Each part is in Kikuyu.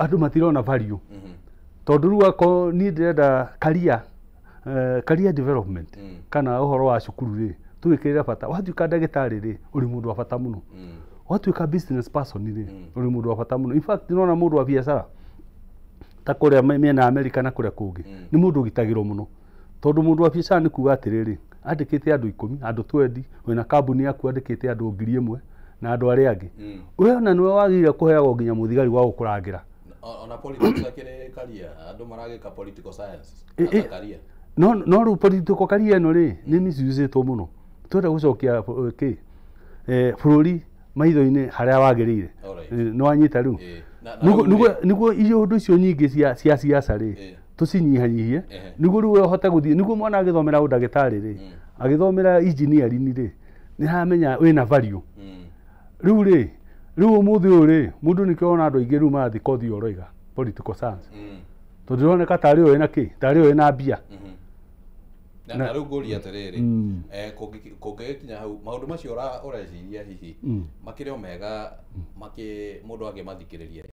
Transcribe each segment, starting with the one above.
Andũ matirona value. Tondũ rĩu akorwo niĩ ndĩrenda career, career development kana ũhoro wa cukuru rĩ, tũgĩkĩrĩra bata. Watuĩka ndagĩtarĩ rĩ, ũrĩ mũndũ wa bata mũno. Watuĩka business person rĩ, ũrĩ mũndũ wa bata mũno. In fact, nĩwona mũndũ wa biacara ta kũrĩa mĩena ya America na kũrĩa kũngĩ, nĩ mũndũ ũgitagĩrwo mũno. Tondũ mũndũ wa biacara nĩ kuga atĩrĩrĩ, andĩkĩte andũ 10, andũ 20, wĩna kambuni yaku andĩkĩte andũ 1000 na andũ arĩa angĩ. We ona nĩwe wagĩrĩire kũheagwo nginya mũthigari wa gũkũrangĩra. Ona politics akĩrĩ career, andũ maragĩka political science as a career. No rĩu political career ĩno rĩ, nĩ misuse-ĩtwo mũno. Twenda gũcokia kĩ bũrũri maitho-inĩ harĩa wagĩrĩire. Nĩ wanyita rĩu. Nĩguo iũndũ icio nyingĩ cia siasa rĩ, tũcinyihanyihie, nĩguo rĩu ũhote gũthiĩ, nĩguo mwana agĩthomera ũndagĩtarĩ rĩ, agĩthomera engineering rĩ, nĩ aramenya wĩna value. Rĩu rĩ, rĩu ũmũthĩ ũyũ rĩ, mũndũ nĩkĩo ona andũ aingĩ rĩu marathiĩ kothi ĩyo ũroiga, political science. Tondũ ĩroneka tarĩ ũyũ wĩna kĩ, tarĩ ũyũ wĩna mbia. Na rĩu ngũria atĩrĩrĩ, kũngĩgĩkinya hau maũndũ macio ũreciria hihi makĩrĩ o mega mũndũ angĩmathikĩrĩria?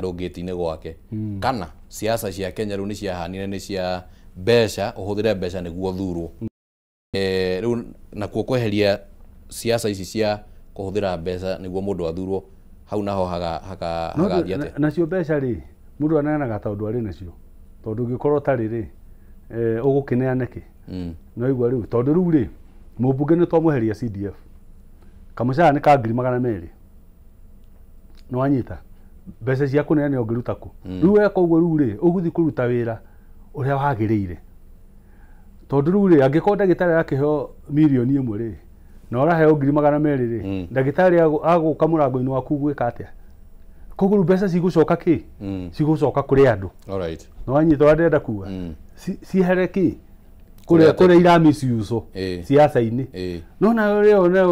Ngĩti-inĩ gwake kana siasa cia Kenya rĩu nĩ ciahanire nĩ cia mbeca, ũhũthĩre mbeca nĩguo ũthurwo. Rĩu nakuo kweheria siasa ici cia kũhũthĩra mbeca nĩguo mũndũ athurwo, hau naho hagathiĩ atĩa? Nacio mbeca rĩ, mũndũ aneanaga tondũ arĩ nacio. Tondũ ũngĩkorwo ũtarĩ rĩ, ũgũkĩneana kĩ? No igua rĩu, tondũ rĩu rĩ, mũmbunge nĩ twamweheria CDF. Kamũcara nĩ ka 200,000. Nĩ wanyita? Mbeca cia kũneana ũngĩruta kũ? Rĩu weka ũguo rĩu rĩ, ũgũthiĩ kũruta wĩra ũrĩa wagĩrĩire. Tondũ rĩu rĩ, angĩkorwo ndagĩtarĩ arakĩheo 1 million rĩ, na ũraheo 200,000 rĩ, ndagĩtarĩ agũka mũrango-inĩ waku gwĩka atĩa? Koguo rĩu mbeca cigũcoka kĩ? Cigũcoka kũrĩ andũ. Nĩ wanyita ũrĩa ndĩrenda kuga? Ciehere kĩ? Kũrĩa ira misuse siasa-inĩ. No nayo rĩ,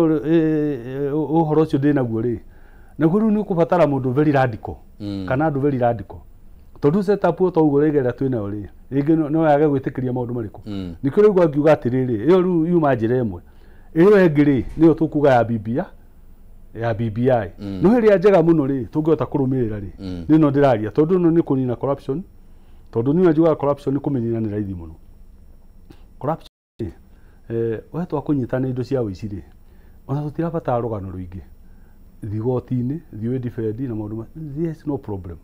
ũhoro ũcio ndĩnaguo rĩ, naguo rĩu nĩ ũkũbatara mũndũ very radical, kana andũ very radical. Tondũ setup o ta ũguo rĩngĩ ĩrĩa twĩnayo rĩ, rĩngĩ no yage gwĩtĩkĩria maũndũ marĩkũ. Nĩkĩo rĩu ngiuga atĩrĩrĩ, ĩyo rĩu yuma njĩra ĩmwe. Ĩyo ĩngĩ rĩ, nĩyo tũkuga ya BBI, ya BBI. No ĩrĩa njega mũno rĩ, tũngĩhota kũrũmĩrĩra rĩ, nĩ ĩno ndĩraria, tondũ ĩno nĩ kũnina corruption, tondũ niĩ njugaga corruption nĩ kũmĩnina nĩ raithi mũno. Corruption rĩ, we twakũnyita na indo cia ũici rĩ, ona tũtirabatara rũgano rũingĩ. Thiĩ igoti-inĩ, thiĩ wĩ defend na maũndũ there is no problem.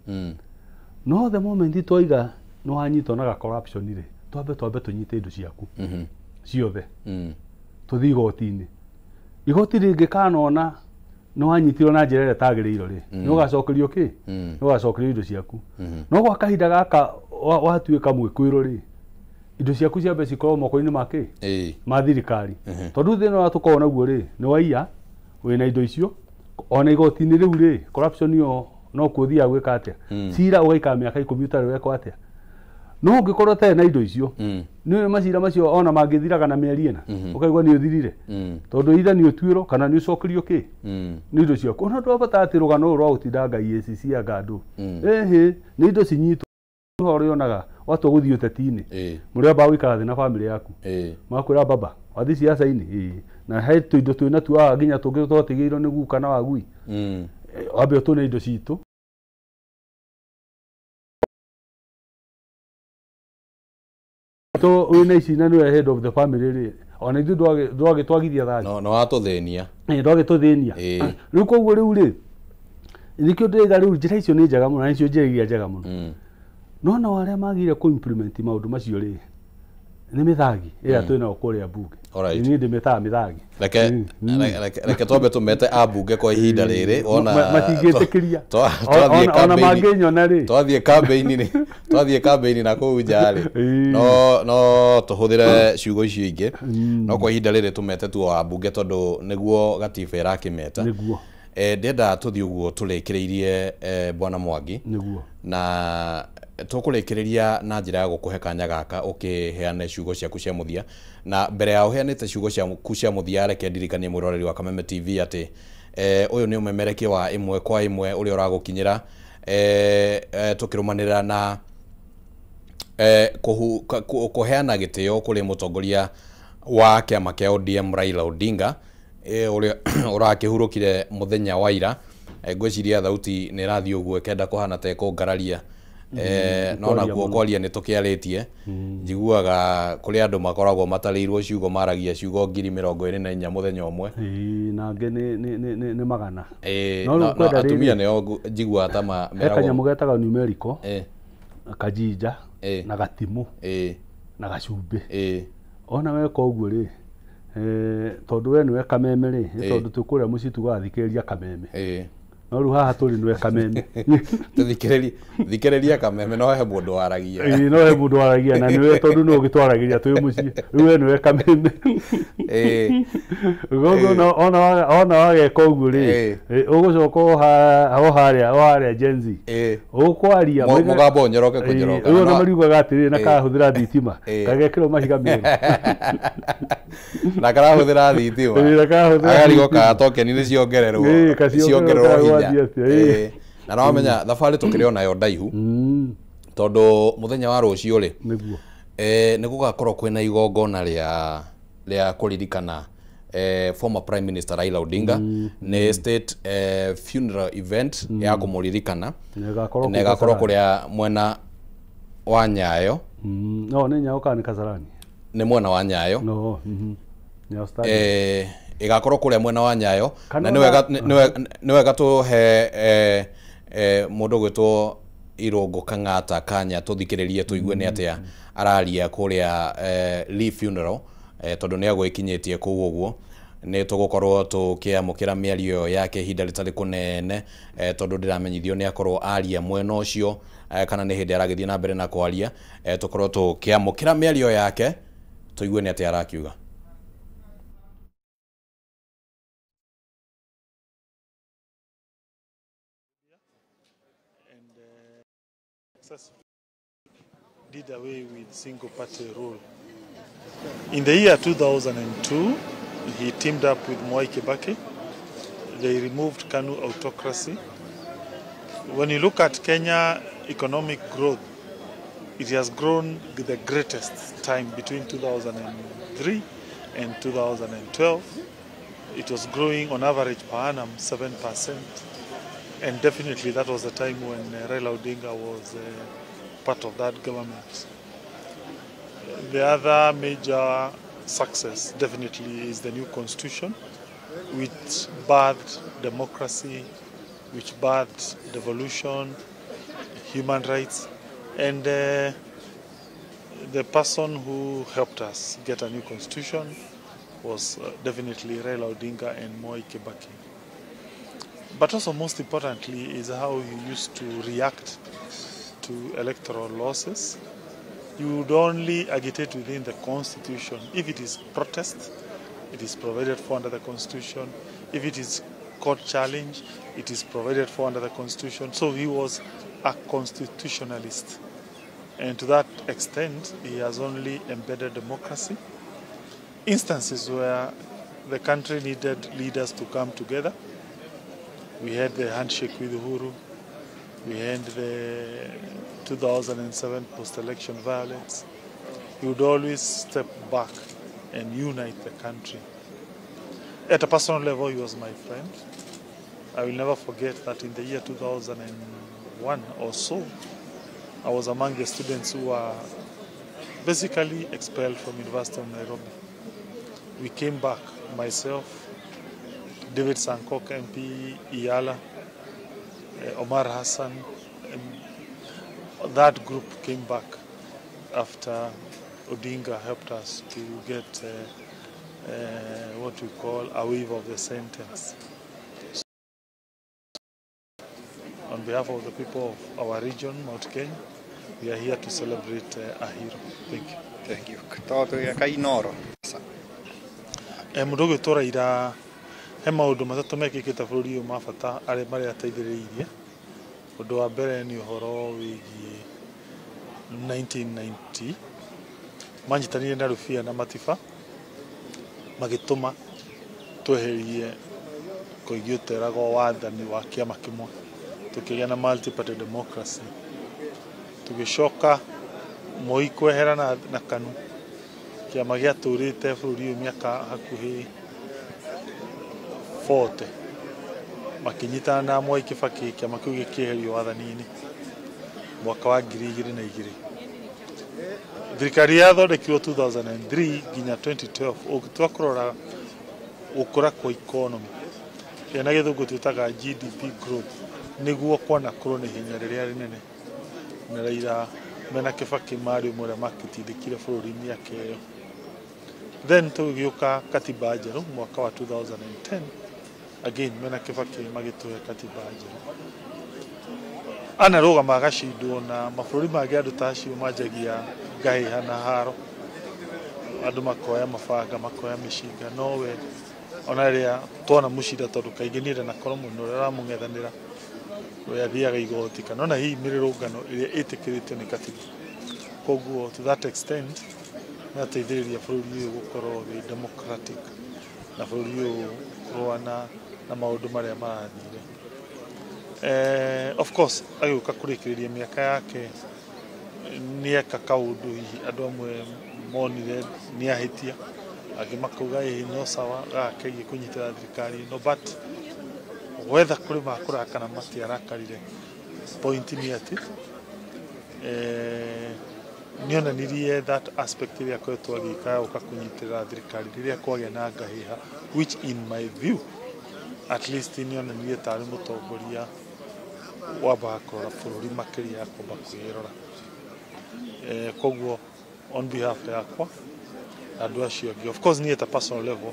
No the moment twaiga nĩ wanyitwo na ga corruption rĩ, twambe tũnyite indo ciaku ciothe, tũthiĩ igoti-inĩ. Igoti rĩngĩkanona nĩ wanyitirwo na njĩra ĩrĩa ĩtagĩrĩirwo rĩ, nĩ ũgacokerio kĩ? Nĩ ũgacokerio indo ciaku. No gwa kahinda gaka watuĩka mwĩkũĩrwo rĩ, indo ciaku ciambe cikorwo moko-inĩ ma kĩ? Ma thirikari. Tondũ thĩna ũrĩa tũkoragwo naguo rĩ, nĩ waiya, wĩna indo icio, ona igoti-inĩ rĩu rĩ, corruption ĩyo no kuo ũthiaga gwĩka atĩa? Cira ũgaikara mĩaka 10 ũtarĩ wekwo atĩa? No ũngĩkorwo ũtarĩ na indo icio, nĩ macira macio ona mangĩthiraga na mĩeri 4, ũkaigua nĩ ũthirire. Tondũ either nĩ ũtuĩrwo kana nĩ ũcokerio kĩ? Nĩ indo ciaku. Ona ndwabatara atĩ rũgano rũrũ rwa gũtinda Ngai ACC anga andũ. Ĩhĩ, nĩ indo cinyitwo ũhoro ũrĩonaga watua gũthiĩ ũteti-inĩ. Mũrĩambaga gũikara thĩ na bamĩrĩ yaku. Makwĩra baba, wathiĩ siasa-inĩ? Ĩĩ. Na he tũindo twĩna tuo haha nginya tũngĩ twatigĩirwo nĩ guka na wagui. Wambe ũtũne indo citũ. To wĩna ici na nĩwe head of the family rĩ, ona ithuĩ ndwagĩtwagithia thayũ. No watũthĩnia. Ndwagĩtũthĩnia. Rĩu koguo rĩu rĩ, nĩkĩo ndĩraiga rĩu njĩra icio nĩ njega mũno, na nĩcio njĩra iria njega mũno. No nao arĩa magĩrĩire kũ implement maũndũ macio rĩ, nĩ mĩthagi ĩrĩa twĩnayo kũrĩa mbunge. Niĩ ndĩmĩtaga mĩthagi. Reke twambe tũmete ambunge kwa ihinda rĩrĩ, wona matingĩtĩkĩria. Ona mangĩnyona rĩ, twathiĩ campaign-inĩ, twathiĩ campaign na kũu nja rĩ, no tũhũthĩre ciugo icio ingĩ. No kwa ihinda rĩrĩ tũmete tu o ambunge tondũ nĩguo gatiba ĩrakĩmeta. Nĩguo. Ndĩrenda tũthiĩ ũguo tũrĩkĩrĩirie Bwana Mwangi. Nĩguo. Na tũkũrĩkĩrĩria na njĩra ya gũkũhe kanya gaka ũkĩheane ciugo ciaku cia mũthia. Na mbere ya ũheanĩte ciugo ciaku cia mũthia, reke ndirikanie mwĩroreri wa Kameme TV atĩ ũyũ nĩ ũmemerekia wa ĩmwe kwa ĩmwe ũrĩa ũragũkinyĩra tũkĩrũmanĩrĩra na kũheana gĩtĩo kũrĩ mũtongoria wa kĩama kĩa ODM Raila Odinga. Ũrĩa ũrakĩhurũkire mũthenya wa ira. Ngwĩciria thauti nĩ ĩrathiĩ ũguo ĩkenda kũhana ta ĩkũngararia. No nakuo kwaria nĩ tũkĩarĩtie. Njiguaga kũrĩ andũ makoragwo matarĩirwo ciugo maragia ciugo 24,000 mũthenya ũmwe. Na angĩ nĩ magana. No atumia nĩo njiguaga ta meragwo. He kanyamũ getagwo numerical, kajinja, na gatimũ, na gacumbĩ. Ona weka ũguo rĩ, tondũ we nĩwe kameme rĩ, nĩ tondũ twĩ kũrĩa mũciĩ tũgathikĩrĩria kameme. No rĩu haha tũrĩ nĩwe kameme. Thikĩrĩria kameme no he mũndũ waragia. No he mũndũ waragia na nĩwe tondũ nĩwe ũgĩtwaragĩria twĩ mũciĩ. Rĩu we nĩwe kameme. Koguo ona wageka ũguo rĩ, ũgũcoka o harĩa Gen Z. Ũkwaria mũgambo ũnyoroke kũnyoroka. Rĩu ona mariugaga atĩrĩrĩ na karahũthĩra thitima, gagekĩrwo mahiga merũ. Na karahũthĩra thitima. Agarigwo kana tokeni nĩ ciongererwo. Ciongererwo hinya. Na no wamenya thabarĩ tũkĩrĩ onayo ndaihu. Tondũ mũthenya wa rũciũ rĩ, nĩguo nĩ gũgakorwo kwĩna igongona rĩa kũririkana former Prime Minister Raila Odinga. Nĩ state funeral event ya kũmũririkana. Na ĩgakorwo kũrĩa mwena wa Nyayo. No nĩ Nyayo kana nĩ Kasarani? Nĩ mwena wa Nyayo. No, Nyayo Stadium. Ĩgakorwo kũrĩa mwena wa Nyayo. Na nĩ wega tũhe mũndũ ũgwĩtwo Irũngũ Kang'ata kanya tũthikĩrĩrie tũigue nĩ atĩa araria kũrĩa Lee funeral, tondũ nĩ agwĩkinyĩtie kũu ũguo. Nĩ tũgũkorwo tũkĩamũkĩra mĩario ĩyo yake ihinda rĩtarĩ kũnene, tondũ ndĩramenyithio nĩ akorwo aria mwena ũcio, kana nĩ hĩndĩ aragĩthiĩ na mbere na kwaria. Tũkorwo tũkĩamũkĩra mĩario yake tũigue nĩ atĩa arakiuga. Did away with single party rule. In the year 2002, he teamed up with Mwai Kibaki. They removed KANU autocracy. When you look at Kenya economic growth, it has grown the greatest time between 2003 and 2012. It was growing on average per annum 7%. And definitely that was the time when Raila Odinga was part of that government. The other major success definitely is the new constitution, which birthed democracy, which birthed devolution, human rights, and the person who helped us get a new constitution was definitely Raila Odinga and Mwai Kibaki. But also most importantly is how he used to react to electoral losses. You would only agitate within the constitution. If it is protest, it is provided for under the constitution. If it is court challenge, it is provided for under the constitution. So he was a constitutionalist. And to that extent, he has only embedded democracy. Instances where the country needed leaders to come together. We had the handshake with Uhuru. We had the 2007 post-election violence. He would always step back and unite the country. At a personal level, he was my friend. I will never forget that in the year 2001 or so, I was among the students who were basically expelled from University of Nairobi. We came back, myself, David Sankok, MP, Iyala, Omar Hassan, and that group came back after Odinga helped us to get what we call a waiver of the sentence. So, on behalf of the people of our region, Mount Kenya, we are here to celebrate a hero. Thank you. Thank you. Mũndũ ũgwĩtwo Raila he maũndũ matatũ mekĩkĩte bũrũri ũyũ ma bata arĩa marĩa ateithĩrĩirie. Ũndũ wa mbere nĩ ũhoro wĩgiĩ 1990 manyitanire na Rubia na Matiba magĩtũma tweherie Koigi ũteragwo wathani wa kĩama kĩmwe, tũkĩgĩa na multi-party democracy. Tũgĩcoka Moi kwehera na KANU, kĩama gĩatũrĩte bũrũri ũyũ mĩaka hakuhĩ 40 makinyitana na Mwai Kibaki kĩama kĩu gĩkĩeherio wathani-inĩ mwaka wa 2002. Thirikari yathondekirwo 2003 nginya 2012. Ũngĩtua kũrora gũkũra kwa economy ĩrĩa na gĩthũngũ twĩtaga GDP growth, nĩguo kwanakũrwo na ihenya rĩrĩa rĩnene, na Raila mena Kibaki marĩ ũmwe ũrĩa makĩtindĩkire bũrũri mĩaka ĩyo. Then tũgĩũka katiba njerũ mwaka wa 2010, again mena Kibaki magĩtũhe katiba njerũ. Anarũgama agacindwo na mabũrũri mangĩ, andũ ta acio manjagia ngahĩha na haro, andũ makoya mabanga, makoya mĩcinga, nowe ona rĩrĩa twona mũcinda, tondũ kaingĩ niĩ ndanakorwo mũno ũrĩa ũramũng'ethanĩra we athiaga igoti kana ona hihi mĩrũrũngano ĩrĩa ĩtĩkĩrĩtio nĩ katiba. Koguo to that extent nĩateithĩrĩria bũrũri ũyũ gũkorwo wĩ democratic na bũrũri ũyũ kũrũa na maũndũ marĩa marathire. Of course agĩũka kũrĩkĩrĩria mĩaka yake nĩeka kaũndũ hihi andũ amwe monire nĩahĩtia, angĩ makauga ĩĩ no sawa gaka kegiĩ kũnyitĩra thirikari ĩno, but whether kũrĩ makũraka kana matiarakarire, point nĩ atĩ nĩonanirie that aspect ĩrĩa akoretwo agĩka ya gũka kũnyitĩrĩra thirikari rĩrĩa kwagĩa na ngahĩha, which in my view at least nĩonanirie tarĩ mũtongoria wambaga kũrora bũrũri makĩria ya kwamba kwĩrora. Koguo on behalf yakwa na andũ acio angĩ, of course niĩ at a personal level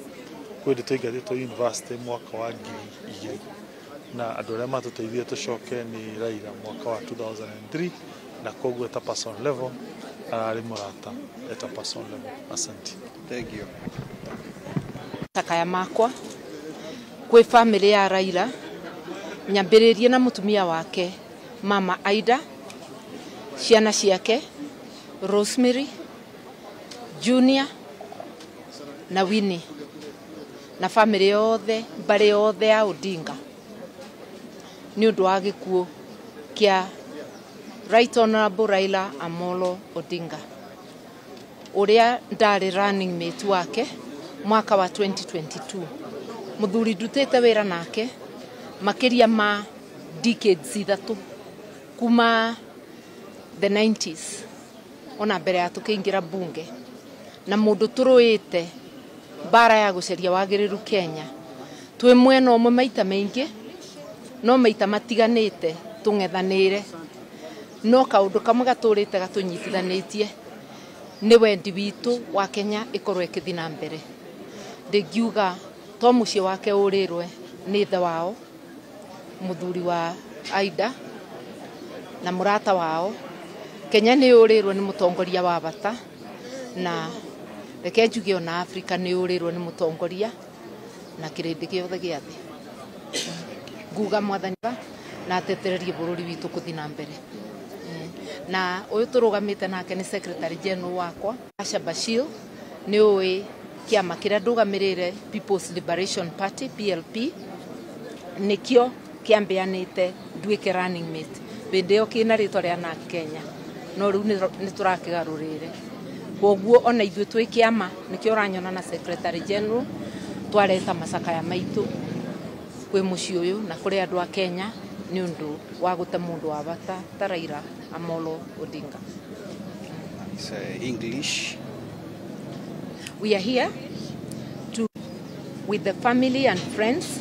kwĩ ndĩ twaingatĩtwo university mwaka wa 2000 na andũ arĩa matũteithire tũcoke nĩ Raila mwaka wa 2003, na koguo at a personal level ararĩ mũrata at a personal level. Asante. Thank you. Takaya makwa kwĩ family ya Raila, nyambĩrĩrie na mũtumia wake Mama Aida, ciana ciake Rosemary, Junior na Winnie, na family yothe, mbarĩ yothe ya Odinga nĩ ũndũ wa gĩkuũ kĩa Right Honorable Raila Amolo Odinga ũrĩa ndarĩ running mate wake mwaka wa 2022. Mũthuri ndutĩte wĩra nake makĩria ma decades ithatũ kuma the 90s ona mbere ya tũkĩingĩra bunge, na mũndũ tũrũĩte mbara ya gũcaria wagĩrĩru Kenya twĩ mwena ũmwe maita maingĩ no maita matiganĩte tũng'ethanĩire, no kaũndũ kamwe gatũrĩte gatũnyitithanĩtie nĩ wendi witũ wa Kenya ĩkorwo ĩkĩthiĩ na mbere. Ndingiuga to mũciĩ wake ũrĩrwe nĩ ithe wao mũthuri wa Aida na mũrata wao. Kenya nĩ ũrĩrwe nĩ mũtongoria wa bata, na reke njuge ona Afrika nĩ ũrĩrwe nĩ mũtongoria na kĩrĩndĩ gĩothe gĩa thĩ. Nguga mwathani na atetererie bũrũri witũ kũthiĩ na mbere. Na ũyũ tũrũgamĩte nake nĩ secretary general wakwa Asha Bashir, nĩ ũĩ kĩama kĩrĩa ndũgamĩrĩire People's Liberation Party PLP nĩkĩo kĩambĩanĩte nduĩke running mate hĩndĩ ĩyo kĩna rĩtwa rĩa NARC Kenya, no rĩu nĩ tũrakĩgarũrĩre. Koguo ona ithuĩ twĩ kĩama nĩkĩo ũranyona na secretary general twareta macakaya maitũ kwĩ mũciĩ ũyũ na kũrĩ andũ a Kenya nĩ ũndũ wa gũte mũndũ wa bata ta Raila Amolo Odinga. It's English. We are here to with the family and friends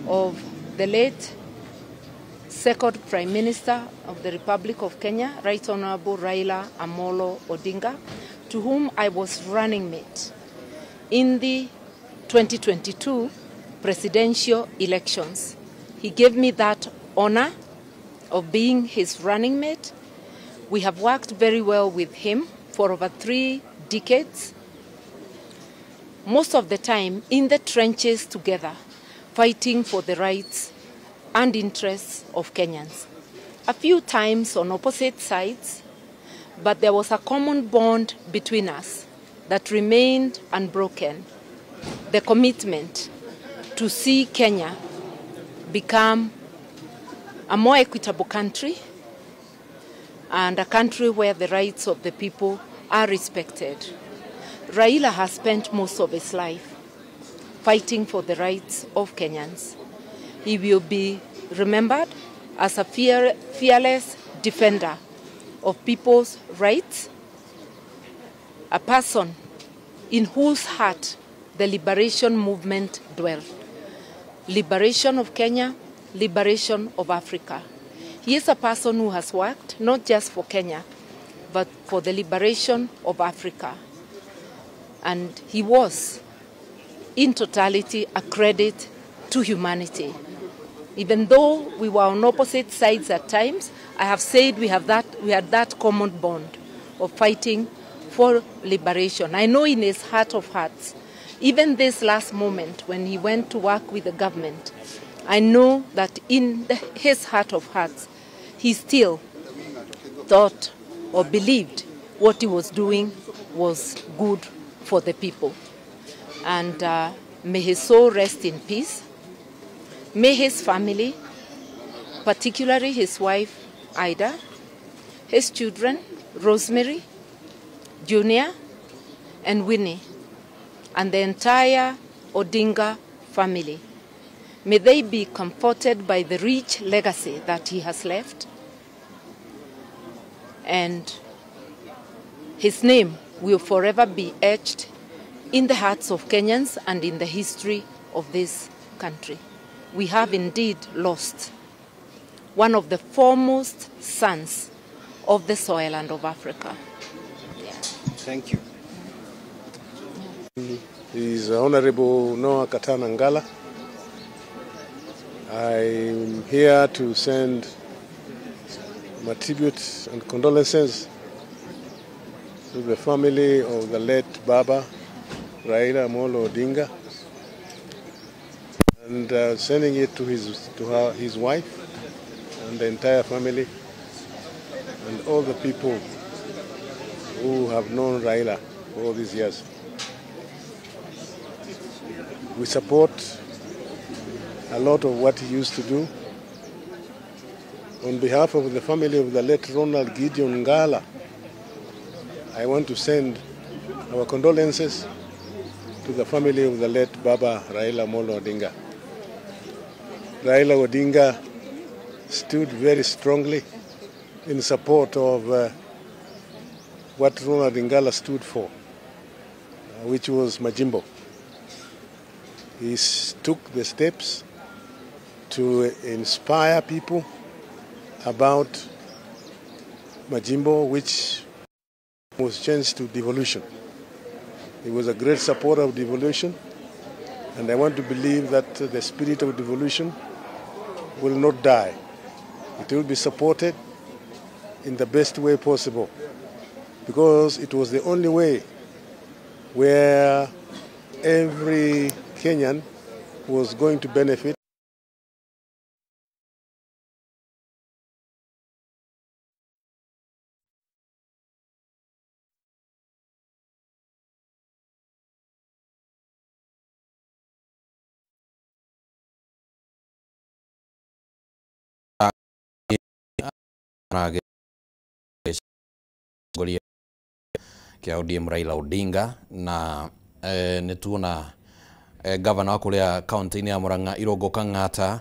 of the late second Prime Minister of the Republic of Kenya, Right Honorable Raila Amolo Odinga, to whom I was running mate in the 2022 presidential elections. He gave me that honor of being his running mate. We have worked very well with him for over 3 decades, most of the time in the trenches together, fighting for the rights and interests of Kenyans. A few times on opposite sides, but there was a common bond between us that remained unbroken, the commitment to see Kenya become a more equitable country and a country where the rights of the people are respected. Raila has spent most of his life fighting for the rights of Kenyans. He will be remembered as a fearless defender of people's rights, a person in whose heart the liberation movement dwelt. Liberation of Kenya, liberation of Africa. He is a person who has worked not just for Kenya, but for the liberation of Africa. And he was, in totality, a credit to humanity. Even though we were on opposite sides at times, I have said we had that common bond of fighting for liberation. I know in his heart of hearts, even this last moment when he went to work with the government, I know that in his heart of hearts, he still thought or believed what he was doing was good for the people. And may his soul rest in peace. May his family, particularly his wife, Ida, his children, Rosemary, Junior, and Winnie, and the entire Odinga family, may they be comforted by the rich legacy that he has left. And his name will forever be etched in the hearts of Kenyans and in the history of this country. We have indeed lost one of the foremost sons of the soil and of Africa. Yeah. Thank you. Is Honorable Noah Katana Ngala. I'm here to send my tribute and condolences to the family of the late Baba Raila Amolo Odinga, and sending it to his wife and the entire family and all the people who have known Raila for all these years. We support a lot of what he used to do. On behalf of the family of the late Ronald Gideon Ngala, I want to send our condolences to the family of the late Baba Raila Amolo Odinga. Raila Odinga stood very strongly in support of what Ronald Ngala stood for, which was Majimbo. He took the steps to inspire people about Majimbo, which was changed to devolution. He was a great supporter of devolution, and I want to believe that the spirit of devolution will not die. It will be supported in the best way possible, because it was the only way where every Kenyan was going to benefit. Kia ODM Raila Odinga na nituona governor wa kuria county-inĩ ya Murang'a Irũngũ Kang'ata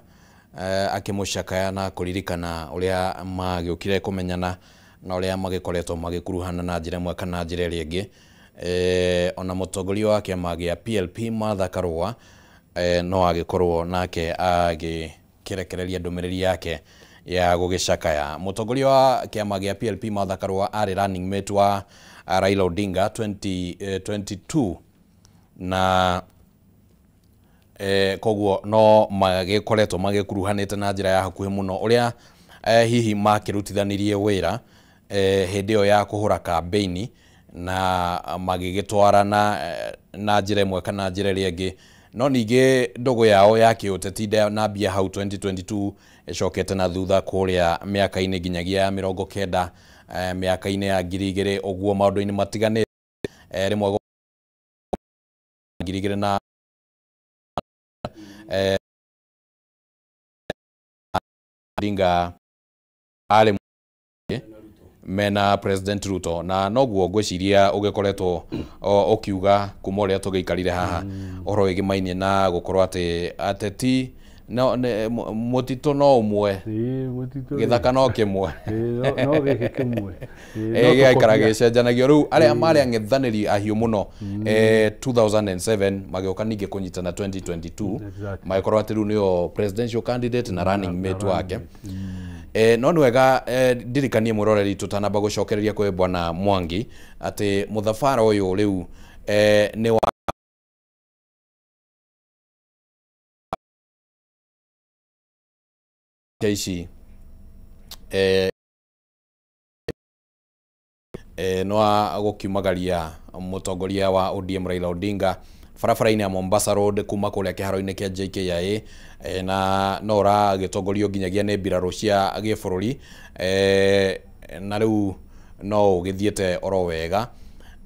akĩmũcakaya na kũririkana ũrĩa magĩũkire kũmenyana na ũrĩa magĩkoretwo magĩkuruhana na njĩra ĩmwe kana njĩra ĩrĩa ĩngĩ. Ona mũtongoria wa kĩama gĩa PLP Martha Karua no agĩkorwo nake agĩkĩrekereria ndũmĩrĩri yake ya gũgĩcakaya. Mũtongoria wa kĩama gĩa PLP Martha Karua arĩ running mate wa Raila Odinga 2022 na koguo no magĩkoretwo magĩkuruhanĩte na njĩra ya hakuhĩ mũno ũrĩa hihi makĩrutithanirie wĩra hĩndĩ ĩyo ya kũhũra kambeini na magĩgĩtwarana na njĩra ĩmwe kana njĩra ĩrĩa ĩngĩ. No ningĩ ndũgũ yao ya kĩũteti nambia hau 2022 ĩcokete na thutha kũrĩa mĩaka-inĩ nginyagia ya 90 mĩaka-inĩ ya 2000 ũguo maũndũ-inĩ matiganĩte rĩmwe 2000 na Odinga arĩ Mena President Ruto na noguo ngwiciria ugikoretwo ukiuga kuma uria tugeikarire haha uhoro wigimainie na gukorwo ati ateti no mutito no umwe githaka no kimwe no giki kimwe gĩgaikara gĩcenjanagio rĩu arĩa marĩ ang'ethanĩri ahiũ mũno 2007 magĩũka ningĩ kũnyitana 2022 magĩkorwo atĩ rĩu nĩo presidential candidate na running mate wake. No nĩ wega ndirikanie mwĩroreri tũtanamba gũcokereria kwĩ Bwana Mwangi atĩ mũthabara ũyũ rĩu nĩ wa ici no gũkiumagaria mũtongoria wa ODM Raila Odinga barabara-inĩ ya Mombasa Road kuma kũrĩa kĩharo-inĩ kĩa JKIA na no ũragĩtongorio nginyagia nĩ mbirarũ cia gĩbũrũri na rĩu no ũgĩthiĩte oro wega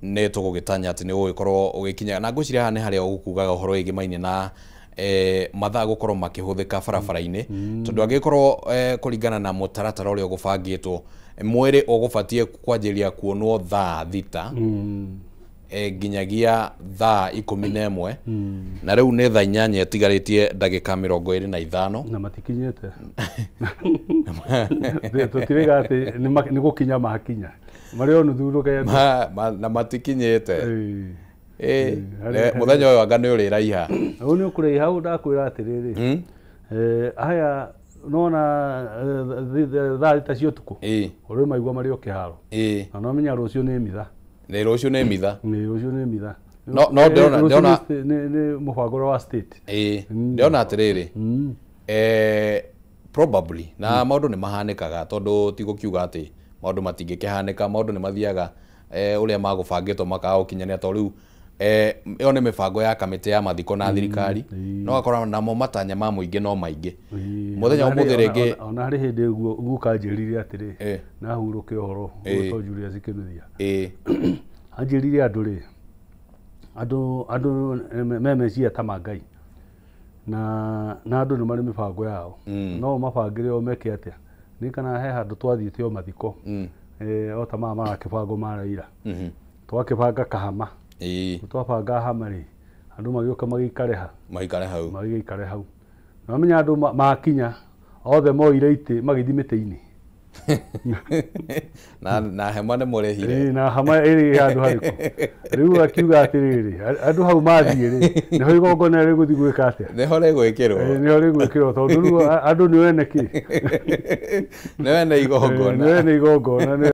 nĩ tũgũgĩtanya atĩ nĩ ũgũgĩkorwo ũgĩkinya na ngwĩciria haha nĩ harĩa ũgũkugaga ũhoro wĩgĩmainie na mathaa gũkorwo makĩhũthĩka barabara-inĩ tondũ angĩkorwo kũringana na mũtaratara ũrĩa ũgũbangĩtwo mwĩrĩ ũgũbatiĩ kwanjĩrĩria kuonwo thaa 6 nginyagia thaa 11 na rĩu nĩ thaa 8 ĩtigarĩtie ndagĩka 25 na matikinyĩte tũtirĩga atĩ nĩ gũkinya makinya marĩ o nuthu rũgendo na matikinyĩte. Mũthenya ũyũ anga nĩ ũrĩraiha ũyũ nĩ ũkũraiha ũũ ndakwĩra atĩrĩrĩ haya nona thaa 6 cia ũtukũ ũrĩ maigua marĩ o kĩharo na no menya rũciũ nĩ mitha nĩ rũciũ nĩ mitha nĩ rũciũ nĩ mitha no ndĩrona nĩ mũbango wa state ndĩrona atĩrĩrĩ probably na maũndũ nĩ mahanĩkaga tondũ ti gũkiuga atĩ maũndũ matingĩkĩhanĩka maũndũ nĩ mathiaga ũrĩa magũbangĩtwo makaga gũkinyanĩra tondũ rĩu ĩyo nĩ mĩbango ya kamĩtĩ ya mathiko na thirikari no gakora namo matanya ma mũingĩ no maingĩ mũthenya ũmũthĩ rĩngĩ ona harĩ hĩndĩ guka anjĩrire atĩrĩ na hurũke ũhoro ũgwĩtwo Julius Kinuthia anjĩrire andũ rĩ andũ me meciria ta ma Ngai na andũ nĩ marĩ mĩbango yao no mabangĩre o meke atĩa nĩ kana he handũ twathiĩte o mathiko o ta maya marakĩbangwo ma Raila twakĩbanga Kahama twabanga hama rĩ andũ magĩũka magĩikare ha maikare hau magĩikare hau na menya andũ makinya othe moire itĩ magĩthiĩ mĩtĩ-inĩ na hema nĩ mũrĩhire na hama ĩrĩ handũ harĩkũ rĩu akiuga atĩrĩrĩ andũ hau mathiĩ rĩ nĩho igongona rĩgũthiĩ gwĩka atĩa nĩho rĩgwĩkĩrwo nĩho rĩgwĩkĩrwo tondũ rĩu andũ nĩ wene kĩ nĩ wene igongona nĩ wene igongona rĩu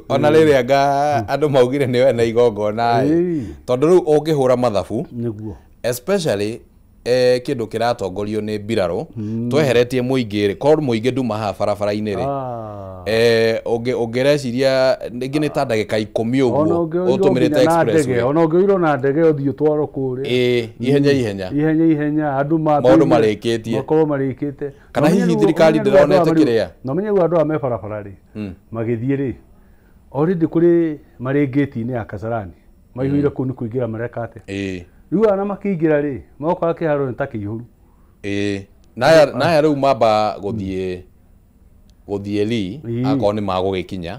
ona rĩrĩa anga andũ maugire nĩ wene igongona tondũ rĩu ũngĩhũra mathabu nĩguo especially kĩndũ kĩratongorio nĩ mbirarũ tweheretie mũingĩ rĩ korwo mũingĩ nduma haha barabara-inĩ rĩ ũngĩreciria rĩngĩ nĩ ta ndagĩka 10 ũguo ũtũmĩrĩte expressway ona ũngĩoirwo na ndege ũthiĩ ũtwarwo kũrĩa ihenya ihenya ihenya ihenya andũ maũndũ marĩkĩtie makorwo marĩkĩte kana hihi thirikari ndĩronete kĩrĩa na ũmenye rĩu andũ aya me barabara rĩ magĩthiĩ rĩ already kũrĩ marĩ ngĩti-inĩ ya Kasarani maihũire kũu nĩ kũingĩra mareka atĩa rĩu ana makĩingĩra rĩ mokaga kĩharo nĩ ta kĩihũru naya rĩu mamba gũthiĩ ri akorwo nĩ magũgĩkinya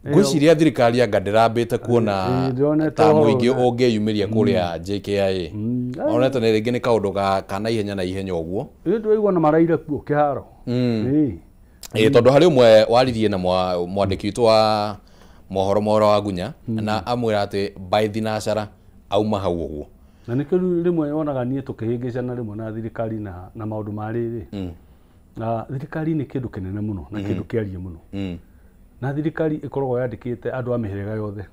ngwĩciria thirikari anga ndĩrambĩte kuona ta mũingĩ ũngĩyumĩria kũrĩa JKIA onete nĩ rĩngĩ nĩ kaũndũ ka naihenya na ihenya ũguo ndĩraigua na maraire kuo kĩharo tondũ harĩ ũmwe waririe na mwandĩki witũ wa mohoro Mwaura wa Gunya na amwĩra atĩ by thinacara auma hau ũguo na nĩkĩo rĩmwe wonaga niĩ tũkĩhĩngĩcana rĩmwe na thirikari na maũndũ ma rĩrĩ na thirikari nĩ kĩndũ kĩnene mũno na kĩndũ kĩarie mũno na thirikari ĩkoragwo yandĩkĩte andũ a mĩhĩrĩga yothe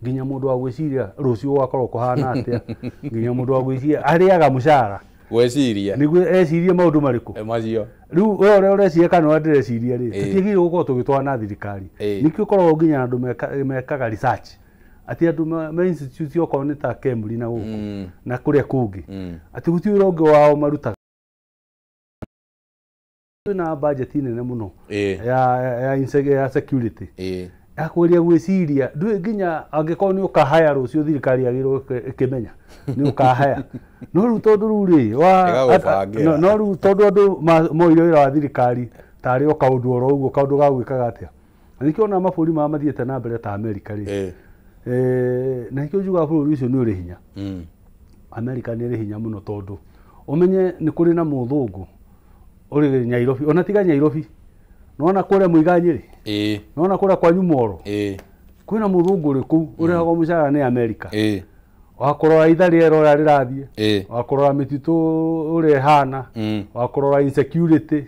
nginya mũndũ wa gwĩciria rũciũ gũgakorwo kũhana atĩa nginya mũndũ wa gwĩciria arĩaga mũcara gwĩciria nĩguo ecirie maũndũ marĩkũ macio rĩu we ũrĩa ũreciria kana ũrĩa ndĩreciria rĩ tũtiagĩrĩirwo gũkorwo tũgĩtwarana na thirikari nĩkĩo ũkoragwo nginya andũ mekaga research atĩ andũ me institute okorwo nĩ ta Kemri na gũkũ na kũrĩa kũngĩ atĩ gũtirĩ wĩra ũngĩ wao marutaga na budget nene mũno ya security ya kũgeria gwĩciria ndũĩ nginya angĩkorwo nĩ ũkahaya rũciũ thirikari yagĩrĩirwo ĩkĩmenya nĩ ũkahaya no rĩu tondũ rĩu rĩ no rĩu tondũ andũ moire wĩra wa thirikari tarĩ o kaũndũ oro ũguo kaũndũ ga gwĩkaga atĩa. Na nĩkĩo ona mabũrũri maya mathiĩte na mbere ta Amerika rĩ, na nĩkĩo njugaga bũrũri ũcio nĩ ũrĩ hinya. Amerika nĩ ĩrĩ hinya mũno tondũ ũmenye nĩ kũrĩ na mũthũngũ ũrĩ Nyairobi, ona tiga Nyairobi, nĩwona kũrĩa Mũiganyi rĩ, nĩwona kũrĩa kwanyu Moro, kwĩna mũthũngũ ũrĩ kũu ũrĩhagwo mũcara nĩ Amerika, wa kũrora itha rĩera ũrĩa rĩrathiĩ, wa kũrora mĩtitũ ũrĩa ĩhana, wa kũrora insecurity,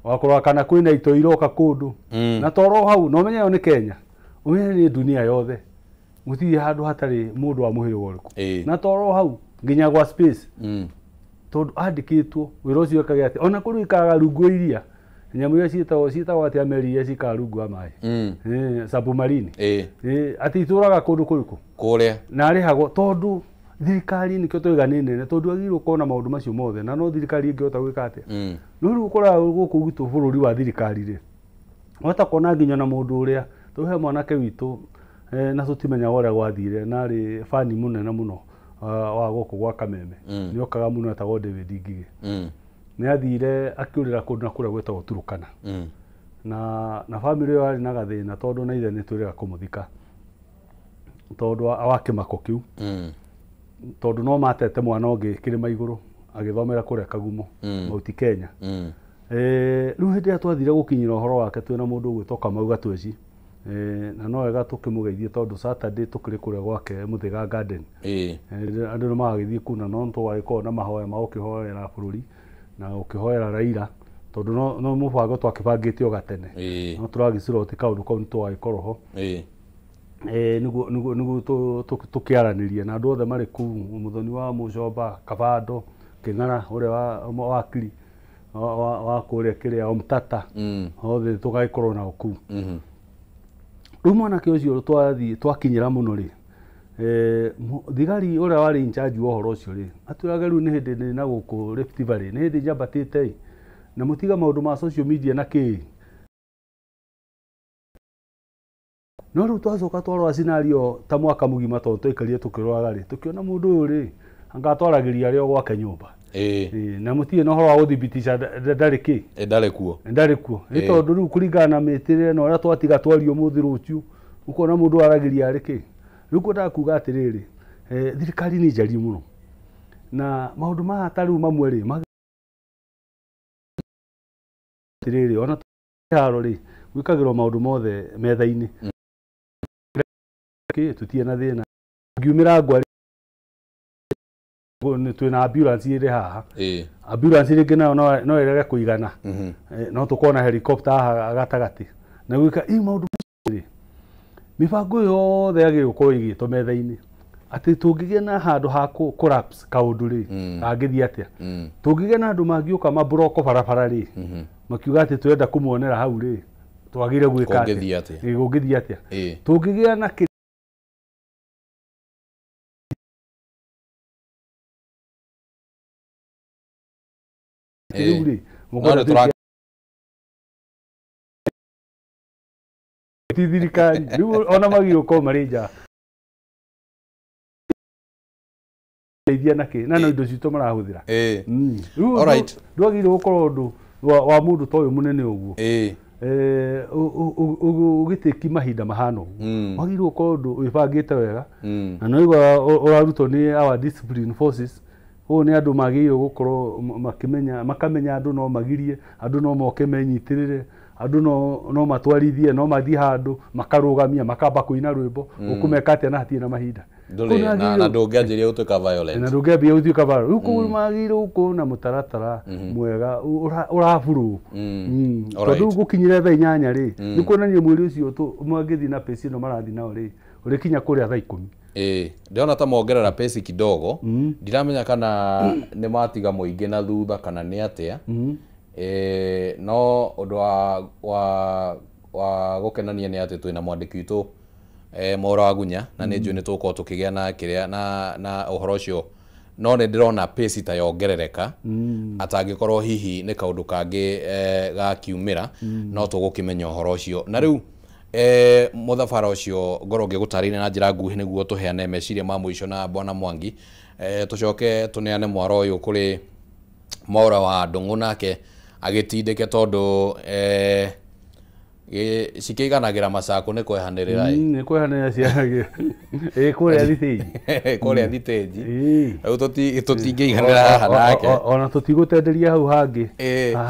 wa kũrora kana kwĩna ito iroka kũndũ, na toro hau na ũmenye ĩyo nĩ Kenya, ũmenye nĩ dunia yothe, gũtirĩ handũ hatarĩ mũndũ wa mũhĩrĩga ũrĩkũ, na toro hau nginya gwa space, tondũ andĩkĩtwo wĩra ũcio wĩkage atĩa, ona kũrĩ ikaraga rungu wa iria, nyamũ iria ciĩtagwo atĩa meri iria cikaraga rungu wa maĩ, submarine, atĩ itũraga kũndũ kũrĩkũ kũrĩa, na arĩhagwo tondũ thirikari nĩkĩo twaiga nĩ nene, tondũ agĩrĩirwo kuona maũndũ macio mothe, na no thirikari ĩngĩhota gwĩka atĩa. No rĩu ũkoraga gũkũ gwitũ bũrũri wa thirikari rĩ, wahota kuona nginya na mũndũ ũrĩa tũhe mwanake witũ, na tũtimenyaga ũrĩa gwathire, na arĩ bani mũnene mũno wa gũkũ gwa Kameme, nĩokaga mũno etagwo David Ngigĩ, nĩ athire akĩũrĩra kũndũ na kũrĩa gwĩtagwo Turukana, na bamĩrĩ ĩyo yarĩ na gathĩna tondũ na ithe nĩ twĩrĩga kũmũthika tondũ wa kĩmako kĩu, tondũ no matete mwana ũngĩ kĩrĩma igũrũ agĩthomera kũrĩa Kagumo, Mount Kenya. Rĩu hĩndĩ ĩrĩa twathire gũkinyĩra ũhoro wake twĩna mũndũ ũgwĩtwo Kamau Gatweci, na no wega tũkĩmũgeithie tondũ Saturday tũkĩrĩ kũrĩa gwake Mũthĩga Garden, andũ nĩ magagĩthiĩ kũu na no tũgagĩkorwo na mahoya ma gũkĩhoera bũrũri na gũkĩhoera Raila, tondũ no mũbango twakĩbangĩte o gatene, no tũragĩciroti kaũndũ kau nĩ tũgagĩkorwo ho, nĩguo tũkĩaranĩrie na andũ othe marĩ kũu, Mũthoni wa Mũcomba, Kabando, Kĩng'ara ũrĩa wa wakiri wa kũrĩa kĩrĩa Omtata, othe tũgagĩkorwo nao kũu. Rĩu mwanake ũcio twathiĩ twakinyĩra mũno rĩ, thigari ũrĩa warĩ in charge wa ũhoro ũcio rĩ, atwĩraga rĩu nĩ hĩndĩ ndĩ na gũkũ Rift Valley, nĩ hĩndĩ njambatĩte ĩ, na mũtiga maũndũ ma social media na kĩĩ. No rĩu twacoka twarora scenario ta mwaka mũgima tondũ twaikarire tũkĩroraga rĩ, tũkĩona mũndũ ũyũ rĩ, anga atwaragĩria arĩ o gwake nyũmba, na mũtirĩ na ũhoro wa gũthibitica ndarĩ kĩ, ndarĩ kuo, ndarĩ kuo, nĩ tondũ rĩu kũringana na mĩtĩrĩre na ũrĩa twatiga twaria ũmũthĩ rũciũ, ũkona mũndũ aragĩria arĩ kĩ. Rĩu kwendaga kuga atĩrĩrĩ, thirikari nĩ njarie mũno, na maũndũ maya ta rĩu mamwe rĩ, atĩrĩrĩ, ona haro rĩ, gwĩkagĩrwo maũndũ mothe metha-inĩ, tũtirĩ na thĩna, ngiumĩra ngwa twĩna ambulance ĩrĩ haha, ambulance rĩngĩ nayo no ĩrege kũigana, no tũkorwo na helicopter haha gatagatĩ, na gwĩka maũndũ macio rĩ, mĩbango yothe yagĩrĩirwo gũkorwo ĩigĩtwo metha-inĩ, atĩ tũngĩgĩa na handũ ha collapse kaũndũ rĩ, kangĩthiĩ atĩa, tũngĩgĩa na andũ mangĩũka maburoko barabara rĩ, makiuga atĩ tũrenda kũmuonera hau rĩ, twagĩrĩire gwĩka atĩa, kũngĩthiĩ atĩa, tũngĩgĩa na rĩu rĩ, ti thirikari rĩu ona magĩrĩirwo gũkorwo marĩ nja teithia na kĩ, na no indo citũ marahũthĩra. Rĩu ndwagĩrĩirwo gũkorwo ũndũ wa mũndũ ta ũyũ mũnene ũguo, ũgĩtĩki mahinda mahana ũguo, wagĩrĩirwo gũkorwo ũndũ wĩbangĩte wega, na no igua ũrarutwo nĩ our discipline forces. Ũũ nĩ andũ magĩrĩirwo gũkorwo makĩmenya, makamenya andũ no magirie, andũ no moke menyitĩrĩre, andũ no matwarithie, no mathiĩ handũ makarũgamia, makamba kũina rwĩmbo, ũkũmeka atĩa na hatirĩ na mahinda. Na ndũngĩanjĩrĩria gũtuĩka violent, na ndũngĩambia gũtuĩka violent. Rĩu koguo magĩrĩirwo gũkorwo na mũtaratara mwega ũraburũ, tondũ gũkinyĩra thaa 8 rĩ, nĩ kuonania mwĩrĩ ũcio mangĩthiĩ na pace ĩno marathiĩ nao rĩ, ũrĩkinya kũrĩa thaa 10. Ndĩrona ta mongerera pace kidogo, ndiramenya kana nĩ matiga mũingĩ na thutha kana nĩ atĩa, no ũndũ wa gũkenania nĩ atĩ twĩna mwandĩki witũ Mwaura wa Gunya, na nĩ njũĩ nĩ tũgũkorwo tũkĩgĩa na kĩrĩa na ũhoro ũcio, no nĩ ndĩrona pace ta yongerereka, atangĩkorwo hihi nĩ kaũndũ kangĩ gakiumĩra, no tũgũkĩmenya ũhoro ũcio. Na rĩu mũthabara ũcio ngorwo ngĩgũtarĩria na njĩra nguhĩ nĩguo tũheane meciria ma mũico na Bwana Mwangi, tũcoke tũneane mwaro ũyũ kũrĩ Mwaura wa Ndung'u nake agĩtindĩke tondũ cikĩiganagĩra macakũ nĩ kwehanĩrĩra nĩ kwehanĩrĩra cianagia kũrĩa thitĩnji kũrĩa thitĩnji rĩu tũtingĩiganĩra haha nake ona tũtigũtenderia hau hangĩ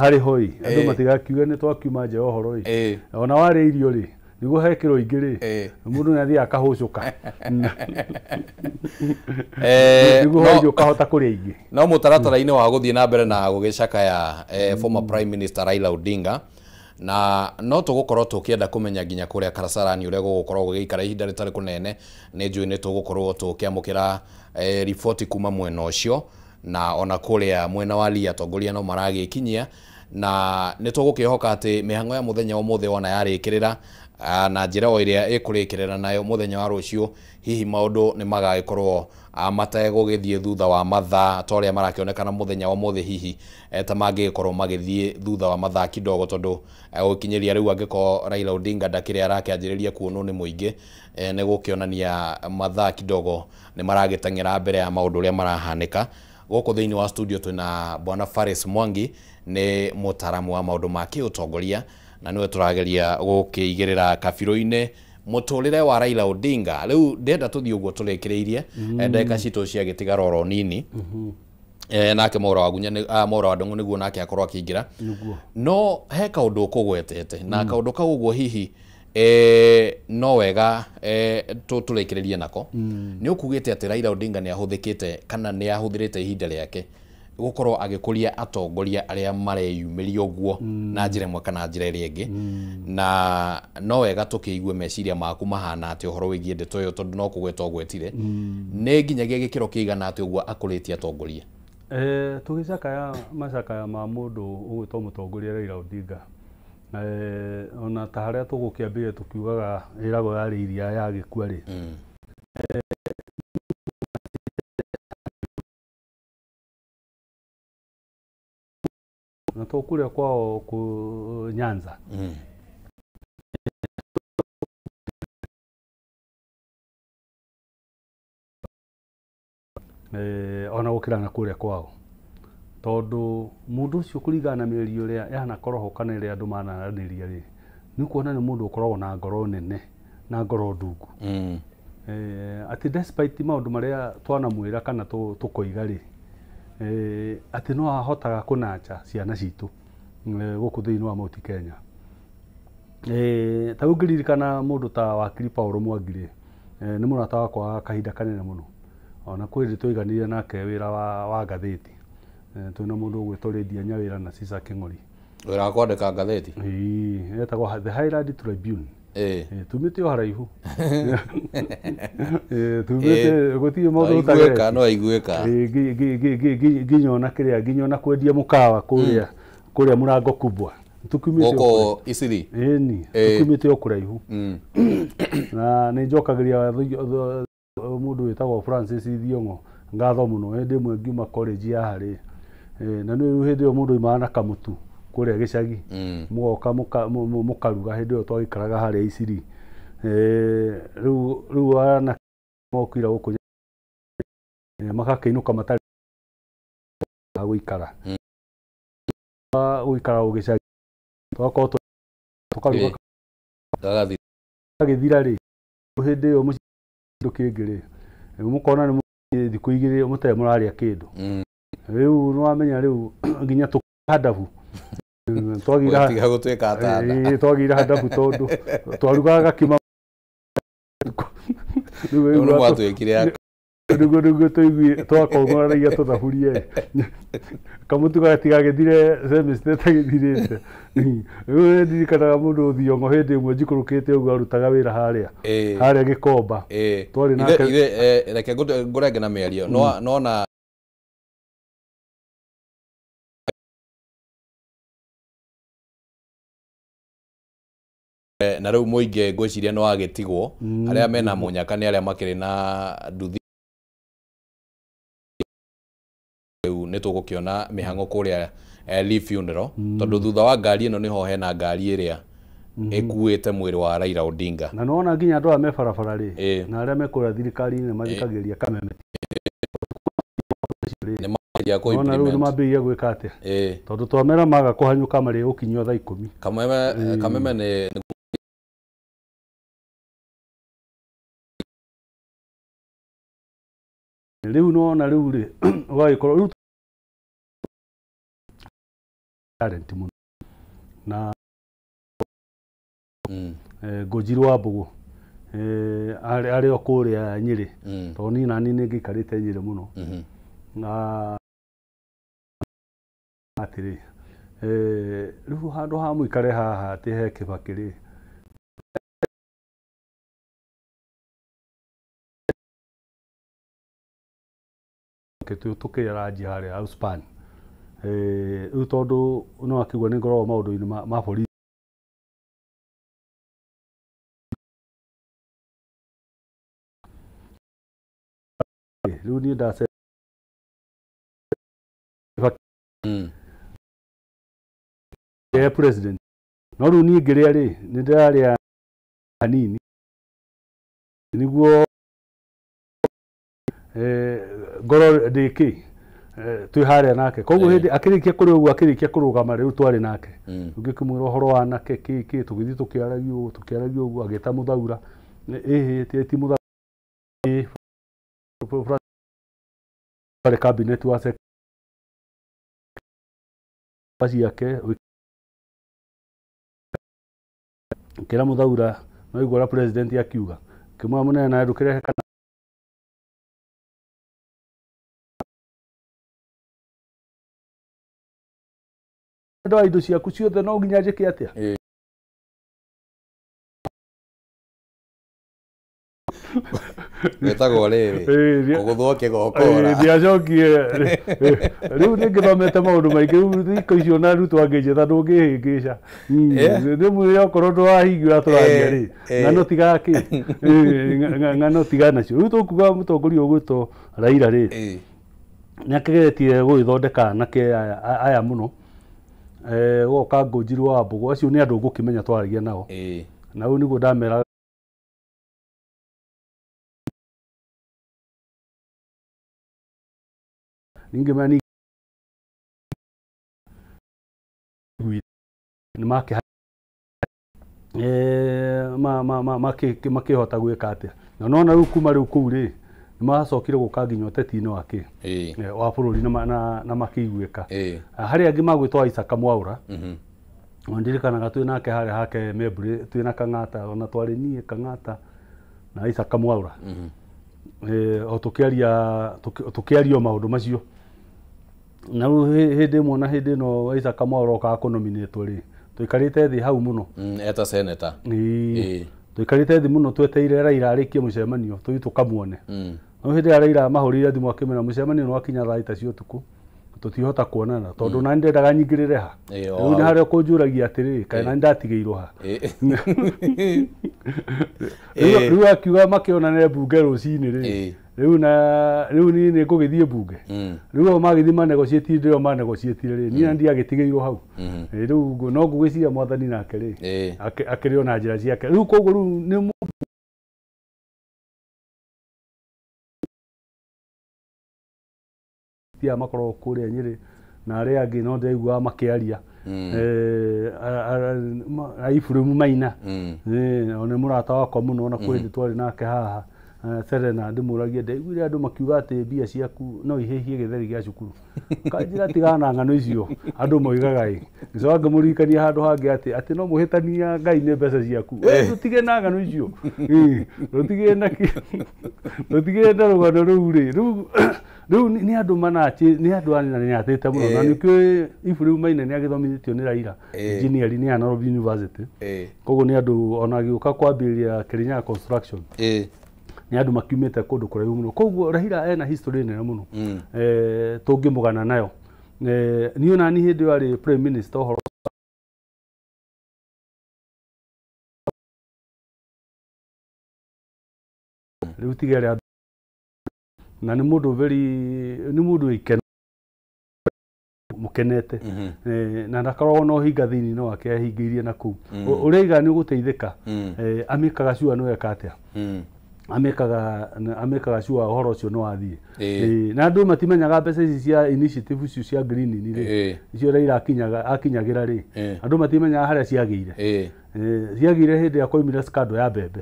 harĩ hoi andũ matigakiuge nĩ twakiuma nja ya ũhoro ĩ ona warĩa irio rĩ nĩguo hekĩrwo ingĩ rĩ mũndũ nĩ athiaga akahũcũka nĩguo hoi ũkahota kũrĩa ingĩ. No mũtaratara-inĩ wa gũthiĩ na mbere na gũgĩcakaya former Prime Minister Raila Odinga, na no tũgũkorwo tũkĩenda kũmenya nginya kũrĩa Kasarani ũrĩa gũgũkorwo gũgĩikara ihinda rĩtarĩ kũnene. Nĩ njũĩ nĩ tũgũkorwo tũkĩamũkĩra riboti kuma mwena ũcio, na ona kũrĩa mwena wa Lia atongoria no maragĩkinyia, na nĩ tũgũkĩhoka atĩ mĩhang'o ya mũthenya ũmũthĩ wona yarĩkĩrĩra na njĩra o ĩrĩa ĩkũrĩkĩrĩra nayo mũthenya wa rũciũ, hihi maũndũ nĩ magagĩkorwo mategũgĩthiĩ thutha wa mathaa ta ũrĩa marakĩonekana mũthenya wa ũmũthĩ, hihi ta mangĩgĩkorwo magĩthiĩ thutha wa mathaa kidogo, tondũ gũkinyĩria rĩu angĩkorwo Raila Odinga ndakĩrĩ arakĩanjĩrĩria kuonwo nĩ mũingĩ, nĩ gũkĩonania mathaa kidogo nĩ maragĩteng'era mbere ya maũndũ ũrĩa marahanĩka. Gũkũ thĩinĩ wa studio twĩna Bwana Faris Mwangi, nĩ mũtaaramu wa maũndũ ma kĩũtongoria, na nĩwe tũrageria gũkĩigĩrĩra kabirũ-inĩ mũtũrĩre wa Raila Odinga. Rĩu ndĩrenda tũthiĩ ũguo tũrĩkĩrĩirie ndagĩka citũ ciagĩtigara oro nini, nake Mwaura wa Gunya Mwaura wa Ndung'u nĩguo nake akorwo akĩingĩra. No he kaũndũ ũkũgwetete na kaũndũ kau ũguo hihi no wega tũrĩkĩrĩrie nako. Nĩ ũkugĩte atĩ Raila Odinga nĩ ahũthĩkĩte kana nĩ ahũthĩrĩte ihinda rĩake gũkorwo agĩkũria atongoria arĩa mareyumĩria ũguo na njĩra ĩmwe kana njĩra ĩrĩa ĩngĩ, na no wega tũkĩigue meciria maku mahana atĩ ũhoro wĩgiĩ ndeto ĩyo, tondũ no kũgweta ũgwetire. Nĩ nginyagia gĩkĩro kĩigana atĩ ũguo akũrĩtie atongoria? Tũgĩcakaya macakaya ma mũndũ ũgwĩtwo mũtongoria Raila Odinga, ona ta harĩa tũgũkĩambĩrĩria tũkiugaga ĩragwo yarĩ iria yagĩkua rĩ, na to kũrĩa kwao ku Nyanza ona gũkĩra na kũrĩa kwao, tondũ mũndũ ũcio kũringana na mĩario ĩrĩa yanakorwo ho kana ĩrĩa andũ manaranĩria rĩ, nĩ ũkuona nĩ mũndũ ũkoragwo na ngoro nene na ngoro ndungu. Atĩ despite maũndũ marĩa twanamwĩra kana tũkoiga rĩ, atĩ no ahotaga kũnacha ciana citũ gũkũ thĩinĩ wa Mount Kenya. Ta rĩu ngĩririkana mũndũ ta wakiri Paul Mwangi rĩ, nĩ mũrata wakwa wa kahinda kanene mũno, ona kwĩ hĩndĩ twaiganire nake wĩra wa ngathĩti, twĩna mũndũ ũgwĩtwo Lydia Nyawĩra na Cesar Kĩng'ori. Wĩra wa kwandĩka ngathĩti? Ĩĩ, etagwo The Highland Tribune. Tumĩte o haraihu. Tumĩte gũtirĩ maũndũ ũtagerete. No aiguĩka. Nginya ona kĩrĩa, nginya ona kwendia mũkawa kũrĩa kũrĩa mũrango kubwa. Tukumĩte gũkũ Isiri. Ĩni, tukumĩte o kũraihu. Na nĩ njokagĩria mũndũ wĩtagwo Francis Thiong'o ngatho mũno. Hĩndĩ ĩmwe ngiuma college ya harĩ, na nĩ rĩu hĩndĩ ĩyo mũndũ oimaga na kamũtu kũrĩa gĩcagi, mũgoka mũkaruga. Hĩndĩ ĩyo twagĩikaraga harĩa Isiri. Rĩu anake mokire gũkũ magakĩinũka matarĩ gũikara gũikara gĩcagi, twakorwo tũkaruga gagĩthira rĩ, hĩndĩ ĩyo mũciĩ kĩndũ kĩngĩ rĩ, mũkona nĩ thikũ igĩrĩ mũtarĩ mũrarĩa kĩndũ. Rĩu nĩwamenya rĩu nginya tũhandabu twagĩra handabu tondũ twarugaga gakima. Nĩguo nĩguo tũigue twakong'oranagia tũthaburia kamũtu gatigagĩthire semester ĩtagĩthirĩte. Rĩu ndirikanaga mũndũ Thiong'o hĩndĩ ĩmwe njikũrũkĩte ũguo arutaga wĩra harĩa harĩa Gĩkomba. Twarĩ nake. Reke ngũrenge na mĩario nona na rĩu mũingĩ ngwĩciria no agĩtigwo arĩa mena mũnyaka nĩ arĩa makĩrĩ na nduthi. Rĩu nĩ tũgũkĩona mĩhang'o kũrĩa Lee funeral, tondũ thutha wa ngari ĩno nĩho hena ngari ĩrĩa ĩkuĩte mwĩrĩ wa Raila Odinga. Na nĩwona nginya andũ aya me barabara rĩ, na arĩa me kũrĩa thirikari-inĩ mathikagĩrĩria Kameme. Kũgeria kũ Nona rĩu nĩ implement. mambĩrĩria gwĩka atĩa? Ĩĩ. Tondũ twamera maga kũhanyũka marĩ gũkinyio thaa 10. Kameme nĩ Rĩu nona rĩu rĩ ũgagĩkorwo rĩu talent mũno na Ngũnjiri wa Mbũgũ arĩ o kũrĩa Nyĩrĩ tondũ niĩ nani nĩ ngĩikarĩte Nyĩrĩ mũno na atĩrĩ rĩu handũ ha mũikare haha atĩ he Kĩbakĩ rĩ tũkĩaranjia harĩa Outspan rĩu tondũ no akĩigua nĩ ngoragwo maũndũ-inĩ ma borithi rĩu niĩ ndace president no rĩu niĩ ngĩrĩa rĩ nĩ ndĩrarĩa hanini nĩguo ngorwo ndĩ kĩ twĩ harĩa nake koguo hĩndĩ akĩrĩkia kũrĩa ũguo akĩrĩkia kũrũgama rĩu twarĩ nake ngĩkĩmwĩra ũhoro wa anake kĩ kĩ tũgĩthiĩ tũkĩaragia ũguo tũkĩaragia ũguo agĩta Mũthaura ĩhĩ ti Mũthaura arĩ cabinet wa ciake ngĩra Mũthaura no igua ũrĩa president akiuga ngĩmwĩra mũnene nawe ndũkĩrehe kana ndoa indo ciaku ciothe no nginya njĩke atĩa Wetagwo rĩrĩ kũgũthwo kĩgokora ndiacokire rĩu nĩ ngĩthomete maũndũ maingĩ rĩu thikũ icio na arutwo angĩnjĩta ndũngĩhĩngĩca rĩmwe okorwo ndũrahingia tũraria rĩ ng'ano tiga kĩ ng'ano tiga nacio rĩu tũkuga mũtongoria ũgwĩtwo Raila rĩ nĩ akĩgeretie gũgĩthondeka anake aya mũno goka Ngũnjiri wa Mbũgũ acio nĩ andũ ngũkĩmenya twaragia nao na rĩu nĩguo ndamera ningĩ mani nĩ makĩhota gwĩka atĩa na nona rĩu kuma rĩu kũu rĩ nĩ macokire gũka nginya ũteti-inĩ wa kĩ wa bũrũri na makĩiguĩka harĩ angĩ magwĩtwo Isaac Mwaura ndirikanaga twĩ nake harĩa hake Membure twĩ na Kang'ata ona twarĩ niĩ Kang'ata na Isaac Mwaura o tũkĩaria maũndũ macio na rĩu hĩndĩ ĩmwe na hĩndĩ ĩno Isaac Mwaura okaga kũnominĩtwo rĩ tũikarĩte thĩ hau mũno eta senator tũikarĩte thĩ mũno tweteire Raila arĩkie mũcemanio tũthiĩ tũkamuone no hĩndĩ ĩrĩa Raila mahũrĩire thimũ akĩmera mũcemanio nĩ wakinya thaa 3 cia ũtukũ tũtihota kuonana tondũ nani ndendaga nyingĩrĩre ha rĩu nĩ harĩa ũkũnjũragia atĩrĩrĩ kaĩ nani ndatigĩirwo ha rĩu akiuga makĩonane mbunge rũcinĩ rĩ rĩu na rĩu niĩ nĩ ngũgĩthiĩ mbunge rĩu o magĩthiĩ manegociĩtire ndĩo manegociĩtire rĩ niĩ ndiagĩtigĩirwo hau rĩu no ngũgĩciria mwathani nake rĩ akĩrĩ o na njĩra ciake rĩu koguo rĩu nĩ tia makoragwo kũrĩa Nyĩrĩ na arĩa angĩ no ndĩraiguaga makĩaria Ibrahim Maina ona mũrata wakwa mũno ona kwĩ hĩndĩ twarĩ nake haha Serena ndĩmũragie ndaiguire andũ makiuga atĩ mbia ciaku no ihĩhie gĩtheri gĩa cukuru kanjĩra tigana na ng'ano icio andũ moigaga ĩ ngĩcoka ngĩmũririkania handũ hangĩ atĩ no mũhĩtania Ngai nĩ mbeca ciaku tũtige na ng'ano icio tũtige na rũgano rũu rĩ rĩu nĩ andũ manachi nĩ andũ anyatĩte mũno na nĩkĩo Ibrahim Maina nĩ agĩthomithĩtio nĩ Raila engineering nĩ Nairobi University koguo nĩ andũ ona agĩũka kwambĩrĩria Kirinyaga construction nĩ andũ makiumĩte kũndũ kũraihu mũno koguo Raila ena history nene mũno tũngĩmũgana nayo niĩ ona niĩ hĩndĩ ĩyo arĩ prime minister ũhoro rĩu tiga arĩa na nĩ mũndũ very nĩ mũndũ wĩ mũkenete na ndakoragwo na ũhinga thĩinĩ wake ahingĩirie na kũu ũrĩa aiga nĩ ũgũteithĩka amĩkaga cua nĩ weka atĩa amekaga sure ũhoro ũcio nĩ wathiĩ. Na andũ matimenyaga mbeca ici cia initiative icio cia green rĩ, icio Raila akinyagĩra rĩ, andũ matimenyaga harĩa ciagĩire. Ciagĩire hĩndĩ ĩrĩa kwaumire scandal ya mbembe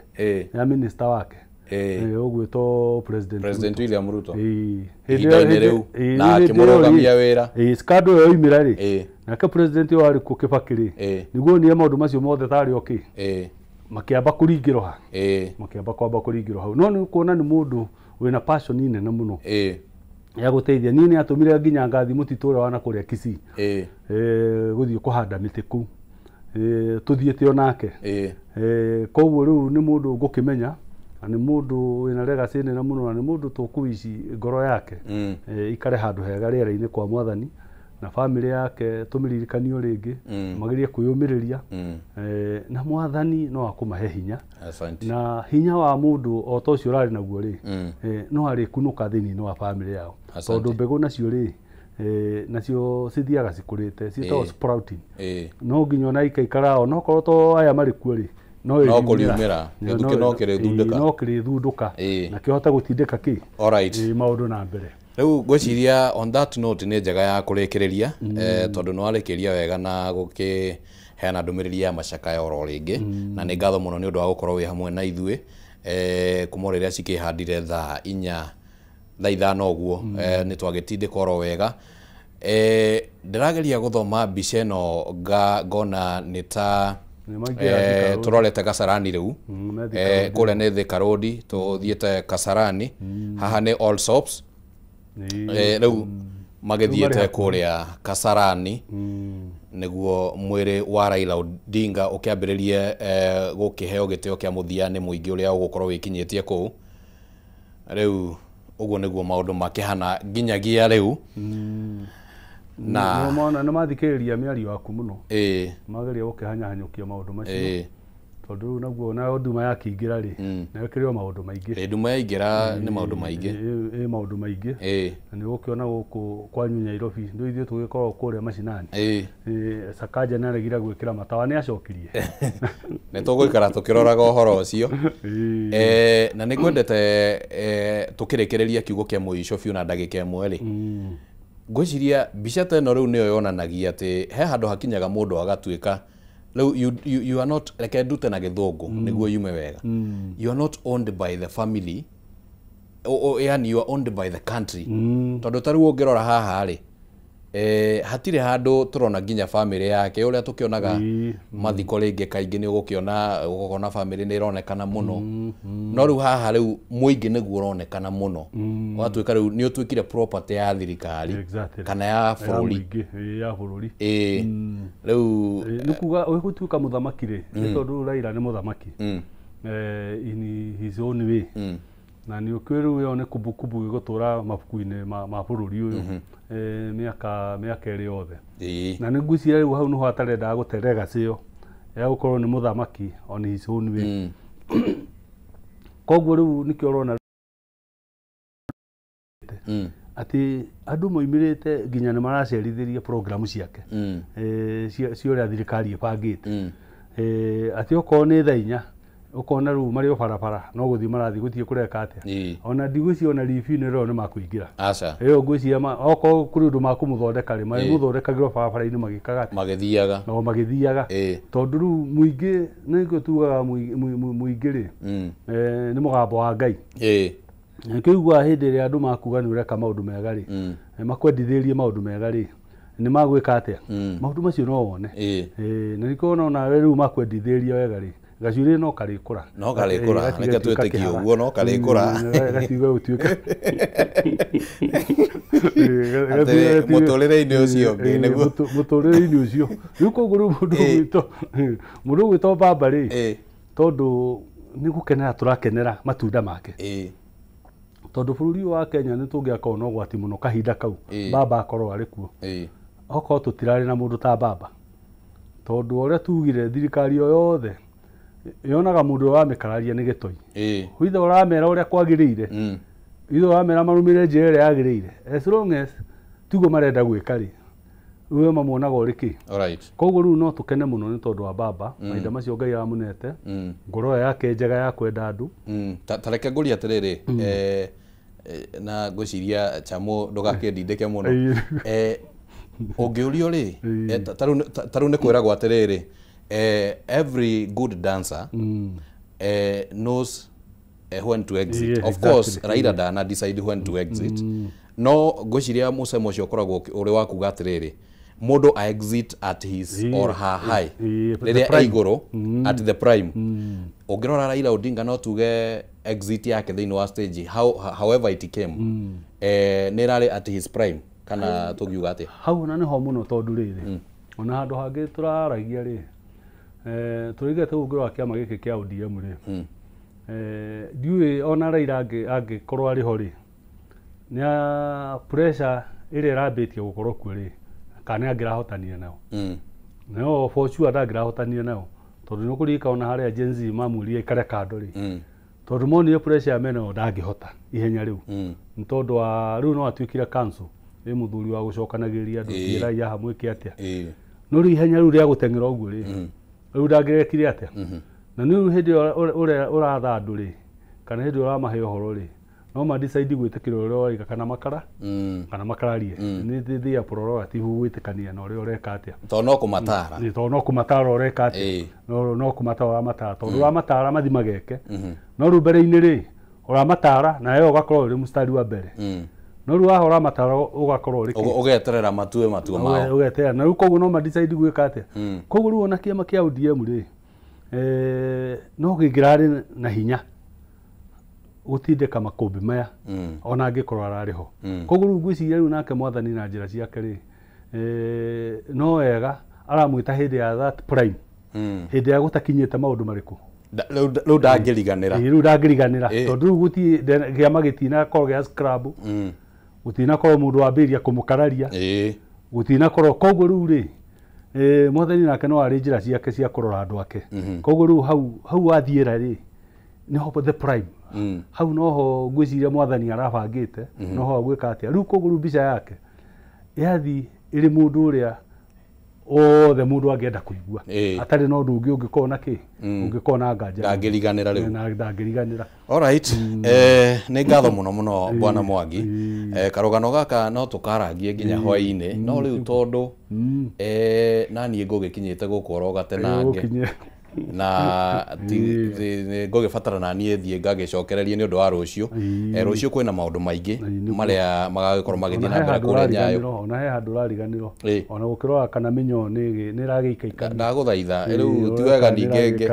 ya minister wake ũgwĩtwo President William Ruto. Ihinda-inĩ rĩu na akĩmũrũgamia wĩra. Scandal ĩyo yoimĩra rĩ, nake president ũyũ arĩ kuo Kibaki rĩ, nĩguo onire maũndũ macio mothe tarĩ o kĩ, makĩamba kũringĩrwo ha, makĩamba kwamba kũringĩrwo hau. No nĩ ũkuona nĩ mũndũ wĩna passion nene mũno ya gũteithia. Niĩ nĩ atũmire nginya ngathi mũtitũ ũrĩa wa nakũrĩa Kisii gũthiĩ kũhanda mĩtĩ kũu, tũthiĩte o nake. Koguo rĩu nĩ mũndũ ngũkĩmenya, na nĩ mũndũ wĩna legacy nene mũno, na nĩ mũndũ tũkũici ngoro yake ikare handũ hega rĩera-inĩ kwa Mwathani, na family yake tũmĩririkanio rĩngĩ, magerie kwĩyũmĩrĩria, na Mwathani no akũmahe hinya. Asante. Na hinya wa mũndũ o ta ũcio ũrarĩ naguo rĩ, no arĩkunũka thĩinĩ wa family yao, tondũ mbegũ nacio rĩ, nacio cithiaga cikũrĩte, ciĩtagwo sprouting. No nginya ona ikaikara o nokorwo to aya marĩ kuo rĩ, no kũriumĩra gĩthukĩ no kĩrĩthundũka, no kĩrĩthundũka na kĩhote gũtindĩka kĩ maũndũ na mbere. Rĩu ngwĩciria on that note nĩ njega ya kũrĩkĩrĩria, tondũ nĩ warĩkĩria wega na gũkĩheana ndũmĩrĩri ya macakaya oro rĩngĩ, na nĩ ngatho mũno nĩ ũndũ wa gũkorwo wĩ hamwe na ithuĩ kuma rĩrĩa cikĩhandire thaa inya thaa ithano ũguo, nĩ twagĩtindĩka oro wega. Ndĩrageria gũthoma mbica ĩno ngona nĩ ta tũrorete Kasarani rĩu, kũrĩa nĩ Thika Road tũthiĩte Kasarani, haha nĩ All Soaps. Rĩu magĩthiĩte kũrĩa Kasarani nĩguo mwĩrĩ wa Raila Odinga ũkĩambĩrĩrie gũkĩheo gĩtĩo kĩa mũthia nĩ mũingĩ ũrĩa ũgũkorwo wĩkinyĩtie kũu. Rĩu ũguo nĩguo maũndũ makĩhana nginyagia rĩu. Na nĩ mathikĩrĩria mĩario yaku mũno, mageria gũkĩhanyahanyũkia maũndũ macio, tondũ rĩu naguo nayo nduma yakĩingĩra rĩ, nayo ĩkĩrĩ o maũndũ maingĩ. Nduma yaingĩra nĩ maũndũ maingĩ, maũndũ maingĩ. Na nĩ ũgũkĩona gũkũ kwanyu Nairobi, nĩ ithuĩ tũgĩkoragwo kũrĩa macinani. Sakaja nĩ aregire gwĩkĩra matawa, nĩ acokirie. Nĩ tũgũikara tũkĩroraga ũhoro ũcio. Na nĩ ngwendete tũkĩrĩkĩrĩria kiugo kĩa mũico biũ na ndagĩka ĩmwe rĩ, ngwĩciria mbica ta ĩno rĩu nĩyo yonanagia atĩ he handũ hakinyaga mũndũ agatuĩka rĩu you are not, reke ndute na gĩthũngũ nĩguo yume wega, you are not owned by the family, yani you are owned by the country. Tondũ ta rĩu ũngĩrora haha rĩ, hatirĩ handũ tũrona nginya family yake ũrĩa tũkĩonaga mathiko rĩngĩ kaingĩ nĩ ũgũkĩona ũgũkona family nĩ ĩronekana mũno, no rĩu haha rĩu mũingĩ nĩguo ũronekana mũno, ũgatuĩka rĩu nĩ ũtuĩkire property ya thirikari kana ya bũrũri, ya bũrũri. Rĩu nĩ kuga ũgũtuĩka mũthamaki rĩ, nĩ tondũ Raila nĩ mũthamaki in his own way, na nĩ ũkĩũĩ rĩu ĩyo nĩ kumbukumbu ĩgũtũra mabuku-inĩ ma bũrũri ũyũ mĩaka ĩrĩ yothe. Na nĩ ngwĩciria rĩu hau nĩho atarendaga gũte legacy ĩyo ya gũkorwo nĩ mũthamaki on his own way. Koguo rĩu nĩkĩo ũrona atĩ andũ moimĩrĩte nginya nĩ maracerithĩria programu ciake cia ũrĩa thirikari ĩbangĩte, atĩ okorwo nĩ thaa inya ũkona rĩu marĩ o barabara no gũthiĩ marathiĩ gũthiĩ kũreka atĩa. Ona ndigwĩciria ona ribinĩ rĩo nĩ makũingĩra ĩyo ngwĩciria okorwo kũrĩ ũndũ makũmũthondeka rĩ, marĩmũthondekagĩrwo barabara-inĩ magĩkaga atĩa, magĩthiaga o magĩthiaga, tondũ rĩu mũingĩ nĩkĩo tugaga mũingĩ rĩ nĩ mũgambo wa Ngai. Nĩkĩo ũiguaga hĩndĩ ĩrĩa andũ makuga nĩ ũreka maũndũ mega rĩ, makwendithĩrie maũndũ mega rĩ, nĩ magwĩka atĩa, maũndũ macio no wone. Na nĩkĩo onawe rĩu makwendithĩria wega rĩ, gacuĩrĩ no karĩkũra, no karĩkũra, reke twĩtĩkie ũguo, no karĩkũra gatiga gũtuĩka atĩ mũtũrĩre-inĩ ũcio ũngĩ nĩguo mũtũrĩre-inĩ ũcio. Rĩu koguo rĩu mũndũ ũgwĩtwo baba rĩ, tondũ nĩ gũkenera tũrakenera matunda make, tondũ bũrũri ũyũ wa Kenya nĩ tũngĩakorwo na ũgwati mũno kahinda kau baba akorwo arĩ kuo, okorwo tũtirarĩ na mũndũ ta baba, tondũ ũrĩa tugire thirikari o yothe yonaga mũndũ ũrĩa wamĩkararia nĩ gĩtoi, withe ũramera ũrĩa kwagĩrĩire, withe ũramera marũmĩrĩre njĩra ĩrĩa yagĩrĩire, as long as tiguo marenda gwĩka rĩ, We mamuonaga ũrĩ kĩ. Alright. Koguo rĩu no tũkene mũno nĩ tondũ wa baba, mahinda macio Ngai aramũnete, ngoro ĩyo yake njega ya kwenda andũ. Ta reke ngũrie atĩrĩrĩ, na ngwĩciria Chamo ndũgakĩndindĩke mũno. Ũngĩũrio rĩ, ta rĩu nĩ kwĩragwo atĩrĩrĩ, every good dancer knows when to exit. Of course, Raila ndana decide when to exit, no ngwĩciria mũcemo ũcio ũkoragwo ũrĩ wa kuga atĩrĩrĩ, mũndũ a exit at his or her high, the rĩrĩa prime. E igũrũ, at the prime. Ũngĩrora Raila Odinga, no tuge exit yake thĩinĩ wa stage, however it came, nĩ ĩrarĩ at his prime, kana tũngiuga atĩa? Hau ona nĩho mũno, tondũ rĩrĩ, ona handũ hangĩ tũraragia rĩ, tũrĩgĩte ũngĩrora kĩama gĩkĩ kĩa ODM rĩ, ndiũĩ ona Raila angĩkorwo arĩ ho rĩ, nĩ pressure ĩrĩa ĩrambĩtie gũkorwo kuo rĩ, kana nĩ angĩrahotanire nayo. No for sure ndangĩrahotanire nayo, tondũ nĩ ũkũririkana ona harĩa Gen Z mamwĩrire aikare kando rĩ, tondũ monire pressure ya menayo ndangĩhota ihenya rĩu, nĩ tondũ wa rĩu no atuĩkire council ĩ mũthuri wa gũcokanagĩrĩria andũ, thiĩrai haha mwĩke atĩa. No rĩu ihenya rĩu rĩa gũteng'era ũguo rĩ, rĩu ndangĩrekire atĩa? Na rĩu hĩndĩ ĩyo ũrĩa ũratha andũ rĩ, kana hĩndĩ ĩyo ũramahe ũhoro rĩ, no ma decide gwĩtĩkĩra ũrĩa ũraiga kana makara kana makararie. Nĩ their prerogative gwĩtĩkania na ũrĩa ũreka atĩa. Tondũ no kũmatara. Nĩ tondũ no kũmatara ũreka atĩa? No kũmatara ũramatara, tondũ ũramatara mathi mageke. No rĩu mbere-inĩ rĩ, ũramatara nawe ũgakorwo ũrĩ mũstari wa mbere. No rĩu haha ũramatara ũgakorwo ũrĩ kĩ? Ũgeterera matue matua mao. Ũgeterera. Na rĩu koguo no ma decide gwĩka atĩa. Koguo rĩu ona kĩama kĩa ODM rĩ, no gĩngĩrarĩ na hinya gũtindĩka makũmbĩ maya, ona angĩkorwo ararĩ ho. Koguo rĩu ngwĩciria rĩu nake mwathani na njĩra ciake rĩ, no wega aramwĩta hĩndĩ ya that prime, hĩndĩ ya gũtakinyĩte maũndũ marĩkũ. Rĩu ndangĩriganĩra. Rĩu ndangĩriganĩra, tondũ rĩu gũtirĩ kĩama gĩtinakorwo gĩa scrab, gũtinakorwo mũndũ wambĩrĩria kũmũkararia, gũtinakorwo. Koguo rĩu rĩ, mwathani nake no arĩ njĩra ciake cia kũrora andũ ake. Koguo rĩu hau wathiĩra rĩ, nĩho the prime. Hau noho ngwĩciria mwathani arabangĩte noho agwĩka atĩa rĩu. Koguo rĩu mbica yake yathi ĩrĩ mũndũ ũrĩa othe mũndũ angĩenda kũigua, atarĩ na ũndũ ũngĩ ũngĩkorwo na kĩ, ũngĩkorwo na nganja. Ndangĩriganĩra rĩu. Na ndangĩriganĩra. Alright. Nĩ ngatho mũno mũno, Bwana Mwangi. Karũgano gaka no tũkarangie nginya hwaĩ-inĩ, no rĩu tondũ na niĩ ngũgĩkinyĩte gũkũ oro gatenange Ũgũkinye. Na nĩ ngũgĩbatara na niĩ thiĩ ngagĩcokererie nĩ ũndũ wa rũciũ. Rũciũ kwĩna maũndũ maingĩ marĩa magagĩkorwo magĩthiĩ Ona na he mbere handũ kũrĩa Nyayo. ũrariganĩrwo, ona he handũ ũrariganĩrwo, ona gũkĩrora kana mĩnyoo nĩ ĩragĩikaikania. Ndagũthaitha rĩu, ti wega ningĩ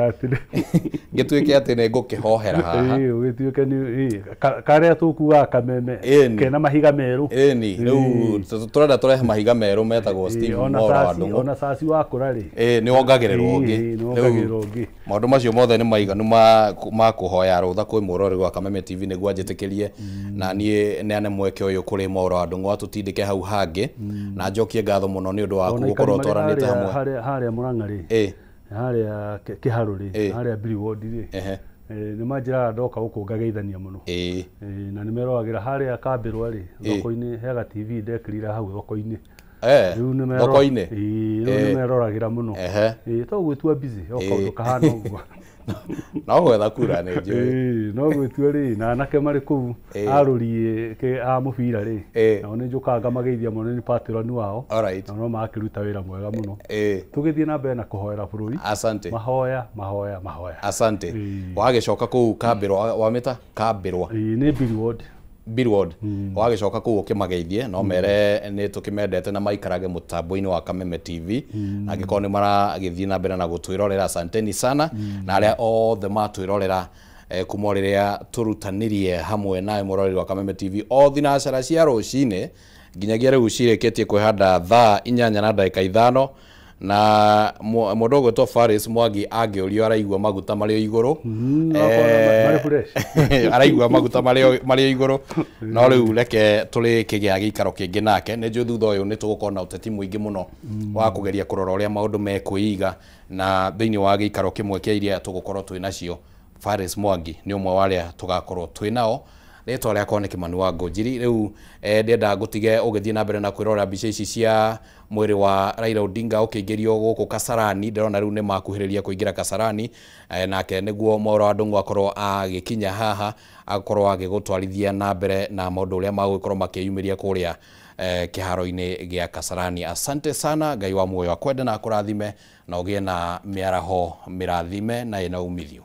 ngĩtuĩke atĩ nĩ ngũkĩhohera haha. Ũgĩtuĩke nĩ karĩa tũkuaga kameme kena mahiga merũ. Ĩni, rĩu tũrenda tũrehe mahiga merũ metagwo Steve Ona Moro wa caci Ndung'u. Ona caci wakũra rĩ, Ĩ, nĩ wongagĩrĩrwo ũngĩ. Ĩ, nĩ wongagĩrĩrwo ũngĩ. Maũndũ macio mothe nĩ maiganu ma kũhoya rũtha kwĩ mwĩroreri wa Kameme TV nĩguo anjĩtĩkĩrie na niĩ neane mweke ũyũ kũrĩ Moro wa Ndung'u atũtindĩke hau hangĩ, na njokie ngatho mũno nĩ ũndũ waku Ona gũkorwo aikari marĩ twaranĩte hamwe. harĩa Mũrang'a rĩ, harĩa Kĩharũ rĩ, harĩa Billy Ward rĩ, nĩ manjĩraga ndoka gũkũ ngageithania mũno. Na nĩ meroragĩra harĩa Kambĩrwa rĩ, thoko-inĩ hega TV ndekĩrire hau thoko-inĩ. Rĩu nĩ Thoko-inĩ? Ĩ, rĩu nĩ meroragĩra mũno. Ĩ, to gwĩtua busy o kaũndũ kahana ũguo. No gwetha kura nĩ njũĩ. Ĩ, no gwĩtua rĩ, na anake marĩ kũu arũri a mũbira rĩ, nao nĩ njũkaga ngamageithia mũno, nĩ patron wao. Na no makĩruta wĩra mwega mũno. Tũgĩthiĩ na mbere na kũhoera bũrũri. Asante. Mahoya, mahoya, mahoya. Asante. Wagĩcoka kũu Kambĩrwa, wamĩta Kambĩrwa? Ĩ, nĩ Billy Ward. Bill Ward. Wagĩcoka kũu ũkĩmageithie no mere nĩ tũkĩmendete na maikarage mũtambo-inĩ wa Kameme TV, na angĩkorwo nĩ maragĩthiĩ na mbere na gũtwĩrorera, asanteni sana, na arĩa othe matwĩrorera kuma o rĩrĩa tũrutanirie hamwe nawe mũroreri wa Kameme TV o thinacara cia rũcinĩ nginyagia rĩu cirĩkĩtie kwĩhanda thaa 8:05, na mũndũ ũgwĩtwo Faris Mwangi angĩũrio araigua maguta marĩ o igũrũ. Marĩ fresh. Araigua maguta marĩ o igũrũ, no rĩu reke tũrĩ kĩgĩa gĩikaro kĩngĩ nake. Nĩ njũĩ thutha ũyũ nĩ tũgũkorwo na ũteti mũingĩ mũno wa kũgeria kũrora ũrĩa maũndũ mekwĩiga, na thĩinĩ wa gĩikaro kĩmwe kĩa iria tũgũkorwo twĩ nacio, Faris Mwangi nĩ ũmwe wa arĩa tũgakorwo twĩ nao. Rĩtwa rĩakwa nĩ Kĩmani wa Ngũnjiri. Rĩu ndĩrenda ngũtige ũgĩthiĩ na mbere na kwĩrorera mbica ici cia mwĩrĩ wa Raila Odinga ũkĩingĩrio gũkũ Kasarani. Ndĩrona rĩu nĩ makuhĩrĩria kũingĩra Kasarani, nake nĩguo Mwaũra wa Ndũng'ũ akorwo agĩkinya haha, akorwo agĩgũtwarithia na mbere na maũndũ ũrĩa magũgĩkorwo makĩyumĩria kũrĩa kĩharo-inĩ gĩa Kasarani. Asante sana, Ngai wa muoyo akwende na akũrathime na ũgĩe na mĩaraho mĩrathime na ĩna umithio.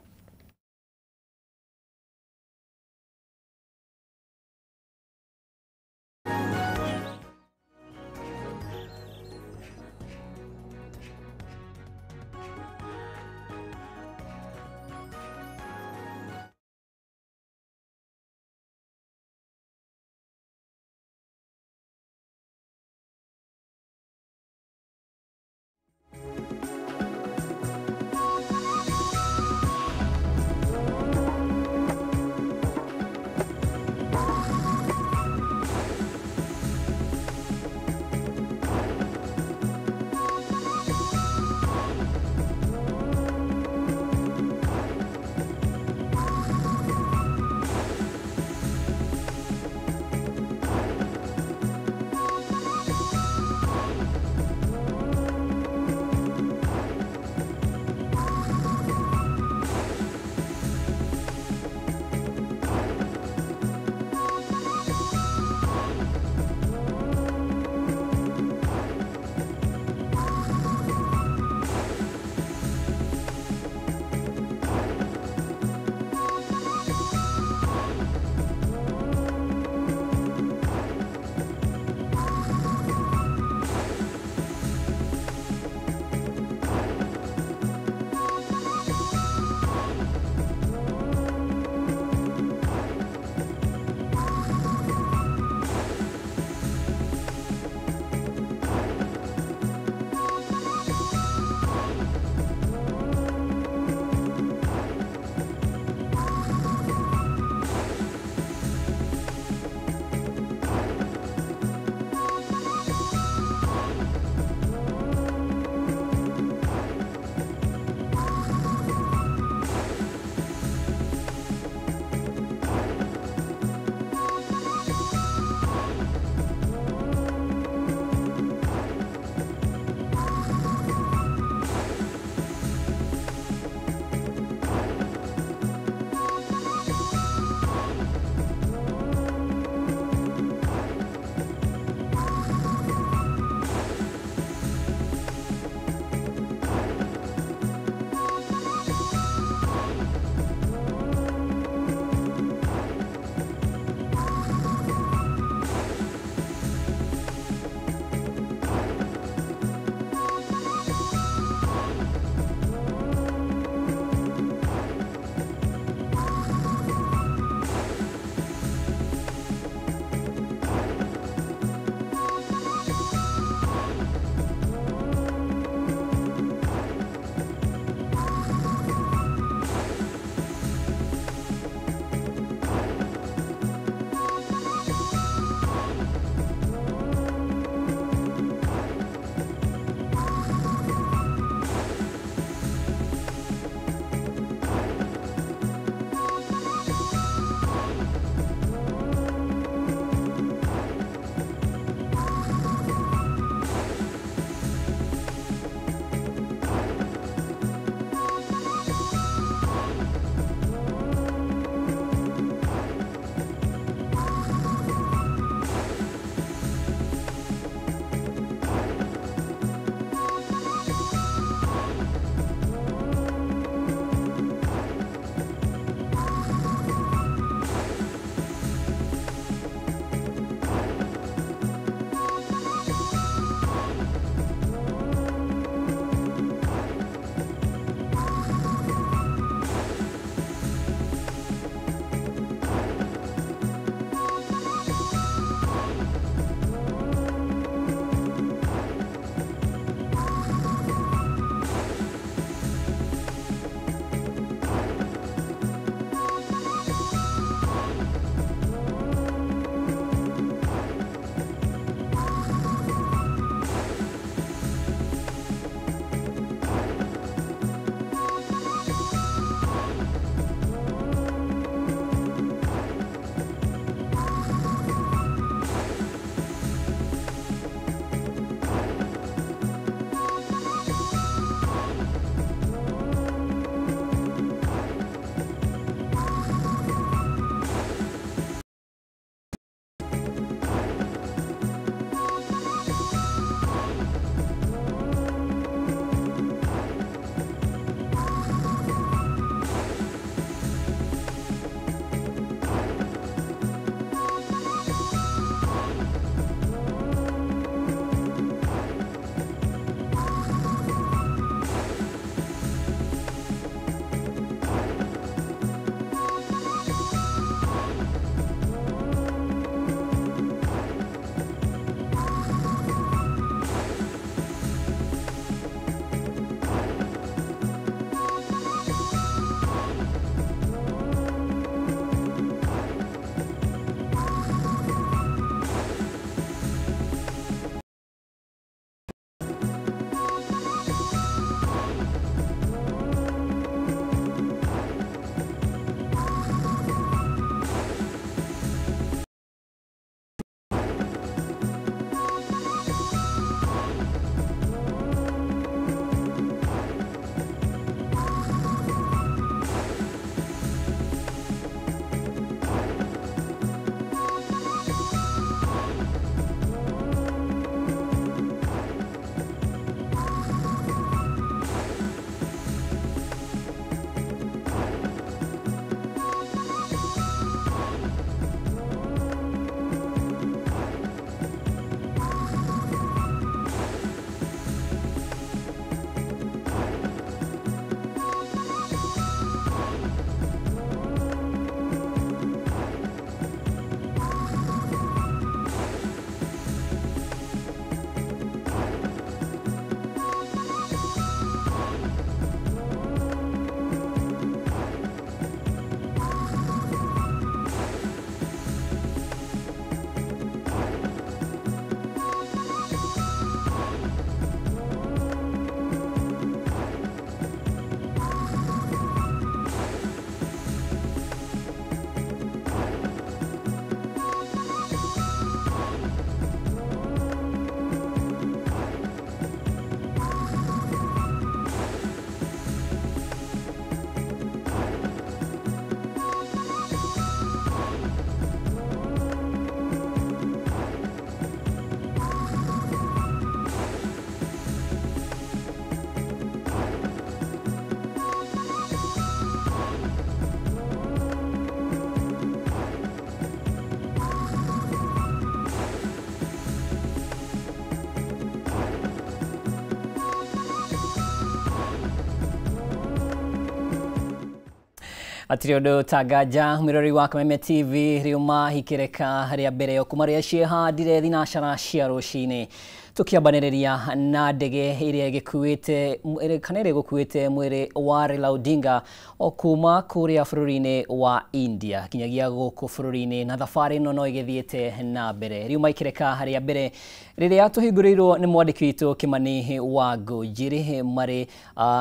Hatirĩ ũndũ ta nganja mwĩroreri wa Kameme TV riuma hikĩrĩka rĩa mbere o kuma rĩa ciĩhandire thinacara cia rũcinĩ tũkĩambanĩrĩria na ndege ĩrĩa ĩgĩkuĩte kana ĩrĩa ĩgũkuĩte mwĩrĩ wa Raila Odinga o kuma kũrĩa bũrũri-inĩ wa India kinyagia gũkũ bũrũri-inĩ na thabarĩ ĩno no ĩgĩthiĩte na mbere. Riuma ikĩrĩka rĩa mbere rĩrĩa tũhingũrĩirwo nĩ mwandĩki witũ Kimani wa Ngũnjiri marĩ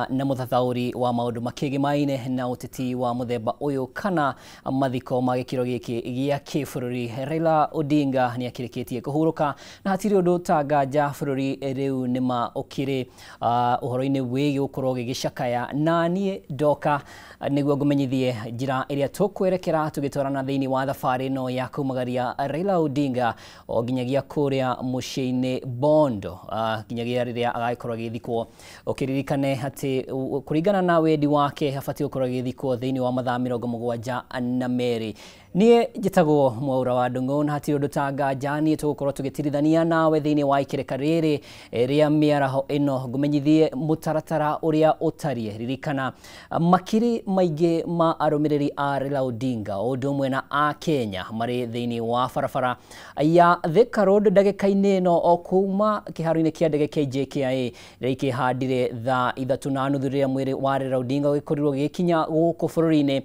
na mũthathaũri wa maũndũ makĩgĩmaine na ũteti wa mũthemba ũyũ kana mathiko ma gĩkĩro gĩkĩ gĩa kĩbũrũri. Raila Odinga nĩ akĩrĩkĩtie kũhurũka na hatirĩ ũndũ ta nganja bũrũri rĩu nĩma ũkĩrĩ ũhoro-inĩ wĩgiĩ gũkorwo gĩgĩcakaya na niĩ ndoka nĩguo ngũmenyithie njĩra ĩrĩa tũkwerekera tũgĩtwarana thĩinĩ wa thabarĩ ĩno ya kumagaria Raila Odinga o nginyagia kũrĩa mũciĩ-inĩ Bondo nginyagia rĩrĩa agagĩkorwo agĩthikwo. Ũkĩririkane atĩ kũringana na wendi wake abatiĩ gũkorwo agĩthikwo thĩinĩ wa mathaa 72. Niĩ njĩtagwo Mwaura wa Ndung'u na hatirĩ ũndũ ta nganja niĩ tũgũkorwo tũgĩtirithania nawe thĩinĩ wa ikĩrĩka rĩrĩ rĩa mĩaraho ĩno ngũmenyithie mũtaratara ũrĩa ũtariĩ. Ririkana makiri maingĩ ma arũmĩrĩri a Raila Odinga o ũndũ ũmwe na a Kenya marĩ thĩinĩ wa barabara ya Thika Road ndagĩka-inĩ ĩno o kuma kĩharo-inĩ kĩa ndege kĩa JKIA rĩrĩa ikĩhandire thaa 3:30 rĩrĩa mwĩrĩ wa Raila Odinga ũgĩkorirwo ũgĩkinya gũkũ bũrũri-inĩ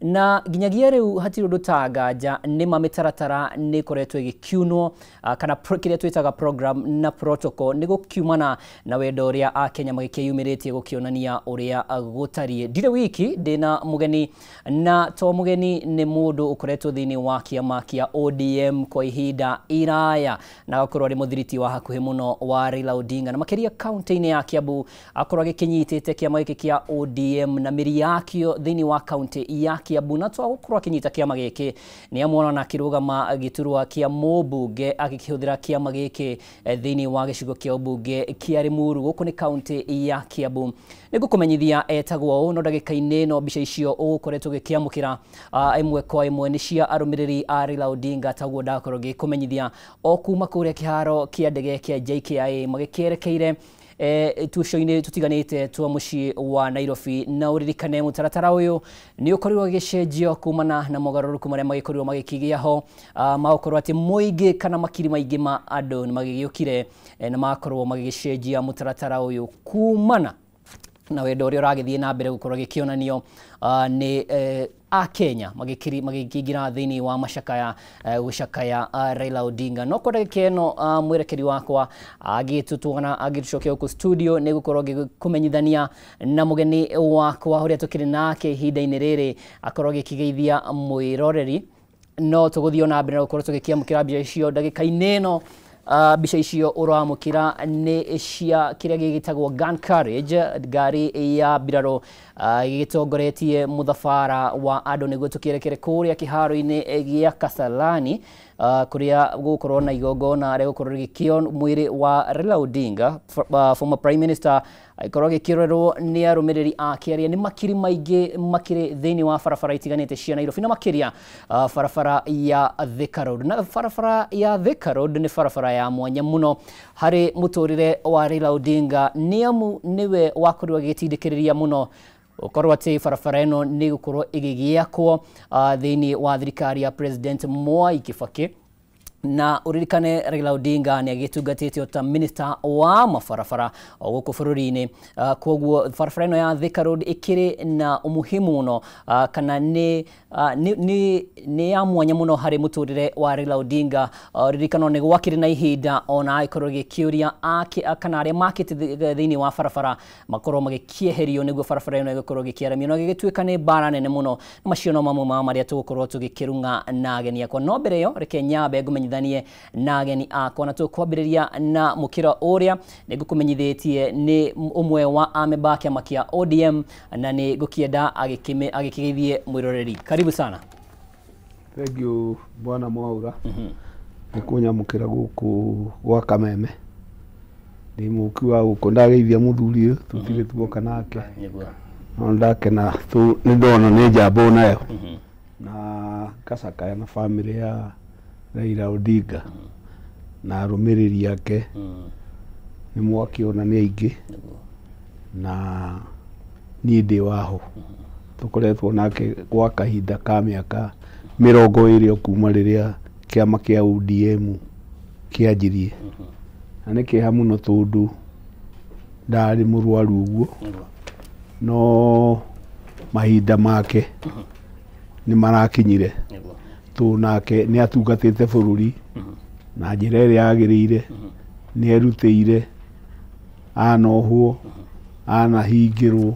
na nginyagia rĩu hatirĩ ũndũ ta nganja nĩma mĩtaratara nĩ ĩkoretwo ĩgĩkiunwo kana kĩrĩa twĩtaga program na protocol nĩ gũkiumana na wendo ũrĩa akenya magĩkĩyumĩrĩtie gũkĩonania ũrĩa gũtariĩ. Ndirĩ wiki ndĩna mũgeni na to mũgeni nĩ mũndũ ũkoretwo thĩinĩ wa kĩama kĩa ODM kwa ihinda iraya na agakorwo arĩ mũthiriti wa hakuhĩ mũno wa Raila Odinga na makĩria kaunti-inĩ ya Kiambu akorwo agĩkĩnyitĩte kĩama gĩkĩ kĩa ODM na mĩri yakĩo thĩinĩ wa kaunti ya Kiambu na to gũkorwo akĩnyita kĩama gĩkĩ nĩ amuona na akĩrũgama gĩturwa kĩa mũmbunge agĩkĩhũthĩra kĩama gĩkĩ thĩinĩ wa gĩcigo kĩa ũmbunge kĩa Limuru gũkũ nĩ kaunti ya Kiambu. Nĩ ngũkũmenyithia etagwo ũũ no ndagĩka-inĩ ĩno mbica icio ũgũkoretwo ũgĩkĩamũkĩra ĩmwe kwa ĩmwe nĩ cia arũmĩrĩri a Raila Odinga taguo ndakorwo ngĩkũmenyithia o kuma kũrĩa kĩharo kĩa ndege kĩa JKIA magĩkĩerekeire tuco-inĩ tũtiganĩte twa mũciĩ wa Nairobi. Na ũririkane mũtaratara ũyũ nĩ ũkorirwo ũgĩcenjio kumana na mogarũrũku marĩa magĩkorirwo magĩkĩgĩa ho magũkorwo atĩ mũingĩ kana makiri maingĩ ma andũ nĩ magĩgĩũkire na magakorwo magĩgĩcenjia mũtaratara ũyũ kumana na wendo ũrĩa ũragĩthiĩ na mbere gũkorwo gĩkĩonanio nĩ a Kenya magĩkĩingĩra thĩinĩ wa macakaya gũcakaya Raila Odinga. No kwa ndagĩka ĩno mwerekeri wakwa agĩtũtwana agĩtũcokia gũkũ studio nĩ gũkorwo ngĩkũmenyithania na mũgeni wakwa ũrĩa tũkĩrĩ nake ihinda-inĩ rĩrĩ akorwo agĩkĩgeithia mwĩroreri. No tũgũthiĩ na mbere na gũkorwo tũgĩkĩamũkĩra mbica icio ndagĩka-inĩ ĩno. Mbica icio ũramũkĩra nĩ cia kĩrĩa gĩgĩtagwo gun carriage ngari ya mbirarũ gĩgĩtongoretie mũthabara wa andũ nĩguo tũkĩerekere kũrĩa kĩharo-inĩ gĩa Kasarani kũrĩa gũgũkorwo na igongona rĩa gũkorwo rĩgĩkĩo mwĩrĩ wa Raila Odinga former prime minister agĩkorwo agĩkĩrorerwo nĩ arũmĩrĩri ake arĩa nĩ makiri maingĩ makĩrĩ thĩinĩ wa barabara itiganĩte cia Nairobi na makĩria barabara ya Thika Road. Na barabara ya Thika Road nĩ barabara ya mwanya mũno harĩ mũtũrĩre wa Raila Odinga nĩ amu nĩwe wakorirwo agĩtindĩkĩrĩria mũno ũkorwo atĩ barabara ĩno nĩ gũkorwo ĩgĩgĩakwo thĩinĩ wa thirikari ya President Mwai Kibaki. Na uririkane Raila Odinga nĩ agĩtungatĩte ta minister wa mabarabara gũkũ bũrũri-inĩ koguo barabara ĩno ya Thika Road ĩkĩrĩ na umuhimu mũno kana nĩ ya mwanya mũno harĩ mũtũrĩre wa Raila Odinga. Ririkano nĩ gwakĩrĩ na ihinda ona agĩkorwo gĩkĩũria kana arĩa makĩte thĩinĩ wa barabara makorwo magĩkĩeherio nĩguo barabara ĩno ĩgĩkorwo gĩkĩaramio na gĩgĩtuĩka nĩ mbara nene mũno. Na macio no mamwe ma marĩa tũgũkorwo tũgĩkĩrung'a na ageni akwa. No mbere ĩyo reke nyambe ngũmenyithanie na ageni akwa na tũkwambĩrĩria na mũkĩra ũrĩa nĩ ngũkũmenyithĩtie nĩ ũmwe wa amemba a kĩama kĩa ODM na nĩ ngũkĩenda agĩkĩgeithie mwĩroreri. Karibu sana. Thank you Bwana Mwaura. Nĩ kũnyamũkĩra gũkũ gwa Kameme. Ndĩ mũki wa gũkũ ndageithia mũthuri ũyũ tũtirĩ tuoka nake. No ndakena nĩ ndona nĩ njamba nayo. Na ngacakaya na family ya Raila Odinga na arũmĩrĩri ake nĩ mwakĩona nĩ aingĩ na niĩ ndĩ waho. Tũkoretwo nake gwa kahinda ka mĩaka 20 kuma rĩrĩa kĩama kĩa ODM kĩanjirie. Na nĩ kĩeha mũno tondũ ndarĩ mũrwaru ũguo, no mahinda make nĩ marakinyire. Tũ nake nĩ atungatĩte bũrũri na njĩra ĩrĩa yagĩrĩire, nĩ erutĩire, anohwo, anahingĩrwo,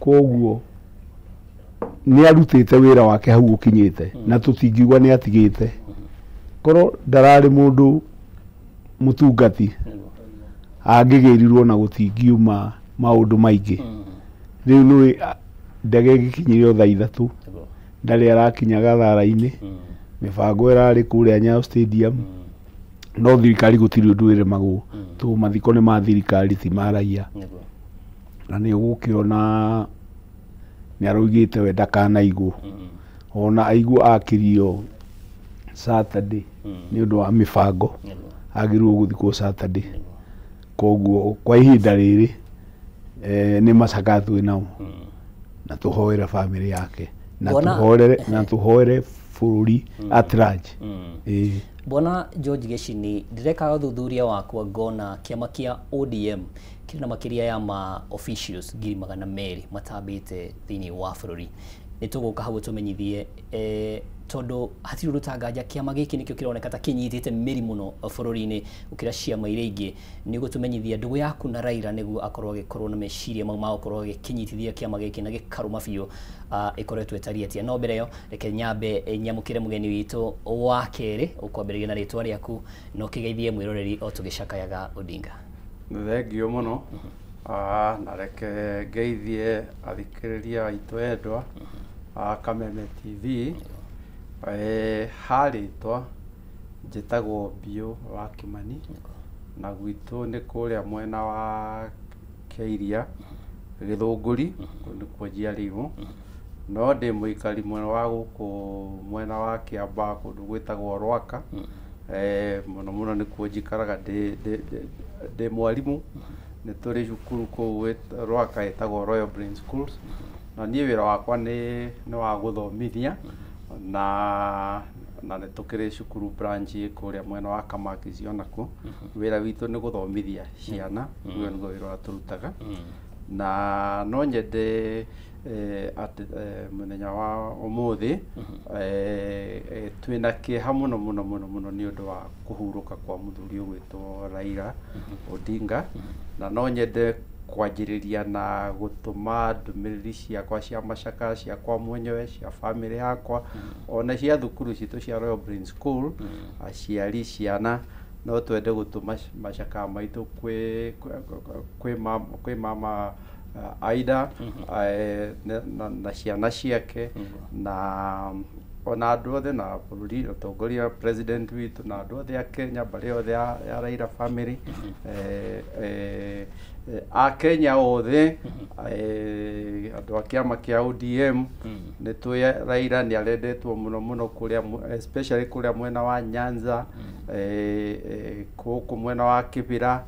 koguo nĩ arutĩte wĩra wake hau ũkinyĩte, na tũtingiuga nĩ atigĩte. Korwo ndararĩ mũndũ mũtungati, angĩgĩrirwo na gũtingiuma maũndũ maingĩ. Rĩu nĩ ndege ĩgĩkinyire o thaa 3, ndarĩ arakinya gathara-inĩ, mĩbango ĩrarĩ kũrĩa Nyayo Stadium, no thirikari gũtirĩ ũndũ ĩremagwo, tondũ mathiko nĩ ma thirikari ti ma raia. Na nĩ ũgũkĩona nĩ araugĩte we ndakanaigwo, ona aigwo akirio Saturday nĩ ũndũ wa mĩbango, agĩrĩirwo gũthikwo Saturday. Koguo kwa ihinda rĩrĩ nĩ macaka twĩ nao, na tũhoere bamĩrĩ yake, na tũhoere bũrũri at large. Bwana George Gĩchini, ndĩreka ũthuthuria wakwa ngona kĩama kĩa ODM kĩrĩ na makĩria ya ma officials 200,000 matambĩte thĩinĩ wa bũrũri. Nĩ tũgũka hau tũmenyithie, tondũ hatirĩ ũndũ tanganja kĩama gĩkĩ nĩkĩo kĩroneka ta kĩnyitĩte mĩri mũno bũrũri-inĩ gũkĩra ciama iria ingĩ. Nĩ ũgũtũmenyithia ndũgũ yaku na Raila nĩguo akorwo agĩkorwo na meciria mau ma gũkorwo agĩkĩnyitithia kĩama gĩkĩ na gĩkarũma biũ, ĩkoretwo ĩtariĩ atĩa. No mbere ĩyo reke nyambe nyamũkĩre mũgeni witũ wa kerĩ, ũkwambĩrĩria na rĩtwa rĩaku na ũkĩgeithie mwĩroreri o tũgĩcakayaga Odinga. Thengio mũno, na reke ngeithie athikĩrĩria aitũ endwa a Kameme TV. Harĩtwa njĩtagwo Biũ wa Kimani, na gwitũ nĩ kũrĩa mwena wa Keiria Gĩthũngũri, kũu nĩkuo njiarĩirwo. No ndĩ mũikari mwena wa gũkũ mwena wa Kĩambaa, kũndũ gwĩtagwo Rwaka. Mũno mũno nĩkuo njikaraga, ndĩ mwarimũ. Nĩ tũrĩ cukuru kũu Rwaka ĩtagwo Royal Brain Schools, na niĩ wĩra wakwa nĩ wa gũthomithia, na nĩ tũkĩrĩ cukuru branch kũrĩa mwena wa Kamakisi onakuo. Wĩra witũ nĩ gũthomithia ciana, ũyũ nĩguo wĩra ũrĩa tũrutaga. Na no nyende atĩ mũthenya wa ũmũthĩ twĩna kĩeha mũno mũno mũno mũno nĩ ũndũ wa kũhurũka kwa mũthuri ũgwĩtwo Raila Odinga. Na no nyende kwanjĩrĩria na gũtũma ndũmĩrĩri ciakwa cia macaka, ciakwa mwenyewe, cia bamĩrĩ yakwa, ona cia thukuru citũ cia Royal Brain School, aciari, ciana. No twende gũtũma macaka maitũ kwĩ mama Aida na ciana ciake, na ona andũ othe, na bũrũri, atongoria, president witũ, na andũ othe a Kenya, mbarĩ yothe ya Raila family, a Kenya othe, andũ a kĩama kĩa ODM. Nĩ tũĩ Raila nĩ arendetwo mũno mũno kũrĩa, especially kũrĩa mwena wa Nyanza, gũkũ mwena wa Kĩbĩra,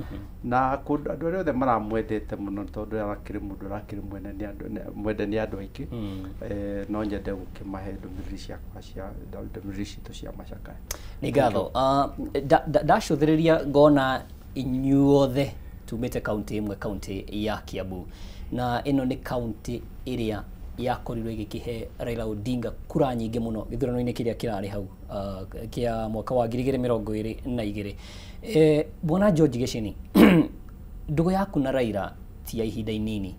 na andũ arĩa othe maramwendete mũno, tondũ arakĩrĩ mũndũ arakĩrĩ mwende nĩ andũ aingĩ. No nyende gũkĩmahe ndũmĩrĩri ciakwa cia ndũmĩrĩri citũ cia macaka. Nĩ ngatho. Ndacũthĩrĩria ngona inyuothe tumĩte kaunti ĩmwe, kaunti ya Kiambu, na ĩno nĩ kaunti ĩrĩa yakorirwo ĩgĩkĩhe Raila Odinga kura nyingĩ mũno gĩthurano-inĩ kĩrĩa kĩrarĩ hau kĩa mwaka wa 2022. Bwana George Gĩchini, ndũgũ yaku na Raila ti ya ihinda inini.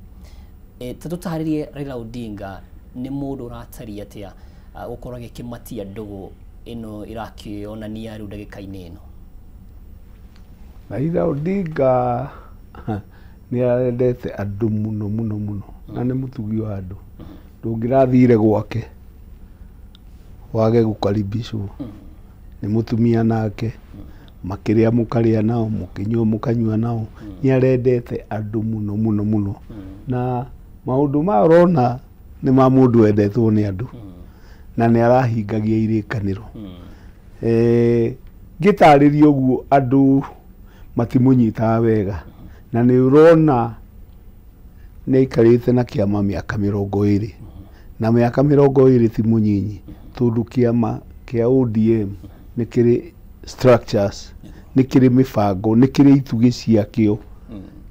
Ta tũtarĩrie Raila Odinga nĩ mũndũ ũratariĩ atĩa gũkorwo agĩkĩmatia ndũgũ ĩno ĩrakĩonania rĩu ndagĩka-inĩ ĩno? Raila Odinga nĩ arendete andũ mũno mũno mũno, na nĩ mũtugi wa andũ. Ndũngĩrathire gwake wage gũkaribicwo nĩ mũtumia nake, makĩrĩa mũkarĩa nao, mũkĩnyua mũkanyua nao. Nĩ arendete andũ mũno mũno mũno, na maũndũ ma ũrona nĩ ma mũndũ wendetwo nĩ andũ, na nĩ arahingagia irĩkanĩro. Ngĩtarĩria ũguo andũ matimũnyitaga wega, na nĩ ũrona nĩ aikarĩte na kĩama mĩaka 20 na mĩaka 20 ti mũnyinyi tondũ kĩama kĩa ODM nĩ kĩrĩ structures, nĩ kĩrĩ mĩbango, nĩ kĩrĩ itugĩ ciakĩo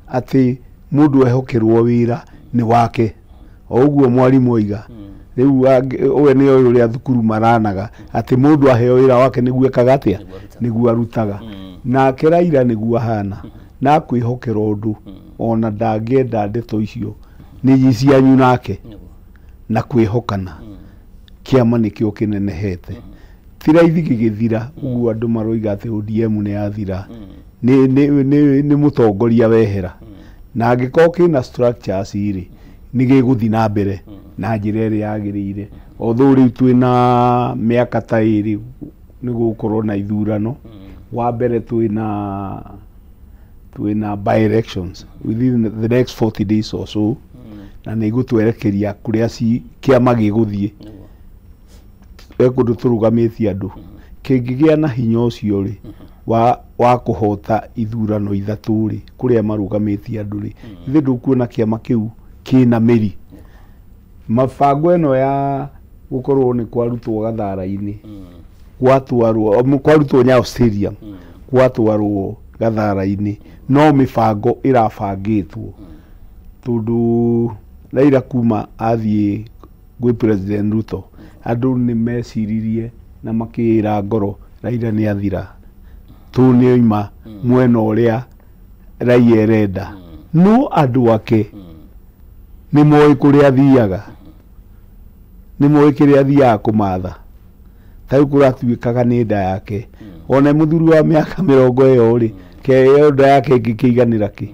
atĩ mũndũ ehokerwo wĩra nĩ wake. O ũguo mwarimũ oiga rĩu we nĩ oĩ ũrĩa thukuru maranaga atĩ mũndũ aheo wĩra wake nĩguo ekaga atĩa, nĩguo arutaga. Nake Raila nĩguo ahana na kwĩhokera ũndũ ona ndangĩenda ndeto icio nĩ cianyu nake na kwĩhokana. Kĩama nĩkĩo kĩnenehete, ti raithi gĩgĩthira ũguo andũ maroiga atĩ ODM nĩ yathira, nĩ mũtongoria wehera, na angĩkorwo kĩna structures rĩ nĩ gĩgũthiĩ na mbere na njĩra ĩrĩa yagĩrĩire. Although rĩu twĩna mĩaka ta 2 nĩ gũgũkorwo na ithurano, wa mbere twĩna by elections within the next 40 days or so, na nĩ igũtwerekeria kũrĩa kĩama gĩgũthiĩ. He kũndũ tũrũgamĩtie andũ kĩngĩgĩa na hinya ũcio rĩ wa kũhota ithurano 3 rĩ kũrĩa marũgamĩtie andũ rĩ, ithuĩ ndũkuona kĩama kĩu kĩna mĩri. Mabango ĩno ya gũkorwo nĩ kwarutwo Gathara-inĩ, gwatwarwo kwarutwo Nyayo Stadium, gwatwarwo Gathara-inĩ, no mĩbango ĩrabangĩtwo tondũ Raila kuma athiĩ gwĩ President Ruto andũ nĩ meciririe na makĩĩra ngoro Raila nĩ athira, tũ nĩ oima mwena ũrĩa raia ĩrenda. No andũ ake nĩ moĩ kũrĩa athiaga, nĩ moĩ kĩrĩa athiaga kũmatha. Ta rĩu kũratuĩkaga nĩ nda yake, ona mũthuri wa mĩaka 20 rĩ, ĩyo nda yake ĩngĩkĩiganĩra kĩ?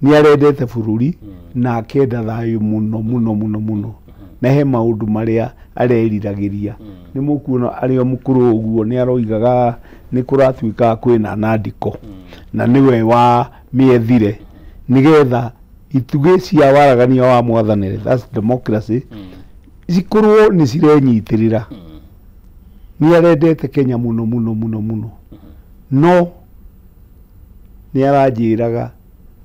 Nĩ arendete bũrũri na akenda thayũ mũno mũno mũno mũno, na he maũndũ marĩa areriragĩria. Nĩ mũkuona arĩ o mũkũrũ ũguo nĩ aroigaga nĩ kũratuĩkaga kwĩna nandiko na nĩwe wa mĩethire nĩgetha itugĩ cia waragania wa mwathanĩre, that's democracy, cikorwo nĩ cirenyitĩrĩra. Nĩ arendete Kenya mũno mũno mũno mũno, no nĩ aranjĩraga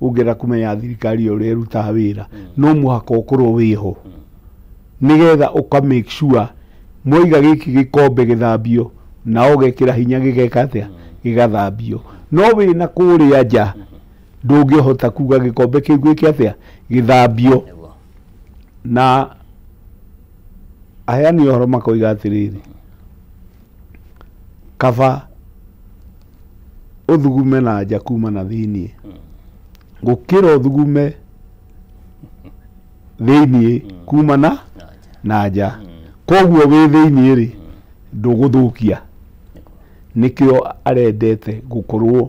ũngĩenda kũmenya thirikari ũrĩa ĩrutaga wĩra no mũhaka ũkorwo wĩho nĩgetha ũka make sure mwaiga gĩkĩ gĩkombe gĩthambio na ũgekĩra hinya gĩgeka atĩa, gĩgathambio. No wĩna kũrĩa nja ndũngĩhota kuga gĩkombe kĩu gĩke atĩa, gĩthambio. Na aheani ũhoro makoiga atĩrĩrĩ, kaba ũthugume na nja kuma na thĩiniĩ gũkĩra ũthugume thĩiniĩ kuma na nja. Koguo wĩ thĩiniĩ rĩ ndũgũthũkia. Nĩkĩo arendete gũkorwo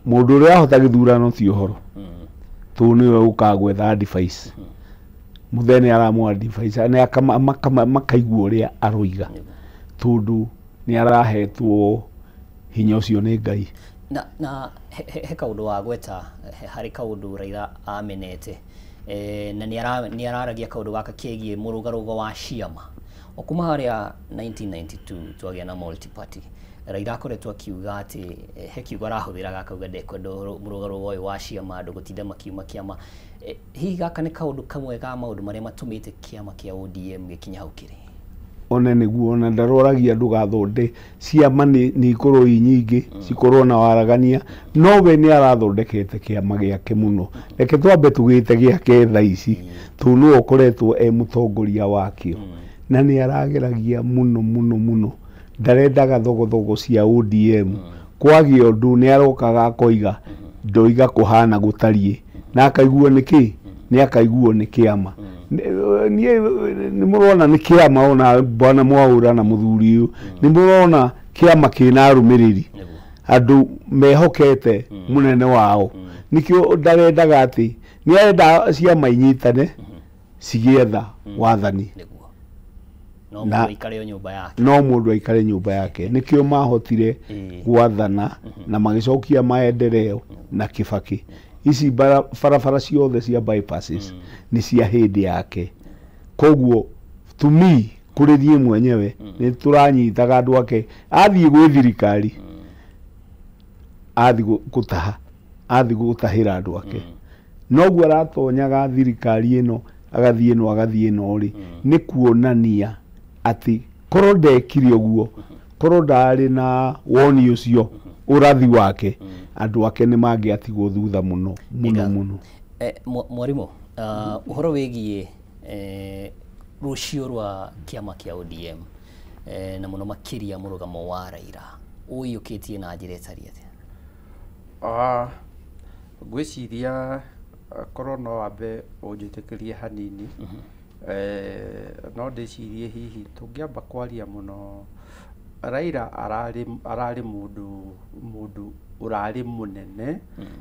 mũndũ ũrĩa ahota gĩthurano ti ũhoro, tondũ nĩwe ũkaga gwetha advice. Mũthee nĩ aramũ advice nĩ makaigua ũrĩa aroiga tondũ nĩ arahetwo hinya ũcio nĩ Ngai. Na he kaũndũ wa gweta harĩ kaũndũ Raila amenete na nĩ araragia kaũndũ gaka kegiĩ mũrũgarũgo wa ciama. O kuma harĩa 1992 twagĩa na multi-party, Raila akoretwo akiuga atĩ he kiugo arahũthĩraga akauga ndekwenda mũrũgarũgo ũyũ wa ciama andũ gũtinda makiuma kĩama. Hihi gaka nĩ kaũndũ kamwe ga maũndũ marĩa matũmĩte kĩama kĩa ODM gĩkinya hau kĩrĩ? One nĩguo ona ndaroragia ndũgathonde ciama nĩ ikorwo i nyingĩ cikorwo na waragania, no we nĩ arathondekete kĩama gĩake mũno. Reke twambe tũgĩte gĩake thaa ici tondũ nĩwe ũkoretwo e mũtongoria wakĩo, na nĩ arageragia mũno mũno mũno. Ndarendaga thogothogo cia ODM. Kwagĩa ũndũ nĩ arokaga akoiga ndoiga kũhana gũtariĩ, na akaiguo nĩkĩ, nĩ akaiguo nĩ kĩama. Niĩ nĩ mũrona nĩ kĩama ona bwana Mwaura na mũthuri ũyũ nĩ mũrona kĩama kĩna arũmĩrĩri andũ mehokete mũnene wao. Nĩkĩo ndarendaga atĩ nĩ arenda ciama inyitane cigĩetha wathani, no mũndũ aikare nyũmba yake, no mũndũ aikare nyũmba yake. Nĩkĩo mahotire gwathana na magĩcokia maendeleo na Kibaki. Ici barabara ciothe cia bypasses nĩ cia hĩndĩ yake. Koguo to me kũrĩ niĩ mwenyewe nĩ tũranyitaga andũ ake. Athiĩ gwĩ thirikari, athiĩ gũtaha, athiĩ gũtahĩra andũ ake. Noguo aratonyaga thirikari ĩno agathiĩ ĩno agathiĩ ĩno rĩ, nĩ kuonania atĩ korwo ndekire ũguo, korwo ndarĩ na woni ũcio ũrathi wake, andũ ake nĩ mangĩatigwo thutha mũno mũno mũno. Mwarimũ, ũhoro wĩgiĩ rũciũ rwa kĩama kĩa ODM na mũno makĩria mũrũgamo wa Raila ũiyũkĩtie na njĩra ĩtariĩ atĩa? Ngwĩciria korwo no wambe ũnjĩtĩkĩrie hanini, no ndĩcirie hihi tũngĩamba kwaria mũno Raila ararĩ mũndũ ũrarĩ mũnene,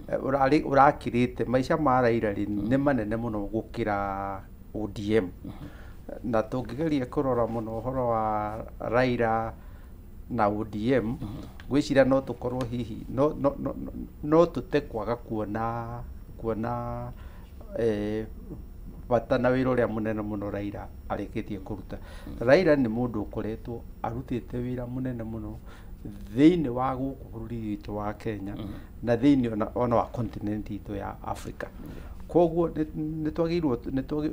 ũrarĩ ũrakĩrĩte maica ma Raila rĩ nĩ manene mũno gũkĩra ODM. Na tũngĩgeria kũrora mũno ũhoro wa Raila na ODM, ngwĩciria no tũkorwo hihi no tũte kwaga kuona bata na wĩra ũrĩa mũnene mũno Raila arĩkĩtie kũruta. Raila nĩ mũndũ ũkoretwo arutĩte wĩra mũnene mũno thĩinĩ wa gũkũ bũrũri witũ wa Kenya na thĩinĩ ona wa continent itũ ya Africa. Koguo nĩ twagĩrĩirwo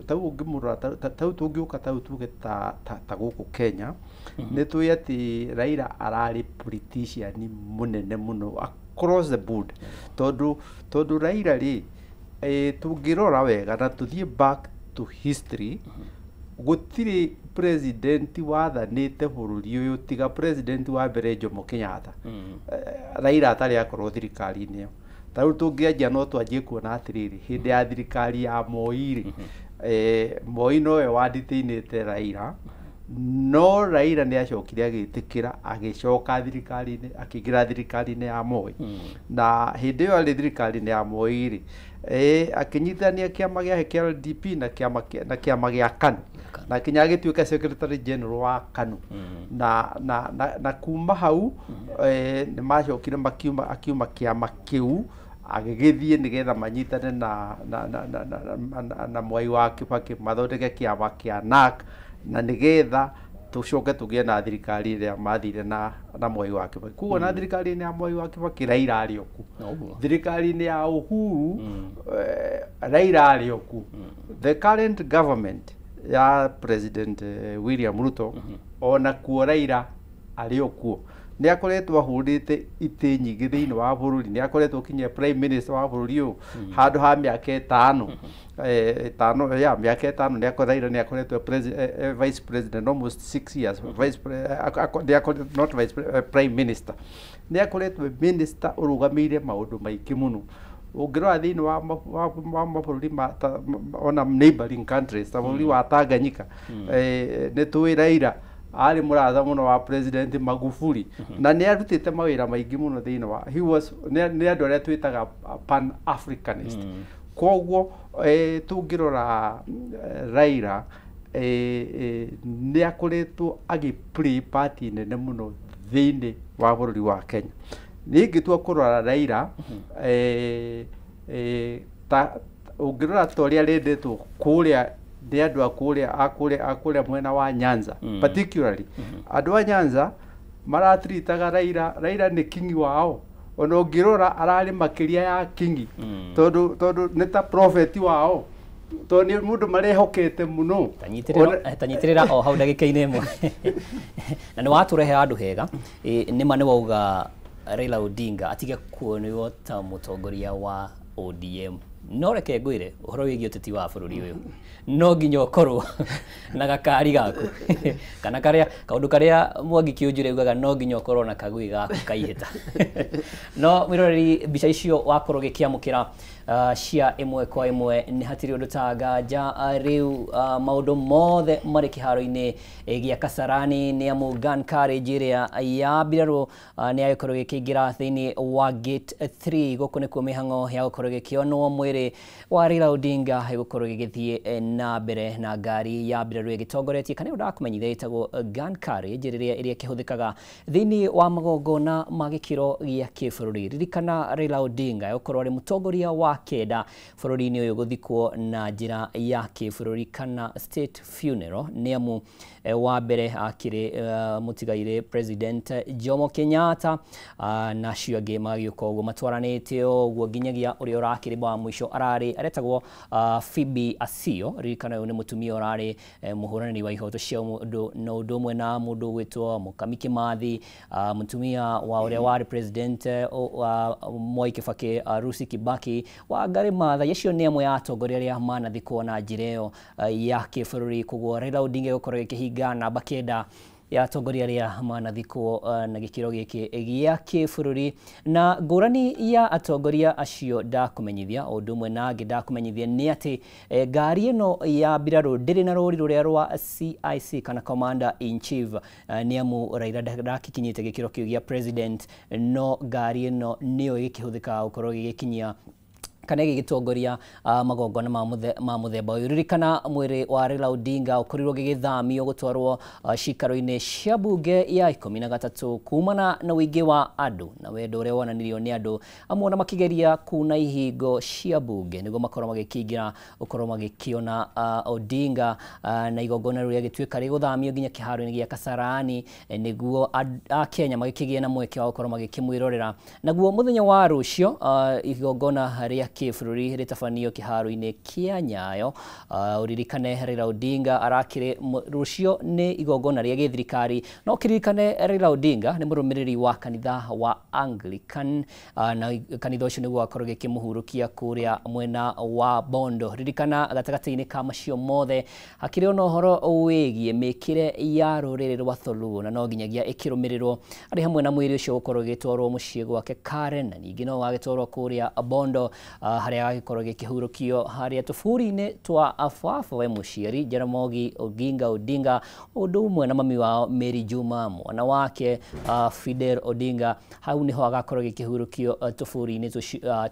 tau ũngĩmũrora tau tũngĩũka tau tuge ta gũkũ Kenya, nĩ tũĩ atĩ Raila ararĩ politician mũnene mũno across the board, tondũ Raila rĩ, tũngĩrora wega na tũthiĩ back to history, gũtirĩ president wathanĩte bũrũri ũyũ tiga president wa mbere Jomo Kenyatta. Raila atarĩ akorwo thirikari-inĩ ĩyo. Ta rĩu tũngĩanjia no twanjie kuona atĩrĩrĩ, hĩndĩ ya thirikari ya Moi rĩ, Moi nowe wanditainĩte Raila, no Raila nĩ acokire agĩtĩkĩra agĩcoka thirikari-inĩ, akĩingĩra thirikari-inĩ ya Moi. Na hĩndĩ ĩyo arĩ thirikari-inĩ ya Moi rĩ, akĩnyitithania kĩama gĩake kĩa LDP na kĩama gĩa KANU, na kinya agĩtuĩka secretary general wa KANU. Na kuma hau nĩ macokire akiuma kĩama kĩu agĩgĩthiĩ nĩgetha manyitane na Mwai wa Kibaki mathondeke kĩama kĩa NARC, na nĩgetha tũcoke tũgĩe na thirikari ĩrĩa mathire na Mwai wa Kibaki. Koguo na thirikari-inĩ ya Mwai wa Kibaki Raila arĩ o kuo, thirikari-inĩ ya Uhuru Raila arĩ o kuo. The current government ya President William Ruto ona kuo Raila arĩ o kuo. Nĩ akoretwo ahũrĩte itĩ nyingĩ thĩinĩ wa bũrũri, nĩ akoretwo kinya prime minister wa bũrũri ũyũ handũ ha mĩaka ĩtano, mĩaka ĩtano nĩ Raila nĩ akoretwo vice president almost 6 years, not vice prime minister. Nĩ akoretwo minister ũrũgamĩire maũndũ maingĩ mũno. Ũngĩrora thĩinĩ wa mabũrũri ona neighboring countries ta bũrũri wa Tanganyika, nĩ tũĩ Raila arĩ mũratha mũno wa President Magufuli, na nĩ arutĩte mawĩra maingĩ mũno thĩinĩ wa he was nĩ andũ arĩa twĩtaga pan africanist. Koguo tũngĩrora Raila nĩ akoretwo agĩ play part nene mũno thĩinĩ wa bũrũri wa Kenya. Ningĩ tua kũrora Raila ũngĩrora ta ũrĩa arendetwo kũrĩa nĩ andũ a kũrĩa mwena wa Nyanza, particularly andũ a Nyanza maratritaga Raila, Raila nĩ king wao. Ona ũngĩrora ararĩ makĩria ya king, tondũ nĩ ta prophet wao, tondũ nĩ mũndũ marehokete mũno. Tanyitĩrĩra o hau ndagĩka-inĩ ĩmwe. Na nĩ watũrehe handũ hega. Nĩma nĩ wauga Raila Odinga atige kuonwo ta mũtongoria wa ODM. No reke ngwĩre ũhoro wĩgiĩ ũteti wa bũrũri ũyũ no nginya ũkorwo na gakari gaku kana karĩa kaũndũ karĩa Mwangi Kĩũnjũre augaga no nginya ũkorwo na kagui gaku kaihĩta. No mwĩroreri, mbica icio wakorwo ũgĩkĩamũkĩra cia ĩmwe kwa ĩmwe nĩ hatirĩ ũndũ ta nganja. Rĩu maũndũ mothe marĩ kĩharo-inĩ gĩa Kasarani nĩ amu Gun Carriage ĩrĩa ya mbirarũ nĩ yagĩkorwo ĩkĩingĩra thĩinĩ wa gate 3. Gũkũ nĩkuo mĩhang'o ya gũkorwo ĩgĩkĩonwo mwĩrĩ wa Raila Odinga ĩgũkorwo ĩgĩgĩthiĩ na mbere na ngari ya mbirarũ ĩgĩtongoretie kana ũndakũmenyithia ĩtagwo Gun Carriage ĩrĩa ĩkĩhũthĩkaga thĩinĩ wa magongona ma gĩkĩro gĩa kĩbũrũri. Ririkana Raila Odinga egũkorwo arĩ mũtongoria wa kenda bũrũri-inĩ ũyũ gũthikwo na njĩra ya kĩbũrũri kana state funeral, nĩ amu wa mbere akĩrĩ mũtigairĩ President Jomo Kenyatta, na acio angĩ magĩũka ũguo matwaranĩte ũguo nginyagia ũrĩa ũrakĩrĩ wa mũico. mũico ararĩ aretagwo Phoebe Asiyo. Ririkana ũyũ nĩ mũtumia ũrarĩ mũhũranĩri wa ihoto cia mũndũ na ũndũ ũmwe na mũndũ ũgwĩtwo Mũkami Kĩmathi, mũtumia wa ũrĩa warĩ president Mwai Kibaki, Lucy Kibaki, Wangari Maathai. Acio nĩ amwe a atongoria arĩa manathikwo na njĩra ĩyo ya kĩbũrũri. Koguo Raila Odinga gũkorwo gĩkĩhinga namba 9 ya atongoria arĩa manathikwo na gĩkĩro gĩkĩ gĩa kĩbũrũri. Na ngũrani ya atongoria acio ndakũmenyithia o ũndũ ũmwe na angĩ ndakũmenyithia nĩ atĩ ngari ĩno ya mbirarũ ndĩrĩ na rũri rũrĩa rwa CIC kana Commander in Chief, nĩ amu Raila ndakikinyĩte gĩkĩro kĩu gĩa president, no ngari ĩno nĩyo ĩgĩkĩhũthĩka gũkorwo ĩgĩkinyia kana ĩgĩgĩtongoria magongona ma mũthemba ũyũ. Ririkana mwĩrĩ wa Raila Odinga ũkorirwo ũgĩgĩthamio gũtwarwo cikaro-inĩ cia mbunge ya 13 kumana na ũingĩ wa andũ na wendo ũrĩa wonanirio nĩ andũ amwe, na makĩgeria kuna ihingo cia mbunge nĩguo makorwo magĩkĩingĩra gũkorwo magĩkĩona Odinga, na igongona rĩrĩa rĩgĩtuĩka rĩgũthamio nginya kĩharo-inĩ gĩa Kasarani nĩguo Akenya magĩkĩgĩe na mweke wa gũkorwo magĩkĩmwĩrorera. Naguo mũthenya wa rũcio igongona rĩa kĩbũrũri rĩtabanio kĩharo-inĩ kĩa Nyayo. Ũririkane Raila Odinga arakĩrĩ rũcio nĩ igongona rĩa gĩthirikari, no kĩririkane Raila Odinga nĩ mũrũmĩrĩri wa kanitha wa Anglican, na kanitha ũcio nĩguo wakorwo gĩkĩmũhurũkia kũrĩa mwena wa Bondo. Ririkana gatagatĩ-inĩ ka macio mothe hakĩrĩ ona ũhoro wĩgiĩ mĩkĩre ya rũrĩrĩ rwa Tholuo, na no nginyagia ĩkĩrũmĩrĩrwo arĩ hamwe na mwĩrĩ ũcio gũkorwo ũgĩtwarwo mũciĩ gwake Karen, na ningĩ no wagĩtwarwo kũrĩa Bondo harĩa gagĩkorwo gĩkĩhurũkio harĩa tũburi-inĩ twa baba we mũciari Jaramogi Oginga Odinga, ũndũ ũmwe na mami wao Mary Juma, mwana wake Fidel Odinga. Hau niho agakorwo gĩkĩhurũkio tũburi-inĩ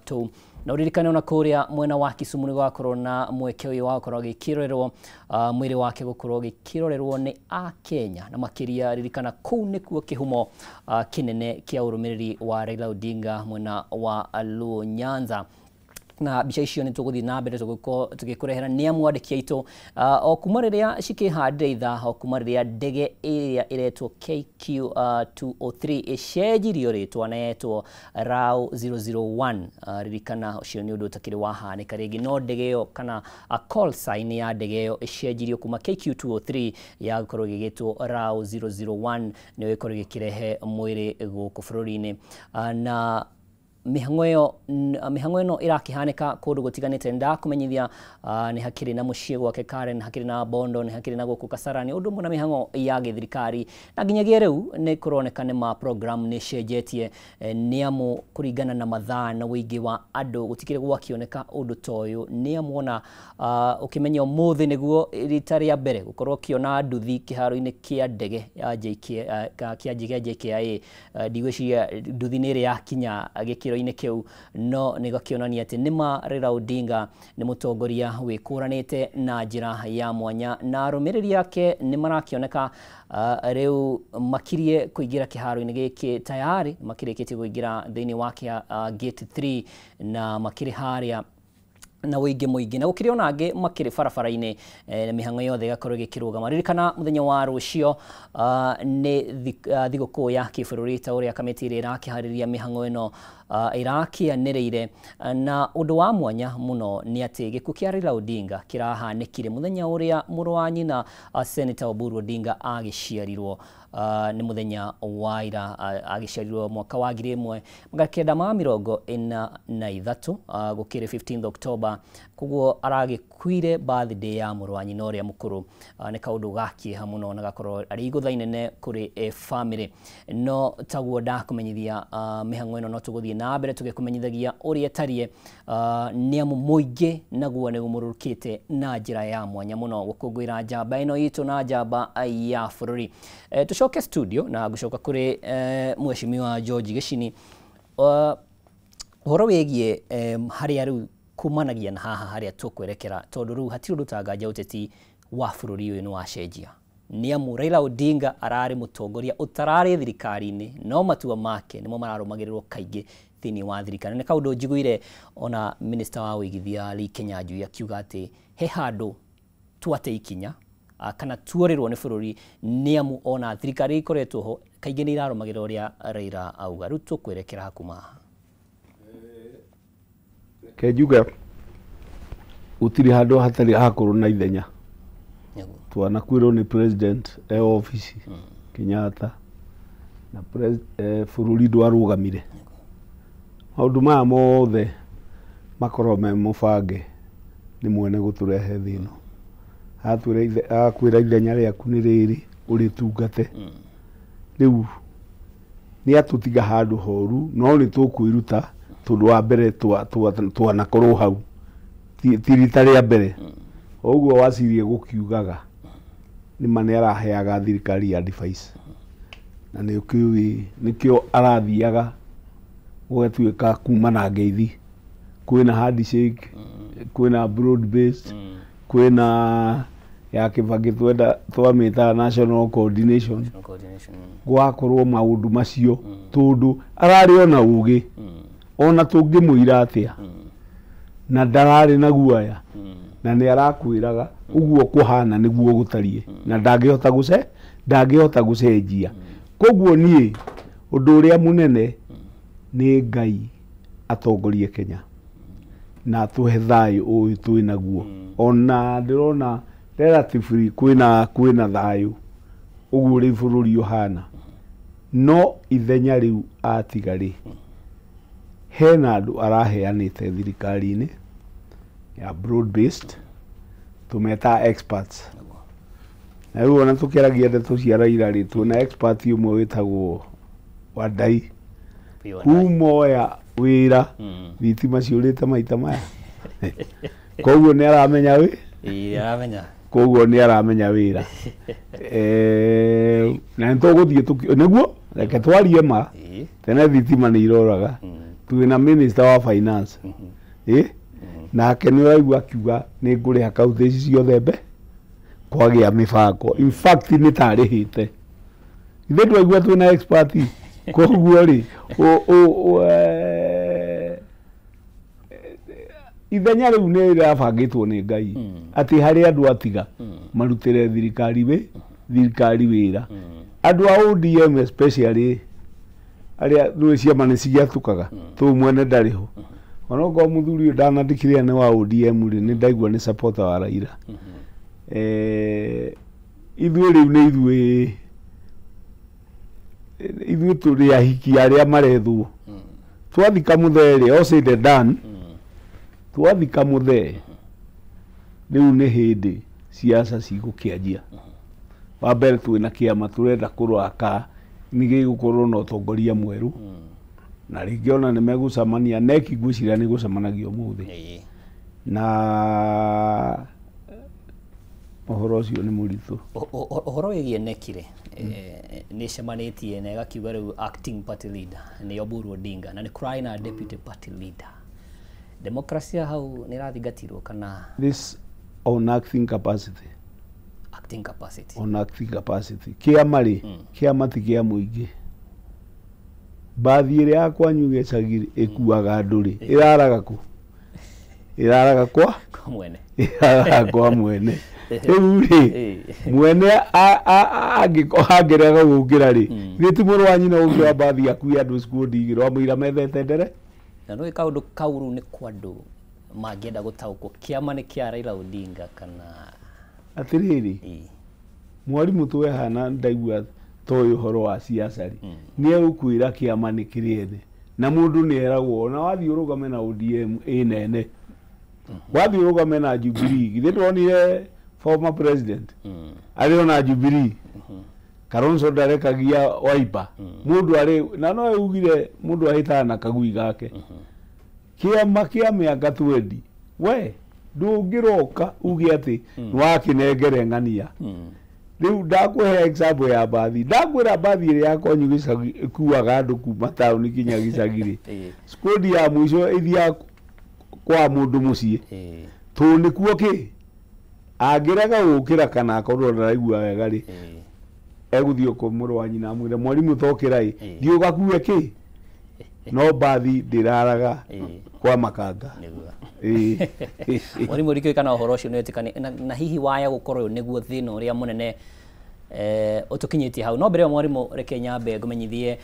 tũu. Na ũririkane ona kũrĩa mwena wa Kisumu nĩ gwakorwo na mweke ũyũ wa gũkorwo gĩkĩrorerwo mwĩrĩ wake gũkorwo gĩkĩrorerwo nĩ Akenya, na makĩria ririkana kũu nĩkuo kĩhumo kĩnene kĩa ũrũmĩrĩri wa Raila Odinga mwena wa Luo Nyanza. Na mbica icio nĩ tũgũthiĩ na mbere tũgĩkũrehera nĩ amu andĩki aitũ o kuma rĩrĩa cikĩhandire ithaa, o kuma rĩrĩa ndege ĩrĩa ĩretwo KQ 203 ĩcenjirio rĩtwa na yetwo RAO 001. Ririkana ũcio nĩ ũndũ ũtakĩrĩ wahanĩka rĩngĩ, no ndege ĩyo kana call sign ya ndege ĩyo ĩcenjirio kuma KQ 203 ya gũkorwo ĩgĩgĩtwo RAO 001 nĩyo ĩkorwo ĩgĩkĩrehe mwĩrĩ gũkũ bũrũri-inĩ. Na mĩhang'o ĩno ĩrakĩhanĩka kũndũ gũtiganĩte. Ndakũmenyithia nĩ hakĩrĩ na mũciĩ gwake Karen, hakĩrĩ na Bondo, nĩ hakĩrĩ na gũkũ Kasarani, ũndũ ũmwe na mĩhang'o ya gĩthirikari. Na nginyagia rĩu nĩ kũroneka nĩ ma program nĩ cenjetie, nĩ amu kũringana na mathaa na ũingĩ wa andũ gũtikĩrĩ gwakĩoneka ũndũ ta ũyũ. Nĩ amu ona ũkĩmenya ũmũthĩ nĩguo rita rĩa mbere gũkorwo ũkĩona nduthi kĩharo-inĩ kĩa ndege ya JKIA, ndigwĩciria nduthi nĩ ĩrĩ yakinya gĩkĩro kĩu, no nĩ gakĩonania atĩ nĩma Raila Odinga nĩ mũtongoria wĩkũranĩte na njĩra ya mwanya, na arũmĩrĩri ake nĩ marakĩoneka rĩu makirie kũingĩra kĩharo-inĩ gĩkĩ tayari makĩrĩkĩtie kũingĩra thĩinĩ wa gate 3 na makĩrĩ harĩa na ũingĩ mũingĩ, na gũkĩrĩ ona angĩ makĩrĩ barabara-inĩ, mĩhang'o yothe ĩgakorwo ĩgĩkĩrũgama. Ririkana mũthenya wa rũcio nĩ thigũkũ ya kĩbũrũri ta ũrĩa kamĩtĩ ĩrĩa ĩrakĩharĩria mĩhang'o ĩno ĩrakĩanĩrĩire. Na ũndũ wa mwanya mũno nĩ atĩ gĩkuũ kĩa Raila Odinga kĩrahanĩkire mũthenya ũrĩa mũrũ wa nyina Senator Oburu Odinga agĩciarirwo, nĩ mũthenya wa ira, agĩciarirwo mwaka wa 1943 gũkĩrĩ 15 October. Koguo aragĩkuire birthday ya mũrũ wa nyina ũrĩa mũkũrũ. Nĩ kaũndũ ga kĩeha mũno na gakorwo arĩ igũtha inene kũrĩ family. No taguo ndakũmenyithia mĩhang'o ĩno no tũgũthiĩ na mbere tũgĩkũmenyithagia ũrĩa ĩtariĩ, nĩ amu mũingĩ naguo nĩ ũmũrũkĩte na njĩra ya mwanya mũno gũkũngũĩra njamba ĩno itũ na njamba ya bũrũri. Tũcoke studio na ngũcoka kũrĩ mheshimiwa George Gĩcini ũhoro wĩgiĩ harĩa rĩu kumanagia na haha harĩa tũkwerekera, tondũ rĩu hatirĩ ũndũ tanganja ũteti wa bũrũri ũyũ nĩ wacenjia. Nĩ amu Raila Odinga ararĩ mũtongoria ũtararĩ thirikari-inĩ, no matua make nĩmo mararũmagĩrĩrwo kaingĩ thĩinĩ wa thirikari. Nĩ kaũndũ njiguire ona minister wa ũigithia Lee Kinyanjui akiuga atĩ he handũ twate ikinya kana tuorĩrwo nĩ bũrũri, nĩ amu ona thirikari ikoretwo ho kaingĩ nĩ irarũmagĩrĩra ũrĩa Raila auga. Rĩu tũkwerekera hakuma haha. Reke njuge Gũtirĩ handũ hatarĩ hakorwo na ithenya. Twanakwĩrwo nĩ president e ofici Kenyatta na bũrũri ndwarũgamire. Maũndũ maya mothe makorwo me mũbange nĩ mwene gũtũrehe thĩ ĩno. Akwĩra ithenya rĩaku nĩ rĩrĩ ũrĩtungate. Rĩu nĩ atũtiga handũ horu no nĩ tũkwĩruta tondũ wa mbere twanakorwo hau ti rita rĩa mbere. Ũguo wacirie gũkiugaga nĩ ma nĩ araheaga thirikari advice na nĩ nĩkĩo arathiaga gũgatuĩka kuma na ngeithi. Kwĩna handshake, kwĩna broad based, kwĩna ya Kibaki twenda twamĩtaga national coordination. Gwakorwo maũndũ macio tondũ ararĩ ona ũgĩ ona tũngĩmũira atĩa na ndararĩ na guoya na nĩ arakwĩraga ũguo kũhana nĩguo gũtariĩ na ndangĩhota gũcenjia. Koguo niĩ ũndũ ũrĩa mũnene nĩ Ngai atongorie Kenya na atũhe thayũ ũyũ twĩ naguo. Ona ndĩrona relatively kwĩna thayũ ũguo rĩu bũrũri ũhana, no ithenya rĩu atiga rĩ hena andũ araheanĩte thirikari-inĩ ya broad based tũmetaga experts. Na rĩu ona tũkĩaragia ndeto cia Raila rĩ twĩna expert ũmwe wĩtagwo Wandai kuma oya wĩra thitima ciũrĩte maita maya. Koguo nĩ aramenya wĩ koguo nĩ aramenya wĩra. Na nĩ tũgũthiĩ nĩguo reke twarie ma tene thitima nĩ iroraga. Twĩna minister wa finance nake nĩ ũraigua akiuga nĩ ngũrĩha kaunti ici ciothe mbe kwagĩa mĩbango. In fact nĩ tarĩhĩte ithuĩ twaigua twĩna expert. Koguo rĩ ithenya rĩu nĩ rĩrabangĩtwo nĩ Ngai atĩ harĩ andũ atiga marutĩre thirikari wĩra. Andũ a ODM especially arĩa nĩ ciama nĩ ciatũkaga tũu mwene ndarĩ ho. Onokorwo mũthuri ũyũ ndanandĩkire nĩ wa ODM rĩ nĩ ndaigua nĩ supporter wa Raila. Ithuĩ rĩu nĩ ithuĩ tũrĩ ahiki arĩa marethwo. Twathika mũthee rĩ all said and done, twathika mũthee rĩu nĩ hĩndĩ siasa cigũkĩanjia. Wa mbere twĩna kĩama tũrenda kũrora ka nĩ gĩgũkorwo na ũtongoria mwerũ na rĩngĩ ona nĩ megũcemania neki ngwĩciria nĩ gũcemanagia ũmũthĩ na ũhoro ũcio nĩ mũritũ. Ũhoro wĩgiĩ neki rĩ nĩ ĩcemanĩtie na ĩgakiuga rĩu acting party leader nĩ Oburu Odinga na nĩ kũrarĩ na deputy party leader. Demokrasia hau nĩ ĩrathingatirwo kana this on acting capacity? Acting capacity. On acting capacity. Kĩama rĩ kĩama ti kĩa mũingĩ. Mbathi ĩrĩa ya kwanyu gĩcagi ĩkuaga andũ rĩ ĩraraga kũ? Ĩraraga kwa mwene. Ĩraraga kwa mwene. Rĩu rĩ mwene angĩrega gũkĩra rĩ githĩ ti mũrũ wa nyina ũngĩoya mbathi akue andũ cikundi igĩrĩ wamũira methete ndere. Na nĩ kaũndũ kau rĩu nĩ kwa andũ mangĩenda gũtaũkwo kĩama nĩ kĩa Raila Odinga kana atĩrĩrĩ mwarimũ twehana ndaigua toĩ ũhoro wa siasa rĩ nĩ egũkwĩra kĩama nĩ kĩrĩ ene na mũndũ nĩ eragwo ona wathiĩ ũrũgame na ODM ĩ nene wathiĩ ũrũgame na Jubilee githĩ ndwonire former president arĩ ona Jubilee Kalonzo ndarekagia Wiper mũndũ arĩ na no ugire mũndũ ahĩtaga na kagui gake. Kĩama kĩa mĩaka 20 we ndũngĩroka uge atĩ nĩwakĩnengere ng'ania. Rĩu ndakũhe example ya mbathi ndakwĩra mbathi ĩrĩa ya kwanyu gĩcagi ĩkuaga andũ kuma taũni nginya gĩcagi rĩ skodi ya mũico ĩthiaga kwa mũndũ mũciĩ tondũ nĩkuo kĩ angĩrega gũkĩra kana akorwo ndaraigua wega rĩ egũthiĩ kwa mũrũ wa nyina amwĩre mwarimũ tokĩra ĩ thiĩ ũgakue kĩ no mbathi ndĩraraga kwa makanga. Mwarimũ ndikĩũĩ kana ũhoro ũcio nĩ wĩtĩkani na hihi waya gũkorwo nĩguo thĩna ũrĩa mũnene Utukinyĩtie hau no mbere ya mwarimũ reke nyambe ngũmenyithie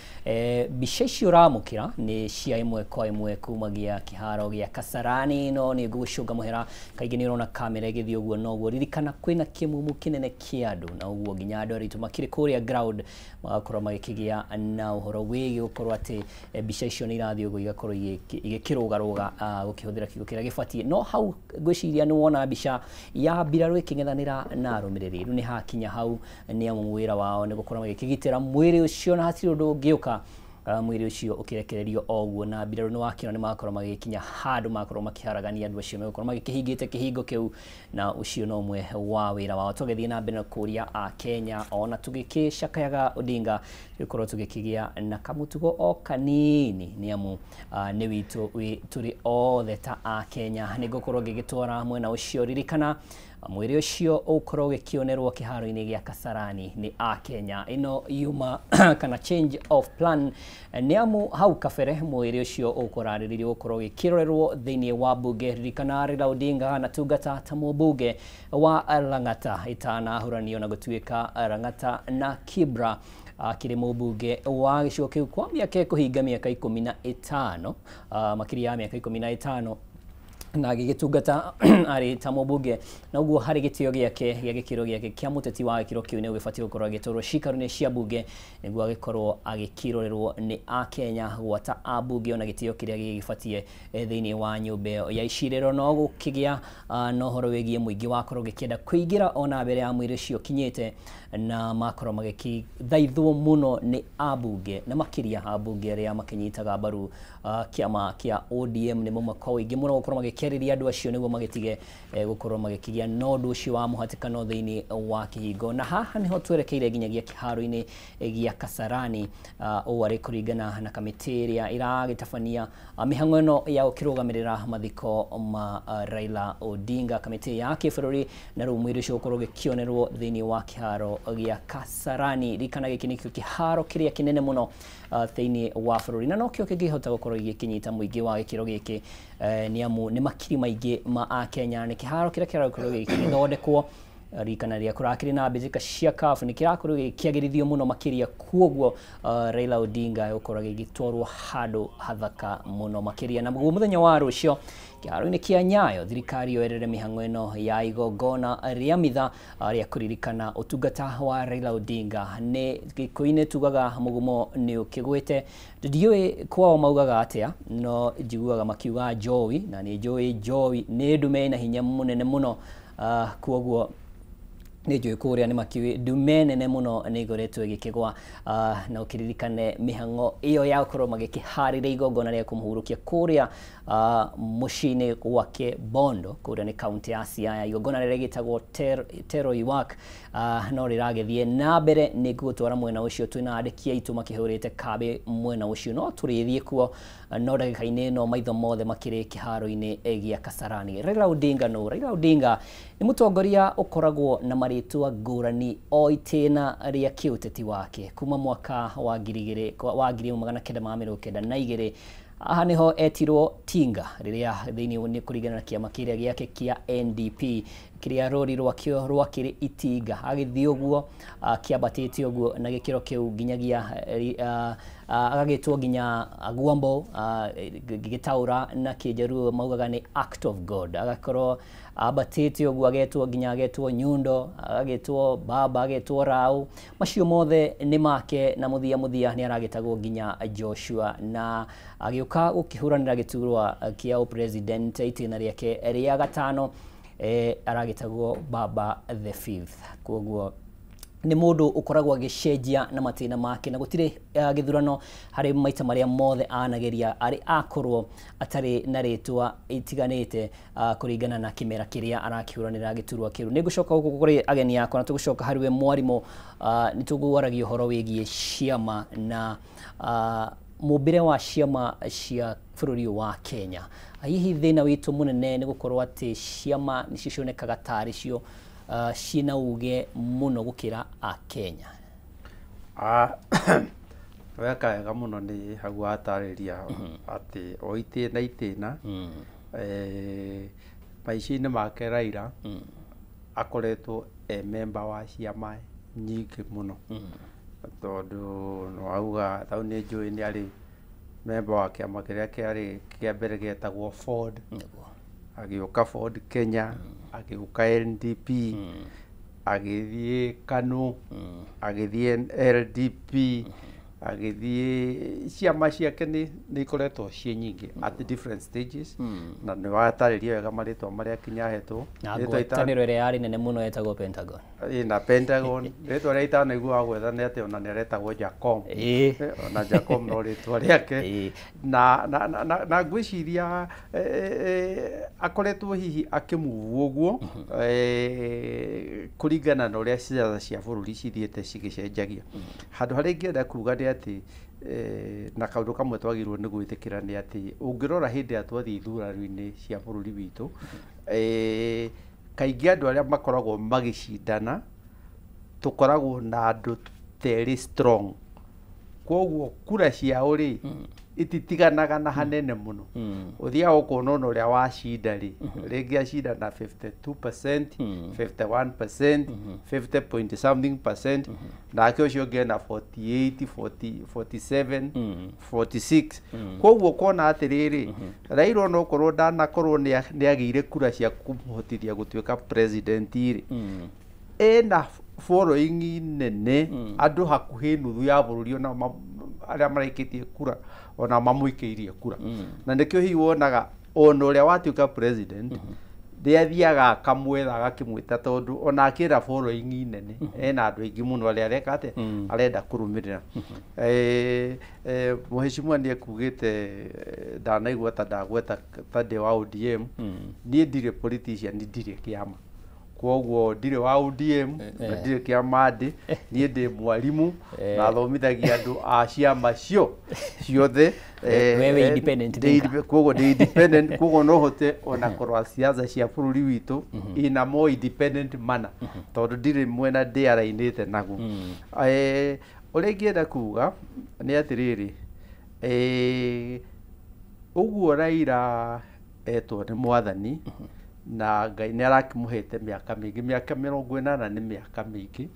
mbica icio ũramũkĩra nĩ cia ĩmwe kwa ĩmwe kumagia kĩharo gĩa Kasarani no nĩ ngũgũcũnga mũhera kaingĩ nĩ ũrona kamera ĩgĩthiĩ ũguo noguo ririkana kwĩna kĩmumu kĩnene kĩa andũ na ũguo nginya andũ aritũ makĩrĩ kũrĩa ground magakorwo magĩkĩgĩa na ũhoro wĩgiĩ gũkorwo atĩ mbica icio nĩ irathiĩ ũguo igakorwo igĩkĩrũgarũga gũkĩhũthĩra kiugo kĩrĩa gĩbatiĩ no hau ngwĩciria nĩ wona mbica ya mbirarũ ĩkĩng'ethanĩra na arũmĩrĩri rĩu nĩ hakinya hau nĩ amu wĩra wao nĩ gũkorwo magĩkĩgitĩra mwĩrĩ ũcio na hatirĩ ũndũ ũngĩũka mwĩrĩ ũcio ũkĩrekererio o ũguo na mbirarũ nĩ wakĩona nĩ makorwo magĩkinya handũ makorwo makĩharagania andũ acio megũkorwo magĩkĩhingĩte kĩhingo kĩu na ũcio no ũmwe wa wĩra wao tũgĩthiĩ na mbere na kũria a Kenya ona tũgĩkĩcakayaga Odinga tũgĩkorwo tũgĩkĩgĩa na kamũtugo o kanini nĩ amu nĩ witũ tũrĩ othe ta a Kenya nĩ ngũkorwo ngĩgĩtwara mwena ũcio ririkana mwĩrĩ ũcio ũkorwo ũgĩkĩonerwo kĩharo-inĩ gĩa Kasarani nĩ a Kenya ĩno yuma kana change of plan nĩ amu hau kabere mwĩrĩ ũcio ũkũrarĩrĩrio gũkorwo ũgĩkĩrorerwo thĩinĩ wa bunge ririkana Raila Odinga anatungata ta mũmbunge wa Lang'ata ĩtanahuranio na gũtuĩka Lang'ata na Kibra akĩrĩ mũmbunge wa gĩcigo kĩu kwa mĩaka ĩkũhinga mĩaka 15 makĩria ya mĩaka 15 na agĩgĩtungata arĩ ta mũmbunge na ũguo harĩ gĩtĩo gĩake gĩa gĩkĩro gĩake kĩa mũteti wa gĩkĩro kĩu nĩ ũgĩbatiĩ gũkorwo agĩtwarwo ciikaro-inĩ cia bunge nĩguo agĩkorwo agĩkĩrorerwo nĩ akenya gwata ambunge ona gĩtĩo kĩrĩa gĩgĩbatiĩ thĩinĩ wa nyũmba ĩyo ya icirĩro no gũkĩgĩa na ũhoro wĩgiĩ mũingĩ wakorwo ũgĩkĩenda kũingĩra ona mbere ya mwĩrĩ ũcio ũkinyĩte na makorwo magĩkĩthaithwo mũno nĩ ambunge na makĩria ambunge arĩa makĩnyitaga mbaru kĩama kĩa ODM nĩ mauma kwa ũingĩ mũno gũkorwo magĩkĩarĩria andũ acio nĩguo magĩtige gũkorwo magĩkĩgĩa na ũndũ ũcio wa mũhatĩkano thĩinĩ wa kĩhingo na haha nĩho twerekeire nginyagia kĩharo-inĩ gĩa Kasarani ũũ arĩ kũringana na kamĩtĩ ĩrĩa ĩragĩtabania mĩhang'o ĩno ya gũkĩrũgamĩrĩra mathiko ma Raila Odinga kamĩtĩ ya kĩbũrũri na rĩu mwĩrĩ ũcio gũkorwo ũgĩkĩonerwo thĩinĩ wa kĩharo gĩa Kasarani ririkana gĩkĩ nĩkĩo kĩharo kĩrĩa kĩnene mũno thĩinĩ wa bũrũri na nokĩo kĩngĩhota gũkorwo gĩkĩnyita mũingĩ wa gĩkĩro gĩkĩ nĩ amu nĩ makiri maingĩ ma akenya nĩ kĩharo kĩrĩa kĩrakorwo gĩgĩthondekwo ririkana rĩa kũrakĩrĩ na mbĩtĩka cia CAF nĩ kĩrakorwo gĩkĩagĩrithio mũno makĩria kuoguo Raila Odinga gũkorwo gĩgĩtwarwo handũ hathaka mũno makĩria na guo mũthenya wa rũcio kĩharo-inĩ kĩa Nyayo thirikari yoerere mĩhang'o ĩno ya igongona rĩa mitha rĩa kũririkana ũtungata wa Raila Odinga nĩ gĩkũyũ-inĩ tugaga mũgumo nĩ ũkĩgwĩte ndiũĩ kwao maugaga atĩa no njiguaga makiuga njowi na nĩ njũĩ njowi nĩ ndume ĩna hinya mũnene mũno kuoguo nĩ njũĩ kũrĩa nĩ makiũĩ ndume nene mũno nĩ ĩkoretwo ĩgĩkĩgwa na ũkĩririkane mĩhang'o ĩyo ya gũkorwo magĩkĩharĩria igongona rĩa kũmũhurũkia kũrĩa mũciĩ-inĩ gwake Bondo kũrĩa nĩ kaunti ya Siaya igongona rĩrĩa rĩgĩtagwo Tero Iwak no rĩragĩthiĩ na mbere nĩ ngũgũtwara mwena ũcio twĩna andĩki aitũ makĩhũrĩte kambĩ mwena ũcio no tũrĩthiĩ kuo no ndagĩka-inĩ ĩno maitho mothe makĩrĩ kĩharo-inĩ gĩa Kasarani Raila Odinga no Raila Odinga nĩ mũtongoria ũkoragwo na marĩtwa ngũrani o itĩna rĩa kĩũteti wake kuma mwaka wa 1992 haha nĩho etirwo Tinga rĩrĩa thĩinĩ nĩ kũringana na kĩama kĩrĩa gĩake kĩa NDP kĩrĩa rũri rwakĩo rwakĩrĩ itinga agĩthiĩ ũguo kĩambatĩte ũguo na gĩkĩro kĩu nginyagia agagĩtwo nginya Agwambo gĩtaũra na kĩnjaruo maugaga nĩ act of God agakorwo ambatĩte ũguo agetwo nginya agetwo Nyundo agagĩtwo Baba agetwo Rau macio mothe nĩ make na mũthia mũthia nĩ aragĩtagwo nginya Joshua na agĩũka gũkĩhũranĩra gĩturwa kĩa president itĩna rĩake rĩa gatano aragĩtagwo Baba the Fifth koguo nĩ mũndũ ũkoragwo agĩcenjia na matĩna make na gũtirĩ gĩthurano harĩ maita marĩa mothe anageria arĩ akorwo atarĩ na rĩtwa itiganĩte kũringana na kĩmera kĩrĩa arakĩhuranĩra gĩturwa kĩu. Nĩ ngũcoka gũkũ kũrĩ ageni akwa na tũgũcoka harĩ we mwarimũ nĩ tũgwaragia ũhoro wĩgiĩ ciama na mũmbĩre wa ciama cia bũrũri wa Kenya. Hihi thĩna witũ mũnene nĩ gũkorwo atĩ ciama nĩcio cionekaga tarĩ cio ciĩna uge mũno gũkĩra Akenya? Weka wega mũno nĩ hau watarĩria atĩ o itĩna itĩna maica-inĩ make Raila akoretwo e member wa ciama nyingĩ mũno tondũ nĩwauga tau nĩ njũĩ nĩ arĩ memba wa kĩama kĩrĩa kĩarĩ kĩa mbere gĩetagwo Ford, agĩũka Ford Kenya, agĩũka NDP, agĩthiĩ KANU, agĩthiĩ LDP, agĩthiĩ ciama ciake nĩ ikoretwo ciĩ nyingĩ at different stages, na nĩ watarĩria wega marĩtwa marĩa kinya ahetwo. Na ngwatanĩro ĩrĩa yarĩ nene mũno yetagwo Pentagon. Na Pentagon rĩtwa rĩa itanaigua gwetha nĩ atĩ ona nĩ aretagwo Jacom, ona Jacom no rĩtwa rĩake, na ngwĩciria akoretwo hihi akĩmove ũguo kũringana na ũrĩa ciaca cia bũrũri cithiĩte cigĩcenjagia. Handũ harĩa ingĩenda kuga nĩ atĩ na kaũndũ kamwe twagĩrĩirwo nĩ gwĩtĩkĩra nĩ atĩ ũngĩrora hĩndĩ ĩrĩa twathiĩ ithurano-inĩ cia bũrũri witũ, kaingĩ andũ arĩa makoragwo magĩcindana tũkoragwo na andũ terĩ strong, koguo kura ciao rĩ ititiganaga na hanene mũno. Ũthiaga ũkona ona ũrĩa wacinda rĩ, rĩngĩ acinda na 52%, 51%, 50 point something percent, nake ũcio ũngĩ ena 48, 40, 47, 46. Koguo ũkona atĩrĩrĩ, Raila onokorwo ndanakorwo nĩ agĩire kura cia kũmũhotithia gũtuĩka president rĩ, ena following nene, andũ hakuhĩ nuthu ya bũrũri ona arĩa maraikĩtie kura ona mamũikĩirie kura, na nĩkĩo hihi wonaga ona ũrĩa watuĩka president nĩ athiaga akamwetha agakĩmwĩta, tondũ ona akĩra following nene ena andũ aingĩ mũno arĩa areka atĩa arenda kũrũmĩrĩra. Mheshimiwa nĩ ekugĩte ndanaigua ta ndagweta ta ndĩ wa ODM, niĩ ndirĩ politician, ndirĩ kĩama, koguo ndirĩ wa ODM na ndirĩ kĩama ndĩ, niĩ ndĩ mwarimu na thomithagia andũ a ciama cio ciothe, wewe independent thinker, koguo ndĩ independent, koguo no hote ona kũrora ciaca cia bũrũri witũ in a more independent manner, tondũ ndirĩ mwena ndĩarainĩte naguo. Ũrĩa ingĩenda kuga nĩ atĩrĩrĩ, ũguo Raila etwo nĩ mwathani na Ngai nĩ arakĩmũhete mĩaka mĩingĩ, mĩaka 80 nĩ mĩaka mĩingĩ,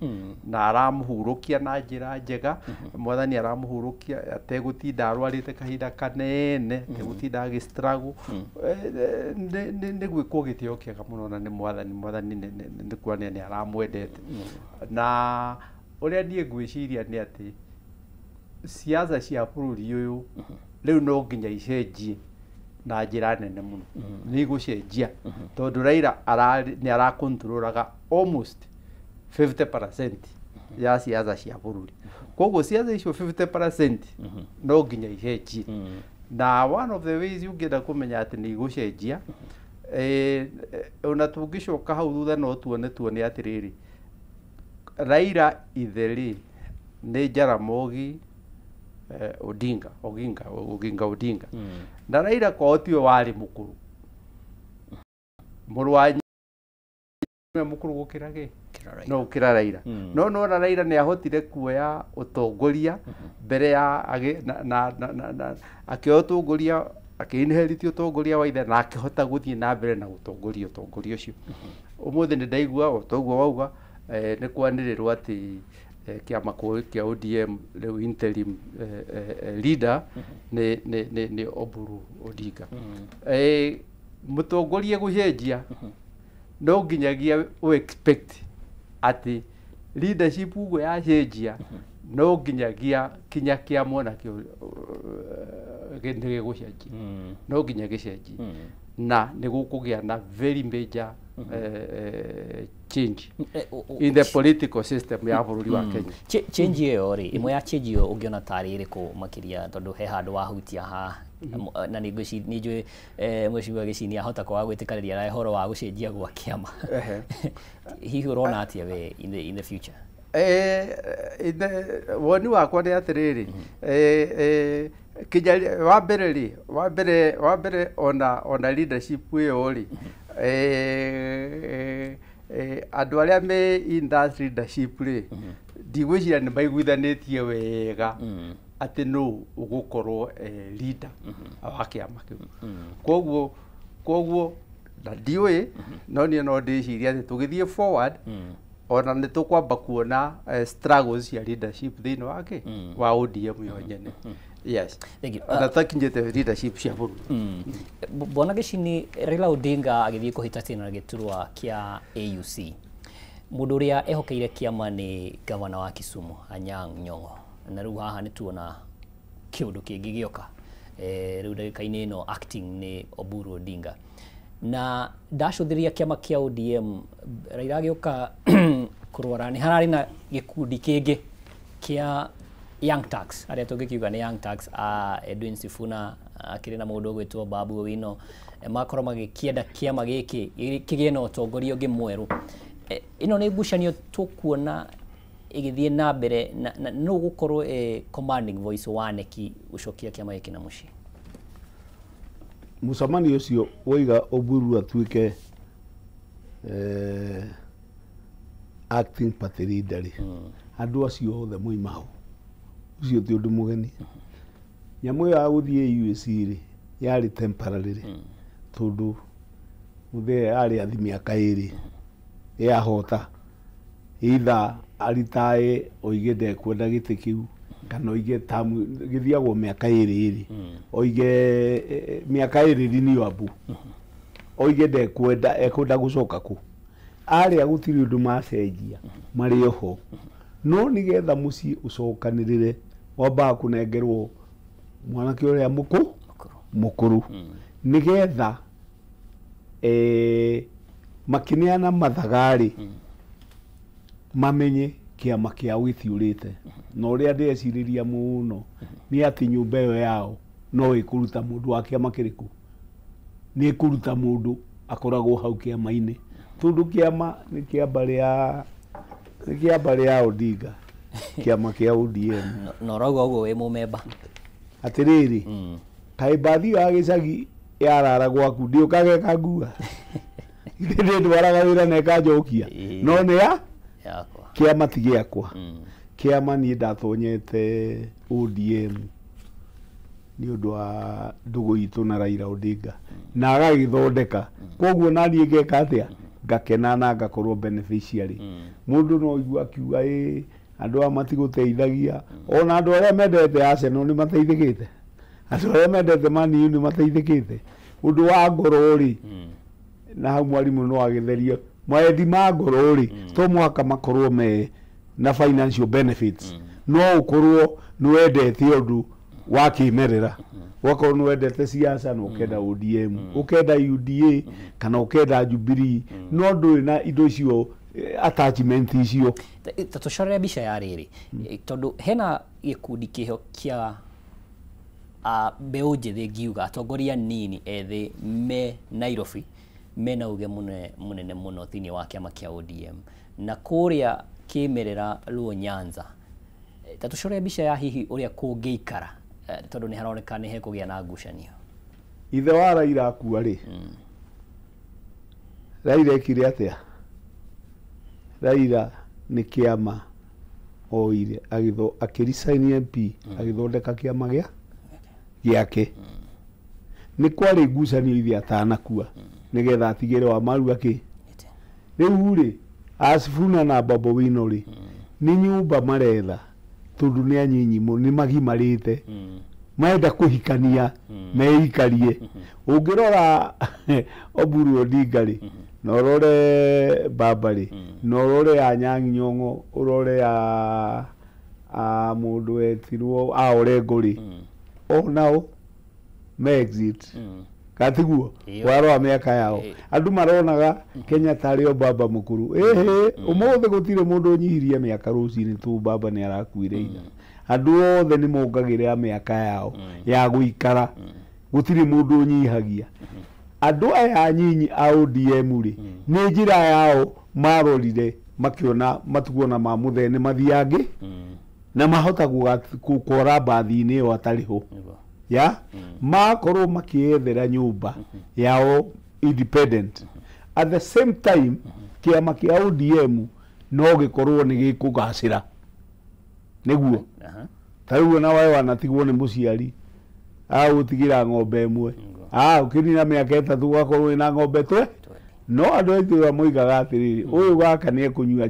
na aramũhurũkia na njĩra njega, mwathani aramũhurũkia ategũtinda arwarĩte kahinda kanene, ategũtinda agĩ struggle, nĩ gwĩkwo gĩtĩo kĩega mũno na nĩ mwathani, mwathani nĩ kuonania nĩ aramwendete. Na ũrĩa niĩ ngwĩciria nĩ atĩ siasa cia bũrũri ũyũ rĩu no nginya icenjie na njĩra nene mũno, nĩ igũcenjia tondũ Raila nĩ arakontrolaga almost 50% ya siasa cia bũrũri, koguo siasa icio 50% no nginya icenjie. Na one of the ways ũngĩenda kũmenya atĩ nĩ igũcenjia, ona tũngĩcoka hau thutha no tuone atĩrĩrĩ, Raila ithe rĩ nĩ Jaramogi Odinga, Oginga Odinga, na Raila kwao tiwe warĩ mũkũrũ, mũrũ wa nyina mũkũrũ gũkĩra kĩ no gũkĩra Raila, no nona Raila nĩ ahotire kuoya ũtongoria mbere ya akĩoya ũtongoria, akĩ-inherit ũtongoria wa ithe na akĩhota gũthiĩ na mbere na gũtongoria ũtongoria ũcio. Ũmũthĩ nĩ ndaigua o ta ũguo wauga, nĩ kwanĩrĩrwo atĩ kĩama kĩa ODM rĩu interim leader nĩ Oburu Odinga. Mũtongoria gũcenjia no nginyagia ũ expect atĩ leadership ũguo yacenjia no nginyagia kinya kĩama onakĩo nĩ gĩgũcenjia, no nginya gĩcenjie, na nĩ gũkũgĩa na very major change in the political system ya bũrũri wa Kenya. Change ĩyo rĩ, ĩmwe ya change ĩyo ũngĩona tarĩ ĩrĩkũ makĩria, tondũ he handũ wahutia haha na nĩ njũĩ mheshimiwa Gĩchini ahota kwaga gwĩtĩkanĩria na ũhoro wa gũcenjia gwa kĩama, hihi ũrona atĩa we in the future? Woni wakwa nĩ atĩrĩrĩ, kinya wa mbere rĩ, wa mbere ona leadership ĩyo rĩ, andũ arĩa me in that leadership rĩ, ndigwĩciria nĩ maiguithanĩtie wega atĩ nũ ũgũkorwo leader wa kĩama kĩu. Koguo na ndiũĩ, no niĩ no ndĩcirie atĩ tũgĩthiĩ forward Ona nĩ tũkwamba kuona struggles cia leadership thĩinĩ wake wa ODM yo nyene. Yes. Thank you. Ona takinyĩte leadership cia bũrũri. Bwana Gĩcini, Raila Odinga agĩthiĩ kũhĩtatĩna na gĩturwa kĩa AUC, mũndũ ũrĩa ehokeire kĩama nĩ gavana wa Kisumu Anyang' Nyong'o, na rĩu haha nĩ tuona kĩũndũ kĩngĩ gĩoka. Rĩu ndagĩka-inĩ ĩno acting nĩ Oburu Odinga, na ndacũthĩrĩria kĩama kĩa ODM, Raila agĩũka kũrwara nĩ hararĩ na gĩkundi kĩngĩ kĩa Young Turks, arĩa tũngĩkiuga nĩ Young Turks, Edwin Sifuna akĩrĩ na mũndũ ũgwĩtwo Babu Owino, makorwo magĩkĩenda kĩama gĩkĩ kĩgĩe na ũtongoria ũngĩ mwerũ. Ĩno nĩ ngucanio tũkuona ĩgĩthiĩ na mbere, na nũ gũkorwo commanding voice wa neki gũcokia kĩama gĩkĩ na mũciĩ? Mũcemanio ũcio woiga Oburu atuĩke acting party leader rĩ, andũ acio othe moima hau. Ũcio ti ũndũ mũgeni. Nyamũ ĩyo ya gũthiĩ UAC rĩ, yarĩ temporary, tondũ mũthee arĩ athi mĩaka 2 yahota either aritae oige ndekwenda gĩtĩ kĩu, kana oige tamu gĩthiagwo mĩaka 2 oige mĩaka 2 renewable, oige ndekwenda, ekwenda gũcoka kũ. Arĩa gũtirĩ ũndũ macenjia marĩ oho, no nĩgetha mũciĩ ũcokanĩrĩre wambaga kũnengerwo mwanake ũrĩa mũkũrũ, nĩgetha makĩneana mathaga-rĩ, mamenye kĩama kĩao gĩtiũrĩte. Na ũrĩa ndĩrecirĩria mũno nĩ atĩ nyũmba ĩyo yao no ĩkũruta mũndũ wa kĩama kĩrĩkũ, nĩ ĩkũruta mũndũ akoragwo hau kĩama-inĩ, tondũ kĩama nĩ kĩa mbarĩ ya Odinga, kĩama kĩa ODM. Na ũrauga ũguo wĩ mũmemba? Atĩrĩrĩ, kaĩ mbathi ya gĩcagi yarara gwaku ndĩũkaga ĩkangua? Ndĩndwaraga wĩra na ĩkanjokia, no nĩ ya kĩama ti gĩakwa. Kĩama niĩ ndatonyete ODM nĩ ũndũ wa ndũgũ itũ na Raila Odinga, na agagĩthondeka. Koguo naniĩ ngeka atĩa? Ngakena na ngakorwo beneficiary. Mũndũ no igua akiuga ĩ andũ aya matigũteithagia, ona andũ arĩa mendete Arsenal nĩ mateithĩkĩte, andũ arĩa mendete Man U nĩ mateithĩkĩte. Ũndũ wa ngoro rĩ, na hau mwarimũ no agĩtherie, mawendi ma ngoro rĩ, to mũhaka makorwo me na financial benefits. No ũkorwo nĩ wendete ũndũ wa kĩmerera, ũgakorwo nĩ wendete siasa na ũkenda ODM, ũkenda UDA kana ũkenda Jubilee, no ndũrĩ na indo icio, attachment icio. Ta tũcorere mbica ya rĩrĩ, tondũ hena gĩkundi kĩho kĩa mbeũ njĩthĩ, ngiuga atongoria nini ethĩ me Nairobi, mena uge mũnene mũno thĩinĩ wa kĩama kĩa ODM, na kũrĩa kĩmerera Luo Nyanza. Ta tũcore mbica ya hihi ũrĩa kũngĩikara, tondũ nĩ haroneka nĩ hekũgĩa na ngucanio. Ithe wa Raila akua rĩ, Raila ekire atĩa? Raila nĩ kĩama oire, akĩresign MP, agĩthondeka kĩama gĩake. Nĩ kwarĩ ngucanio ithe atanakua, nĩgetha atigĩre wa maru akĩ. Rĩu rĩ, Asifuna na Babu Owino rĩ, nĩ nyũmba maretha, tondũ nĩ anyinyi nĩ magimarĩte, marenda kũhikania meikarie. Ũngĩrora Oburu Odinga rĩ, na ũrore Baba rĩ, na ũrore Anyang' Nyong'o, ũrore a mũndũ wetirwo a Orengo rĩ, onao me exit. Katiguo warora mĩaka yao, andũ maronaga Kenya tarĩ o baba mũkũrũ. Ĩhĩ, ũmũthĩ gũtirĩ mũndũ ũnyihirie mĩaka rũcinĩ tu baba nĩ arakuire ira. Andũ othe nĩ mongagĩrĩra mĩaka yao ya gũikara, gũtirĩ mũndũ ũnyihagia. Andũ aya anyinyi a ODM rĩ, nĩ njĩra yao marorire makĩona matuona ma mũthee nĩ mathiangĩ, na mahota gũkora mbathi-inĩ ĩyo atarĩ ho. Ya makorwo makĩethera nyũmba yao independent. At the same time, kĩama kĩa ODM no gĩkorwo nĩ gĩkũgacĩra. Nĩguo ta rĩu ona wae wanatigwo nĩ mũciari, agũtigĩra ng'ombe ĩmwe, ũkĩnina mĩaka 3 ũgakorwo wĩna ng'ombe twe. No andũ a itũũra moigaga atĩrĩrĩ, ũyũ gaka nĩ ekũnyua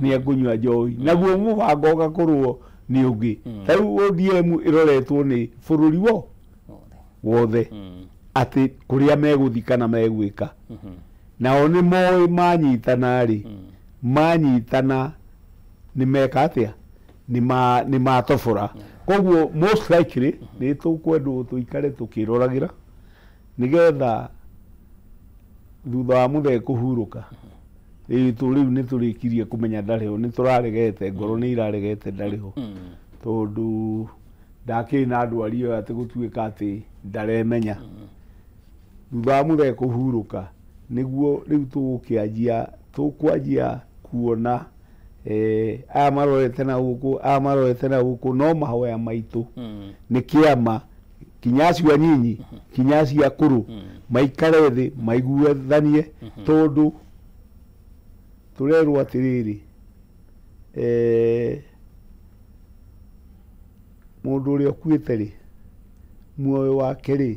Nĩ ekũnyua njohi naguo mũbango ũgakorwo nĩ ũngĩ. Ta rĩu ODM ĩroretwo nĩ bũrũri wothe atĩ kũrĩa megũthiĩ kana megwĩka. Nao nĩ moĩ manyitana rĩ, manyitana nĩ meka atĩa, nĩ matobora. Koguo most likely nĩ tũkwendwo tũikare tũkĩroragĩra nĩgetha thutha wa mũthee kũhurũka rĩu nĩ tũrĩkirie kũmenya ndarĩ ho, nĩ tũraregete ngoro nĩ iraregete ndarĩ ho tondũ ndakĩrĩ na ndwari ĩyo atĩ gũtuĩka atĩ ndaremenya. Thutha wa mũthee kũhurũka nĩguo rĩu tũkwanjia kuona aya marorete na gũkũ, aya marorete na gũkũ, no mahoya maitũ nĩ kĩama kinya acio anyinyi kinya acio akũrũ maikare thĩ maiguithanie tondũ tũrerwo atĩrĩrĩ mũndũ ũrĩa ũkuĩte rĩ muoyo wake rĩ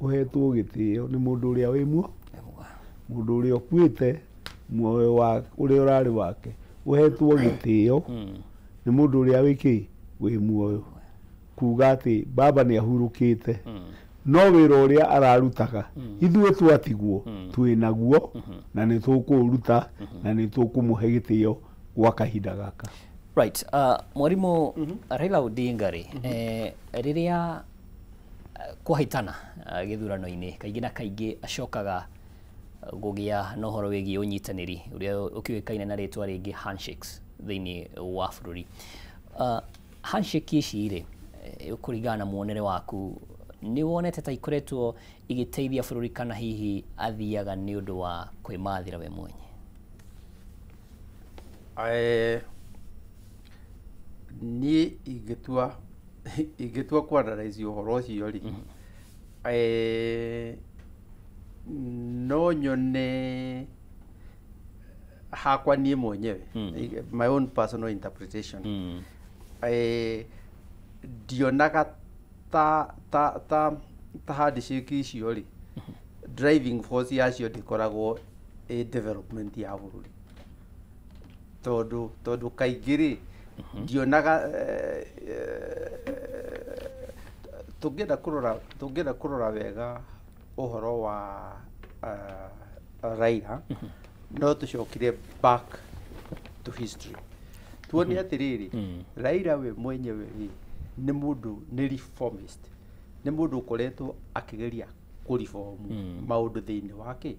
ũhetwo gĩtĩo nĩ mũndũ ũrĩa wĩ muoyo. Mũndũ ũrĩa ũkuĩte muoyo wa ũrĩa ũrarĩ wake ũhetwo gĩtĩo nĩ mũndũ ũrĩa wĩ kĩ wĩ muoyo. Kuga atĩ baba nĩ ahurũkĩte no wĩra ũrĩa ararutaga ithuĩ twatigwo twĩ naguo na nĩ tũkũũruta na nĩ tũkũmũhe gĩtĩo gwa kahinda gaka. Right, mwalimu Raila Odinga rĩ, rĩrĩa kwahĩtana gĩthurano-inĩ kaingĩ na kaingĩ acokaga gũgĩa na ũhoro wĩgiĩ ũnyitanĩri ũrĩa ũkĩũĩkaine na rĩtwa rĩngĩ handshakes thĩinĩ wa bũrũri. Handshake ici rĩ, kũringana na muonere waku nĩ wonete ta ikoretwo igĩteithia bũrũri kana hihi athiaga nĩ ũndũ wa kwĩmathĩra we mwenye? Niĩ ingĩtua kwanaraithia ũhoro ũcio rĩ, no nyone hakwa niĩ mwenyewe, my own personal interpretation, ndionaga ta handshake icio rĩ, driving force yacio ndĩkoragwo ĩ development ya bũrũri tondũ kaingĩ rĩ ndionaga tũngĩenda kũrora wega ũhoro wa Raila no tũcokire back to history tuone atĩrĩrĩ Raila we mwenyewe rĩ nĩ mũndũ nĩ reformist, nĩ mũndũ ũkoretwo akĩgeria kũreform maũndũ thĩinĩ wake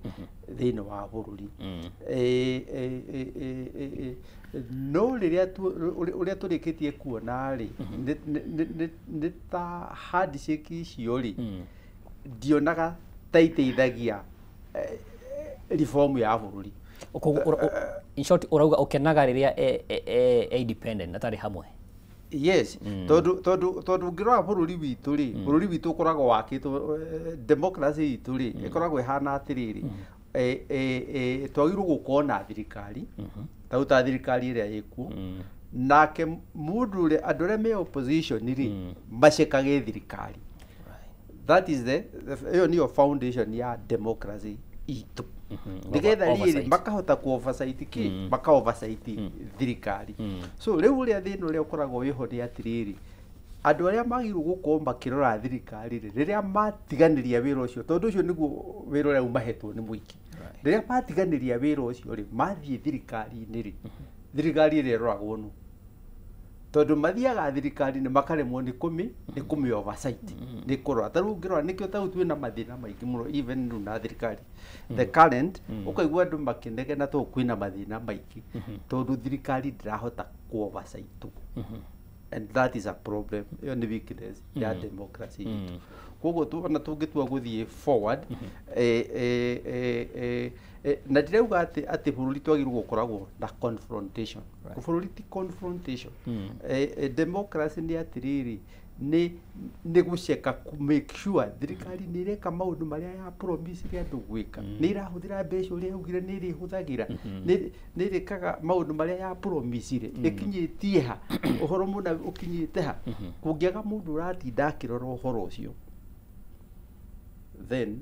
thĩinĩ wa bũrũri. No rĩrĩa ũrĩa tũrĩkĩtie kuona rĩ nĩ ta handshake icio rĩ ndionaga ta iteithagia reform ya bũrũri. In short ũrauga ũkenaga rĩrĩa independent atarĩ hamwe. Yes, tondũ ũngĩrora bũrũri witũ rĩ, bũrũri witũ ũkoragwo wakĩtwo democracy itũ rĩ ĩkoragwo ĩhana atĩrĩrĩ, twagĩrĩirwo gũkorwo na thirikari ta thirikari ĩrĩa ĩkuo, nake mũndũ ũrĩa andũ arĩa me opposition rĩ macekage thirikari. That is the ĩyo nĩyo foundation ya democracy itũ nĩgetha rĩrĩ makahota ku oversight kĩ maka oversight thirikari. So rĩu ũrĩa thĩna ũrĩa ũkoragwo wĩho nĩ atĩrĩrĩ, andũ arĩa magĩrĩirwo gũkorwo makĩrora thirikari rĩ rĩrĩa matiganĩria wĩra ũcio, tondũ ũcio nĩguo wĩra ũrĩa umahetwo nĩ mũingĩ, rĩrĩa matiganĩria wĩra ũcio rĩ mathiĩ thirikari-inĩ rĩ, thirikari ĩrĩa ĩroragwo nũ, tondũ mathiaga thirikari-inĩ makaremwo nĩ kũmĩ oversight nĩ kũrora. Ta rĩu ũngĩrora nĩkĩo ta rĩu twĩna mathĩna maingĩ mũno even rĩu na thirikari the current, ũkaigua andũ makĩnegena tondũ kwĩna mathĩna maingĩ tondũ thirikari ndĩrahota kũ oversight, and that is a problem. Ĩyo nĩ weakness ya democracy itũ. Koguo ona tũngĩtua gũthiĩ forward na ndirauga atĩ bũrũri twagĩrĩirwo gũkoragwo na confrontation. Bũrũri ti confrontation. Democracy nĩ atĩrĩrĩ nĩ gũceka make sure thirikari nĩ ĩreka maũndũ marĩa ya promise andũ gwĩka, nĩ ĩrahũthĩra mbeca ũrĩa yaugire nĩ ĩrĩhũthagĩra, nĩ ĩrĩkaga maũndũ marĩa ya promise ĩkinyĩtie ha ũhoro mũna ũkinyĩte ha. Kũngĩaga mũndũ ũratinda akĩrora ũhoro ũcio then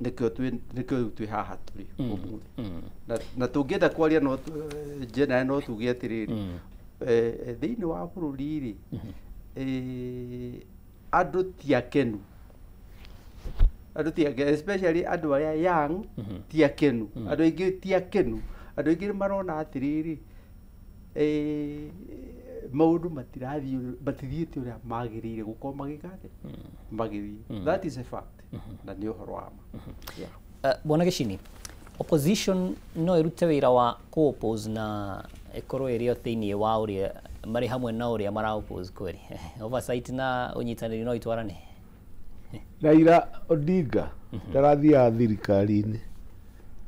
Nĩkĩo rĩu twĩ haha tũrĩ ũmũthĩ. Na tũngĩenda kwaria no general no tuge atĩrĩrĩ, thĩinĩ wa bũrũri rĩ, andũ ti akenu, especially andũ arĩa young ti akenu, andũ aingĩ ti akenu, andũ aingĩ nĩ marona atĩrĩrĩ, maũndũ matithiĩte ũrĩa magĩrĩire gũkorwo magĩka atĩa, magĩthiĩ. That is a fact, na nĩ ũhoro wa ma. Bwana Gĩchini, opposition no ĩrute wĩra wa ku-oppose na ĩkorwo ĩrĩ o thĩinĩ wa ũrĩa marĩ hamwe na ũrĩa mara oppose kweli? Oversight na ũnyitanĩri no itwarane? Raila Odinga ndarathiaga thirikari-inĩ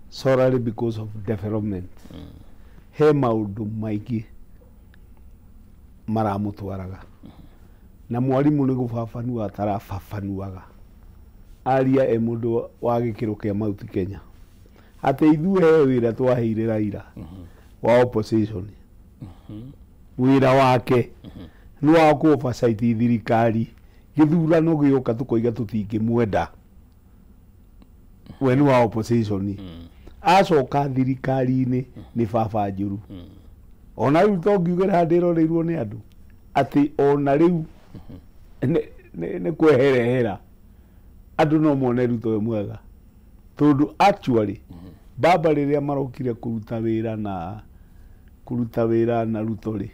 solely because of development. He maũndũ maingĩ maramũtwaraga, na mwarimũ nĩ gũbabanua atarababanuaga aria e mũndũ wa gĩkĩro kĩa Mount Kenya atĩ ithuĩ he wĩra twaheire Raila wa opposition. Wĩra wake nĩ wa kũ oversight thirikari, gĩthurano gĩũka tũkoiga tũtingĩmwenda, we nĩ wa opposition. Acoka thirikari-inĩ nĩ baba njũru. Ona rĩu to ngiugĩra ndĩroreirwo nĩ andũ atĩ ona rĩu nĩ kweherehera andũ no mone Ruto wĩ mwega, tondũ actually baba rĩrĩa marokire kũruta wĩra na Ruto rĩ,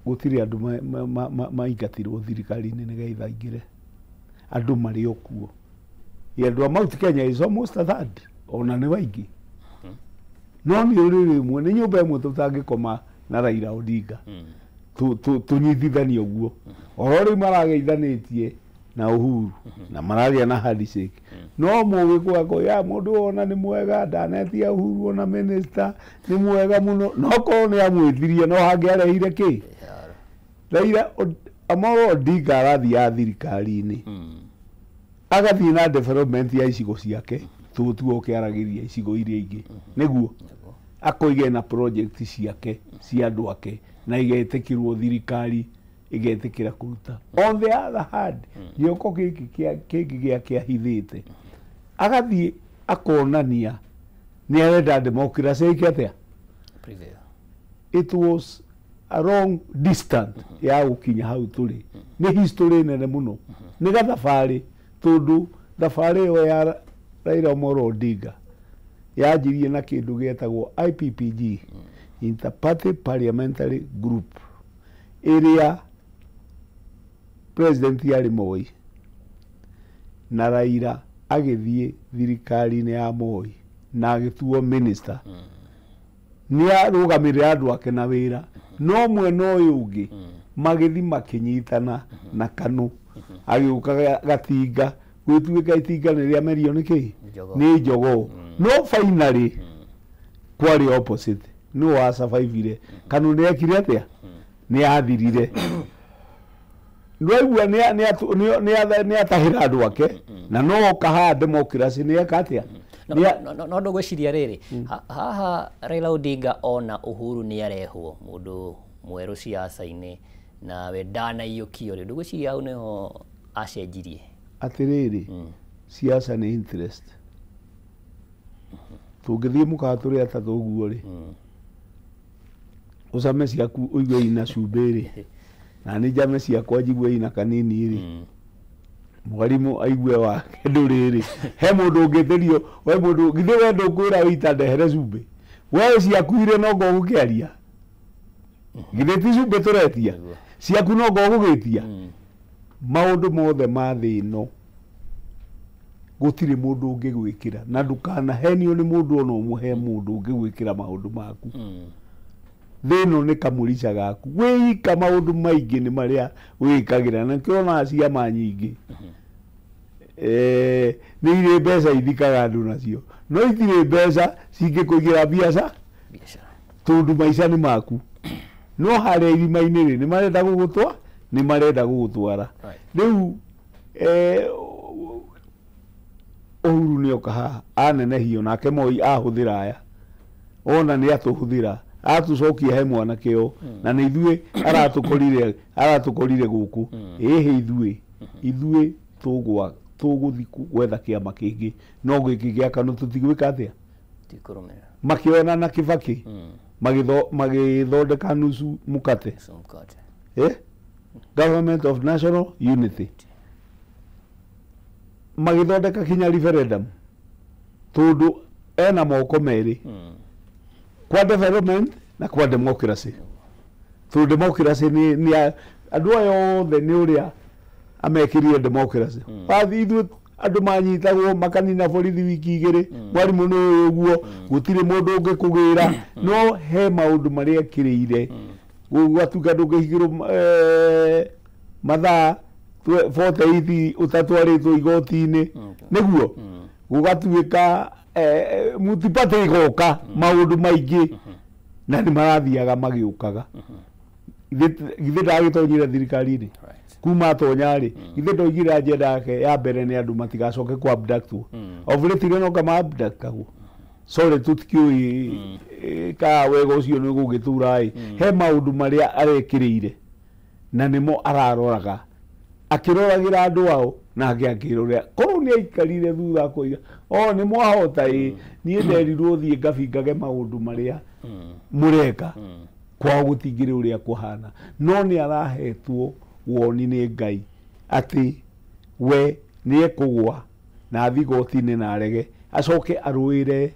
gũtirĩ andũ maingatirwo thirikari-inĩ nĩgetha aingĩre, andũ marĩ o kuo. Andũ a Mount Kenya is almost a third, ona nĩ waingĩ. No nĩ ũrĩrĩ ĩmwe, nĩ nyũmba ĩmwe tũtangĩkoma na Raila Odinga tũnyitithanie ũguo. Oro rĩu marageithanĩtie na Uhuru na maragia na handshake, no mũgĩkũyũ akoiga mũndũ ona nĩ mwega, ndanetia Uhuru ona minister nĩ mwega mũno, no korwo nĩ amwĩtirie no hangĩarehire kĩ. Raila Amolo Odinga arathiaga thirikari-inĩ agathiĩ na development ya icigo ciake, tũtuo ũkĩaragĩria icigo iria ingĩ nĩguo akoige na project ciake cia andũ ake na igetĩkĩrwo thirikari igetĩkĩra kũruta. On the other hand, gĩoko gĩkĩ kĩngĩ gĩake ahithĩte agathiĩ akonania nĩ arenda democracy ĩke atĩa. It was a long distance ya gũkinya hau tũrĩ. Nĩ history nene mũno, nĩ gathabarĩ, tondũ thabarĩ ĩyo ya Raila Amolo Odinga yanjirie na kĩndũ gĩetagwo IPPG, Inter-Party Parliamentary Group, ĩrĩa president yarĩ Moi, na Raila agĩthiĩ thirikari-inĩ ya Moi na agĩtuo minister. Nĩ arũgamĩrĩra andũ ake na wĩra, no mwena ũyũ ũngĩ magĩthiĩ makĩnyitana na KANU, agĩũka gatinga gwĩtuĩka itinga nĩ rĩamerio nĩ kĩ, nĩ jogoo. No finally kwarĩ opposite, nĩ wa survivire. KANU nĩ ekire atĩa, nĩ athirire. Ndwaigua nĩ atahĩra andũ ake na no oka haha democracy nĩ eka atĩa. No ndũgwĩciria rĩrĩ haha Raila Odinga ona Uhuru nĩ arehwo mũndũ mwerũ siasa-inĩ na we ndanaiyũkio rĩ, ndũgwĩciria hau nĩho acenjirie? Atĩrĩrĩ, siasa nĩ interest. Tũngĩthiĩ mũkawa tũrĩ atatũ ũguo rĩ, ũcame ciaku ũigue ina cumbĩ rĩ, na nĩ njame ciakwa njigue ina kanini rĩ, mwarimũ aigue wake ndũrĩ rĩ, he mũndũ ũngĩtĩrio, we mũndũ githĩ we ndũkwĩra wĩita ndehere cumbĩ, we ciaku irĩ no ngo ũgũkĩaria, githĩ ti cumbĩ tũretia, ciaku no ngo ũgũgĩtia. Maũndũ mothe ma thĩ ĩno gũtirĩ mũndũ ũngĩgwĩkĩra, na ndũkanahenio nĩ mũndũ ona ũmwe he mũndũ ũngĩgwĩkĩra maũndũ maku. Thĩ ĩno nĩ kamũrica gaku, wĩika maũndũ maingĩ nĩ marĩa wĩkagĩra, na nĩkĩo ũronaga ciama nyingĩ nĩ irĩ mbeca ithikaga andũ nacio, no itirĩ mbeca cingĩkũigĩra biacara, tondũ maica nĩ maku. No harĩa irima-inĩ rĩ, nĩ marenda gũgũtwara, nĩ marenda gũgũtwara. Rĩu Uhuru nĩ oka haha anenehio, nake Moi ahũthĩra aya, ona nĩ atũhũthĩra atũcokia he mwanake ũyũ, na nĩ ithuĩ aratũkorire gũkũ, ĩhĩ ithuĩ. Ithuĩ tũgwa tũgũthiĩ gwetha kĩama kĩngĩ no gĩkĩ gĩa KANU tũtigwĩka atĩa makĩona na Kibaki magĩthondeka nusu mukate. Government of National Unity magĩthondeka kinya referendum tondũ ena moko merĩ kwa development na kwa democracy. Tondũ democracy ni andũ aya othe nĩ ũrĩa amekĩrire democracy. Wathiĩ ithuĩ andũ manyitagwo makanina borithi wiki igĩrĩ mwarimũ nĩ ũyũ ũguo gũtirĩ mũndũ ũngĩkũgĩra no he maũndũ marĩa ekĩrĩire gũgatuĩka ndũngĩhingĩrwo mathaa 48 ũtatwarĩtwo igoti-inĩ nĩguo gũgatuĩka multiparty igoka maũndũ maingĩ na nĩ marathiaga magĩũkaga. Githĩ ndagĩtonyire thirikari-inĩ kuma atonya rĩ githĩ ndoigire agenda yake ya mbere nĩ andũ matigacoke ku abductwo of late no kama abductagwo sorry tũtikĩũĩ ka wega ũcio nĩ ũgũgĩtũra ĩ he maũndũ marĩa arekĩrĩire na nĩmo araroraga akĩroragĩra andũ ao nake akĩrorera korwo nĩ aikarire thutha akoiga o nĩ mwahota ĩ niĩ nderirwo thiĩ ngabingage maũndũ marĩa mũreka kwao gũtingĩrĩ ũrĩa kũhana no nĩ arahetwo woni nĩ Ngai atĩ we nĩ ekũgwa na athiĩ igoti-inĩ na arege acoke arũĩre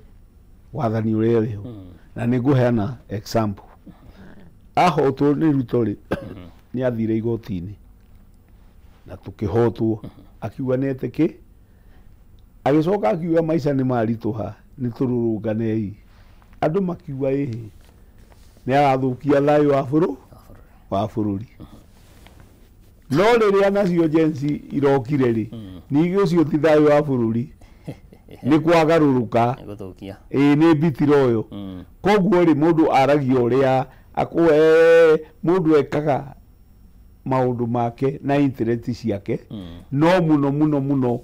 wathani ũrĩa ũrĩho. Na nĩ ngũheana example ahotwo nĩ Ruto rĩ nĩ athire igoti-inĩ na tũkĩhotwo akiuga nĩ etĩkĩ agĩcoka akiuga maica nĩ maritũha nĩ tũrũrũnganei andũ makiuga ĩhĩ nĩ arathũkia thayũ wa bũrũri no rĩrĩa nacio jensi irokire rĩ ningĩ ũcio ti thayũ wa bũrũri nĩ kwagarũrũka ĩĩ nĩ mbitiro ũyũ koguo rĩ mũndũ aragia ũrĩa mũndũ ekaga maũndũ make na interest ciake no mũno mũno mũno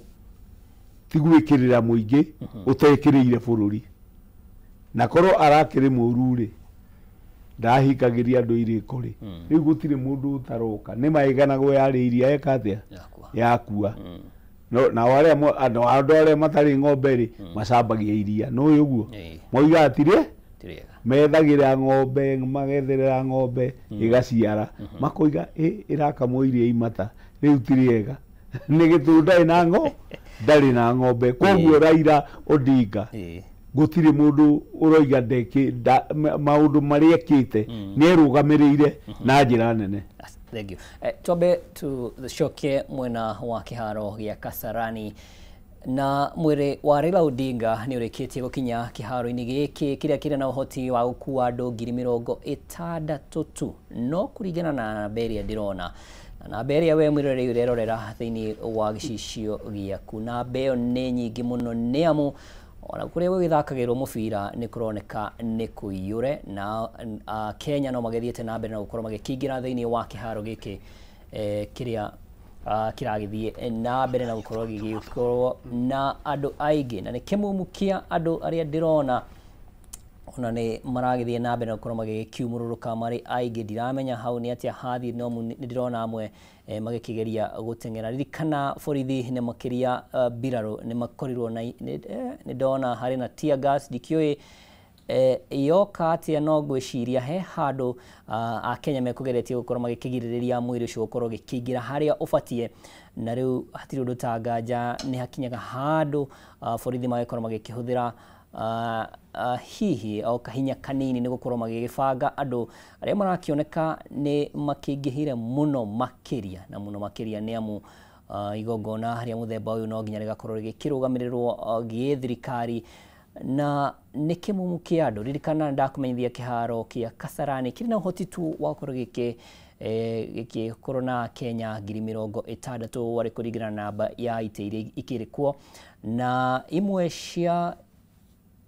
ti gwĩkĩrĩra mũingĩ ũtekĩrĩire bũrũri na korwo arakĩrĩ mũru rĩ ndahingagĩria andũ irĩko rĩ rĩu gũtirĩ mũndũ ũtaroka nĩ maiganagwo yarĩ iria eka atĩa yakua no nao arĩa andũ arĩa matarĩ ng'ombe rĩ macambagia iria nĩ ũguo moiga atirĩ methagĩra ng'ombe magetherera ng'ombe ĩgaciara makoiga ĩrakamwo iria imata rĩu ti rĩega nĩ gĩtũ ndarĩ na ndarĩ na ng'ombe koguo Raila Odinga gũtirĩ mũndũ ũroiga maũndũ marĩa ekĩte nĩ erũgamĩrĩire na njĩra nene. Thank you. Twambe tũcoke mwena wa kĩharo gĩa Kasarani na mwĩrĩ wa Raila Odinga nĩ ũrĩkĩtie gũkinya kĩharo-inĩ gĩkĩ kĩrĩa kĩrĩ na ũhoti wa gũkua andũ 60,000 tu no kũringana na namba ĩrĩa ndĩrona na namba ĩrĩa we mwĩroreri ũrerorera thĩinĩ wa gĩcicio gĩaku namba ĩyo nĩ nyingĩ mũno nĩ amu ona kũrĩa gũgĩthakagĩrwo mũbira nĩ kũroneka nĩ kũiyũre na Kenya no magĩthiĩte na mbere na gũkorwo magĩkĩingĩra thĩinĩ wa kĩharo gĩkĩ kĩrĩa kĩragĩthiĩ na mbere na gũkorwo gĩgĩkorwo na andũ aingĩ na nĩ kĩmumu kĩa andũ arĩa ndĩrona ona nĩ maragĩthiĩ na mbere na gũkorwo magĩkiumũrũrũka marĩ aingĩ ndiramenya hau nĩ atĩa hathiĩ no nĩ ndĩrona amwe magĩkĩgeria gũteng'era ririkana borithi nĩ makĩria mbirarũ nĩ makorirwo na nĩ ndona harĩ na tear gas ndikĩũĩ yoka atĩa no ngwĩciria he handũ Akenya mekũgeretie gũkorwo magĩkĩgirĩrĩria mwĩrĩ ũcio gũkorwo ũgĩkĩingĩra harĩa ũbatiĩ na rĩu hatirĩ ũndũ ta nganja nĩ hakinyaga handũ borithi magĩkorwo magĩkĩhũthĩra hihi o kahinya kanini nĩ gũkorwo magĩgĩbanga andũ arĩa marakĩoneka nĩ makĩingĩhire mũno makĩria na mũno makĩria nĩ amu igongona rĩa mũthemba ũyũ no nginya rĩgakorwo rĩgĩkĩrũgamĩrĩrwo gĩthirikari na nĩ kĩmumu kĩa andũ ririkana ndakũmenyithia kĩharo kĩa Kasarani kĩrĩ na ũhoti tu wa gũkorwo gĩgĩkorwo na Kenya 60,000 warĩ kũringana na namba ya itĩ iria ikĩrĩ kuo na imwe cia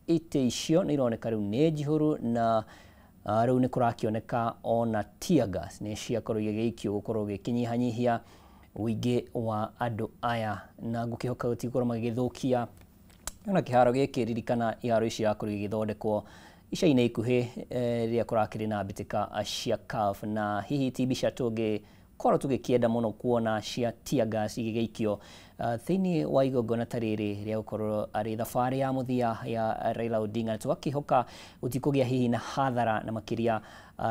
itĩ icio nĩ ironeka rĩu nĩ njihũru na rĩu nĩ kũrakĩoneka ona tear gas nĩ ciakorwo igĩgĩikio gũkorwo gĩkĩnyihanyihia ũingĩ wa andũ aya na ngũkĩhoka gũtigũkorwo magĩgĩthũkia ona kĩharo gĩkĩ ririkana iharo ici irakorwo igĩthondekwo ica-inĩ ikuhĩ rĩrĩa kũrakĩrĩ na mbĩtĩka cia CAF na hihi ti mbica tũngĩ Tũngĩkorwo tũgĩkĩenda mũno kuona cia tear gas igĩgĩikio thĩinĩ wa igongona ta rĩrĩ rĩa gũkorwo arĩ thabarĩ ya mũthia ya Raila Odinga, na tũgakĩhoka gũtikũgĩa hihi na hathara na makĩria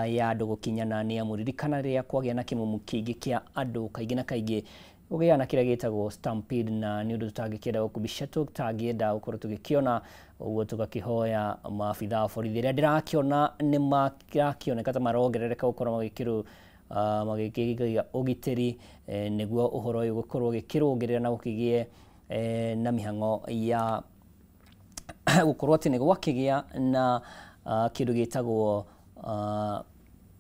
ya andũ gũkinyana nĩ amu ririkana rĩrĩa kwagĩa na kĩmumu kĩingĩ kĩa andũ kaingĩ na kaingĩ ũgĩa na kĩrĩa gĩtagwo stampede, na nĩ ũndũ tũtangĩkĩenda gũkumbisha tũtangĩenda gũkorwo tũgĩkĩona ũguo. Tũgakĩhoya maabitha a borithi arĩa ndĩrakĩona nĩ marakĩoneka ta marongerereka gũkorwo magĩkĩrwo magĩkĩiga ũgitĩri nĩguo ũhoro ũyũ gũkorwo ũgĩkĩrũngĩrĩra na gũkĩgĩe na mĩhang'o ya gũkorwo atĩ nĩ gwakĩgĩa na kĩndũ gĩtagwo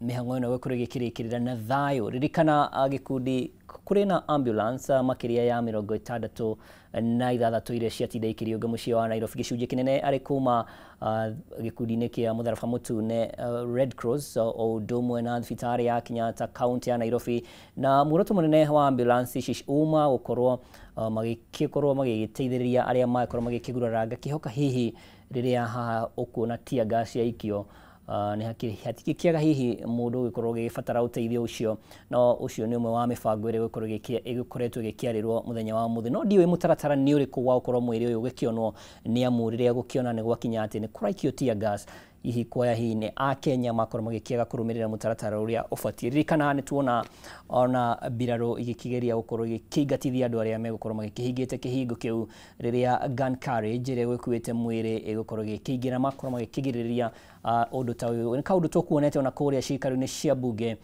mĩhang'o ĩno gũkorwo ĩgĩkĩrĩkĩrĩra na thayũ. Ririkana gĩkundi kũrĩ na ambulance makĩria ya 66 iria ciatinda ikĩriũnga mũciĩ wa Nairobi, gĩcunjĩ kĩnene arĩ kuma gĩkundi-inĩ kĩa mũtharaba mũtune Red Cross, o ũndũ ũmwe na thibitarĩ ya Kenyatta kaunti ya Nairobi, na muoroto mũnene wa ambulance ici uma gũkorwo magĩkorwo magĩgĩteithĩrĩria arĩa magĩkorwo magĩkĩgurara. Ngakĩhoka hihi rĩrĩa haha ũkuona tear gas yaikio nĩ hatikĩkĩaga hihi mũndũ ũgĩkorwo ũgĩbatara ũteithio ũcio, no ũcio nĩ ũmwe wa mĩbango ĩrĩa ĩgũkorwo ĩgĩkoretwo ĩgĩkĩarĩrwo mũthenya wa ũmũthĩ. No ndiũĩ mũtaratara nĩ ũrĩkũ wa gũkorwo mwĩrĩ ũyũ ũgĩkĩonwo nĩ amu rĩrĩa gũkĩona nĩ gwakinya atĩ nĩ kũraikio tear gas, hihi kuoya hihi nĩ akenya makorwo magĩkĩaga kũrũmĩrĩra mũtaratara ũrĩa ũbatiĩ. Ririkana nĩ tuona ona mbirarũ igĩkĩgeria gũkorwo igĩkĩingatithia andũ arĩa megũkorwo magĩkĩhingĩte kĩhingo kĩu rĩrĩa gun carriage ĩrĩa ĩgũkuĩte mwĩrĩ ĩgũkorwo ĩgĩkĩingĩra, makorwo magĩkĩgirĩrĩria ũndũ ta ũyũ. Nĩ kaũndũ tũkuonete ona kũrĩa ciikaro-inĩ cia bunge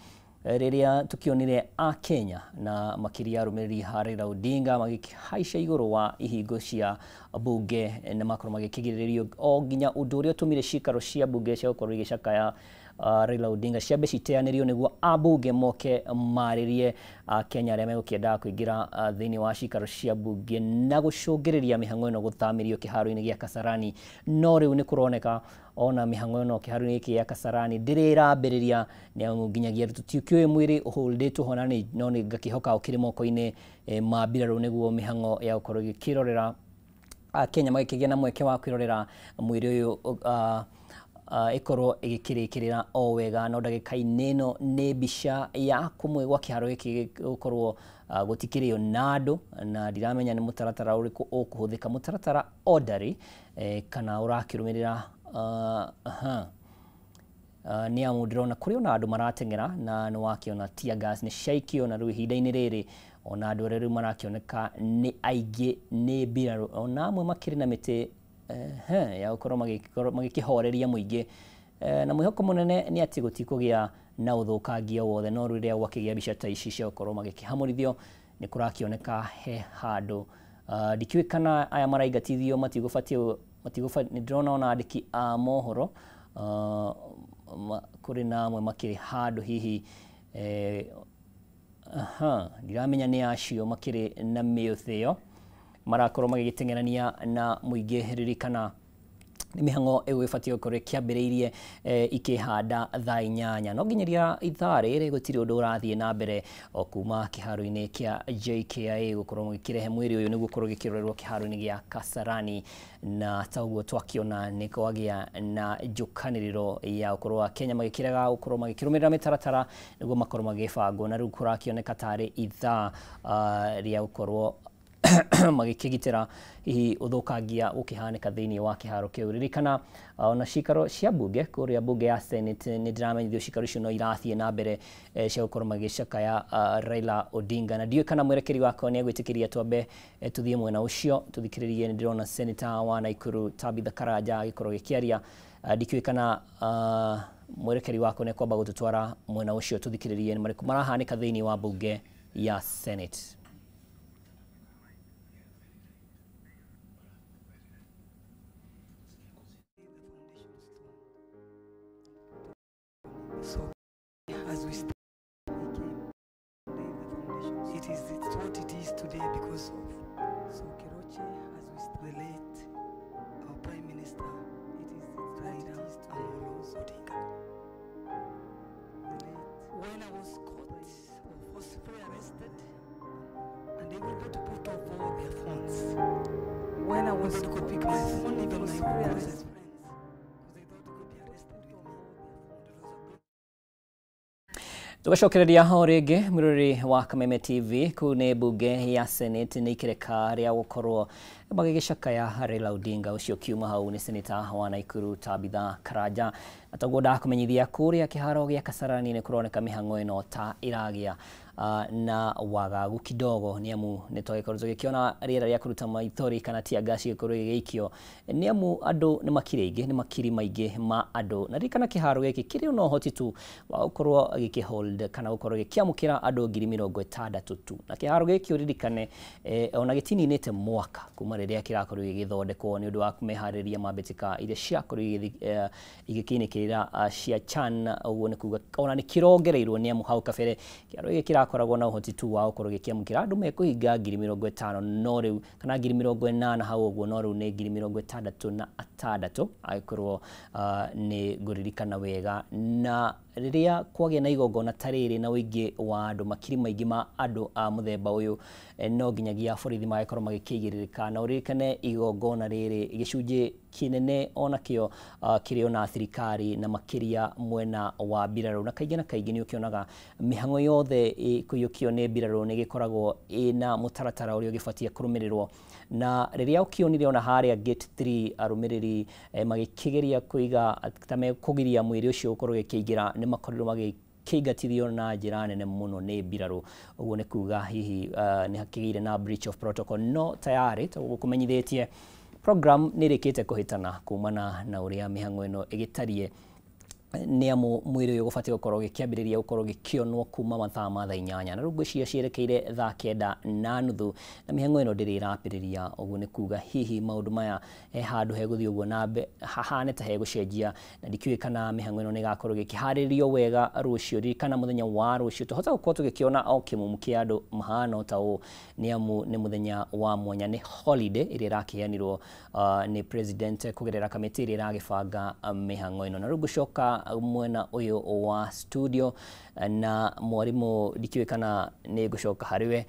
rĩrĩa tũkĩonire akenya na makĩria arũmĩrĩri a Raila Odinga magĩkĩhaica igũrũ wa ihingo cia bunge na makorwo magĩkĩgirĩrĩrio o nginya ũndũ ũrĩa ũtũmire ciikaro cia bunge cia gũkorwo igĩcakaya Raila Odinga ciambe citeanĩrio nĩguo ambunge moke marĩrie akenya arĩa megũkĩendaga kũingĩra thĩinĩ wa ciikaro cia bunge na gũcũngĩrĩria mĩhang'o ĩno gũthamĩrio kĩharo-inĩ gĩa Kasarani. No rĩu nĩ kũroneka ona mĩhang'o ĩno kĩharo-inĩ gĩkĩ gĩa Kasarani ndĩrĩ ĩrambĩrĩria, nĩ amu nginyagia tũtikĩũĩ mwĩrĩ ũhũrĩtwo ho na no nĩ ngakĩhoka ũkĩrĩ moko-inĩ ma mbirarũ nĩguo mĩhang'o ya gũkorwo ĩgĩkĩrorera akenya magĩkĩgĩa na mweke wa kwĩrorera mwĩrĩ ũyũ ĩkorwo ĩgĩkĩrĩkĩrĩra o wega. No ndagĩka-inĩ ĩno nĩ mbica ya kũmwe gwa kĩharo gĩkĩ gũkorwo gũtikĩrĩo na andũ, na ndiramenya nĩ mũtaratara ũrĩkũ ũkũhũthĩka, mũtaratara orderly kana ũrakĩrũmĩrĩra nĩ amu ndĩrona kũrĩ ona andũ marateng'era na nĩ wakĩona tear gas nĩ ciaikio, na rĩu ihinda-inĩ rĩrĩ ona andũ arĩa rĩu marakĩoneka nĩ aingĩ nĩ mbirarũ, ona amwe makĩrĩ na mĩtĩ ya gũkorwo magĩkĩhoreria mũingĩ, na mwĩhoko mũnene nĩ atĩ gũtikũgĩa na ũthũkangia wothe. No rĩrĩa gwakĩgĩa mbica ta ici cia gũkorwo magĩkĩhamũrithio nĩ kũrakĩoneka he handũ ndikĩũĩ kana aya maraingatithio matigũbatiĩ nĩ ndĩrona ona andĩki a mohoro kũrĩ na amwe makĩrĩ handũ hihi ndiramenya nĩ acio makĩrĩ na mĩũthĩo marakorwo magĩgĩteng'erania na mũingĩ. Ririkana nĩ mĩhang'o ĩgũgĩbatiĩ gũkorwo ĩkĩambĩrĩirie ikĩhanda thaa 8, no nginyagia ithaa rĩrĩ gũtirĩ ũndũ ũrathiĩ na mbere o kuma kĩharo-inĩ kĩa JKIA gũkorwo magĩkĩrehe mwĩrĩ ũyũ nĩguo ũkorwo ũgĩkĩrorerwo kĩharo-inĩ gĩa Kasarani, na ta ũguo twakĩona nĩ kwagĩa na njũkanĩrĩro ya gũkorwo akenya magĩkĩrega gũkorwo magĩkĩrũmĩrĩra mĩtaratara nĩguo makorwo magĩbangwo, na rĩu kũrakĩoneka tarĩ ithaa rĩa gũkorwo magĩkĩgitĩra hihi ũthũkangia ũkĩhanĩka thĩinĩ wa kĩharo kĩu. Ririkana ona ciikaro cia bunge kũrĩa bunge ya Senate nĩ ndĩramenyithio ciikaro icio no irathiĩ na mbere cia gũkorwo magĩcakaya Raila Odinga, na ndiũĩ kana mwerekeri wakwa nĩ egwĩtĩkĩria twambe tũthiĩ mwena ũcio tũthikĩrĩrie. Nĩ ndĩrona Senator wa Nakuru Tabitha Karanja agĩkorwo gĩkĩaria, ndikĩũĩ kana mwerekeri wakwa nĩ ekwamba gũtũtwara mwena ũcio tũthikĩrĩrie nĩ marĩkũ marahanĩka thĩinĩ wa bunge ya Senate. So as we stand, it is what it is today because of so Keroche, as we stand, the late our Prime Minister, it is Raila Amolo Odinga. When I was caught or forcibly arrested, and everybody put off all their phones. When I was to pick my phone, even my closest friends, because they thought could be arrested with me. Tugacokereria o rĩngĩ mwĩroreri wa Kameme TV kũu nĩ mbunge ya Senate nĩ ikereka rĩa gũkorwo magĩgĩcakaya Raila Odinga ũcio kiuma hau nĩ seneta wa Naikuru Tabitha Karanja na toguo ndakũmenyithia kũrĩa kĩharo gĩa Kasarani nĩ kũroneka mĩhang'o ĩno ta ĩragĩa na wagagu kidogo nĩ amu nĩ twagĩkorwo tũgĩkĩona rĩera rĩa kũruta maithori kana tear gas gĩkorwo gĩgĩikio nĩ amu andũ nĩ makiri aingĩ nĩ makiri maingĩ ma andũ na ririkana kĩharo gĩkĩ kĩrĩ na ũhoti tu wa gũkorwo gĩkĩhold kana gũkorwo gĩkĩamũkĩra andũ 60,000 tu na kĩharo gĩkĩ ũririkane ona gĩtininĩte mwaka kuma rĩrĩa kĩrakorwo gĩgĩthondekwo nĩ ũndũ wa meharĩria ma mbĩtĩka iria ciakorwo igĩkĩinĩkĩrĩra cia CHAN ũguo nĩ kuga ona nĩ kĩrongereirwo nĩ amu hau kabere kĩharo gĩkĩ kĩrakoragwo na ũhoti tu wa gũkorwo gĩkĩamũkĩra andũ mekũhinga 50,000 no rĩu kana 80,000 hau ũguo no rĩu nĩ 66,000 angĩkorwo nĩ ngũririkana wega na rĩrĩa kwagĩa na igongona ta rĩrĩ na ũingĩ wa andũ makiri maingĩ ma andũ a mũthemba ũyũ no nginyagia borithi magĩkorwo magĩkĩigĩrĩrĩka na ũririkane igongona rĩrĩ gĩcunjĩ kĩnene onakĩo kĩrĩ ona thirikari na makĩria mwena wa mbirarũ na kaingĩ na kaingĩ nĩ ũkĩonaga mĩhang'o yothe kũiyũkio nĩ mbirarũ nĩ gĩkoragwo ĩna mũtaratara ũrĩa ũgĩbatiĩ kũrũmĩrĩrwo na rĩrĩa ũkĩonire ona harĩa gate 3 arũmĩrĩri magĩkĩgeria kũiga ta mekũgiria mwĩrĩ ũcio ũkorwo ũgĩkĩingĩra nĩ makorirwo magĩkĩingatithio na njĩra nene mũno nĩ mbirarũ ũguo nĩ kuga hihi nĩ hakĩgĩire na breach of protocol no tayarĩ tũgũkũmenyithĩtie program nĩ ĩrĩkĩte kũhĩtana kumana na ũrĩa mĩhang'o ĩno ĩgĩtariĩ nĩ amu mwĩrĩ ũyũ ũbatiĩ gũkorwo gĩkĩambĩrĩria gũkorwo gĩkĩonwo kuma mathaa ma thaa 8 na rĩu ngwĩciria cierekeire thaa 9:30 na mĩhang'o ĩno ndĩrĩ ĩrambĩrĩria ũguo nĩ kuga hihi maũndũ maya he handũ hegũthiĩ ũguo na hahane ta hegũcenjia na ndikĩũĩ kana mĩhang'o ĩno nĩ ĩgakorwo gĩkĩharĩrio wega rũciũ ririkana mũthenya wa rũciũ tũhota gũkorwo tũgĩkĩona o kĩmumu kĩa andũ mahana ta ũũ nĩ amu nĩ mũthenya wa mwanya nĩ holiday ĩrĩa ĩrakĩheanirwo nĩ president kũgerera kamĩtĩ ĩrĩa ĩragĩbanga mĩhang'o ĩno na rĩu ngũcoka mwena ũyũ wa studio na mwarimu ndikĩũĩ kana nĩ ngũcoka harĩ we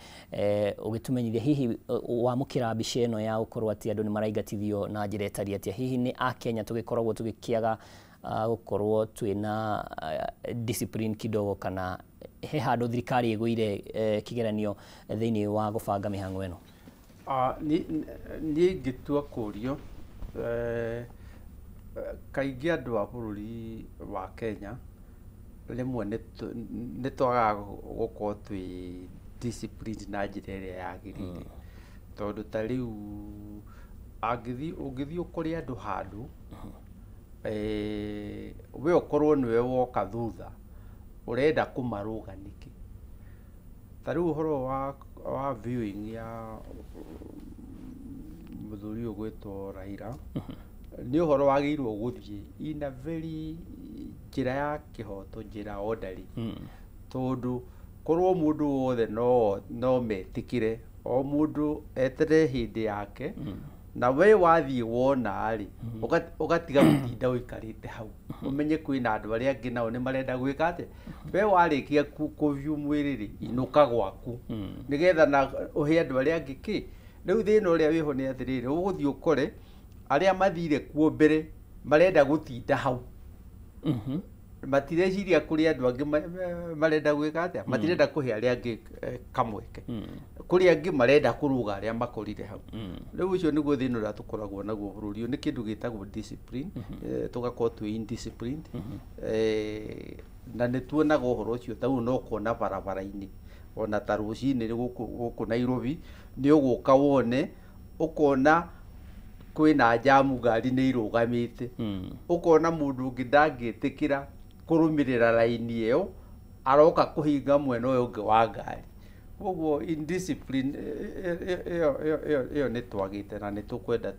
ũgĩtũmenyithia hihi wamũkĩra mbica ĩno ya gũkorwo atĩ andũ nĩ maraingatithio na njĩra ĩtariĩ atĩa hihi nĩ akenya tũgĩkoragwo tũgĩkĩaga gũkorwo twĩna discipline kidogo kana he handũ thirikari ĩgũire kĩgeranio thĩinĩ wa gũbanga mĩhang'o ĩno? Niĩ ingĩtua kũrio kaingĩ andũ a bũrũri wa Kenya rĩmwe nĩ twagaga gũkorwo twĩ disciplined na njĩra ĩrĩa yagĩrĩire tondũ ta rĩu ũngĩthiĩ ũkore andũ handũ we ũkorwo nĩwe woka thutha ũrenda kũmarũga nĩkĩ ta rĩu ũhoro wa viewing ya mũthuri ũyũ ũgwĩtwo Raila nĩ ũhoro wagĩrĩirwo gũthiĩ in a very njĩra ya kĩhoto njĩra orderly tondũ korwo mũndũ wothe no metĩkĩre o mũndũ eterere hĩndĩ yake na we wathiĩ wona rĩ ũgatiga gũtinda ũikarĩte hau ũmenye kwĩna andũ arĩa angĩ nao nĩ marenda gwĩka atĩa we warĩkia kũview mwĩrĩ rĩ inũka gwaku nĩgetha na ũhe andũ arĩa angĩ kĩ rĩu thĩna ũrĩa wĩho nĩ atĩrĩrĩ ũgũthiĩ ũkore arĩa mathire kuo mbere marenda gũtinda hau matireciria kũrĩ andũ angĩ marenda gwĩka atĩa matirenda kũhe arĩa angĩ kamweke kũrĩ angĩ marenda kũrũga arĩa makorire hau rĩu ũcio nĩguo thĩna ũrĩa tũkoragwo naguo bũrũri ũyũ nĩ kĩndũ gĩtagwo discipline tũgakorwo twĩ indisciplined na nĩ tuonaga ũhoro ũcio ta rĩu no kuona barabara-inĩ ona ta rũcinĩ gũkũ Nairobi nĩ ũgũka wone ũkona kwĩna jamu ngari nĩ irũgamĩte ũkona mũndũ ũngĩ ndangĩtĩkĩra kũrũmĩrĩra raini ĩyo aroka kũhinga mwena ũyũ ũngĩ wa ngari koguo indiscipline ĩyo nĩ twagĩte na nĩ tũkwenda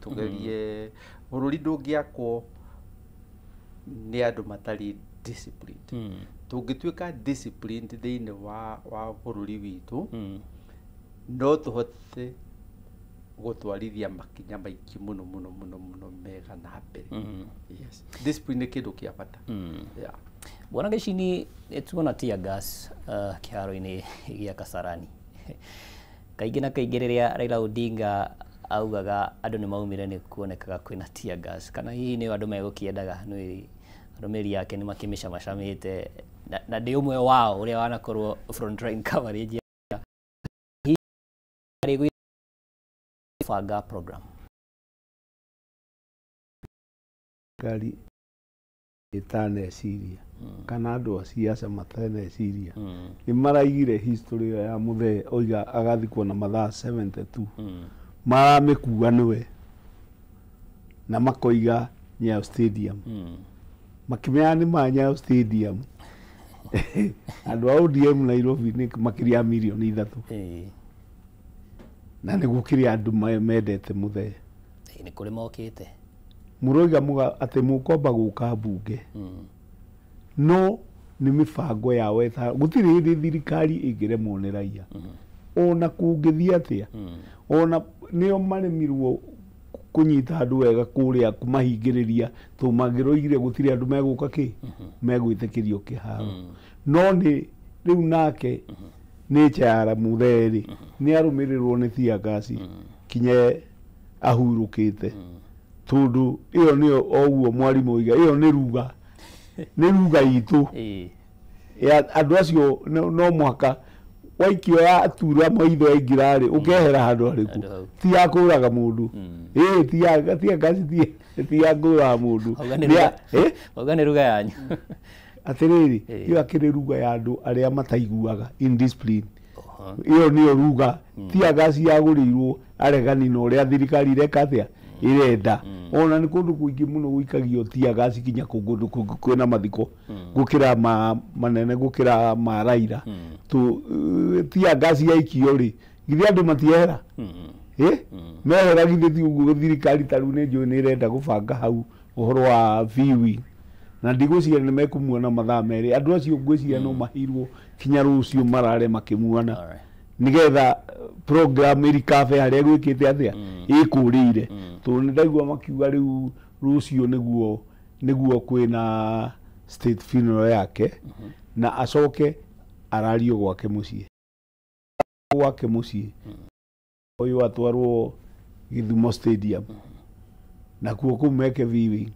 tũgerie bũrũri ndũngĩakwo nĩ andũ matarĩ disciplined tũngĩtuĩka disciplined thĩinĩ wa bũrũri witũ no tũhote gũtwarithia makinya maingĩ mũno mũno mũno mũno mega na mbere. Yes, discipline nĩ kĩndũ kĩa bata. Yeah. Bwana Gicini, tuona tear gas kĩharo-inĩ gĩa Kasarani kaingĩ na kaingĩ rĩrĩa Raila Odinga augaga andũ nĩ maumire nĩ kuonekaga kwĩna tear gas kana hihi nĩ andũ megũkĩendaga nĩ arũmĩrĩri ake nĩ makĩmĩcamacamĩte Na ndĩ ũmwe wao ũrĩa wanakorwo front line coverage ya banga program. Ngari ĩtaneciria kana andũ a siasa mataneciria nĩ maraigire history ĩyo ya mũthee oiga agathikwo na mathaa 72 maramĩkua nĩwe na makoiga Nyayo Stadium makĩmenya nĩ ma Nyayo Stadium andũ a ODM Nairobi nĩ makĩria ya mirioni 3 na nĩ gũkĩrĩ andũ mendete mũthee. Nĩ kũrĩ mokĩte mũroiga muga atĩ mũkwamba gũka mbunge no nĩ mĩbango yao gũtirĩ hĩndĩ thirikari ĩngĩremwo nĩ raia ona kũngĩthiĩ atĩa ona nĩo maremirwo kũnyita andũ wega kũrĩa kũmahingĩrĩria tondũ mangĩroigire gũtirĩ andũ megũka kĩ megwĩtĩkĩrio kĩharo no nĩ rĩu nake nĩ chara mũthee rĩ nĩ arũmĩrĩrwo nĩ tear gas kinya ahurũkĩte tondũ ĩyo nĩyo oguo mwarimũ oiga ĩyo nĩ ruga itũ andũ acio no mũhaka waikio ya tura maitho yaingĩra rĩ ũkehera handũ harĩkũ ti ya kũraga mũndũ ti ya ngasi ti ya kũraga mũndũ auga nĩ ruga yanyu atĩrĩrĩ ĩyo akĩrĩ ruga ya andũ arĩa mataiguaga indiscipline ĩyo nĩyo ruga ti ya ngasi yagũrĩirwo aregani na ũrĩa thirikari ireka atĩa irenda ona nĩ kũndũ kũingĩ mũno gũikagio tear gas kinya kũndũ kwĩna mathiko gũkĩra manene gũkĩra ma Raila tear gas yaikio rĩ githĩ andũ matiehera mehera githĩ ti ũguo thirikari ta rĩu nĩ njũĩ nĩ ĩrenda gũbanga hau ũhoro wa viewing na ndigwĩciria nĩ mekũmuona mathaa merĩ andũ acio ngwĩciria no mahirwo kinya rũciũ marare makĩmuona nigetha program ĩrikabe harĩa gwĩkĩte atĩa ĩkũrĩire tondũ nĩ ndaigua makiuga rĩu rũciũ nĩguo kwĩna state funeral yake na acoke arario gwake mũciĩ ũyũ atwarwo Gĩthumo Stadium nakuo kũu meke viewing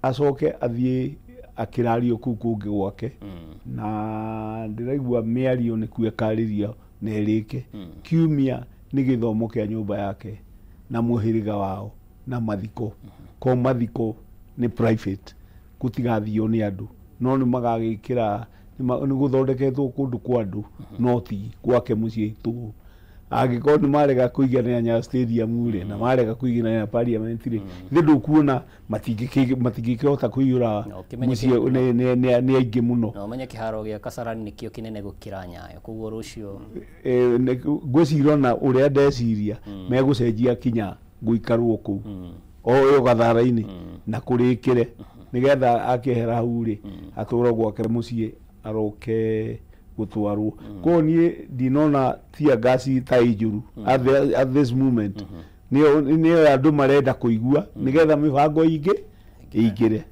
acoke athiĩ akĩrario kũu kũngĩ gwake na ndĩraigua mĩario nĩkuo ĩkarĩrio na ĩrĩke kiumia nĩ gĩthomo kĩa nyũmba yake na mũhĩrĩga wao na mathiko ko mathiko nĩ private gũtigathio nĩ andũ no nĩ magagĩkĩra nĩ gũthondeketwo kũndũ kwa andũ no ti gwake mũciĩ tu angĩkorwo nĩ marega kũiganĩra Nyayo Stadium rĩ na marega kũiganĩra parliament rĩ ithe ndũkuona matingĩkĩhota kũiyũra mũciĩ nĩ aingĩ mũno na ũmenye kĩharo gĩa Kasarani nĩkĩo kĩnene gũkĩra Nyayo koguo rũciũ ngwĩciria ona ũrĩa ndeciria megũcenjia kinya gũikarwo kũu o ĩyo gathara-inĩ na kũrĩkĩre nĩgetha akĩehera hau rĩ atũrwo gwake mũciĩ aroke gũtwarwo koguo niĩ ndinona tear gas ta ĩ njũru at this moment nĩyo andũ marenda kũigua nĩgetha mĩbango ingĩ ĩingĩre.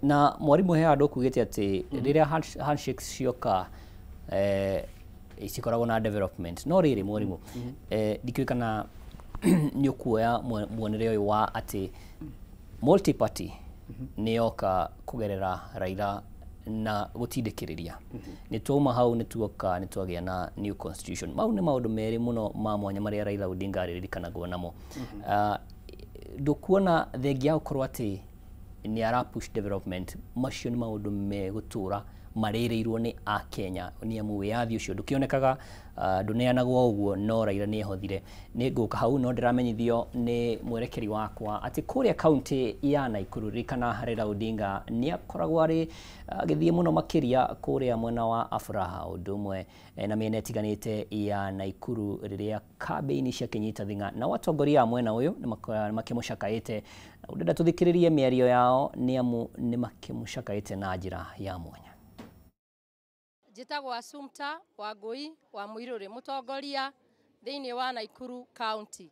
Na mwarimũ he handũ ũkugĩte atĩ rĩrĩa handshakes cioka cikoragwo na development no rĩrĩ mwarimũ ndikĩũĩ kana nĩ ũkuoya muonere ũyũ wa atĩ multi party nĩ yoka kũgerera Raila na gũtindĩkĩrĩria nĩ twauma hau nĩ tuoka nĩ twagĩa na new constitution mau nĩ maũndũ merĩ mũno ma mwanya marĩa Raila Odinga arĩririkanagwo namo ndũkuona thengia ya gũkorwo atĩ nĩ ara push development macio nĩ maũndũ megũtũra marĩrĩirwo nĩ akenya nĩ amu wĩyathi ũcio ndũkĩonekaga ndũneanagwo ũguo no Raila nĩ ehothire nĩ ngũka hau no ndĩramenyithio nĩ mwerekeri wakwa atĩ kũrĩa kaunti ya Nakuru ririkana Raila Odinga nĩ akoragwo arĩ agĩthiĩ mũno makĩria kũrĩa mwena wa Afraha ũndũ ũmwe na mĩena ĩtiganĩte ya Nakuru rĩrĩa kambĩini ciakĩnyita thing'a na atongoria a mwena ũyũ nĩ makĩmũcakaĩte na ũndĩrenda tũthikĩrĩrie mĩario yao nĩ amu nĩ makĩmũcakaĩte na njĩra ya mwanya. Njĩtagwo Assumpta Wangui wa Muiruri mũtongoria thĩinĩ wa Nakuru County.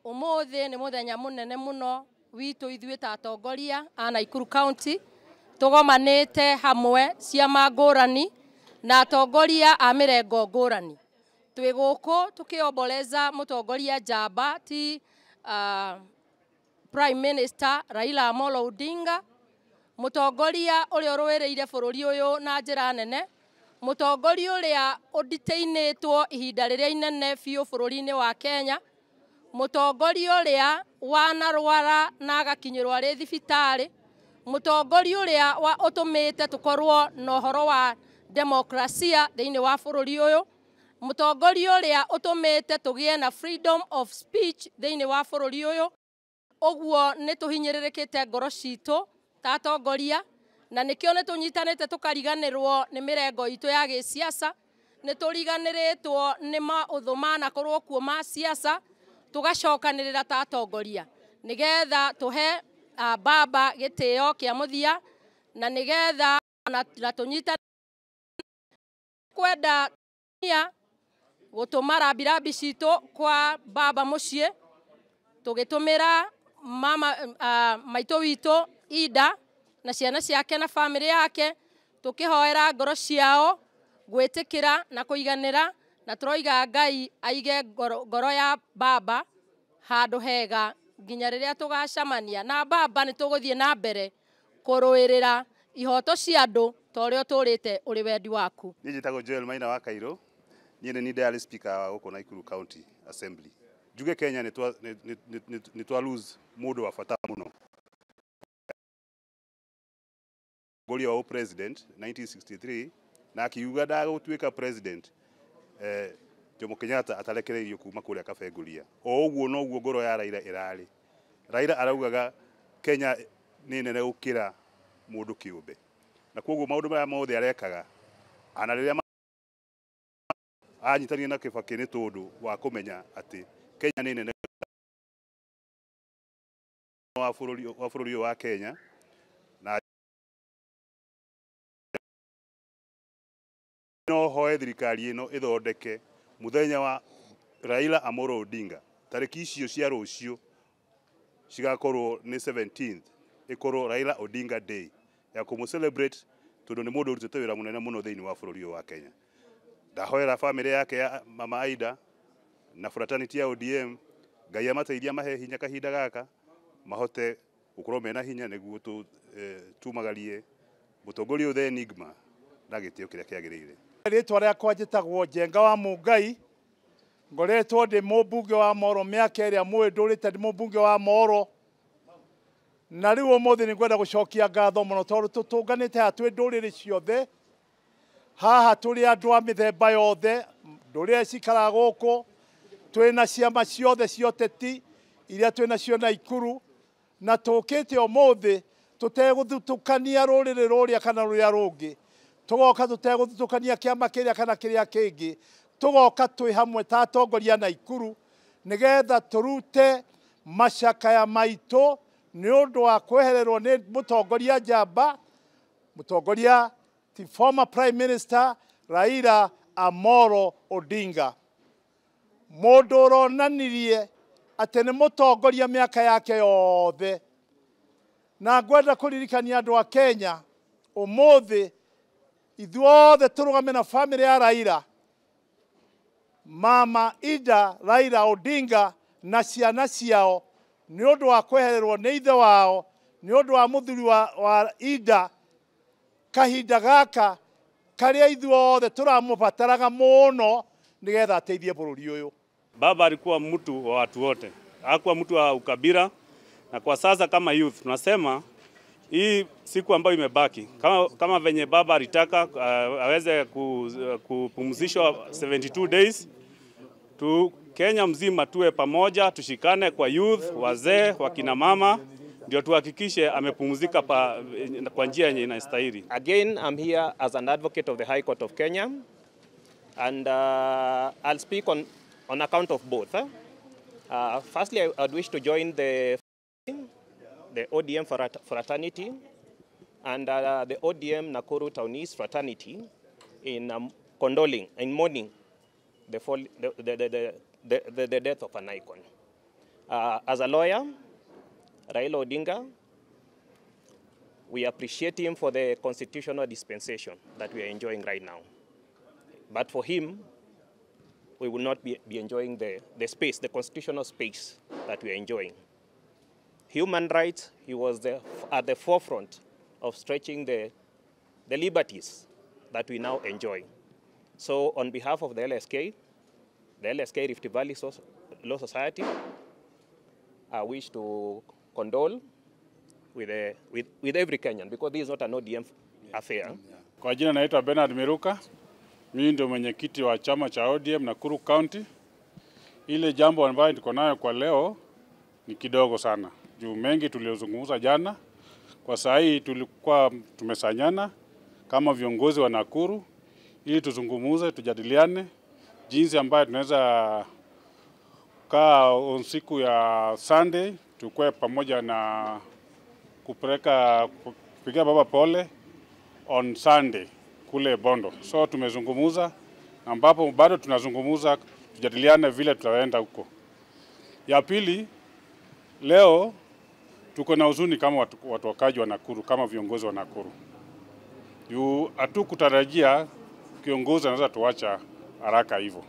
Ũmũthĩ nĩ mũthenya mũnene mũno witũ ithuĩ ta atongoria a Nakuru County tũgomanĩte hamwe ciama ngũrani na atongoria a mĩrengo ngũrani. Twĩ gũkũ tũkĩomboleza mũtongoria njamba ti Prime Minister Raila Amolo Odinga Mũtongoria ũrĩa ũrũĩrĩire bũrũri ũyũ na njĩra nene, mũtongoria ũrĩa ũnditainĩtwo ihinda rĩrĩa inene biũ bũrũri-inĩ wa Kenya, mũtongoria ũrĩa wanarwara na agakinyĩrwo arĩ thibitarĩ, mũtongoria ũrĩa ũtũmĩte tũkorwo na ũhoro wa demokrasia thĩinĩ wa bũrũri ũyũ, mũtongoria ũrĩa ũtũmĩte tũgĩe na freedom of speech thĩinĩ wa bũrũri ũyũ. Ũguo nĩ tũhinyĩrĩrĩkĩte ngoro citũ ta atongoria, na nĩkĩo nĩ tũnyitanĩte tũkariganĩrwo nĩ mĩrengo itũ ya gĩsiasa, nĩ tũriganĩrĩtwo nĩ maũthũ manakorwo kuo ma siasa, tũgacokanĩrĩra ta atongoria nĩgetha tũhe baba gĩtĩo kĩa mũthia, na nĩgetha na tũnyitane kwenda gũtũma rambirambi citũ kwa baba mũciĩ, tũgĩtũmĩra mama maitũ witũ Ida na ciana ciake na famĩlĩ yake, tũkĩhoera ngoro ciao gwĩtĩkĩra na kũiganĩra, na tũroiga Ngai aige ngoro ya baba handũ hega nginya rĩrĩa tũgacemania na baba. Nĩ tũgũthiĩ na mbere kũrũĩrĩra ihoto cia andũ ta ũrĩa ũtũrĩte ũrĩ wendi waku. Niĩ njĩtagwo Joel Maina wa Kairũ, niĩ nĩ niĩ ndĩarĩ speaker wa gũkũ Nakuru County Assembly. Njuge Kenya nĩ twa lose mũndũ wa bata mũno. Mũtongoria wa president 1963 na akiuga ndagũtuĩka president Jomo Kenyatta atarekereirio kuma kũrĩa Kabenguria. O ũguo noguo ngoro ya Raila ĩrarĩ. Raila araugaga Kenya nĩ nene gũkĩra mũndũ kĩũmbe, na koguo maũndũ maya mothe arekaga ana rĩrĩa anyitanire na Kibaki nĩ tondũ wa kũmenya atĩ Kenya nĩ nene wa bũrũri wa Kenya, na no hoe thirikari ĩno ĩthondeke mũthenya wa Raila Amolo Odinga tarĩki icio cia rũciũ cigakorwo nĩ 17th, ĩkorwo Raila Odinga Day ya kũmũ celebrate tondũ nĩ mũndũ ũrutĩte wĩra mũnene mũno thĩinĩ wa bũrũri ũyũ wa Kenya. Ndahoera famĩlĩ yake ya mama Aida na fraternity ya ODM, Ngai amateithia mahe hinya kahinda gaka mahote gũkorwo mena hinya nĩguo tumagarie mũtongoria ũyũ enigma na gĩtĩo kĩrĩa kĩagĩrĩire. Rĩtwa rĩakwa njĩtagwo Njenga wa Mũngai, ngoretwo ndĩ mũmbunge wa Moro mĩaka ĩrĩa mũĩ ndũrĩte ndĩ mũmbunge wa Moro, na rĩu ũmũthĩ nĩ ngwenda gũcokia ngatho mũno tondũ tũtũnganĩte haha twĩ ndũrĩrĩ ciothe, haha tũrĩ andũ a mĩthemba yothe, ndũrĩrĩ cikaraga gũkũ, twĩna ciama ciothe cia ũteti iria twĩnacio Nakuru, na tũkĩte ũmũthĩ tũtegũthutũkania rũrĩrĩ rũrĩa kana rũrĩa rũngĩ, tũgoka tũtegũthutũkania kĩama kĩrĩa kana kĩrĩa kĩngĩ, tũgoka twĩ hamwe ta atongoria Nakuru nĩgetha tũrute macakaya maitũ nĩ ũndũ wa kwehererwo nĩ mũtongoria njamba, mũtongoria the former Prime Minister Raila Amolo Odinga, mũndũ ũronanirie atĩ nĩ mũtongoria mĩaka yake yothe. Na ngwenda kũririkania andũ a Kenya ũmũthĩ ithuothe tũrũgame na famĩlĩ ya Raila, mama Ida Raila Odinga na ciana ciao nĩ ũndũ wa kwehererwo nĩ ithe wao, nĩ ũndũ wa mũthuri wa Ida kahinda gaka karĩa ithuothe tũramũbataraga mũno nĩgetha ateithie bũrũri ũyũ. Baba alikuwa mtu wa watu wote, hakuwa mtu wa ukabila, na kwa sasa kama youth tunasema hii siku ambayo imebaki kama venye baba alitaka aweze kupumzishwa 72 days tu, Kenya mzima tuwe pamoja, tushikane kwa youth, wazee, wakina mama, ndio tuhakikishe amepumzika kwa njia yenye inastahili. Again, I'm here as an advocate of the High Court of Kenya, and I'll speak on account of both. Firstly, I would wish to join the ODM fraternity and the ODM Nakuru Town East fraternity in condoling, in mourning the death of an icon. As a lawyer, Raila Odinga, we appreciate him for the constitutional dispensation that we are enjoying right now. But for him, we will not be enjoying the space, the constitutional space that we are enjoying. Human rights, he was at the forefront of stretching the liberties that we now enjoy. So on behalf of the LSK Rift Valley Law Society, I wish to condole with every Kenyan, because this is not an ODM affair. Kwa jina naitwa Bernard Miruka, mimi ndio mwenyekiti wa chama cha ODM Nakuru County. Ile jambo ambayo tuko nayo kwa leo ni kidogo sana. Juu mengi tuliozungumza jana, kwa saa hii tulikuwa tumesanyana kama viongozi wa Nakuru ili tuzungumuze, tujadiliane jinsi ambayo tunaweza kaa on siku ya Sunday tukue pamoja na kupeleka kupiga baba pole on Sunday kule Bondo. So tumezungumuza, ambapo bado tunazungumuza, tujadiliane vile tutaenda huko. Ya pili, leo tuko na huzuni kama watu wakaji wa Nakuru, kama viongozi wa Nakuru. Hatukutarajia kiongozi anaweza tuacha haraka hivyo.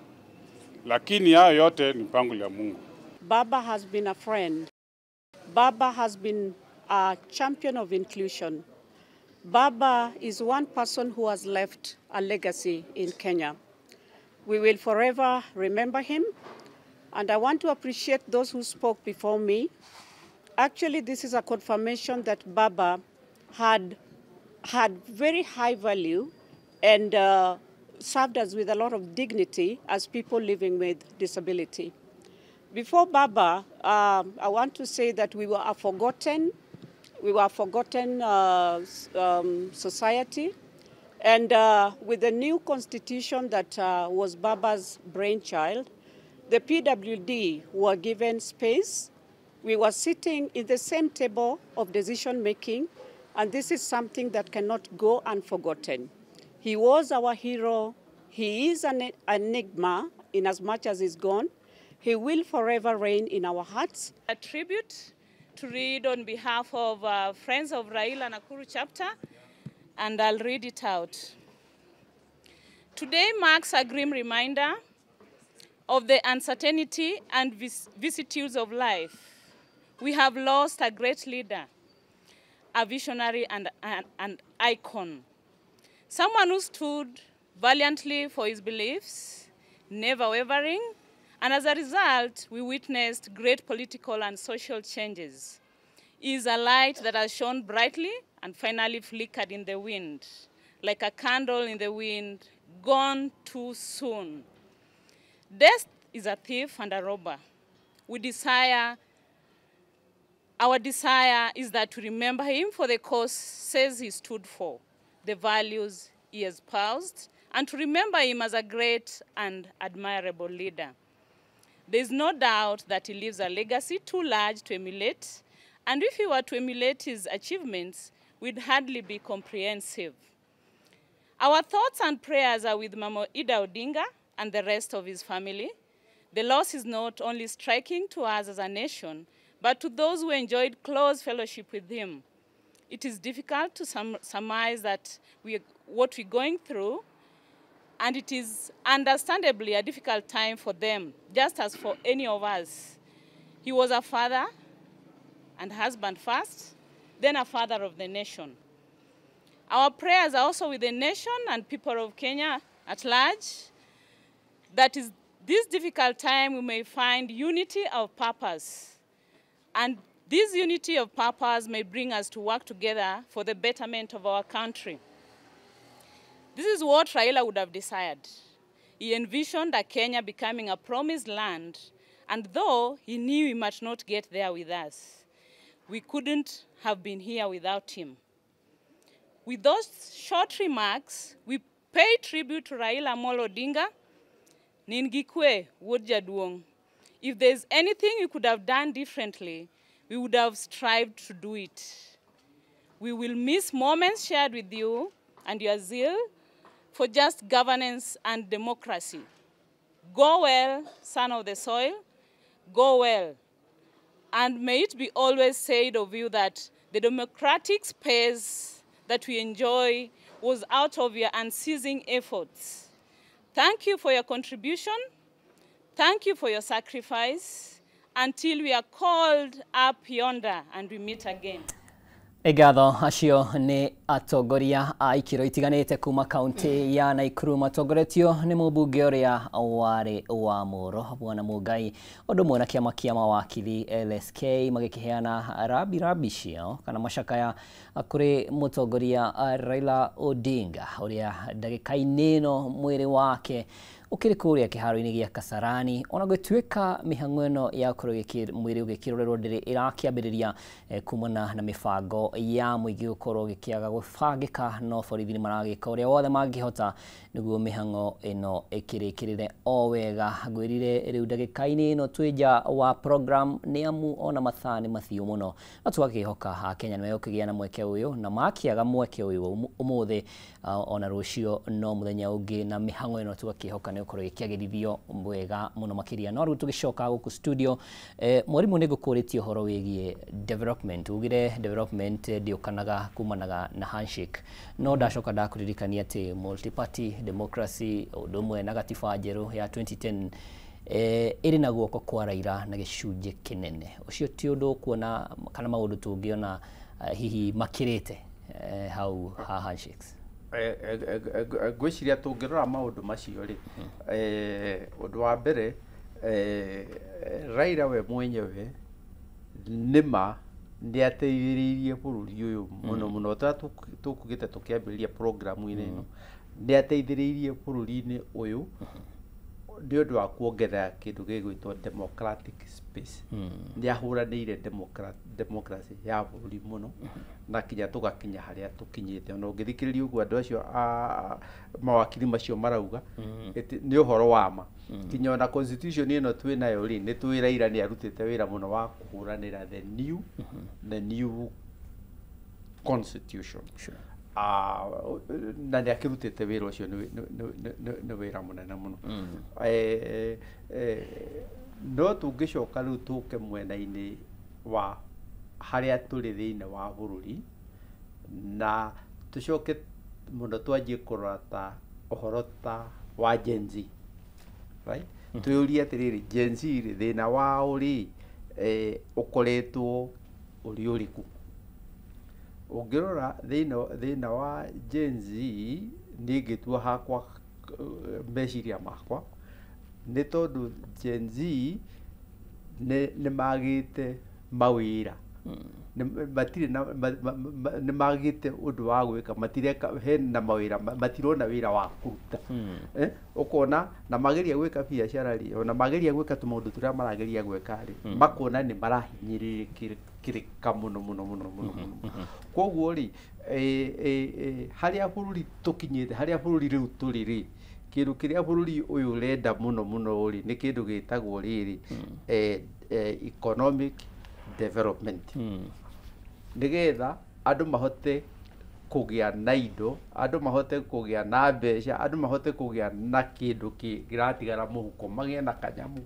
Lakini hayo yote ni mpango ya Mungu. Baba has been a friend. Baba has been a champion of inclusion. Baba is one person who has left a legacy in Kenya. We will forever remember him. And I want to appreciate those who spoke before me. Actually, this is a confirmation that Baba had very high value and served us with a lot of dignity as people living with disability. Before Baba, I want to say that we were a forgotten, society. And with the new constitution that was Baba's brainchild, the PWD were given space. We were sitting in the same table of decision making, and this is something that cannot go unforgotten. He was our hero. He is an enigma in as much as he's gone. He will forever reign in our hearts. A tribute to read on behalf of Friends of Raila Nakuru chapter, and I'll read it out. Today marks a grim reminder of the uncertainty and vicissitudes of life. We have lost a great leader, a visionary and an icon. Someone who stood valiantly for his beliefs, never wavering, and as a result, we witnessed great political and social changes. He is a light that has shone brightly and finally flickered in the wind, like a candle in the wind, gone too soon. Death is a thief and a robber. Our desire is that to remember him for the causes he stood for, the values he espoused, and to remember him as a great and admirable leader. There is no doubt that he leaves a legacy too large to emulate, and if he were to emulate his achievements, we'd hardly be comprehensive. Our thoughts and prayers are with Mama Ida Odinga and the rest of his family. The loss is not only striking to us as a nation, but to those who enjoyed close fellowship with him. It is difficult to surmise that what we're going through, and it is understandably a difficult time for them, just as for any of us. He was a father and husband first, then a father of the nation. Our prayers are also with the nation and people of Kenya at large, that is this difficult time we may find unity of purpose. And this unity of purpose may bring us to work together for the betterment of our country. This is what Raila would have desired. He envisioned a Kenya becoming a promised land, and though he knew he might not get there with us, we couldn't have been here without him. With those short remarks, we pay tribute to Raila Amolo Odinga. Ningikwe wuod jaduong. If there's anything we could have done differently, we would have strived to do it. We will miss moments shared with you and your zeal for just governance and democracy. Go well, son of the soil, go well. And may it be always said of you that the democratic space that we enjoy was out of your unceasing efforts. Thank you for your contribution. Thank you for your sacrifice. Until we are called up yonder and we meet again. Ngatho acio nĩ atongoria a ikĩro itiganĩte kuma kaunti ya Nakuru matongoretio nĩ mũmbunge ũrĩa warĩ wa Moro Bwana Mũngai ũndũ ũmwe na kĩama kĩa mawakili LSK magĩkĩheana rambirambi ciao kana macakaya kũrĩ mũtongoria Raila Odinga ũrĩa ndagĩka-inĩ ĩno mwĩrĩ wake ũkĩrĩ kũrĩa kĩharo-inĩ gĩa Kasarani ona gũtuĩka mĩhang'o ĩno ya gũkorwo mwĩrĩ ũgĩkĩrorerwo ndĩrĩ ĩrakĩambĩrĩria kumana na mĩbango ya mũingĩ gũkorwo gĩkĩaga gũbangĩka no borithi nĩ maragĩka ũrĩa wothe mangĩhota nĩguo mĩhang'o ĩno ĩkĩrĩkĩrĩre o wega. Ngwĩrire rĩu ndagĩka-inĩ ĩno twĩ nja wa program nĩ amu ona mathaa nĩ mathiũ mũno no tũgakĩhoka Akenya nĩ megũkĩgĩa na mweke ũyũ na makĩaga mweke ũyũ ũmũthĩ ona rũciũ no mũthenya ũngĩ na mĩhang'o ĩno tũgakĩhoka nĩ gũkorwo ĩkĩagĩrithio wega mũno makĩria. No rĩu tũgĩcoka gũkũ studio, mwarimũ nĩ ngũkũrĩtie ũhoro wĩgiĩ development. Ugire development ndĩũkanaga kumanaga na handshake, no ndacoka ndakũririkania atĩ multi-party democracy ũndũ ũmwe na gatiba njerũ ya 2010 ĩrĩ na guoko kwa Raila na gĩcunjĩ kĩnene. Ũcio ti ũndũ ũkuona kana maũndũ tũngĩona hihi makĩrĩte hau ha handshakes? Ngwĩciria tũngĩrora maũndũ macio rĩ, ũndũ wa mbere Raila we mwenyewe nĩma nĩ ateithĩrĩirie bũrũri ũyũ mũno mũno ta tũkugĩte tũkĩambĩrĩria programu-inĩ ĩno, nĩ ateithĩrĩirie bũrũri-inĩ ũyũ nĩ ũndũ wa kuongerera kĩndũ gĩgwĩtwo democratic space. Nĩ ahũranĩire democracy ya bũrũri mũno na kinya tũgakinya harĩa tũkinyĩte. Ona ũngĩthikĩrĩria ũguo andũ acio a mawakiri macio marauga nĩ ũhoro wa ma. Kinya ona constitution ĩno twĩ nayo rĩ, nĩ twĩ Raila nĩ arutĩte wĩra mũno wa kũhũranĩra the new constitution. Na nĩ akĩrutĩte wĩra ũcio nĩ wĩra mũnene mũno. No tũngĩcoka rĩu tũke mwena-inĩ wa harĩa tũrĩ thĩinĩ wa bũrũri na tũcoke mũno twanjie kũrora ta ũhoro ta wa Gen Z, right? Twĩyũrie atĩrĩrĩ, Gen Z rĩ, thĩna wao rĩ ũkoretwo ũrĩ ũrĩkũ? Ũngĩrora thĩna wa Gen Z niĩ ngĩtua hakwa meciria makwa nĩ tondũ Gen Z nĩ magĩte mawĩra, matirĩ na nĩ magĩte ũndũ wa gwĩka, matireka hena mawĩra, matirona wĩra wa kũruta. Ũkona na mageria gwĩka biacara rĩ, ona mageria gwĩka tũmaũndũ tũrĩa marageria gwĩka rĩ, makona nĩ marahinyĩrĩrĩka mũno mũno mũno mũno mũno. Koguo rĩ, harĩa bũrũri tũkinyĩte, harĩa bũrũri rĩu tũrĩ rĩ, kĩndũ kĩrĩa bũrũri ũyũ ũrenda mũno mũno rĩ, nĩ kĩndũ gĩtagwo rĩrĩ economic development, nĩgetha andũ mahote kũgĩa na indo, andũ mahote kũgĩa na mbeca, andũ mahote kũgĩa na kĩndũ kĩratigara mũhuko, magĩe na kanyamũ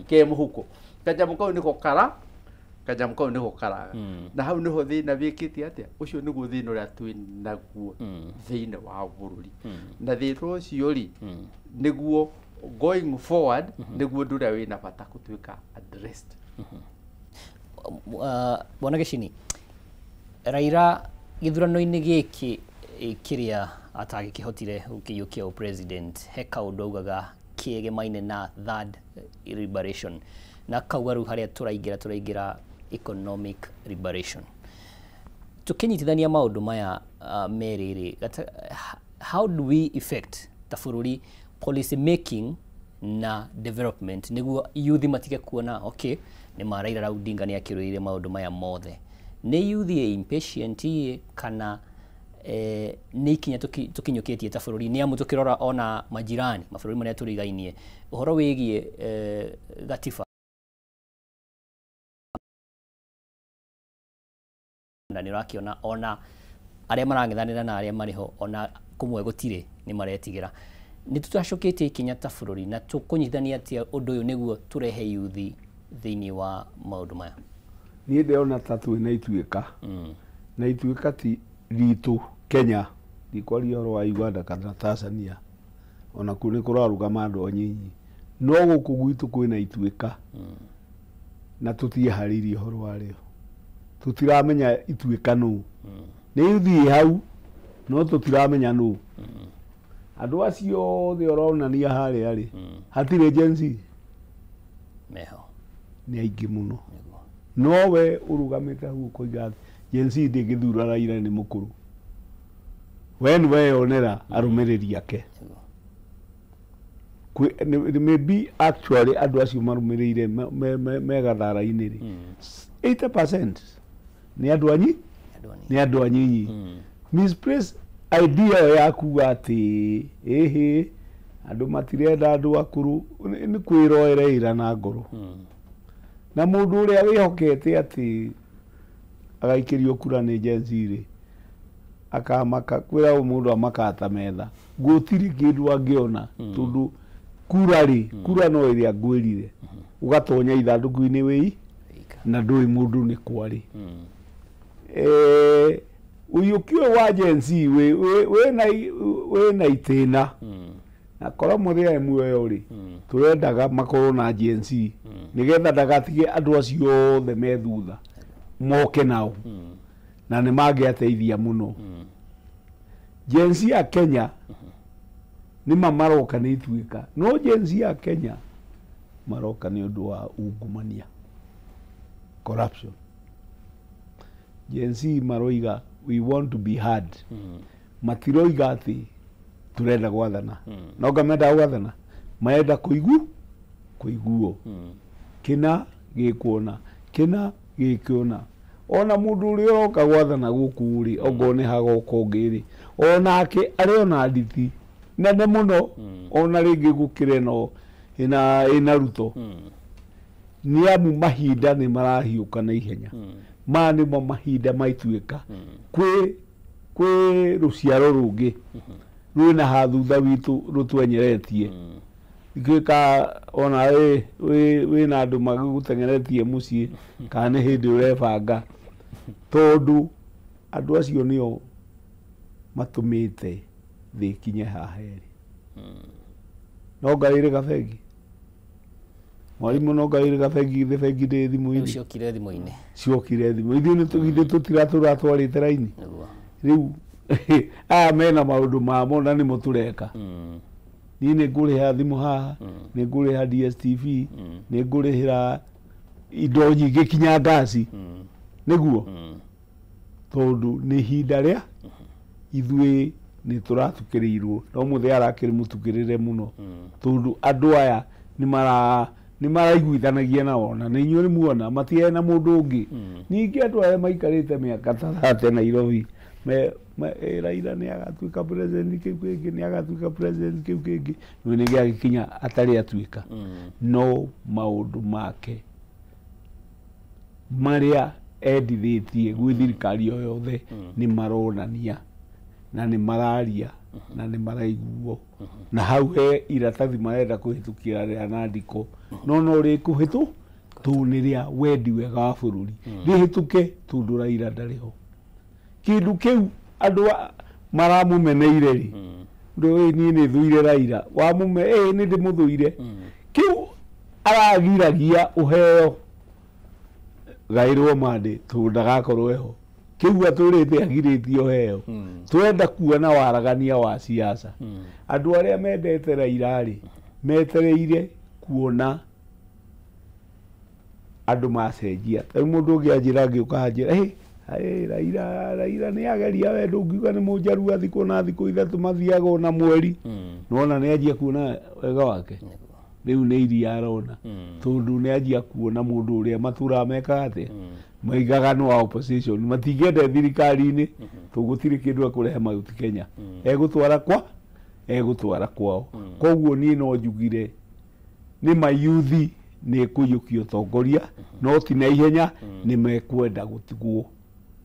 ke mũhuko. Kanyamũ kau nĩko kara, kanyamũ kau nĩko karaga. Na hau nĩho thĩna wĩkĩte atĩa? Ũcio nĩguo thĩna ũrĩa twĩ naguo thĩinĩ wa bũrũri. Na thĩna ũcio rĩ, nĩguo going forward, nĩguo ũndũ ũrĩa wĩna bata gũtuĩka addressed. Bwana Gĩcini, Raila gĩthurano-inĩ gĩkĩ kĩrĩa atagĩkĩhotire gũkĩiyũkia president, he kaũndũ augaga kĩegemaine na third liberation, na kauga rĩu harĩa tũraingĩra economic liberation. Tũkĩnyitithania maũndũ maya merĩ rĩ, how do we effect ta bũrũri policy making na development nĩguo youth matige kuona okay nĩ ma Raila Odinga nĩ akĩrũĩrĩire maũndũ maya mothe? Nĩ youth ĩ impatient kana nĩ ikinya tũkinyũkĩtie ta bũrũri? Nĩ amu tũkĩrora ona majirani mabũrũri marĩa tũrigainie ũhoro wĩgiĩ gatiba na nĩ ũrakĩona ona arĩa marang'ethanĩra na arĩa marĩ ho ona kũmwe gũtirĩ nĩ maretigĩra. Nĩ tũtacũkĩtie ikinya ta bũrũri na tũkũnyitithania atĩa ũndũ ũyũ nĩguo tũrehe youth thĩinĩ wa maũndũ maya? Niĩ ndĩrona ta twĩ na ituĩka, na ituĩka ti ritũ Kenya, ndikwaria ũhoro wa Uganda kana Tanzania, ona kuo nĩ kũrarũgama andũ anyinyi, no gũkũ gwitũ kwĩna ituĩka na tũtieharĩirie ũhoro warĩo. Tũtiramenya ituĩka nũ. Nĩ ithiĩ hau no tũtiramenya nũ. Andũ acio othe ũronania harĩa rĩ, hatirĩ Gen Z meho. Nĩ aingĩ mũno. No we ũrũgamĩte hau ũkoiga atĩ Gen Z ndĩngĩthura Raila nĩ mũkũrũ. We nĩ weyonera arũmĩrĩri ake. Maybe actually andũ acio marũmĩrĩire me gathara-inĩ rĩ, 80% nĩ andũ anyi, nĩ andũ anyinyi. Misplace idea ya kuga atĩ ĩhĩ andũ matirenda andũ akũrũ nĩ kwĩroera ĩra na ngoro. Na mũndũ ũrĩa wĩhokete atĩ agaikĩrio kura nĩ Gen Z rĩ, akamaka kwĩra mũndũ amakata metha gũtirĩ kĩndũ angĩona tondũ kura rĩ, kura no ĩrĩa ngwĩrire ũgatonya ithandũkũ-inĩ wĩi na ndũĩ mũndũ nĩ kwarĩ. Ũiyũki ũyũ wa Gen Z wĩna itĩna na korwo mũthĩ e muoyo rĩ, tũrendaga makorwo na Gen Z nĩgetha ndagatige andũ acio othe me thutha moke nao na nĩ mangĩateithia mũno. Gen Z ya Kenya nĩ ma maroka nĩ ituĩka, no Gen Z ya Kenya maroka nĩ ũndũ wa ungumania, corruption. Gen Z maroiga we want to be heard. Matiroiga atĩ turenda gwathana. No nga menda gwathana, marenda kũiguo. Kĩna gĩkuona, kĩna gĩkuona. Ona mũndũ ũrĩa ũroka gwathana gũkũ rĩ, ongorwo nĩ hagoka ũngĩ rĩ, onake arĩ ona nditi nene mũno, ona rĩngĩ gũkĩra ĩno ĩna Ruto. Nĩ amu mahinda nĩ marahiũka na ihenya. Maya nĩmo mahinda ma ituĩka. Kwĩ rũciaro rũngĩ rwĩna ha thutha witũ rũtwenyeretie. Ituĩka ona wĩna andũ magũteng'eretie mũciĩ kana nĩ hĩndĩ ũrebanga, tondũ andũ acio nĩo matũmĩte thĩ ĩkinye haha ĩrĩ. No ngaĩrĩ gabengi mwarimũ, no ngaĩrĩ gabengi, thĩ bengi ndĩ thimũ-inĩ. Ciokire thimũ-inĩ. Ciokire thimũ. Ithuĩ nĩ tũtiratũratwarĩte raini. Rĩu aya mena maũndũ mamo na nĩmo tũreka. Niĩ nĩ ngũrĩha thimũ haha, nĩ ngũrĩha DSTV, nĩ ngũrĩhĩra indo nyingĩ kinya ngaci. Nĩguo tondũ nĩ ihinda rĩa ithuĩ nĩ tũratukĩrĩirwo, no mũthĩ arakĩrĩ mũtukĩrĩre mũno tondũ andũ aya nĩ maraiguithanagia nao na nĩ inyuĩ nĩ muona matiarĩ na mũndũ ũngĩ. Ningĩ andũ arĩa maikarĩte mĩaka ta 30 Nairobi Raila nĩ agatuĩka president kĩu kĩngĩ, nĩ agatuĩka president kĩu kĩngĩ, nĩ gĩagĩkinya atarĩ atuĩka. No maũndũ make marĩa endithĩtie gwĩ thirikari o yothe nĩ maronania na nĩ mararia na nĩ maraiguo, na hau he iratathi marenda kũhĩtũkĩra rĩa nandiko no no rĩkũhĩtũ tondũ nĩ rĩa wendi wega wa bũrũri rĩhĩtũke tondũ Raila ndarĩ ho. Kĩndũ kĩu andũ maramũmeneire rĩ, ndũĩ niĩ nĩ thũire Raila, wamũme nĩ ndĩmũthũire, kĩu aragiragia ũheo gaĩrwo mandĩ tondũ ndagakorwo eho. Kĩu atũrĩte agirĩtie ũheo. Twenda kuona waragania wa siasa. Andũ arĩa mendete Raila rĩ, metereire kuona andũ macenjia. Rĩu mũndũ ũngĩ anjĩra ngĩũka anjĩra Raila nĩ ageria we ndũngiuga nĩ mũnjaruo thikũ na thikũ ithatũ mathiaga ona mweri. Nĩwona nĩ anjia kuona wega wake. Rĩu nĩ iria arona tondũ nĩ anjia kuona mũndũ ũrĩa matũraga mekaga atĩa, maigaga nĩ wa opposition, matingĩenda thirikari-inĩ tondũ gũtirĩ kĩndũ ekũrehe Mount Kenya, egũtwara kwa egũtwara kwao. Koguo niĩ no njugire nĩ mayuthi nĩ kũiyũkia ũtongoria no ti na ihenya, nĩ mekwenda gũtigwo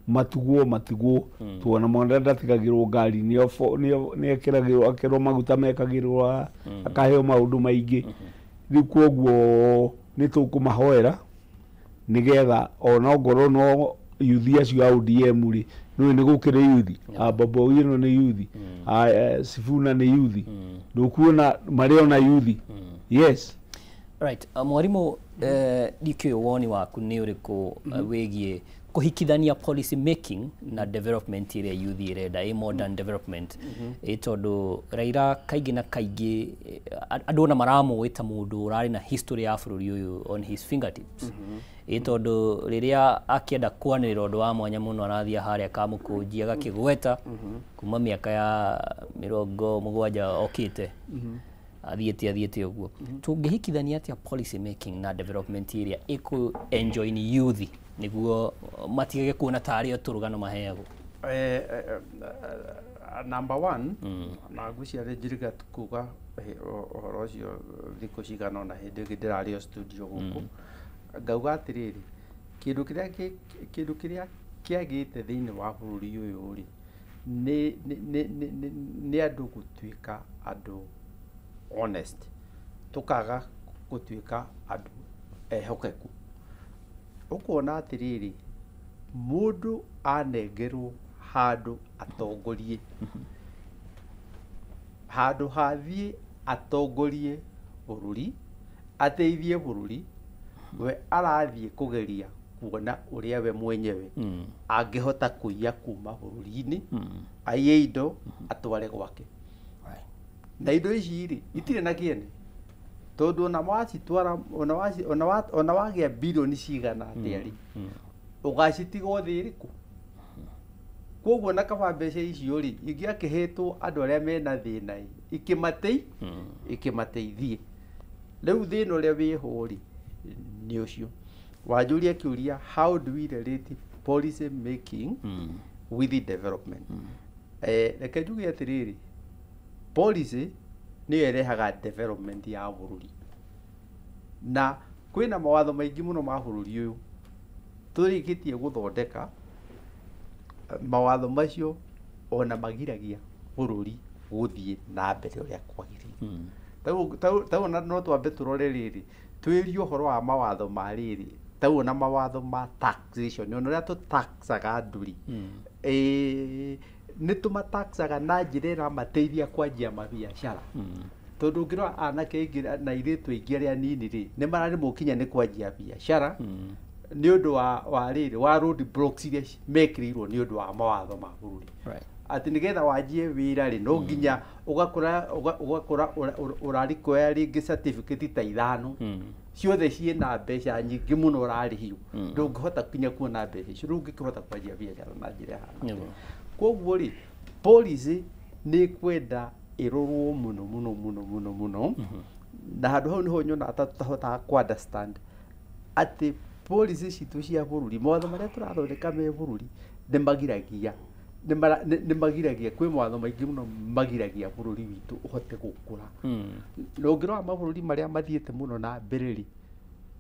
matigwo tuona mwana ndatigagĩrwo ngari, nĩ ekĩragĩrwo akerwo maguta mekagĩrwo akaheo maũndũ maingĩ. Rĩu koguo nĩ tũkũmahoera nĩgetha ona ongorwo no yuthi acio a ODM rĩ, nĩ nĩ gũkĩrĩ yuthi, Babu Owino nĩ yuthi, Sifuna nĩ yuthi, ndũkuona marĩ ona yuthi. Yes. Right. Mwarimũ, Ndikĩũĩ woni waku nĩ ũrĩkũ wĩgiĩ kũhikithania policy making na development ĩrĩa youth ĩrenda, ĩ modern development, ĩ tondũ Raila kaingĩ na kaingĩ andũ ona maramũĩ ta mũndũ ũrarĩ na history ya bũrũri ũyũ on his fingertips, ĩ tondũ rĩrĩa akĩenda kwanĩrĩra ũndũ wa mwanya mũno arathiĩ harĩa Kamũkũnji agakĩgweta kuma mĩaka ya 70 okĩte athiĩte ũguo. Tũngĩhikithania atĩa policy making na development ĩrĩa ĩkũ enjoy ni youth nĩguo matigage kuona tarĩ o tũrũgano maheagwo? Number one, na ngwĩciria nĩ njiriga kuga ũhoro ũcio thikũ cigana ũna hĩndĩ ĩngĩ ndĩrarĩ o studio gũkũ, ngauga atĩrĩrĩ, kĩndũ kĩrĩa kĩagĩte thĩinĩ wa bũrũri ũyũ rĩ, nĩ andũ gũtuĩka andũ honest, tũkaga gũtuĩka andũ ehokeku. Ũkuona atĩrĩrĩ, mũndũ anengerwo handũ atongorie, handũ hathiĩ atongorie bũrũri, ateithie bũrũri, we arathiĩ kũgeria kuona ũrĩa we mwenyewe angĩhota kũiya kuma bũrũri-inĩ, aiye indo atware gwake. Na indo ici rĩ, itirĩ na kĩene, tondũ ona wacitwara, ona wagĩa bilioni cigana atĩa rĩ, ũgacitiga thĩ ĩrĩkũ? Koguo na kaba mbeca icio rĩ, ingĩakĩhetwo andũ arĩa mena thĩna ĩ, ikĩmateithie. Rĩu thĩna ũrĩa wĩho rĩ, nĩ ũcio. Wanjũria kĩũria, how do we relate policy making with the development? Reke njuge atĩrĩrĩ, policy nĩyo ĩrehaga development ya bũrũri. Na kwĩna mawatho maingĩ mũno ma bũrũri ũyũ tũrĩkĩtie gũthondeka, mawatho macio ona magiragia bũrũri gũthiĩ na mbere ũrĩa kwagĩrĩire. Tau no twambe tũrore rĩrĩ, twĩrie ũhoro wa mawatho ma rĩrĩ, tau ona mawatho ma taxation, ona ũrĩa tũtaxaga andũ rĩ, nĩ tũmataxaga na njĩra ĩramateithia kwanjia mabiacara. Tondũ ũngĩrora anake aingĩ na airĩtu aingĩ arĩa anini rĩ, nĩ mararemwo kinya nĩ kwanjia biacara nĩ ũndũ wa rĩrĩ, wa road blocks iria mekĩrĩirwo nĩ ũndũ wa mawatho ma bũrũri. Atĩ nĩgetha wanjie wĩra rĩ, no nginya ũgakora ũrarikoya rĩngĩ certificate ta 5, ciothe ciĩna mbeca nyingĩ mũno ũrarĩhio, ndũngĩhota kinya kuona mbeca icio, ndũngĩkĩhota kwanjia biacara na njĩra ĩhana. Koguo rĩ, policy nĩ kwenda ĩrorwo mũno mũno mũno mũno mũno, na handũ hau nĩho nyonaga ta tũtahotaga kũ understand atĩ policy citũ cia bũrũri, mawatho marĩa tũrathondeka me bũrũri nĩ magiragia, nĩ magiragia, kwĩ mawatho maingĩ mũno magiragia bũrũri witũ ũhote gũkũra. Na ũngĩrora mabũrũri marĩa mathiĩte mũno na mbere rĩ,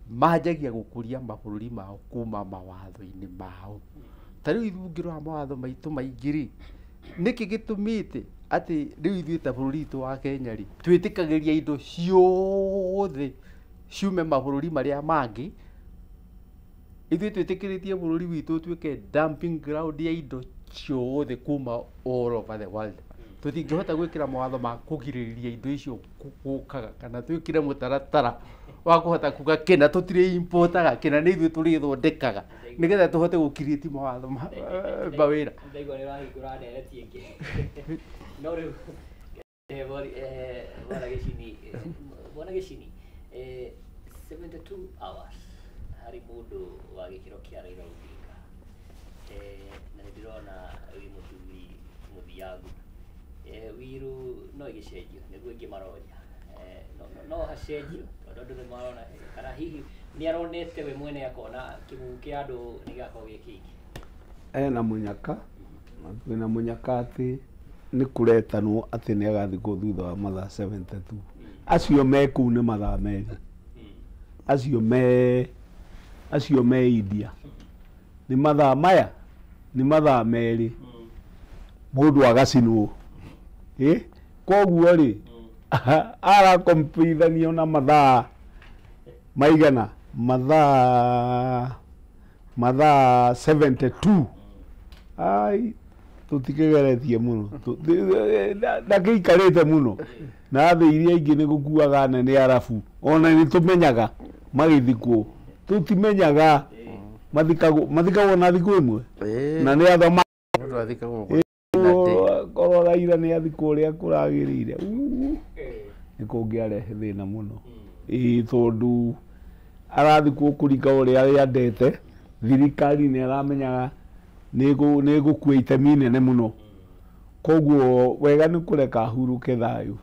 manjagia gũkũria mabũrũri mao kuma mawatho-inĩ mao. Ta rĩu ithuĩ ũngĩrora mawatho maitũ maingĩ rĩ, nĩkĩ gĩtũmĩte atĩ rĩu ithuĩ ta bũrũri witũ wa Kenya rĩ, twĩtĩkagĩria indo ciothe ciume mabũrũri marĩa mangĩ? Ithuĩ twĩtĩkĩrĩtie bũrũri witũ ũtuĩke dumping ground ya indo ciothe kuma all over the world. Tũtingĩhota gwĩkĩra mawatho ma kũgirĩrĩria indo icio gũkaga, kana twĩkĩre mũtaratara wa kũhota kuga kĩna tũtirĩ importaga, kĩna nĩ ithuĩ tũrĩthondekaga, nĩgetha tũhote gũkirĩti mawatho mawĩra. Ndaigua nĩ ũrahingũra ndereti ĩngĩ. No rĩu Bwana Gĩcini, 72 hours harĩ mũndũ wa gĩkĩro kĩa Raila Odinga, na nĩ ndĩrona wĩ mũthuri mũthiangu, wiru no ĩgĩcenjio nĩguo ingĩ maroria, no hacenjio tondũ andũ nĩ marona, kana hihi nĩ aronete we mwene akona kĩguũ kĩa andũ nĩ gĩgakorwo gĩ kĩingĩ? Ena mũnyaka, na mũnyaka atĩ nĩ kũretanwo atĩ nĩ agathikwo thutha wa mathaa 72. Acio me kũu nĩ mathaa merĩ, acio me India nĩ mathaa maya, nĩ mathaa merĩ, mũndũ agacinwo. Koguo rĩ, arakompithanio na mathaa maigana, mathaa 72. Ai, Tũtikĩgeretie mũno. Ndakĩikarĩte mũno. Na thĩ iria ingĩ nĩ gũkuaga nene arabu. Ona nĩ tũmenyaga magĩthikwo. Tũtimenyaga mathikagwo na thikũ ĩmwe. Na nĩ athoma. Mũndũ athikagwo korwo Raila nĩ athikwo ũrĩa kũragĩrĩire. Nĩ kũngĩarehe thĩna mũno. Ĩĩ tondũ arathikwo kũringa ũrĩa yendete. Thirikari nĩ aramenyaga nĩ gũkua itemi inene mũno. Koguo wega nĩ kũreka ahurũke thayũ.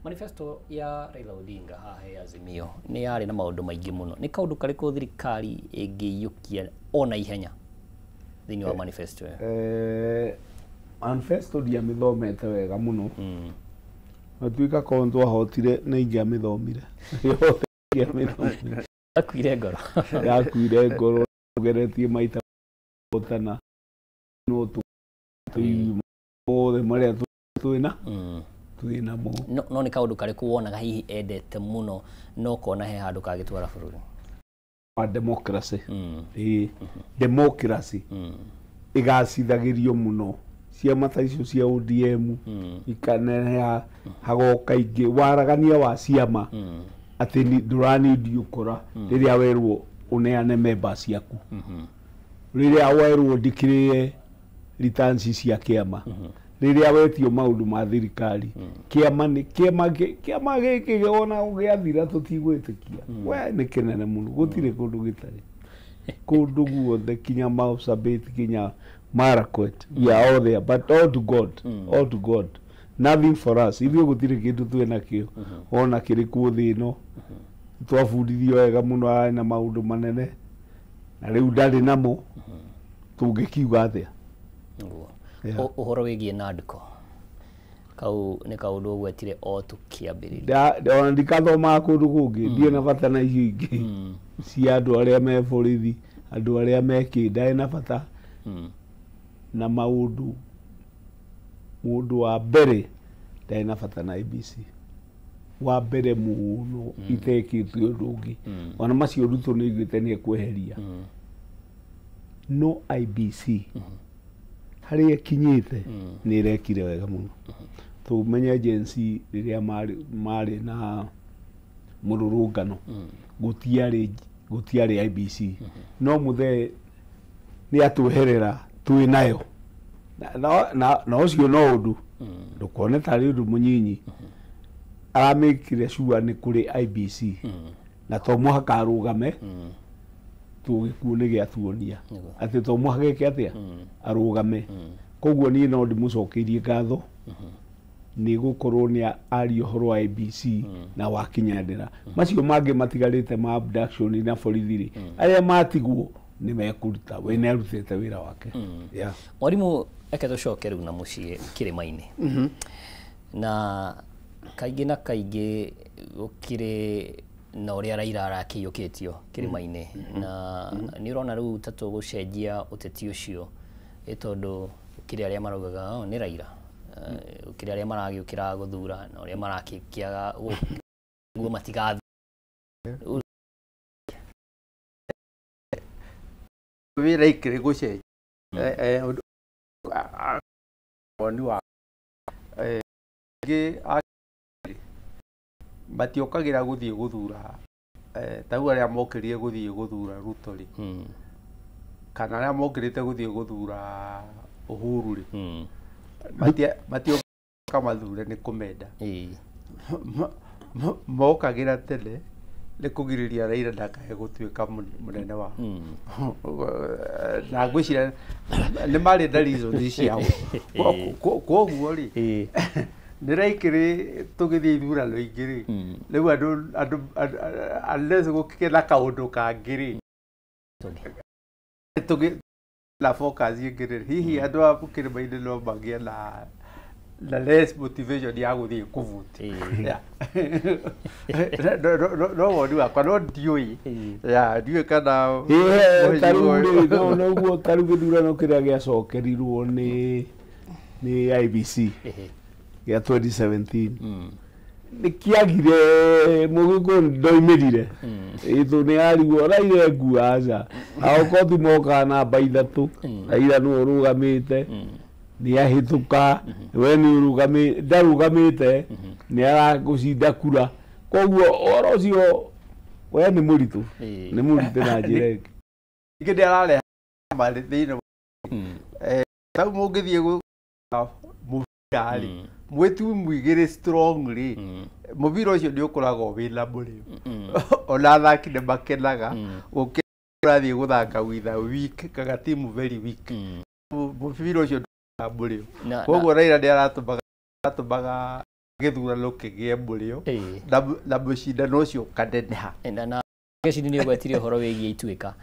Manifesto ya Raila Odinga haha ya Azimio nĩ yarĩ na maũndũ maingĩ mũno. Nĩ kaũndũ karĩkũ thirikari ĩngĩiyũkia ona ihenya thĩinĩ wa manifesto ĩyo? Manifesto ndiamĩthomete wega mũno. Matuĩka korwo twahotire nĩ ingĩamĩthomire. Yothe ingĩamĩthomire. Yakuire ngoro. Yakuire ngoro tũgeretie maita hotana no tũothe marĩa twĩna twĩna mo. No nĩ kaũndũ karĩkũ wonaga hihi endete mũno no kona he handũ kangĩtwara bũrũri? Wa democracy. Ĩĩ democracy ĩgacithagĩrio mũno. Ciama ta icio cia ODM ikaneneha hagoka ingĩ waragania wa ciama atĩ ndũranindi ũkora rĩrĩa werwo ũneane members ciaku. Rĩrĩa werwo ndikĩrĩe returns cia kĩama. Rĩrĩa wetio maũndũ ma thirikari. Kĩama nĩ kĩama gĩkĩ ona gĩathira tũtigwĩtĩkia. We nĩ kĩnene mũno gũtirĩ kũndũ gĩtarĩ. Kũndũ guothe kinya Marsabit kinya Marakwet, we are all there, but all to God, all to God. Nothing for us. Ithuĩ gũtirĩ kĩndũ twĩ nakĩo ona kĩrĩkũ thĩ ĩno. Twabundithio wega mũno arĩ na maũndũ manene na rĩu ndarĩ namo. Tũngĩkiuga atĩa? Ũhoro wĩgiĩ NADCO kau nĩ kaũndũ ũgwetire o tũkĩambĩrĩria. Ona ndikathomaga kũndũ kũngĩ, ndirĩ na bata na icio ingĩ cia andũ arĩa me borithi, andũ arĩa me kĩ, ndarĩ na bata na maũndũ. Mũndũ wa mbere ndarĩ na bata na ABC. Wa mbere mũno itekĩtio ũndũ ũngĩ. Ona macio Ruto nĩ aiguĩte nĩ ekweheria. No IBC harĩa ĩkinyĩte nĩ ĩrekire wega mũno. Tũmenye agency rĩrĩa marĩ na mũrũrũngano gũtiarĩ IBC. No mũthee nĩ atweherera twĩ nayo. Na ũcio no ũndũ ndũkone tarĩ ũndũ mũnyinyi. Aramĩkire sure nĩ kũrĩ IBC na to mũhaka arũgame. Tũgĩkuo nĩ gĩatuonia atĩ to mũhaka eke atĩa arũgame. Koguo niĩ no ndĩmũcokeirie ngatho nĩ gũkorwo nĩ aria ũhoro wa IBC na wakinyanĩra. Macio mangĩ matigarĩte ma abduction na borithi rĩ, arĩa matigwo nĩ mekũruta. We nĩ arutĩte wĩra wake. Mwarimũ, reke tũcoke rĩu na mũciĩ kĩrĩma-inĩ. Na kaingĩ na kaingĩ gũkĩrĩ na ũrĩa Raila arakĩiyũkĩtio kĩrĩma-inĩ. Na nĩ ũrona rĩu ta tũgũcenjia ũteti ũcio ĩ tondũ gũkĩrĩ arĩa maraugaga nĩ Raila, gũkĩrĩ arĩa maragĩũkĩra gũthura na ũrĩa marakĩaga guo matigathure. Wĩra ikĩrĩ gũcenjia woni wa angĩ matiokagĩra gũthiĩ gũthura ta rĩu arĩa mokĩrire gũthiĩ gũthura Ruto rĩ, kana arĩa mokĩrĩte gũthiĩ gũthura Uhuru rĩ, matioka mathure nĩ kũmenda. Mokagĩra tene nĩ kũgirĩrĩria Raila ndakae gũtuĩka mũnene wao. Na ngwĩciria nĩ marĩ na reason ciao. Kwoguo rĩ, nĩ raikĩrĩ tũgĩthiĩ ithurano ingĩ rĩ, rĩu andũ unless gũkĩgĩe na kaũndũ kangĩ rĩ, tũgĩ na focus ĩngĩ rĩ, hihi andũ a kĩrĩma-inĩ no magĩe na less motivation ya gũthiĩ kũvote. No woni wakwa no ndiũĩ. Ndiũĩ kana tarĩu noguo tarĩu gĩthurano kĩrĩa gĩacokerirwo nĩ IBC gĩa 2017 nĩ kĩagire mũgĩkũyũ ndoimĩrire. Ĩtũ nĩ arigwo Raila ngua aca. Aokothi mokaga namba 3, Raila nĩwe ũrũgamĩte. Nĩ ahĩtũka we nĩ ũrũgamĩ ndarũgamĩte nĩ aragũcinda kura koguo ũhoro ũcio we nĩ mũritũ nĩ mũritũ na njĩra ĩngĩ. Ningĩ nĩ arareha marĩ thĩinĩ tau mũngĩthiĩ mũbira rĩ mwĩ timu igĩrĩ strong rĩ mũbira ũcio nĩ ũkoragwo wĩna mũrĩo ona athaki nĩ makenaga gũkĩra ũrathiĩ gũthaka with a weak kaga timu very weak mũbira ũcio ndũkoragwo mũrĩo koguo Raila nĩ aratũmaga gĩthurano kĩgĩe mũrĩo na mũcindano ũcio ũkaneneha. Na Gĩcini nĩ ũgwetire ũhoro wĩgiĩ Ituĩka.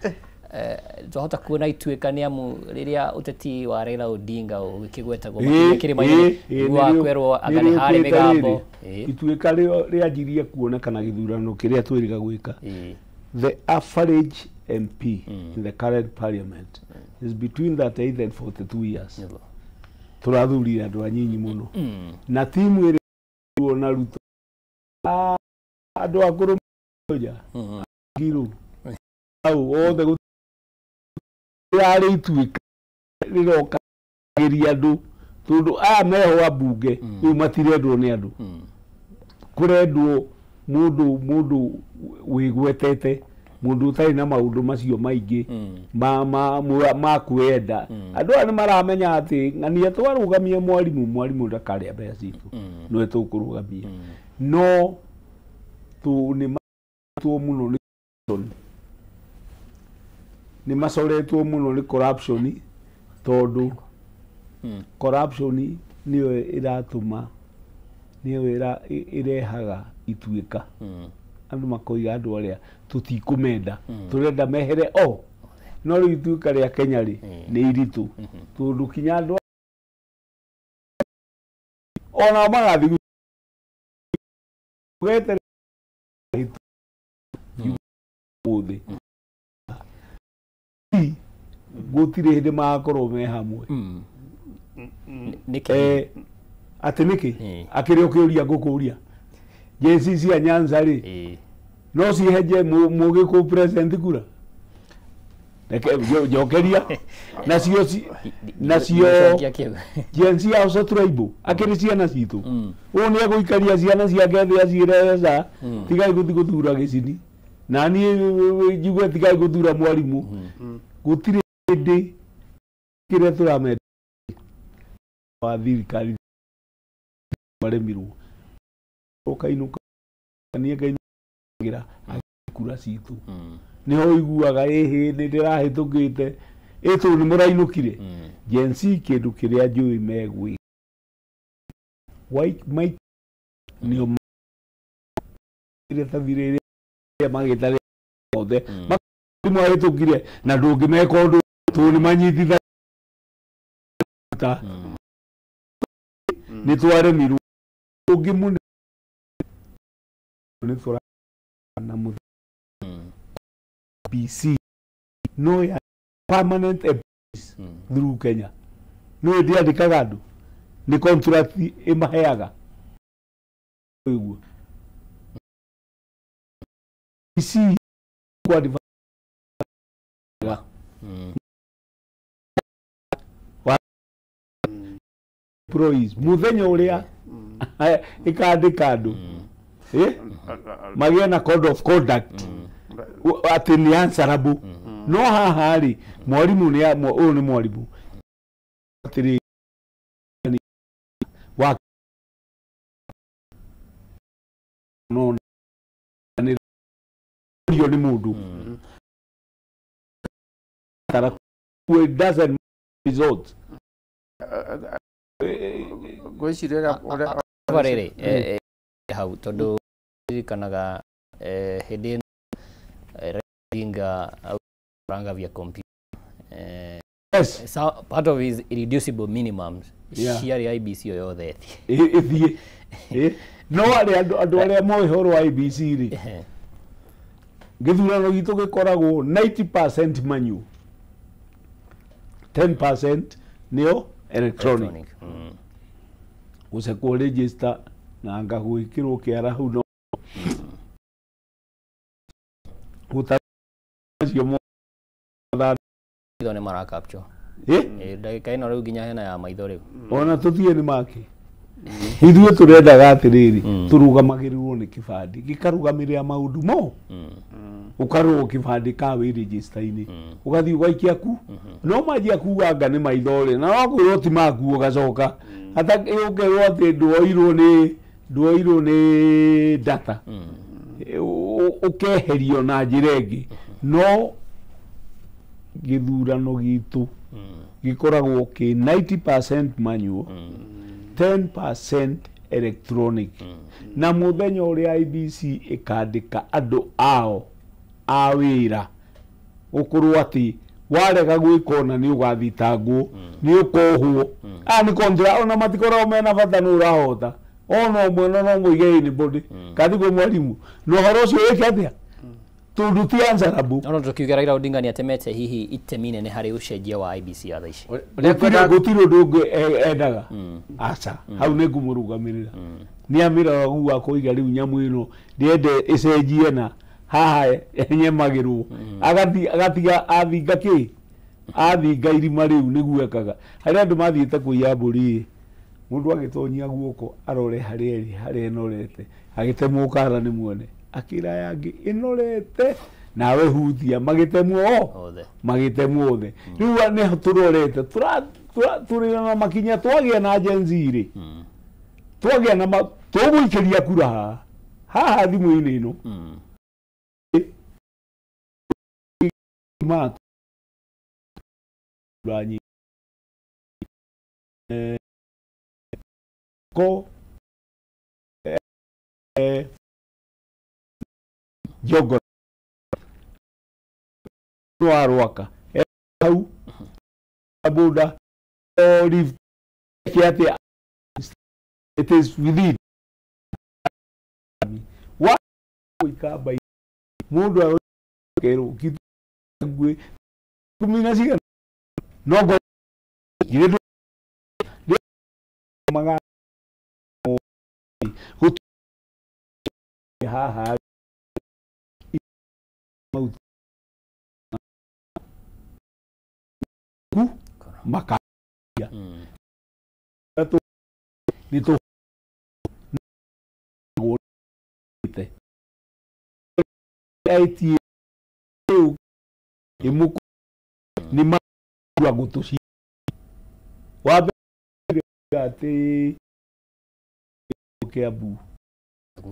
Twahota kuona Ituĩka nĩ amu rĩrĩa ũteti wa Raila Odinga ũgĩkĩgwetagwo makĩria kĩrĩma-inĩ wa kwerwo anga nĩ harĩ mĩgambo. Ituĩka rĩanjirie kuonekana gĩthurano kĩrĩa twĩrĩga gwĩka. The average MP in the current parliament is between 38 and 42 years. Tũrathurire andũ anyinyi mũno na timu ĩrĩ na Ruto andũ akũrũ moja ngiru au othe gũtirarĩ Ituĩka rĩroka geria andũ tondũ aya meho ambunge rĩu matirendwo nĩ andũ kũrendwo mũndũ wĩgwetete mũndũ ũtarĩ na maũndũ macio maingĩ ma kwenda andũ aya nĩ maramenya atĩ ng'ania twarũgamia mwarimũ ndakarĩa mbeca citũ nĩwe tũkũrũgamia no nĩ mũno nĩ macoretwo mũno nĩ corruption tondũ corruption nĩyo ĩratũma nĩyo ĩrehaga Ituĩka andũ makoiga andũ arĩa tũtikũmenda tũrenda mehere o no rĩu Ituĩka rĩa Kenya rĩ nĩ iritũ tondũ kinya andũ onao magathiĩ gweterera ũmũthĩ gũtirĩ hĩndĩ magakorwo me hamwe. Atĩ nĩkĩ akĩrĩ ũkĩũria ngũkũria JC cia Nyanza rĩ no cihenje mũgĩkũyũ president kura reke njokeria nacio Gen Z also tribal akĩrĩ ciana citũ ũũ nĩ egũikaria ciana ciake thĩ aciĩre ca tigai gũthiĩ gũthura gĩcini na niĩ njigue tigai gũthura mwarimũ gũtirĩ hĩndĩ kĩrĩa tũramenda wa thirikari maremirwo ũkainũka niĩ ngainũkĩra kura citũ nĩho ũiguaga ĩhĩ nĩ ndĩrahĩtũkĩte ĩtũ nĩ mũrainũkire. Gen Z kĩndũ kĩrĩa njũĩ megwĩka nĩo iratathi rĩrĩa magĩta othe mahĩtũkire na ndũngĩmeka ũndũ tondũ nĩ manyitithania nĩ twaremirwo ũngĩ mũnene nĩ tũrana PC no ya permanent employees through Kenya no ndĩandĩkaga andũ nĩ contract ĩmaheaga ũguo PC kwa employees muthenya ũrĩa ĩkandĩka andũ magĩe na code of conduct atĩ nĩ answerable no haha rĩ mwarimũ nĩ ũyũ nĩ mwarimũ atĩrĩ wa no nĩ nĩ mũndũ it doesn't result ngwĩciria ũrĩa rĩrĩ hau tondũ ririkanaga hĩndĩ ĩno Odinga ranga via computer yes so part of his irreducible minimums ciarĩ IBC yo yothe ĩthiĩ no arĩa andũ arĩa moĩ ũhoro wa IBC rĩ gĩthurano gitũ gĩkoragwo 90% manual 10% nĩo electronic gũcekwo register na anga gwĩkĩrwo kĩara hau no gũtacio mothe nĩ mara capture Ndagĩka ĩno rĩu nginya hena ya maitho rĩu. Ona tũthiĩ nĩ make. Ithuĩ tũrendaga atĩrĩrĩ, tũrũgamagĩrĩrwo nĩ kĩbandĩ gĩkarũgamĩrĩra maũndũ mo. Ũkarorwo kĩbandĩ ka wĩ register-inĩ, ũgathiĩ ũgaikia ku no manjia kuga anga nĩ maitho rĩ, na no kwĩrwo ti maku ũgacoka ũkerwo atĩ ndwoirwo nĩ data, ũkeherio na njĩra ĩngĩ. No gĩthurano gitũ gĩkoragwo kĩ 90% manual, 10% electronic. Na mũthenya ũrĩa IEBC ĩkandĩka andũ ao a wĩra, ũkorwo atĩ warega gwĩka ona nĩ ũgathitangwo, nĩ ũkohwo. Aya nĩ kontra, ona matikoragwo mena bata nĩ ũrahota ona ũmwe, no mũige anybody kathi kwĩ mwarimũ na ũhoro ũcio wĩke atĩa, tondũ ti answerable. No tũkiuga Raila Odinga nĩ atemete hihi itemi nene harĩ ũcenjia wa IEBC ya thaa ici. Gũtirĩ ũndũ ũngĩ endaga. Aca, hau nĩ ngũmũrũgamĩrĩra. Nĩ amĩroraga ũguo akoiga rĩu nyamũ ĩno ndĩende ĩcenjie na haha nyemagĩrwo, agatiga athinga kĩ, athinga irima rĩu nĩguo ekaga. Harĩa andũ mathiĩte kũiya mbũri, mũndũ agĩtonyia guoko arore harĩa ĩrĩ, harĩa ĩnorete, agĩtemwo kara nĩ mwene, akĩra aya angĩ ĩnorete nawe hutia, magĩtemwo othe, magĩtemwo othe. Rĩu nĩ tũrorete tũrĩ na makinya, twagĩa na Gen Z rĩ, twagĩa na tũgũikĩria kura haha haha thimũ-inĩ ĩno. Ko jogo wa Rwaka hau boda rift atĩa, it is within wa ikamba mundu akerwo kitngwe kumi na cigana no ngo gire maga haha ku maka ni to IT imuku ni ma gutuci wa mbere ati Kiambu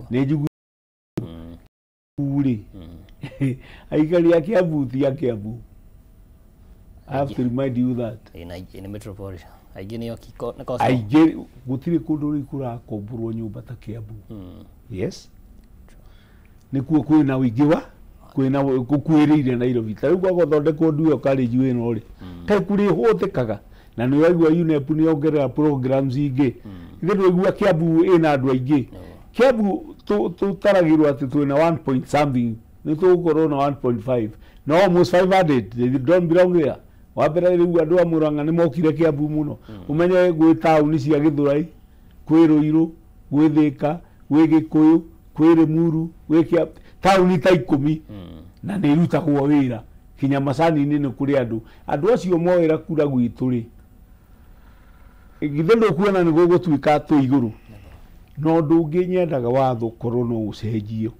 ni njugu ri aikari a Kiambu ti a Kiambu. I have to remind you that in metropolitan aingĩ nĩo aingĩ gũtirĩ kũndũ rĩu kũrakomborwo nyũmba ta Kiambu. Yes, nĩkuo kwĩna ũingĩ wa kwĩna gũkuhĩrĩirie Nairobi. Ta rĩu gwagũthondekwo nduo college ĩno rĩ, kaĩ kũrĩ hũthĩkaga na nĩ ũraigua UNEP nĩ yongerera programs ingĩ. Ithe ndũraigua Kiambu ĩna andũ aingĩ. Kiambu tũtaragĩrwo atĩ twĩna 1 point something, nĩ tũgũkorwo na 1.5 na almost 500 they don't belong there. Wa mbere rĩu andũ a Murang'a nĩ mokire Kiambu mũno. Ũmenye gwĩ taũni cia Gĩthũrai, kwĩ Ruiru, gwĩ Thĩka, gwĩ Gĩkũyũ, kwĩ Rĩmuru, gwĩ Kiambu, taũni ta 10 na nĩ irutagwo wĩra kinya macani-inĩ nĩ kũrĩ andũ. Andũ acio moera kura gwitũ rĩ, githĩ ndũkuona nĩ gũgũtuĩka twĩ igũrũ. No ũndũ ũngĩ nyendaga watho ũkorwo no ũcenjio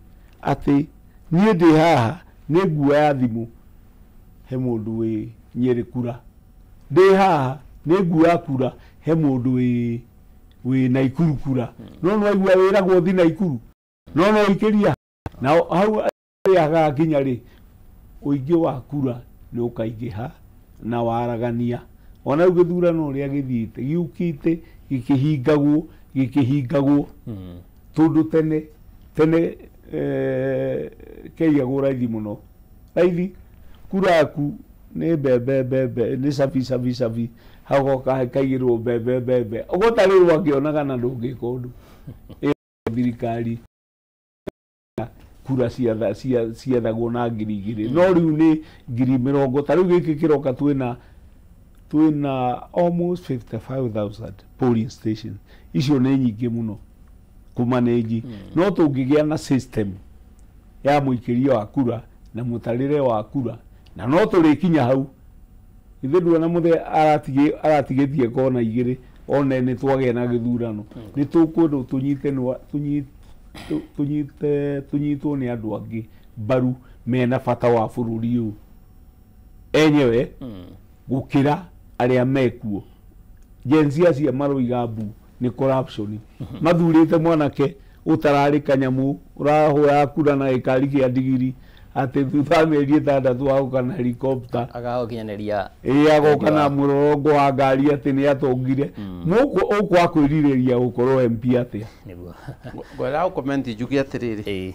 atĩ niĩ ndĩ haha nĩ nguoya thimũ he mũndũ wĩ Nyĩrĩ kura, ndĩ haha nĩ nguoya kura he mũndũ wĩ Naikuru kura. No nĩwaigua wĩragwo thi Naikuru, no no ikĩria na hau hagakinya rĩ, ũingĩ wa kura nĩ ũkaingĩha na waragania. Ona rĩu gĩthurano ũrĩa gĩthiĩte gĩũkĩte gĩkĩhingagwo gĩkĩhingagwo, tondũ tene tene kĩaigagwo raithi mũno. Raithi kura yaku nĩ mbembe mbembe, nĩ cabi cabi cabi, hagoka kaigĩrwo mbembe mbembe, ũguo ta rĩu wakĩonaga na ndũngĩka ũndũ. Thirikari kura ciethagwo na 2,000, no rĩu nĩ 20,000. Ta rĩu gĩkĩ kĩroka twĩna almost 55,000 polling station. Icio nĩ nyingĩ mũno kũmanĩnji. No tũngĩgĩa na system ya mũikĩria wa kura na mũtarĩre wa kura, na no tũrĩkinya hau. Ithe nduona muthe aratigĩtie kona igĩrĩ one nĩ twagĩa na gĩthurano nĩ tũkwenda tũnyite tũnyitwo nĩ andũ angĩ mbaru mena bata wa bũrũri ũyũ enyewe gũkĩra arĩa mekuo. Gen Z acio maroiga mbu nĩ corruption mathurĩte mwanake ũtararĩ kanyamũ ũrahũra kura na gĩkari kĩa ndigiri atĩ thutha wa mĩeri 6 agoka na helicopter agagũkinyanĩria ĩĩ agoka na mũrorongo wa ngari atĩ nĩ atongire ũkwa kwĩrirĩria gũkorwo MP atĩa. Nĩguo ngwenda gũcomment njuge atĩrĩrĩ,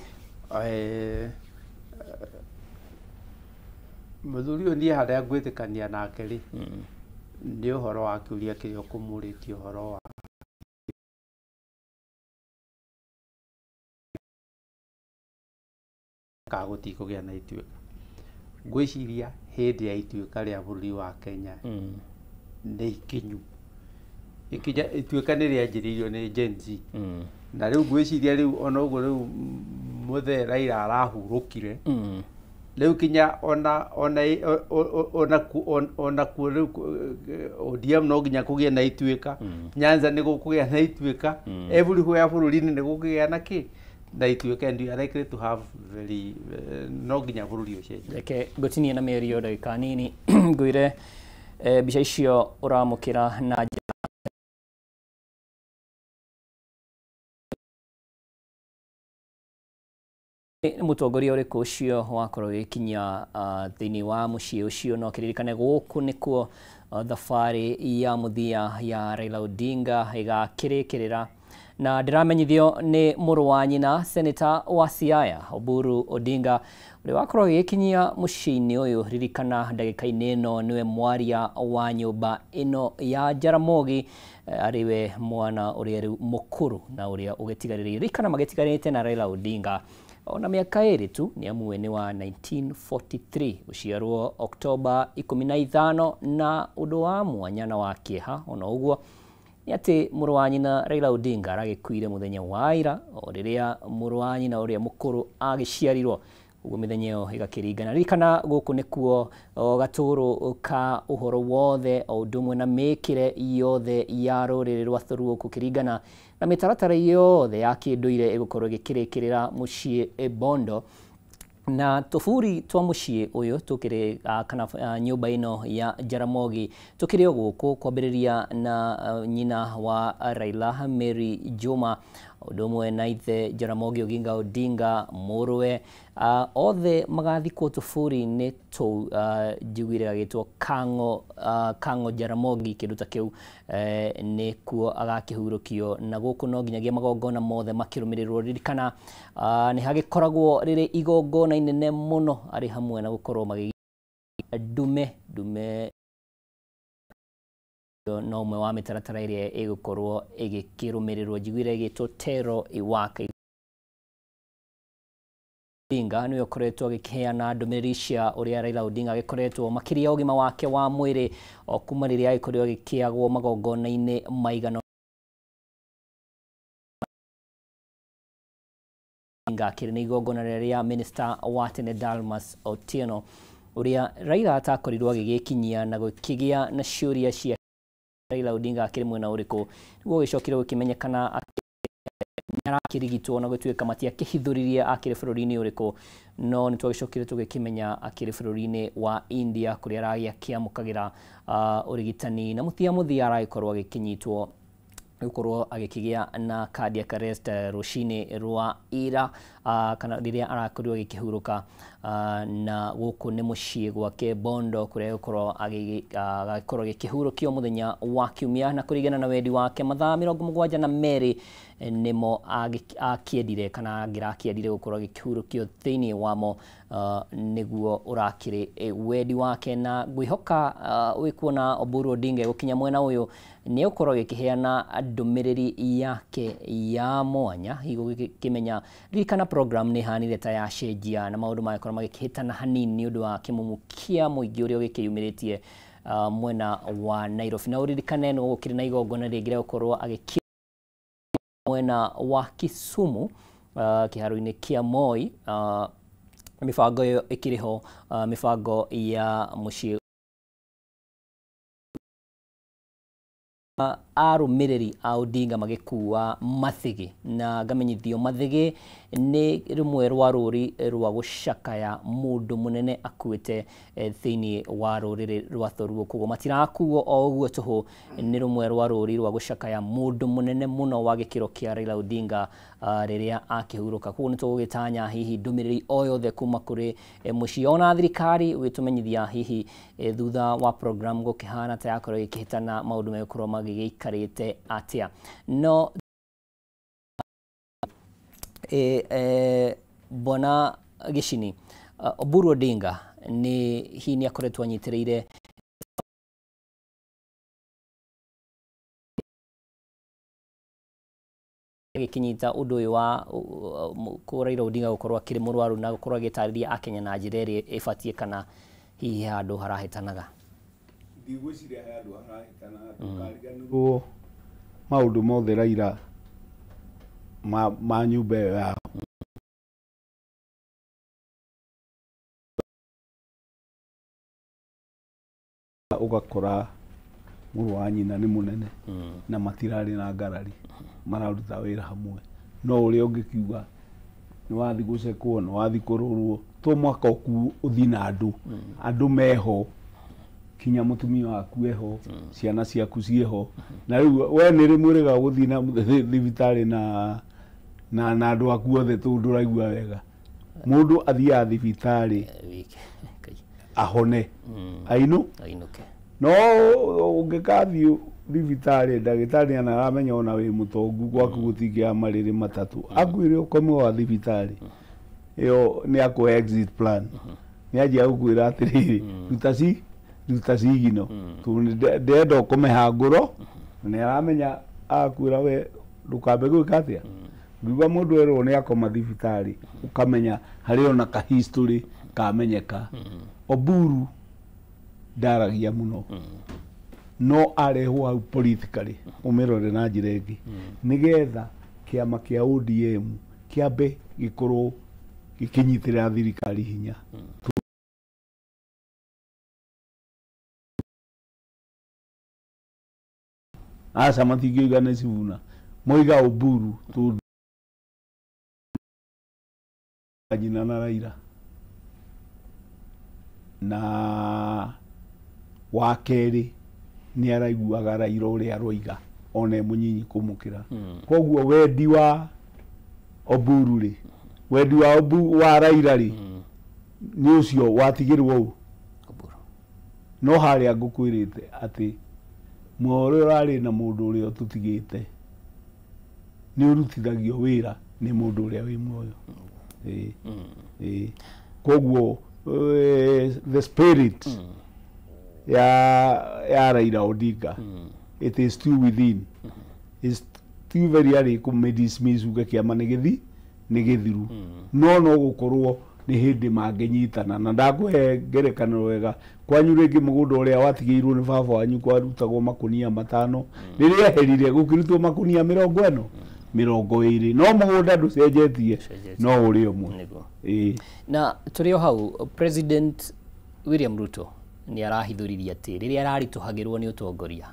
mũthuri ũyũ niĩ harĩa ngwĩtĩkania nake rĩ nĩ ũhoro wa kĩũria kĩrĩa ũkũmũrĩtie ũhoro wa gũtikũgĩa na ituĩka. Ngwĩciria hĩndĩ ya ituĩka rĩa bũrũri wa Kenya nĩ ikinyu ituĩka nĩ rĩanjĩrĩirio nĩ Gen Z na rĩu ngwĩciria rĩu ona ũguo rĩu mũthee Raila arahurũkire rĩu kinya ona kuo rĩu ODM no nginya kũgĩe na ituĩka, Nyanza nĩ gũkũgĩa na ituĩka, everywhere bũrũri-inĩ nĩ gũkũgĩa na kĩ na ituĩka, and you are likely to have very no nginya bũrũri ũcenjie. Reke ngũtinie na mĩario ndagĩka nini ngwĩre mbica icio ũramũkĩra na njĩra mũtongoria ũrĩkũ ũcio wakorwo gĩkinya thĩinĩ wa mũciĩ ũcio no kĩririkane gũkũ nĩkuo thabarĩ ya mũthia ya Raila Odinga ĩgakĩrĩkĩrĩra na ndĩramenyithio nĩ mũrũ wa nyina Senator wa Siaya Oburu Odinga ũrĩa wakorwo agĩkinyia mũciĩ-inĩ ũyũ. Ririkana ndagĩka-inĩ ĩno nĩwe mwaria wa nyũmba ĩno ya Jaramogi, arĩ we mwana ũrĩa rĩu mũkũrũ na ũrĩa ũgĩtigarĩrĩire. Ririkana magĩtigarĩte na Raila Odinga ona mĩaka 2 tu, nĩ amu we nĩ wa 1943 gũciarwo Oktoba 15 na ũndũ wa mwanya na wa kĩeha ona ũguo nĩ atĩ mũrũ wa nyina Raila Odinga aragĩkuire mũthenya wa ira o rĩrĩa mũrũ wa nyina ũrĩa mũkũrũ agĩciarirwo, ũguo mĩthenya ĩyo ĩgakĩringana. Ririkana gũkũ nĩkuo gatũrũ ka ũhoro wothe o ũndũ ũmwe na mĩkĩre yothe ya rũrĩrĩ rwa Thuruo gũkĩringana na mĩtaratara yothe ya kĩndũire ĩgũkorwo ĩgĩkĩrĩkĩrĩra mũciĩ Bondo na tũburi twa mũciĩ ũyũ tũkĩrĩ kana nyũmba ĩno ya Jaramogi tũkĩrĩ o gũkũ kwambĩrĩria na nyina wa Raila Mary Juma ũndũ ũmwe na ithe Jaramogi Oginga Odinga mũrũwe, othe magathikwo tũburi-inĩ tũu njiguire gagĩtwo Kang'o, Kang'o Jaramogi kĩndũ ta kĩu nĩkuo agakĩhurũkio na gũkũ no nginyagia magongona mothe makĩrũmĩrĩrwo. Ririkana nĩ hagĩkoragwo rĩrĩ igongona inene mũno arĩ hamwe na gũkorwo magĩ ndume no ũmwe wa mĩtaratara ĩrĩa ĩgũkorwo ĩgĩkĩrũmĩrĩrwo. Njiguire ĩgĩtwo Tero Iwaka. Odinga nĩwe ũkoretwo agĩkĩheana ndũmĩrĩri cia ũrĩa Raila Odinga agĩkoretwo makĩria ũgima wake wa mwĩrĩ o kuma rĩrĩa agĩkorirwo agĩkĩagwo magongona-inĩ maigana Odinga akĩrĩ na igongona rĩrĩa Minister wa tene Dalmas Otieno ũrĩa Raila atakorirwo agĩgĩkinyia na gũkĩgĩa na ciũria cia Raila Odinga akĩrĩ mwena ũrĩkũ nĩguo gĩcokire gũkĩmenyekana arakĩrigitwo na gũtuĩka matiakĩhithũririe akĩrĩ bũrũri-inĩ ũrĩkũ, no nĩ twagĩcokire tũgĩkĩmenya akĩrĩ bũrũri-inĩ wa India kũrĩa aragĩakĩamũkagĩra ũrigitani na mũthia mũthia aragĩkorwo agĩkĩnyitwo gũkorwo agĩkĩgĩa na cardiac arrest rũcinĩ rwa ira kana rĩrĩa arakorirwo agĩkĩhurũka na gũkũ nĩ mũciĩ gwake Bondo kũrĩa gũkorwo agĩkorwo agĩkĩhurũkio mũthenya wa kiumia na kũringana na wendi wake mathaa 72 nĩmo akĩendire kana angĩrakĩendire gũkorwo agĩkĩhurũkio thĩinĩ wamo nĩguo ũrakĩrĩ wendi wake na ngwĩhoka wĩkuona Oburu Odinga gũkinya mwena ũyũ nĩ ũkorwo agĩkĩheana ndũmĩrĩri yake ya mwanya hihi gũkĩmenya ririkana program nĩ hanire ta yacenjia na maũndũ magĩkorwo magĩkĩhĩtana hanini nĩ ũndũ wa kĩmumu kĩa mũingĩ ũrĩa ũgĩkĩyumĩrĩtie mwena wa Nairobi na ũririkane nĩ gũkĩrĩ na igongona rĩngĩ rĩa gũkorwo agĩkĩ mwena wa Kisumu kĩharo-inĩ kĩa Moi mĩbango ĩyo ĩkĩrĩ ho mĩbango ya mũciĩ Arũmĩrĩri a Odinga magĩkua mathĩgĩ, na ngamenyithio mathĩgĩ nĩ rũmwe rwa rũri rwa gũcakaya mũndũ mũnene akuĩte thĩinĩ wa rũrĩrĩ rwa Thoruo. Koguo matirakuo o ũguo tũhũ, nĩ rũmwe rwa rũri rwa gũcakaya mũndũ mũnene mũno wa gĩkĩro kĩa Raila Odinga rĩrĩa akĩhurũka. Koguo nĩ tũgũgĩtanya hihi ndũmĩrĩri o yothe kuma kũrĩ mũciĩ ona thirikari ũgĩtũmenyithia hihi thutha wa program gũkĩhana ta yakorwo ĩkĩhĩtana maũndũ megũkorwo magĩgĩikarĩte atĩa. No Bwana Gĩcini, Oburu Odinga nĩ hihi nĩ akoretwo anyitĩrĩire gĩkinyita ũndũ ũyũ wa Raila Odinga gũkorwo akĩrĩ mũrwaru na gũkorwo agĩtarĩria akenya na njĩra ĩrĩa ĩbatiĩ, kana hihi handũ harahĩtanaga? Ndigwĩciria he handũ harahĩtanaga. Ndũkariganĩrwo maũndũ mothe Raila ma nyũmba ĩyo yao. Ũgakora mũrũ wa nyina nĩ mũnene na matirarĩ na ngarari, mararuta wĩra hamwe. No ũrĩa ũngĩkiuga nĩ wathi gũcekwo, nĩ wathi kũrorwo, to mwaka ũthiĩ na andũ, andũ meho, kinya mũtumia waku eho, ciana ciaku ciĩho. Na rĩu we nĩ rĩ mwĩrĩga gũthiĩ na thibitarĩ na andũ aku othe tondũ ndũraigua wega. Mũndũ athiaga thibitarĩ ahone, ainũke. No ũngĩkathiĩ thibitarĩ ndagĩtarĩ anaramenya ona wĩ mũtongu gwaku gũtingĩaga marĩrĩ matatũ, akwĩre ũkome wa thibitarĩ ĩyo nĩ akũhe exit plan, nĩ anjia gũkwĩra atĩrĩrĩ, ruta cigino tondũ ndĩrenda ũkome hangũro, na nĩ aramenya akwĩra we ndũkambe gwĩka atĩa. Ngiuga mũndũ erwo nĩ akoma thibitarĩ ũkamenya harĩ ona ka history kamenyeka. Oburu ndaragia mũno, no arehwo hau politically ũmĩrore na njĩra ĩngĩ, nĩgetha kĩama kĩa ODM kĩambe gĩkorwo gĩkĩnyitĩrĩra thirikari hinya. Aca matingĩuga nĩ Sifuna, moiga Oburu tondũ nyina na Raila. Na wa kerĩ nĩ araiguaga Raila ũrĩa aroiga ona e mũnyinyi kũmũkĩra. Koguo wendi wa Oburu rĩ, wendi wa Raila rĩ, nĩ ũcio watigĩrwo ũ No harĩa ngũkwĩrĩte atĩ muoyo ũrĩa ũrarĩ na mũndũ ũrĩa ũtũtigĩte nĩ ũrutithagio wĩra nĩ mũndũ ũrĩa wĩ muoyo. Koguo the spirit ya Raila Odinga, it is still within. It's still very early kũmĩdismiss uge kĩama nĩ gĩthiru. No gũkorwo nĩ hĩndĩ mangĩnyitana. Na ndakũhe ngerekano wega, kwanyu rĩngĩ mũgũnda ũrĩa watigĩirwo nĩ baba wanyu kwarutagwo makũnia 5, rĩrĩa eherire gũkĩrutwo makũnia 40 20, no mũgũnda ndũcenjetie, no ũrĩ ũmwe. Na tũrĩ o hau, President William Ruto nĩ arahithũririe atĩ rĩrĩa araritũhagĩrwo nĩ ũtongoria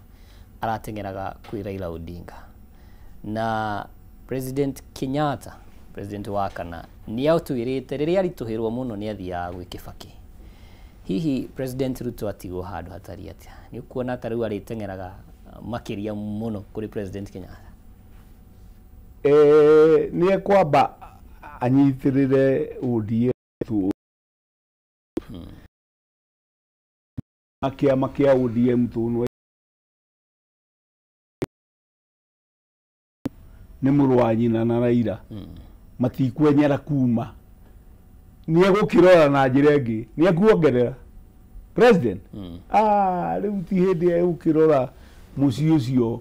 arateng'eraga kwĩ Raila Odinga. Na President Kenyatta, president wa kana, nĩ atwĩrĩte rĩrĩa aritũhĩrwo mũno nĩ athiaga gwĩ Kibaki. Hihi President Ruto atigwo handũ hatari atĩa? Nĩ ũkuona ta rĩu arĩteng'eraga makĩria mũno kũrĩ President Kenyatta? Nĩ ekwamba anyitĩrĩre ODM tu kĩama kĩa ODM tu nĩ mũrũ wa nyina na Raila, matikwenyera kuma. Nĩ egũkĩrora na njĩra ĩngĩ, nĩ ekuongerera president. Rĩu ti hĩndĩ egũkĩrora mũciĩ ũcio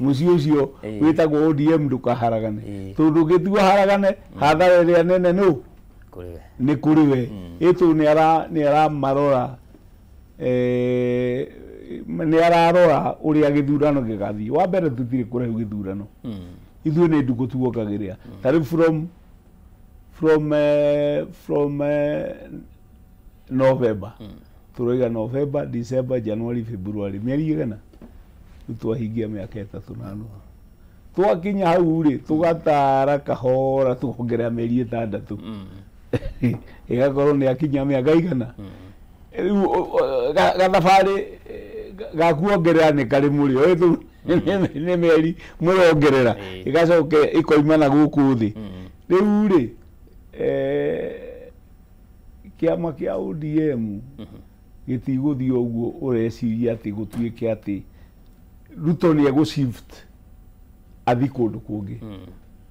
mũciĩ ũcio wĩtagwo ODM ndũkaharagane, tondũ ũngĩtua haragane hathara ĩrĩa nene nũ nĩ kũrĩ we. Ĩtũ nĩ aramarora, nĩ ararora ũrĩa gĩthurano gĩgathiĩ. Wa mbere tũtirĩ kũraihu gĩthurano, ithuĩ nĩ ndukũ tuokagĩrĩra. Ta rĩu from November, tũroiga November, December, January, February, mĩeri ĩgana Rĩu twahingia mĩaka 3.5 twakinya hau rĩ tũgatara kahora tũkongerera mĩeri 6 ĩgakorwo nĩ akinya mĩaka igana. Rĩu gathabarĩ gakuongerera nĩ karĩ mũrĩo nĩ mĩeri mũrongerera ĩgacoke ĩkoima na gũkũ thĩ. Rĩu rĩ kĩama kĩa ODM gĩtigũthiĩ ũguo ũreciria atĩ gũtuĩke atĩ Ruto nĩ egũ shift athi kũndũ kũngĩ.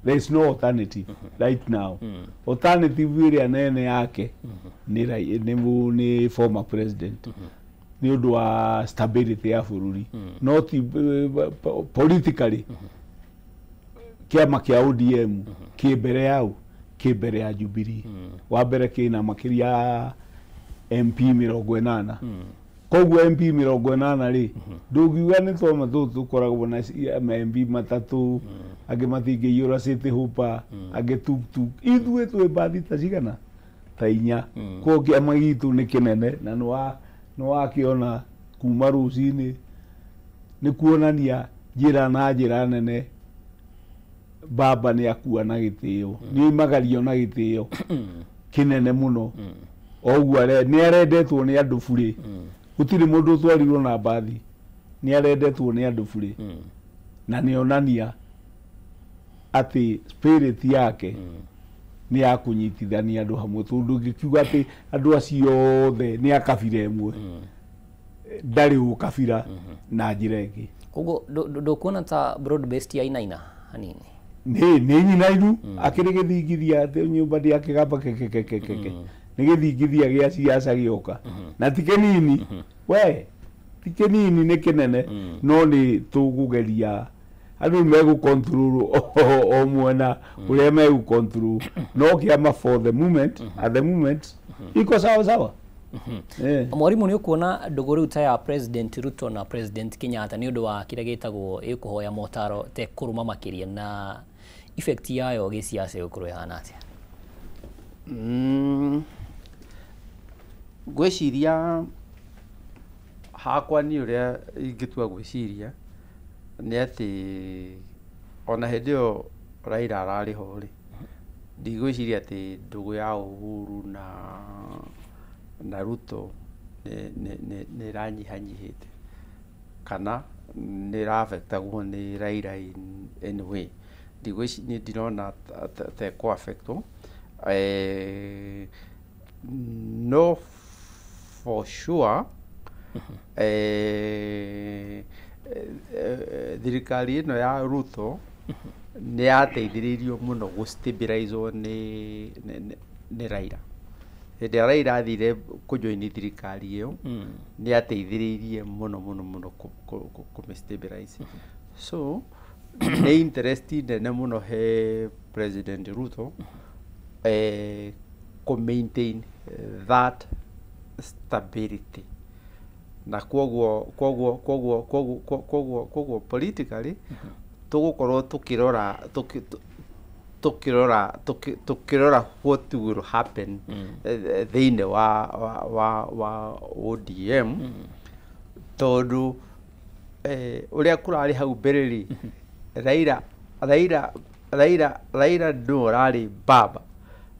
There is no alternative right now. Alternative ĩrĩa nene yake nĩ former president nĩ ũndũ wa stability ya bũrũri, not politically. Kĩama kĩa ODM kĩ mbere yao, kĩ mbere ya Jubilee. Wa mbere kĩna makĩria MP 80. Koguo MP 80 rĩ ndũngiuga nĩ twama tũtũ tũkoragwo na MP 3 angĩ matingĩiyũra City Hopper angĩ tuk-tuk. Ithuĩ twĩ mbathi ta cigana ta 4. Koguo kĩama gitũ nĩ kĩnene na nĩ wakĩona kuma rũcinĩ nĩ kuonania njĩra na njĩra nene baba nĩ akua na gĩtĩo, nĩ oimagario na gĩtĩo kĩnene mũno. Oguo nĩ arendetwo nĩ andũ burĩ. Gũtirĩ mũndũ ũtwarirwo na mbathi, nĩ arendetwo nĩ andũ burĩ. Na nĩ onania atĩ spirit yake nĩ ya kũnyitithania andũ hamwe, tondũ ũngĩkiuga atĩ andũ acio othe nĩ a kabira ĩmwe, ndarĩ ũkabira na njĩra ĩngĩ. Koguo ndũkuona ta broad based ya inaina hanini? Nĩ nyinainu akĩrĩ gĩthingithia atĩ nyũmba ndĩakĩgamba kekekekeke nĩ gĩthingithia gĩa siasa gĩoka na ti kĩnini, we ti kĩnini, nĩ kĩnene, no nĩ tũkũgeria andũ megũ control o mwena ũrĩa megũ control, no kĩama for the moment, at the moment iko sawa sawa. Mwarimu, nĩ ũkuona ndũgũ rĩu ta ya President Ruto na President Kenyatta nĩ ũndũ wa kĩrĩa gĩtagwo ĩkũhoya motaro te kũrũma makĩria, na effect yayo gĩsiasa ĩgũkorwo ĩhana atĩa? Ngwĩciria hakwa niĩ ũrĩa ingĩtua gwĩciria nĩ atĩ ona hĩndĩ ĩyo Raila ararĩ ho rĩ, ndigwĩciria atĩ ndũgũ ya Uhuru na Ruto nĩ ĩranyihanyihĩte kana nĩ ĩraaffectagwo nĩ Raila in any way. Ndigwĩciria, ndirona ta ĩkũ-affectwo. No for sure thirikari ĩno ya Ruto nĩ yateithĩrĩirio mũno gũ-stabilizwo nĩ Raila. Hĩndĩ ĩrĩa Raila athire kũjoini thirikari ĩyo nĩ yateithĩrĩirie mũno mũno mũno kũmĩ-stabilize. So nĩ interest nene mũno he President Ruto kũ maintain that stability, na koguo politically tũgũkorwo tũkĩrora tũkĩrora what will happen thĩinĩ wa ODM, tondũ ũrĩa kũrarĩ hau mbere rĩ, Raila nĩwe ũrarĩ baba,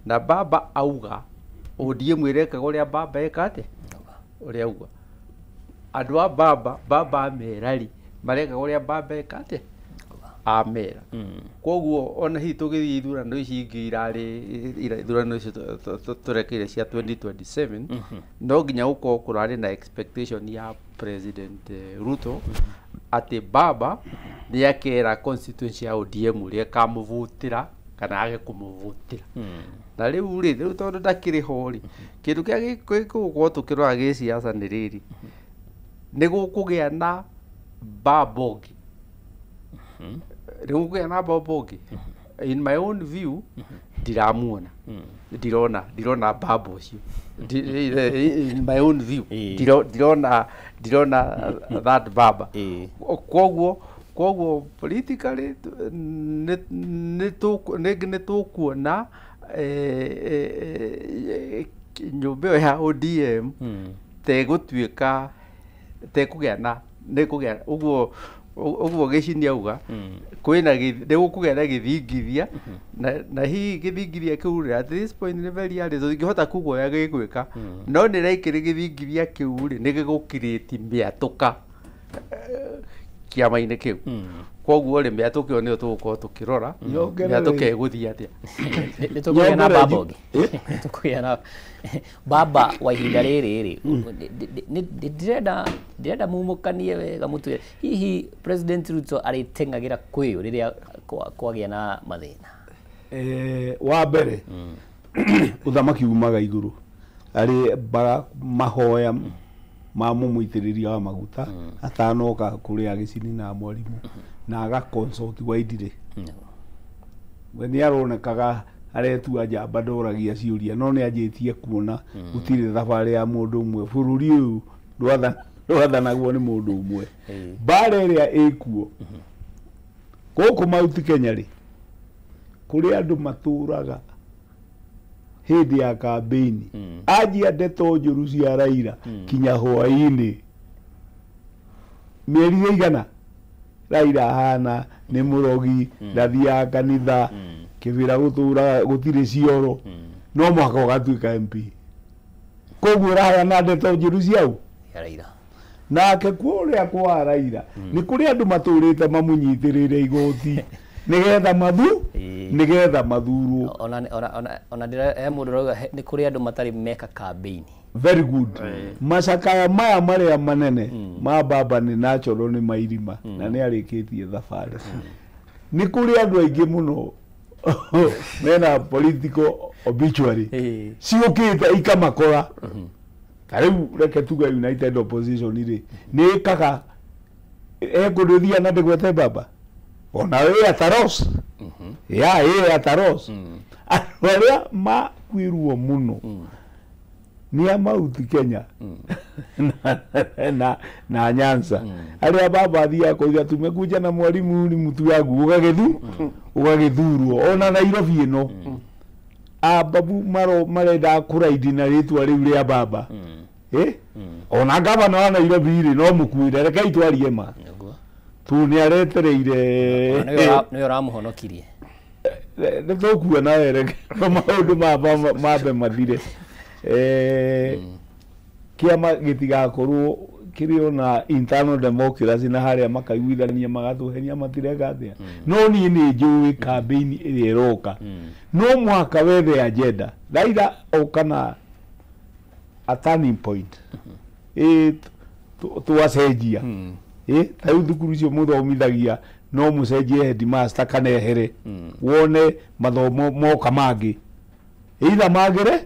na baba auga ODM ĩrekaga ũrĩa baba eka atĩa, ũrĩa auga. Andũ a baba amera rĩ, marekaga ũrĩa baba eka atĩa, amera. Koguo ona hihi tũgĩthiĩ ithurano ici ingĩ irarĩ ithurano ici tũrekeire cia 2027, no nginya gũkorwo kũrarĩ na expectation ya President Ruto atĩ baba nĩ akera constituency ya ODM ũrĩa ĩkamũvũtĩra kana age kũmũvũtĩra. Na rĩu rĩ, rĩu tondũ ndakĩrĩ ho rĩ, kĩndũ kĩrĩa gĩgũkorwo tũkĩrora gĩsiasa nĩ rĩrĩ, nĩ gũkũgĩa na baba ũngĩ, nĩ gũkũgĩa na baba ũngĩ. In my own view, ndiramuona, ndirona baba ũcio. In my own view, ndirona that baba. Koguo politically nĩ tũkuona nyũmba ĩyo ya ODM tegũtuĩka tekũgĩa na nĩ kũgĩa ũguo Ũguo Gĩcini auga kwĩna nĩ gũkũgĩa na gĩthingithia, na hihi gĩthingithia kĩu rĩ, at this point nĩ very early, tũtingĩhota kuga ũrĩa gĩgwĩka, no nĩ likely gĩthingithia kĩu rĩ nĩ gĩgũkirĩti mĩatũka kĩama-inĩ kĩu. Koguo rĩ, mĩatũka ĩyo nĩyo tũgũkorwo tũkĩrora mĩatũka ĩgũthiĩ atĩa. Nĩ tũkũgĩa na baba ũngĩ, nĩ tũkũgĩa na baba wa ihinda rĩrĩ rĩ, ndĩrenda mumũkanie wega mũtwĩre hihi President Ruto arĩteng'agĩra kwĩũ rĩrĩa kwagĩa na mathĩna. Wa mbere, ũthamaki umaga igũrũ, arĩ bara mahoya ma mũmũitĩrĩria wa maguta atanoka kũrĩa Gĩcini na mwarimũ, na aga consult widely. We nĩ aronekaga aretua njamba, ndoragia ciũria, no nĩ anjĩtie kuona gũtirĩ thabarĩ ya mũndũ ũmwe. Bũrũri ũyũ ndwathanagwo nĩ mũndũ ũmwe. Mbara ĩrĩa ĩkuo gũkũ Mount Kenya rĩ, kũrĩ andũ matũraga hĩndĩ ya kambĩini anjia ndeto njũru cia Raila kinya hwaĩ-inĩ, mĩeri ĩigana Raila ahana nĩ mũrogi, ndathiaga kanitha, kĩbĩra gũtũraga gũtirĩ cioro, no mũhaka ũgatuĩka MP. Koguo ũraheana ndeto njũru ciau Raila. Nake kũrĩa kwa Raila nĩ kũrĩ andũ matũrĩte mamũnyitĩrĩire igoti nĩgetha nĩgetha mathurwo. Ona ndĩra he mũndũ ũrauga nĩ kũrĩ andũ matarĩ meka kambĩini. Very good. Macakaya maya marĩa manene ma baba nĩ natural, nĩ mairima, na nĩ arĩkĩtie thabarĩ. Nĩ kũrĩ andũ aingĩ mũno mena political obituary ciũkĩte ikamakora. Ta rĩu reke tuge United Opposition rĩ nĩ ĩkaga kũndũ ĩthiaga na ndĩgwete baba ona ĩ Ataros, ya ĩ Ataros, andũ arĩa makuirwo mũno nĩ a Mount Kenya na Nyanza, arĩa baba athiaga kuiga tumekuja na mwalimu ni mtu wangu, ũgagĩthurwo. Ona Nairobi ĩno ababu marenda kũraidi na rĩtwa rĩu rĩa baba. Ona gavana wa Nairobi rĩ no mũkuĩre, rekei twarie ma tu nĩ aretereire, nĩwe ũramũhonokirie. Nĩ tũkuona reke maũndũ mambe mathire. Kĩama gĩtigakorwo kĩrĩ ona internal democracy na harĩa makaiguithania magatũhenia matireka atĩa. No niĩ nĩ njũĩ kambĩini ĩrĩa ĩroka no mũhaka wethe agenda. Raila oka na a turning point, twacenjia ta rĩu thukuru icio mũthomithagia no mũcenjie headmaster kana ehere, wone mathomo moka mangĩ, either magĩre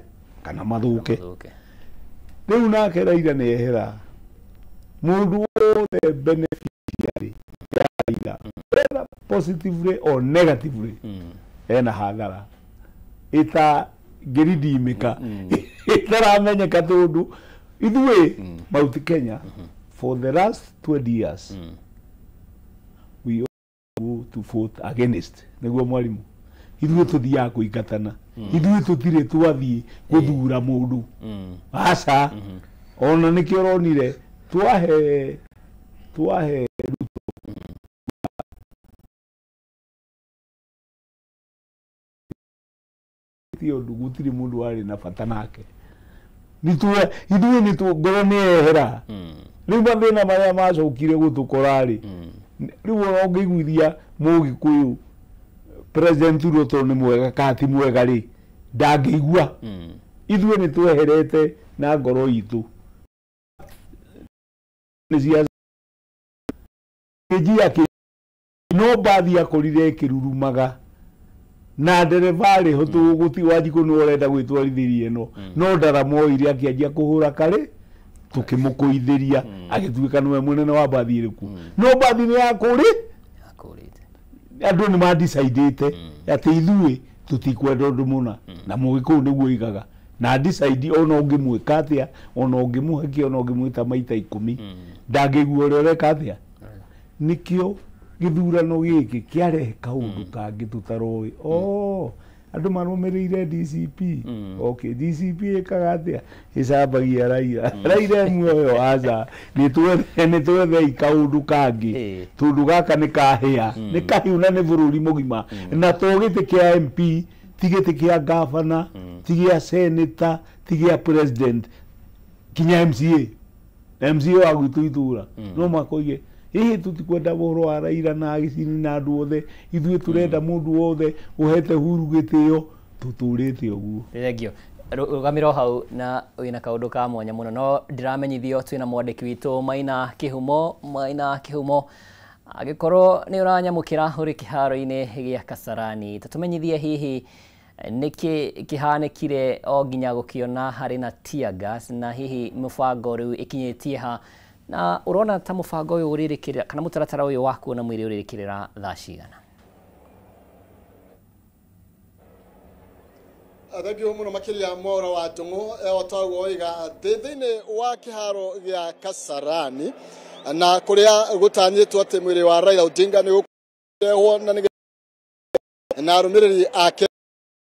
kana mathũke. Rĩu nake Raila nĩ ehera, mũndũ wothe beneficiary ya Raila, whether positively or negatively, ena hathara ĩtangĩridimĩka, ĩtaramenyeka, tondũ ithuĩ Mount Kenya for the last 20 years we all go to vote against. Nĩguo mwalimu, ithuĩ tũthiaga kũingatana, ithuĩ tũtirĩ twathiĩ gũthura mũndũ, aca. Ona nĩkĩo ũronire twahe Ruto ti ũndũ, gũtirĩ mũndũ warĩ na bata nake. Ithuĩ nĩ ngoro nĩ ehera. Rĩu mathĩna marĩa macokire gũtũkora rĩ, rĩu ona ũngĩiguithia Mũgĩkũyũ President Ruto nĩ mwega kana ti mwega rĩ, ndangĩigua. Ithuĩ nĩ tweherete na ngoro itũ. No mbathi akorire ĩkĩrurumaga na ndereba arĩ ho, tũgũti Wanjikũ nĩwe ũrenda gwĩtwarithĩria ĩno, no ndaramoire akĩanjia kũhũra karĩ, tũkĩmũkũithĩria agĩtuĩka nĩwe mũnene wa mbathi ĩrĩkũ. No mbathi nĩ yakũrĩ, andũ nĩ mandicaidĩte atĩ ithuĩ tũtikwenda ũndũ mũna, na Mũgĩkũyũ nĩguo oigaga na decide, ona ũngĩmwĩka atĩa, ona ũngĩmũhekia, ona ũngĩmwĩta maita 10, ndangĩigua ũrĩa ũreka atĩa. Nĩkĩo gĩthurano gĩkĩ kĩarehe kaũndũ kangĩ tũtaroĩ. Andũ marũmĩrĩire DCP. Okay, DCP ĩkaga atĩa? Ĩcambagia Raila. Raila e muoyo aca, nĩ twethei kaũndũ kangĩ, tondũ gaka nĩ kahĩa, nĩ kahiũ na nĩ bũrũri mũgima. Na to gĩtĩ kĩa MP, ti gĩtĩ kĩa gavana, ti gĩa senator, ti gĩa president, kinya MCA. MCA wa gwitũ itũra no makoige hihi tutikwenda ũhoro wa Raila na Agicini na andũ othe, ithuĩ tũrenda mũndũ wothe ũhete Uhuru gĩtĩo, tũtũrĩte ũguo. Thengio. Rũgamĩro hau na wĩna kaũndũ ka mwanya mũno, no ndĩramenyithio twĩna mwandĩki witũ Maina Kĩhumo. Maina Kĩhumo, angĩkorwo nĩ ũranyamũkĩra ũrĩ kĩharo-inĩ gĩa Kasarani, tũtũmenyithie hihi nĩkĩ kĩhanĩkire o nginya gũkĩona harĩ na tear gas, na hihi mũbango rĩu ĩkinyĩtie ha, na ũrona ta mũbango ũyũ ũrĩrĩkĩrĩra kana mũtaratara ũyũ wa kuona mwĩrĩ ũrĩrĩkĩrĩra thaa cigana? Thengio muno makiria Mwaura wa Ndung'u. O ta ũguo oiga, ndĩ thĩinĩ wa kĩharo gĩa Kasarani na kũrĩa gũtanyĩtwo atĩ mwĩrĩ wa Raila Odinga nĩ ũkũrehwo na arũmĩrĩri ake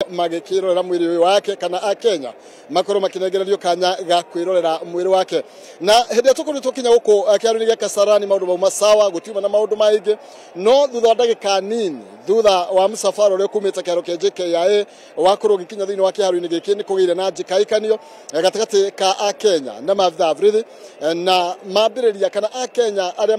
magĩkĩrorera mwĩrĩ ũyũ wake, kana akenya makorwo makĩnengererio kanya ga kwĩrorera mwĩrĩ wake. Na hĩndĩ ĩrĩa tũkoretwo tũkinya gũkũ kĩharo-inĩ gĩa Kasarani, maũndũ mauma sawa, gũtiuma na maũndũ maingĩ, no thutha wa ndagĩka nini thutha wa mũcabara ũrĩa ũkumĩte kĩharo kĩa JKIA wakorwo ũgĩkinya thĩinĩ wa kĩharo-inĩ gĩkĩ, nĩ kũgĩire na njĩkaĩkanio gatagatĩ ka akenya na maabithaa a borithi, na mambĩrĩria kana akenya arĩa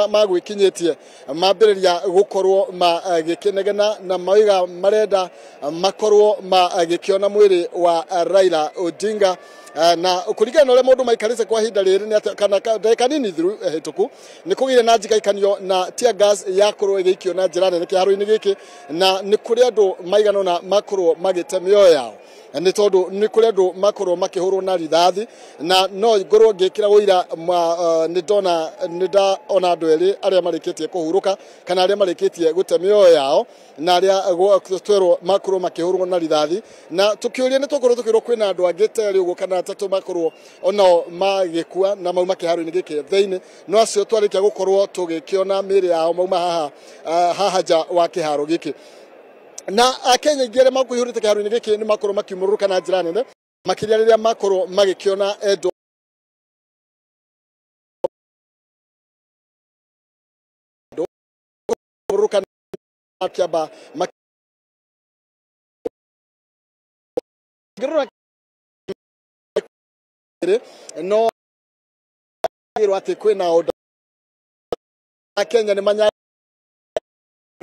magwĩkinyĩtie mambĩrĩria gũkorwo magĩkĩnegena na mauga marenda makorwo magĩkĩona mwĩrĩ wa Raila Odinga. Na kũringana na ũrĩa maũndũ maikarĩte kwa ihinda rĩrĩ, kana ndagĩka nini thiru hĩtũku, nĩ kũgĩire na njĩkaĩkanio na tear gas yakorwo ĩgĩikio na njĩra nene kĩharo-inĩ gĩkĩ, na nĩ kũrĩ andũ maigana ũna makorwo magĩte mĩoyo yao, nĩ tondũ nĩ kũrĩ andũ makorwo makĩhũrwo na rithathi. Na no ngorwo ngĩkĩra ũira, nĩ ndona andũ erĩ arĩa marĩkĩtie kũhurũka kana arĩa marĩkĩtie gũte mĩoyo yao, na arĩa twerwo makorwo makĩhũrwo na rithathi. Na tũkĩũria nĩ twakorwo tũkĩrwo kwĩna andũ angĩ ta erĩ ũguo kana atatũ makorwo onao magĩkua na mauma kĩharo-inĩ gĩkĩ thĩinĩ, no acio twarĩkia gũkorwo tũgĩkĩona mĩĩrĩ yao mauma haha nja wa kĩharo gĩkĩ. Na akenya aingĩ arĩa makũihũrĩte kĩharo-inĩ gĩkĩ nĩ makorwo makiumũrũrũka na njĩra nene, makĩria rĩrĩa makorwo magĩkĩona endwa kĩamba makĩrora no atĩ kwĩna ũndũ akenya nĩ manya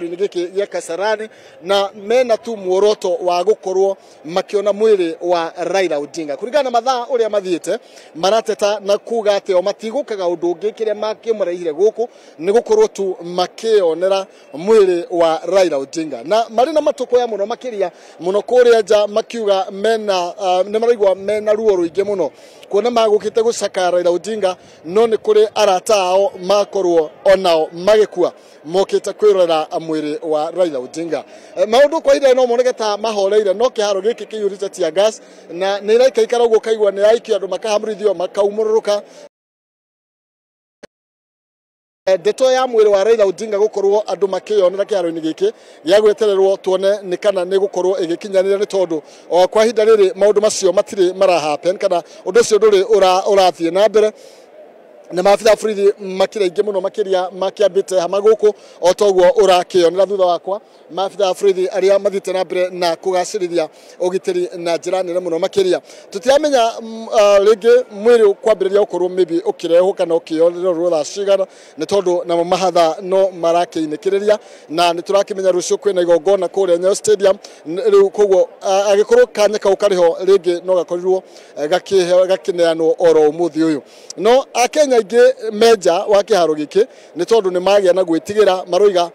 gĩkĩ gĩa Kasarani, na mena tu muoroto wa gũkorwo makĩona mwĩrĩ wa Raila Odinga. Kũringana na mathaa ũrĩa mathiĩte, marateta na kuga atĩ o matigũkaga ũndũ ũngĩ, kĩrĩa makĩmareihire gũkũ nĩ gũkorwo tu makĩonera mwĩrĩ wa Raila Odinga. Na marĩ na matũkũya mũno makĩria mũno kũrĩa nja, makiuga mena nĩ maraigua mena ruo rũingĩ mũno kuona magũkĩte gũcakaya Raila Odinga, no nĩ kũrĩ arata ao makorwo onao magĩkua mokĩte kwĩrorera mwĩrĩ wa Raila Odinga. Maũndũ kwa ihinda no moneke ta mahoreire, no kĩharo gĩkĩ kĩiyũrĩte tear gas na nĩ iraikaikara ũguo ũkaigua nĩ yaikio andũ makahamũrithio makaumũrũrũka. Ndeto ya mwĩrĩ wa Raila Odinga gũkorwo andũ makĩyonera kĩharo-inĩ gĩkĩ gĩa gwetererwo tuone nĩ kana nĩ gũkorwo ĩgĩkinyanĩra, nĩ tondũ o kwa ihinda rĩrĩ maũndũ macio matirĩ mara happen, kana ũndũ ũcio ndũrĩ ũrathiĩ na mbere. Na maabithaa a borithi makĩria aingĩ mũno makĩria makĩambĩte hama gũkũ o toguo ũrakĩonera thutha wakwa, maabithaa a borithi arĩa mathiĩte na mbere na kũgacĩrithia ũgitĩri na njĩra nene mũno makĩria. Tũtiramenya rĩngĩ mwĩrĩ kwambĩrĩria gũkorwo maybe ũkĩrehwo kana ũkĩonerwo thaa cigana, nĩ tondũ namo mahatha no marakĩinĩkĩrĩria, na nĩ tũrakĩmenya rũciũ kwĩna igongona kũrĩa Nyayo Stadium. Rĩu koguo angĩkorwo kanya kau karĩho rĩngĩ no gakorirwo gakĩneanwo oro ũmũthĩ ũyũ. No akenya aingĩ menja wa kĩharo gĩkĩ nĩ tondũ nĩ magĩa na gwĩtigĩra, maroiga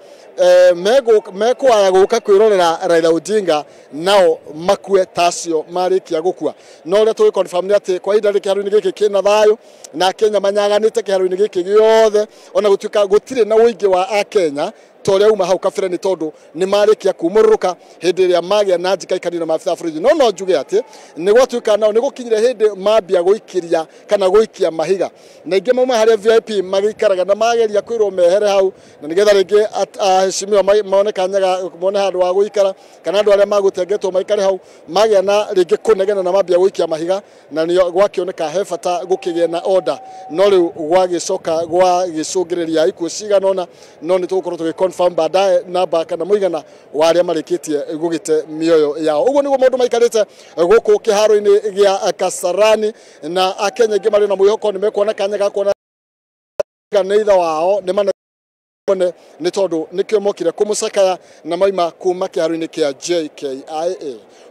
mekwaya gũka kwĩrorera Raila Odinga nao makue tacio marĩkia gũkua. No ũrĩa tũgĩ confirm nĩ atĩ kwa ihinda rĩrĩ kĩharo-inĩ gĩkĩ kĩna thayũ, na akenya manyaganĩte kĩharo-inĩ gĩkĩ gĩothe, ona gũtuĩka gũtirĩ na ũingĩ wa akenya ta ũrĩa uma hau kabere nĩ tondũ nĩ marĩkia kumũrũrũka hĩndĩ ĩrĩa magĩa na njikaikani na maabitha a borithi. No no njuge atĩ nĩ gwatuĩka nao nĩ gũkinyire hĩndĩ mambia gũikĩria kana gũikia mahiga na ingĩ mauma harĩa VIP magĩikaraga na mageria kwĩrwo mehere hau na nĩgetha rĩngĩ aheshimiwa mone kanyaga mone handũ wa gũikara kana andũ arĩa magũtengetwo maikare hau magĩa na rĩngĩ kũnegena na mambia gũikia mahiga na nĩo gwakĩoneka he bata gũkĩgĩa na order no rĩu gwagĩcoka gwagĩcũngĩrĩria ikuũ cigana ũna no nĩ tũgũkorwo tũgĩ confirm baadaye namba kana mũigana wa arĩa marĩkĩtie gũgĩte mĩoyo yao. Ũguo nĩguo maũndũ maikarĩte gũkũ kĩharo-inĩ gĩa Kasarani na Akenya aingĩ marĩ na mwĩhoko nĩ mekuona kanya ga kuona nĩ ithe wao nĩ mane nĩ tondũ nĩkĩo mokire kũmũcakaya na maima kuma kĩharo-inĩ kĩa JKIA.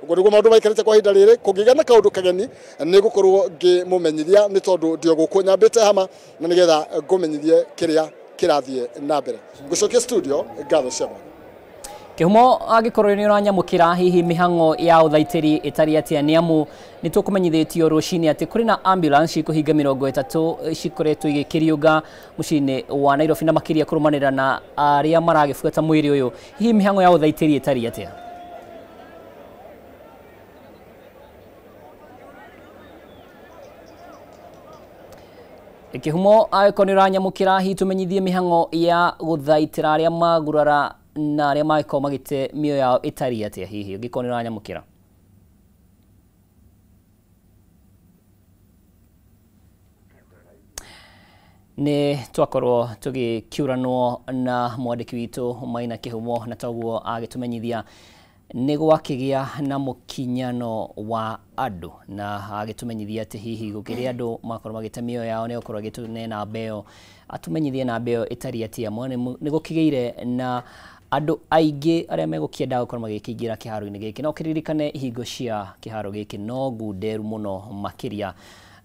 Ũguo nĩguo maũndũ maikarĩte kwa ihinda rĩrĩ. Kũngĩgĩa na kaũndũ kageni nĩ ngũkorwo ngĩmũmenyithia nĩ tondũ ndio gũkũ nyambĩte hama na nĩgetha ngũmenyithie kĩrĩa kĩrathiĩ na mbere. Ngũcokia studio ngatho cia mwanya. Kĩhumo angĩkorwo nĩ ũranyamũkĩra hihi mĩhang'o ya ũthaitĩri ĩtariĩ atĩa nĩ amu nĩ tũkũmenyithĩtio rũcinĩ atĩ kũrĩ na ambulance cikũhinga 30 cikoretwo igĩkĩriũnga mũciĩ-inĩ wa Nairobi na makĩria kũrũmanĩrĩra na arĩa maragĩbuata mwĩrĩ ũyũ. Hihi mĩhang'o ya ũthaitĩri ĩtariĩ atĩa? Kĩhumo angĩkorwo nĩ ũranyamũkĩra hihi tũmenyithie mĩhang'o ya gũthaitĩra arĩa magurara na arĩa magĩkorwo magĩte mĩoyo yao ĩtariĩ atĩa hihi ũngĩkorwo nĩ ũranyamũkĩra? Nĩ twakorwo tũgĩkiuranwo na mwandĩki witũ Maina Kĩhumo na toguo agĩtũmenyithia nĩ gwakĩgĩa na mũkinyano wa andũ na agĩtũmenyithia atĩ hihi gũkĩrĩ andũ makorwo magĩte mĩoyo yao nĩ gũkorwo agĩtũne namba ĩyo atũmenyithie namba ĩyo ĩtariĩ atĩa. Nĩ gũkĩgĩire na andũ aingĩ arĩa megũkĩenda gũkorwo magĩkĩingĩra kĩharo-inĩ gĩkĩ no kĩririkane ihingo cia kĩharo gĩkĩ no ngunderu mũno makĩria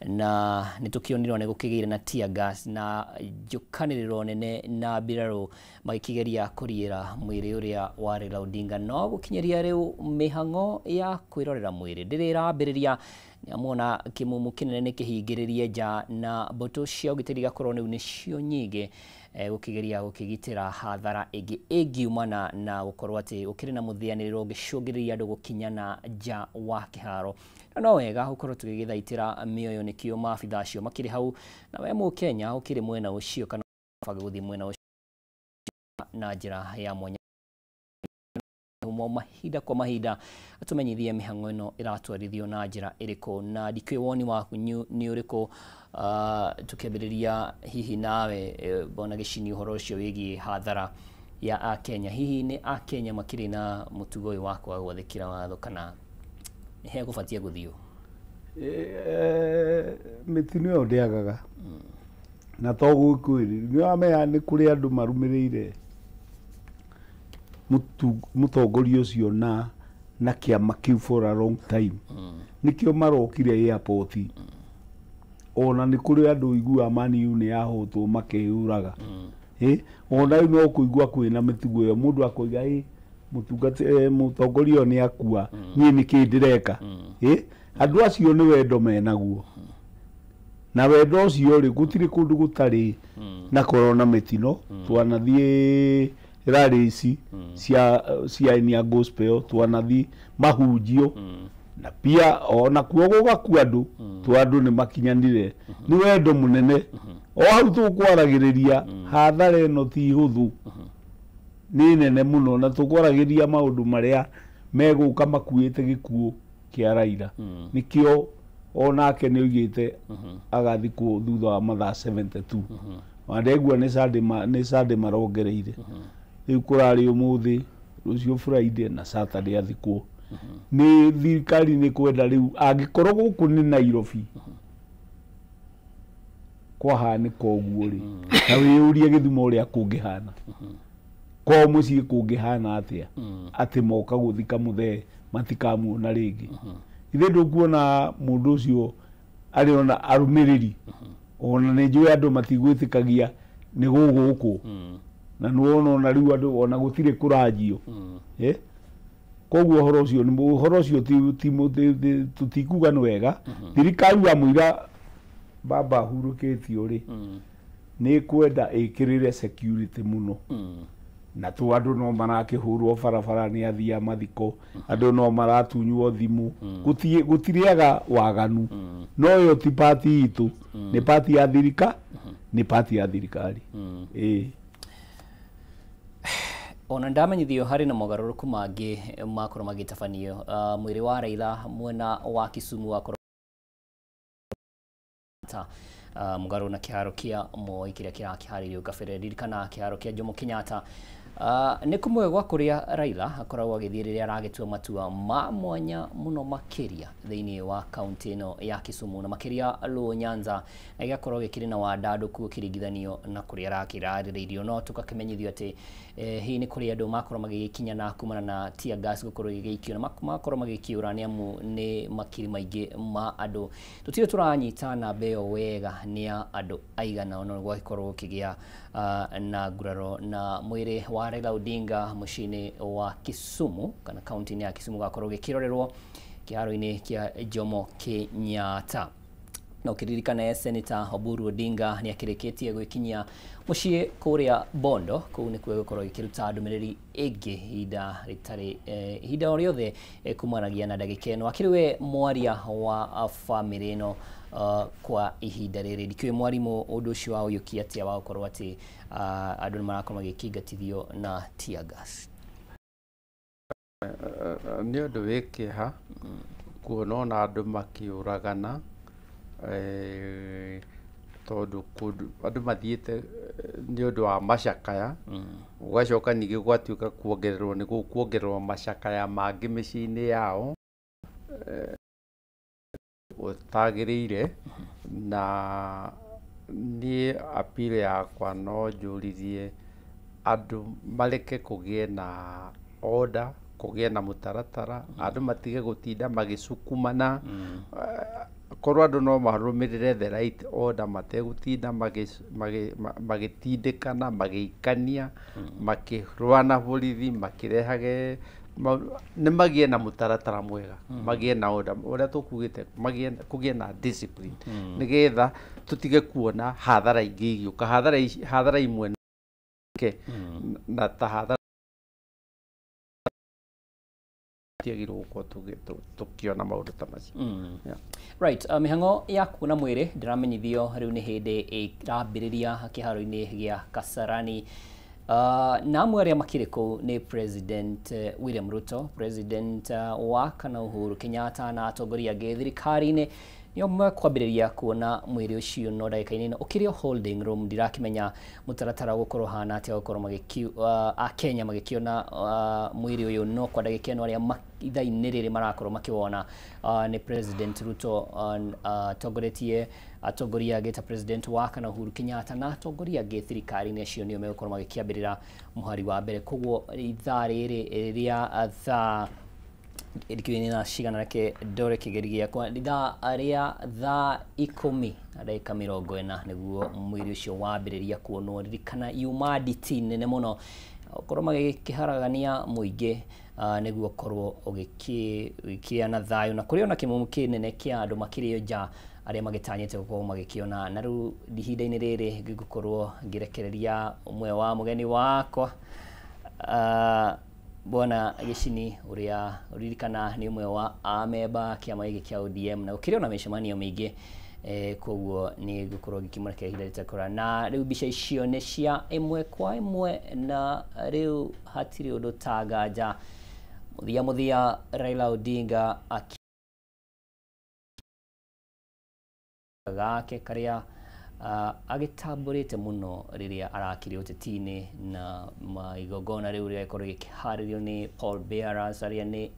na nĩ tũkĩonirwo nĩ gũkĩgĩire na tear gas na njũkanĩrĩro nene na mbirarũ magĩkĩgeria kũriĩra mwĩrĩ ũrĩa wa Raila Odinga no gũkinyĩria rĩu mĩhang'o ya kwĩrorera mwĩrĩ ndĩrĩ ĩrambĩrĩria nĩamuona kĩmumu kĩnene nĩ kĩhingĩrĩrie nja na mbũtũ cia ũgitĩri igakorwo rĩu nĩcio nyingĩ gũkĩgeria gũkĩgitĩra hathara ĩngĩ ĩngiumana na gũkorwo atĩ gũkĩrĩ na mũthĩanĩrĩro ũngĩcũngĩrĩria andũ gũkinyana nja wa kĩharo. No wega gũkorwo tũgĩgĩthaitĩra mĩoyo nĩkĩo maabitha acio makĩrĩ hau na we mũkenya ũkĩrĩ mwena ũcio kana ũbage gũthiĩ mwena ũcio na njĩra ya mwanya mahinda kwa mahinda atũmenyithie mĩhang'o ĩno ĩratwarithio na njĩra ĩrĩkũ na ndikĩũĩ woni waku nĩ ũrĩkũ. Tũkĩambĩrĩria hihi nawe Bwana Gĩcini ũhoro ũcio wĩgiĩ hathara ya Akenya, hihi nĩ Akenya makĩrĩ na mũtugo ũyũ wa kwaga gwathĩkĩra watho kana nĩ hegũbatie gũthiũ? Mĩtino ĩyo ndĩagaga na to gũkũ ĩrĩ nĩ wamenya nĩ kũrĩ andũ marũmĩrĩire mũtongoria ũcio na kĩama kĩu for a long time nĩkĩo marokire airport ona nĩ kũrĩ andũ iguaga Man U nĩ yahotwo makĩyũraga ona rĩu no kũigua kwĩna mĩtugo ĩyo mũndũ akoiga mũtongoria ũyũ nĩ akua niĩ nĩkĩ ndĩreka. Andũ acio nĩ wendo menaguo na wendo ũcio rĩ gũtirĩ kũndũ gũtarĩ na korona mĩtino twanathiĩ rally ici cia aini a gospel twanathiĩ mahunjio na pia ona kuo gũgakua andũ to andũ nĩ makinyanire nĩ wendo mũnene o hau tũkwaragĩrĩria hathara ĩno ti hũthũ nĩ nene mũno na tũkwaragĩrĩria maũndũ marĩa megũka makuĩte gĩkuũ kĩa Raila nĩkĩo onake nĩ oigĩte agathikwo thutha wa mathaa 72 wandegua nĩ Sunday marongereire rĩu kũrarĩ ũmũthĩ rũciũ Friday na Saturday athikwo nĩ thirikari nĩ kwenda rĩu angĩkorwo gũkũ nĩ Nairobi kwahanĩka ũguo rĩ na wĩyũrie Gĩthumo ũrĩa kũngĩhana kwao mũciĩ kũngĩhana atĩa atĩ moka gũthika mũthee matikamuona rĩngĩ. Ithe ndũkuona mũndũ ũcio arĩ ona arũmĩrĩri ona nĩ njũĩ andũ matigwĩtĩkagia nĩ gũgũkũ na nĩwona ona rĩu andũ ona gũtirĩ kũranjio koguo ũhoro ũcio ũhoro ũcio tũtikuga nĩ wega thirikari wa mũira baba ahurũkĩtio rĩ nĩ kwenda ĩkĩrĩre security mũno Na tu andũ no marakĩhũrwo barabara nĩ athii a mathiko, andũ no maratunywo thimũ, gũtirĩaga waganu. No ĩyo ti pati itũ, nĩ pati ya thirika, nĩ pati ya thirikari. Ĩĩ. Ona ndamenyithio harĩ na mogarũrũku mangĩ makorwo magĩtabanio. Mwĩrĩ wa Raila mwena wa Kisumu wakorwo mũgarũ na kĩharo kĩa Moi kĩrĩa kĩrakĩharĩirio kabere. Ririkana kĩharo kĩa Jomo Kenyatta nĩ kũmwe gwa kũrĩa Raila akoragwo agĩthiĩ rĩrĩa aragĩtua matua ma mwanya mũno makĩria thĩinĩ wa kaunti ĩno ya Kisumu na makĩria Luo Nyanza, na gĩgakorwo gĩkĩrĩ na wandandũku ũkĩringithanio na kũrĩa arakĩrarĩrĩirio. No tũgakĩmenyithio atĩ hihi nĩ kũrĩ andũ makorwo magĩgĩkinya na kumana na tear gas gũkorwo ĩgĩgĩikio na makorwo magĩkĩũra nĩ amu nĩ makiri maingĩ ma andũ. Tũtirĩ tũranyita namba ĩyo wega nĩ ya andũ aigana no gwagĩkorwo gũkĩgĩa na nguraro. Na mwĩrĩ wa Raila Odinga mũciĩ-inĩ wa Kisumu kana kaunti-inĩ ya Kisumu gakorwo gĩkĩrorerwo kĩharo-inĩ kĩa Jomo Kenyatta. Na ũkĩririkana Senator Oburu Odinga nĩ akĩrĩkĩtie gwĩkinyia mũciĩ kũrĩa Bondo, kũu nĩkuo gũkorwo gĩkĩruta ndũmĩrĩri ĩngĩ ihinda rĩtarĩ ihinda o rĩothe kumanagia na ndagĩka ĩno. Akĩrĩ we mwaria wa bamĩrĩ ĩno kwa ihinda rĩrĩ, ndikĩũĩ mwarimũ ũndũ ũcio wa ũiyũkia atĩa wa gũkorwo atĩ andũ nĩ marakorwo magĩkĩingatithio na tear gas? Nĩ ũndũ wĩ kĩeha kuona ona andũ makĩũragana, tondũ andũ mathiĩte nĩ ũndũ wa macakaya, gũgacoka ningĩ gwatuĩka kuongererwo nĩ gũkuongererwo macakaya mangĩ mĩciĩ-inĩ yao ũtagĩrĩire. Na niĩ appeal yakwa no njũririe andũ mareke kũgĩe na order, kũgĩe na mũtaratara, andũ matige gũtinda magĩcukumana. Korwo andũ no marũmĩrĩre the right order mategũtinda magĩtindĩkana, magĩikania, makĩrũa na borithi, makĩrehage nĩ magĩe na mũtaratara mwega, magĩe na order ũrĩa tũkugĩte, kũgĩe na discipline, nĩgetha tũtige kuona hathara ingĩ igĩũka, hathara imwe na ta hathara tiagĩrĩirwo gũkorwo tũkĩona maũndũ ta macio. Right, mĩhang'o ya kuona mwĩrĩ ndĩramenyithio rĩu nĩ hĩndĩ ĩrambĩrĩria kĩharo-inĩ gĩa Kasarani. Na amwe arĩa makĩrĩ kũu nĩ President William Ruto, President wa kana Uhuru Kenyatta na atongoria angĩ thirikari-inĩ nĩo mekwambĩrĩria kuona mwĩrĩ ũcio. No ndagĩka-inĩ ĩno ũkĩrĩ o holding room, ndirakĩmenya mũtaratara ũgũkorwo hana atĩa gũkorwo Akenya magĩkĩona mwĩrĩ ũyũ. No kwa ndagĩka ĩno arĩa ithaa-inĩ rĩrĩ marakorwo makĩwona nĩ President Ruto atongoretie atongoria angĩ ta President wa kana Uhuru Kenyatta na atongoria angĩ thirikari-inĩ, acio nĩo megũkorwo magĩkĩambĩrĩra mũhari wa mbere. Koguo ithaa rĩrĩ rĩa thaa ndikĩũĩ na cigana, reke ndore kĩgeri gĩakwa, ithaa rĩa thaa 10:40 nĩguo mwĩrĩ ũcio wambĩrĩria kuonwo. Ririkana yuma nditi nene mũno ũkorwo magĩkĩharagania mũingĩ nĩguo ũkorwo ũgĩkĩa na thayũ, na kũrĩ ona kĩmumu kĩnene kĩa andũ makĩrĩ nja arĩa magĩtanyĩte gũkorwo magĩkĩona. Na rĩu ihinda-inĩ rĩrĩ ngĩgũkorwo ngĩrekereria ũmwe wa mũgeni wakwa Bwana Gĩcini ũrĩa ũririkana nĩ ũmwe wa amemba kĩama gĩkĩ kĩa ODM na gũkĩrĩ ona mĩcemanio mĩingĩ, koguo nĩ ngũkorwo ngĩkĩmũrekera ihinda rĩtakũra. Na rĩu mbica icio nĩ cia ĩmwe kwa ĩmwe, na rĩu hatirĩ ũndũ ta nganja mũthia mũthia Raila Odinga gake karĩa agĩtambũrĩte mũno rĩrĩa arakĩrĩ ũteti-inĩ, na igongona rĩu rĩgagĩkorwo rĩkĩharĩrio nĩ Paul Bearers arĩa nĩ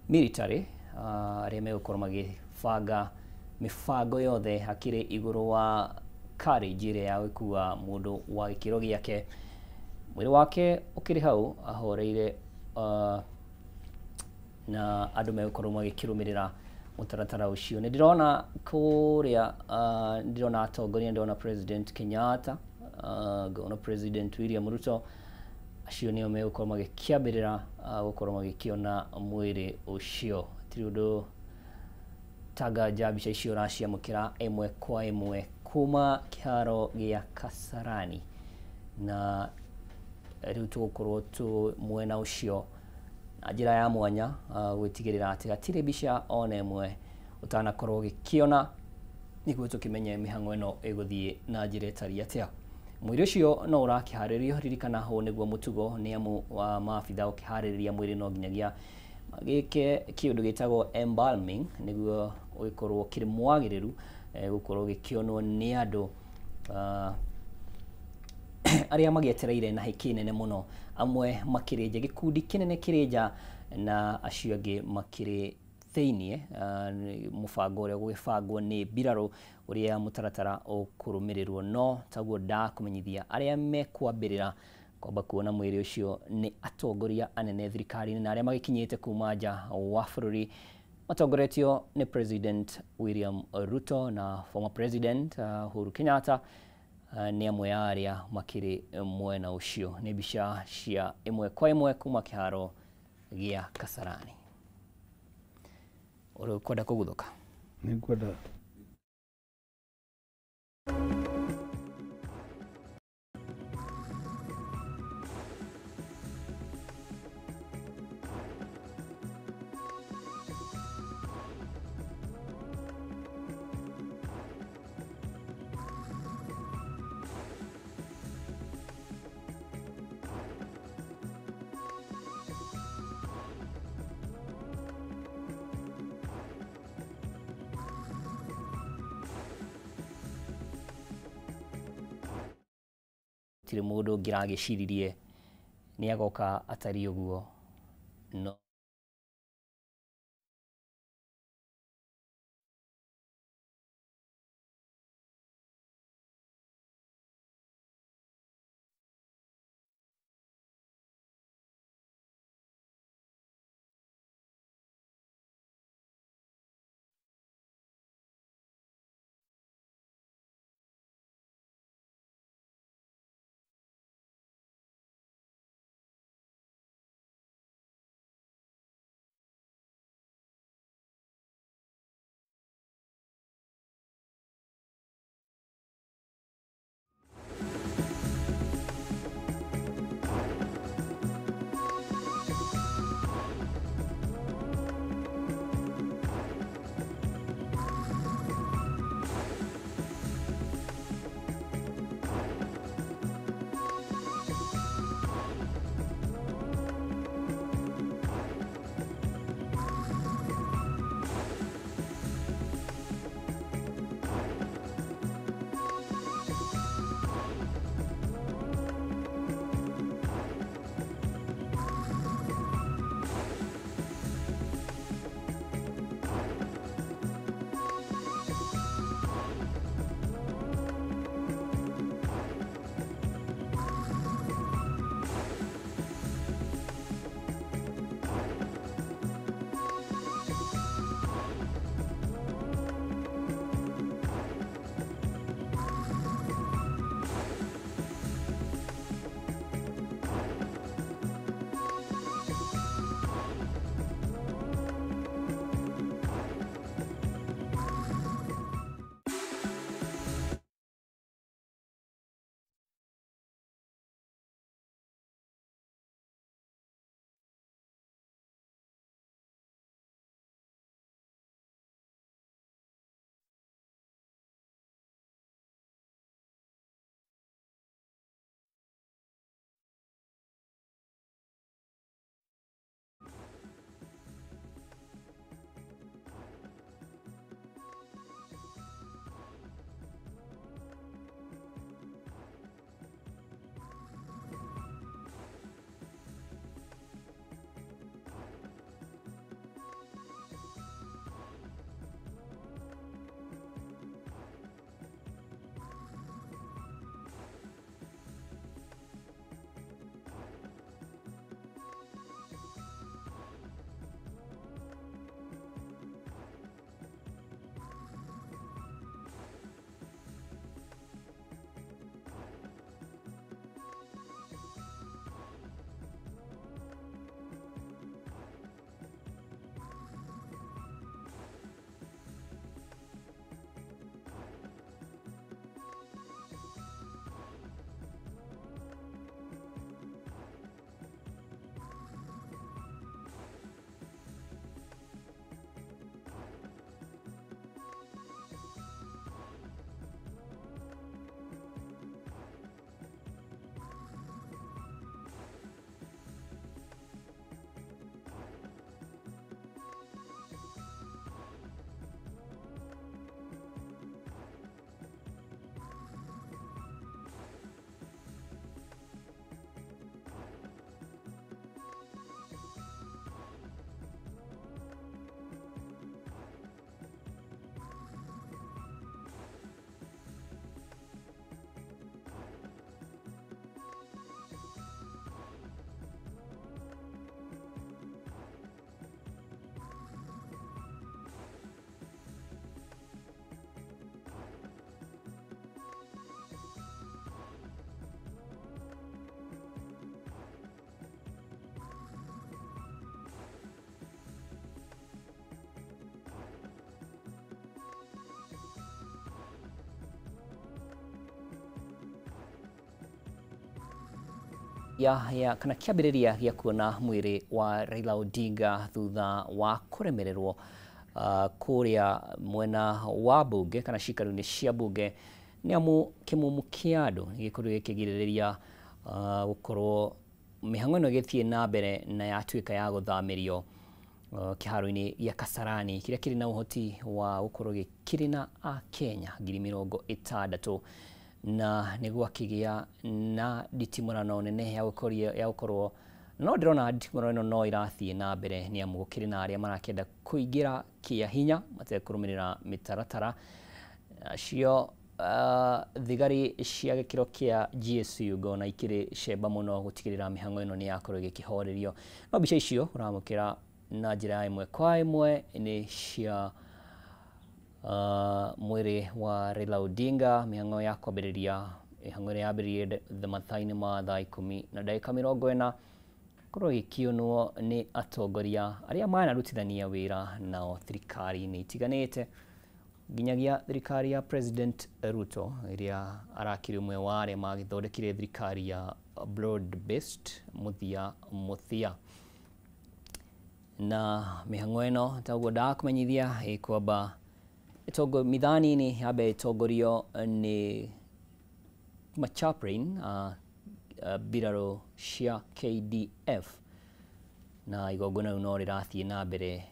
military arĩa megũkorwo magĩbanga mĩbango yothe hakĩrĩ igũrũ wa carriage ĩrĩa ya gũkua mũndũ wa gĩkĩro gĩake. Mwĩrĩ wake ũkĩrĩ hau ahoreire, na andũ megũkorwo magĩkĩrũmĩrĩra mũtaratara ũcio. Nĩ ndĩrona kũrĩa, ndĩrona atongoria, ndĩrona President Kenyatta, ngona President William Ruto, acio nĩo megũkorwo magĩkĩambĩrĩra gũkorwo magĩkĩona mwĩrĩ ũcio. Hatirĩ ũndũ tanga mbica icio ũraciamũkĩra ĩmwe kwa ĩmwe kuma kĩharo gĩa Kasarani. Na Rĩu tũgũkorwo tũ mwena ũcio na njĩra ya mwanya gwĩtigĩrĩra atĩ hatirĩ mbica ona ĩmwe ũtanakorwo ũgĩkĩona nĩguo tũkĩmenye mĩhang'o ĩno ĩgũthiĩ na njĩra ĩtariĩ atĩa. Mwĩrĩ ũcio no ũrakĩharĩrio, ririkana hũ nĩguo mũtugo nĩ amu wa maabitha ũkĩharĩrĩria mwĩrĩ no nginyagia magĩke kĩũndũ gĩtagwo embalming nĩguo ũgĩkorwo ũkĩrĩ mwagĩrĩru gũkorwo ũgĩkĩonwo nĩ andũ arĩa magĩetereire na hĩkĩ nene mũno, amwe makĩrĩ nja, gĩkundi kĩnene kĩrĩ nja na acio angĩ makĩrĩ thĩiniĩ. Mũbango ũrĩa ũgũgĩbangwo nĩ mbirarũ ũrĩa mũtaratara ũkũrũmĩrĩrwo, no taguo ndakũmenyithia arĩa mekwambĩrĩra kwamba kuona mwĩrĩ ũcio nĩ atongoria anene thirikari-inĩ na arĩa magĩkinyĩte kuma nja wa bũrũri matongoretio nĩ President William Ruto na former President Uhuru Kenyatta nĩ amwe a arĩa makĩrĩ mwena ũcio. Nĩ mbica cia ĩmwe kwa ĩmwe kuma kĩharo gĩa Kasarani. Ũrĩ ũkwenda kũguthũka? Nĩ ngwenda. Gũtirĩ mũndũ ũngĩ ũragĩciririe nĩ agoka atariĩ ũguo no Ya kana kĩambĩrĩria gĩa kuona mwĩrĩ wa Raila Odinga thutha wa kũremererwo kũrĩa mwena wa bunge kana ciikaro-inĩ cia bunge nĩ amu kĩmumu kĩa andũ nĩgĩkorirwo gĩkĩgirĩrĩria gũkorwo mĩhang'o ĩno ĩgĩthiĩ na mbere na yatuĩka ya gũthamĩrio kĩharo-inĩ gĩa Kasarani kĩrĩa kĩrĩ na ũhoti wa gũkorwo gĩkĩrĩ na Akenya 60,000 na nĩguo akĩgĩa na nditimũrano nene ya gũkorwo no ndĩrona nditimũrano ĩno no ĩrathiĩ na mbere nĩ amu gũkĩrĩ na arĩa marakĩenda kũingĩra kĩa hinya matekũrũmĩrĩra mĩtaratara acio. Thigari cia gĩkĩro kĩa GSU ngona ikĩrĩ cemba mũno gũtigĩrĩra mĩhang'o ĩno nĩ yakorwo ĩgĩkĩhorerio. No mbica icio ũramũkĩra na njĩra ya ĩmwe kwa ĩmwe nĩ cia mwĩrĩ wa Raila Odinga mĩhang'o ya kwambĩrĩria mĩhang'o ĩrĩa yambĩrĩirie mathaa-inĩ ma thaa 10:40 korwo ĩgĩkĩonwo nĩ atongoria arĩa manarutithania wĩra nao thirikari-inĩ itiganĩte nginyagia thirikari ya President Ruto ĩrĩa arakĩrĩ ũmwe wa arĩa magĩthondekire thirikari ya broad based mũthia mũthia. Na mĩhang'o ĩno ta ũguo ndakũmenyithia ĩkwamba mithani-inĩ yambe ĩtongorio nĩ machaplain mbirarũ cia KDF na igongona rĩu no rĩrathiĩ na mbere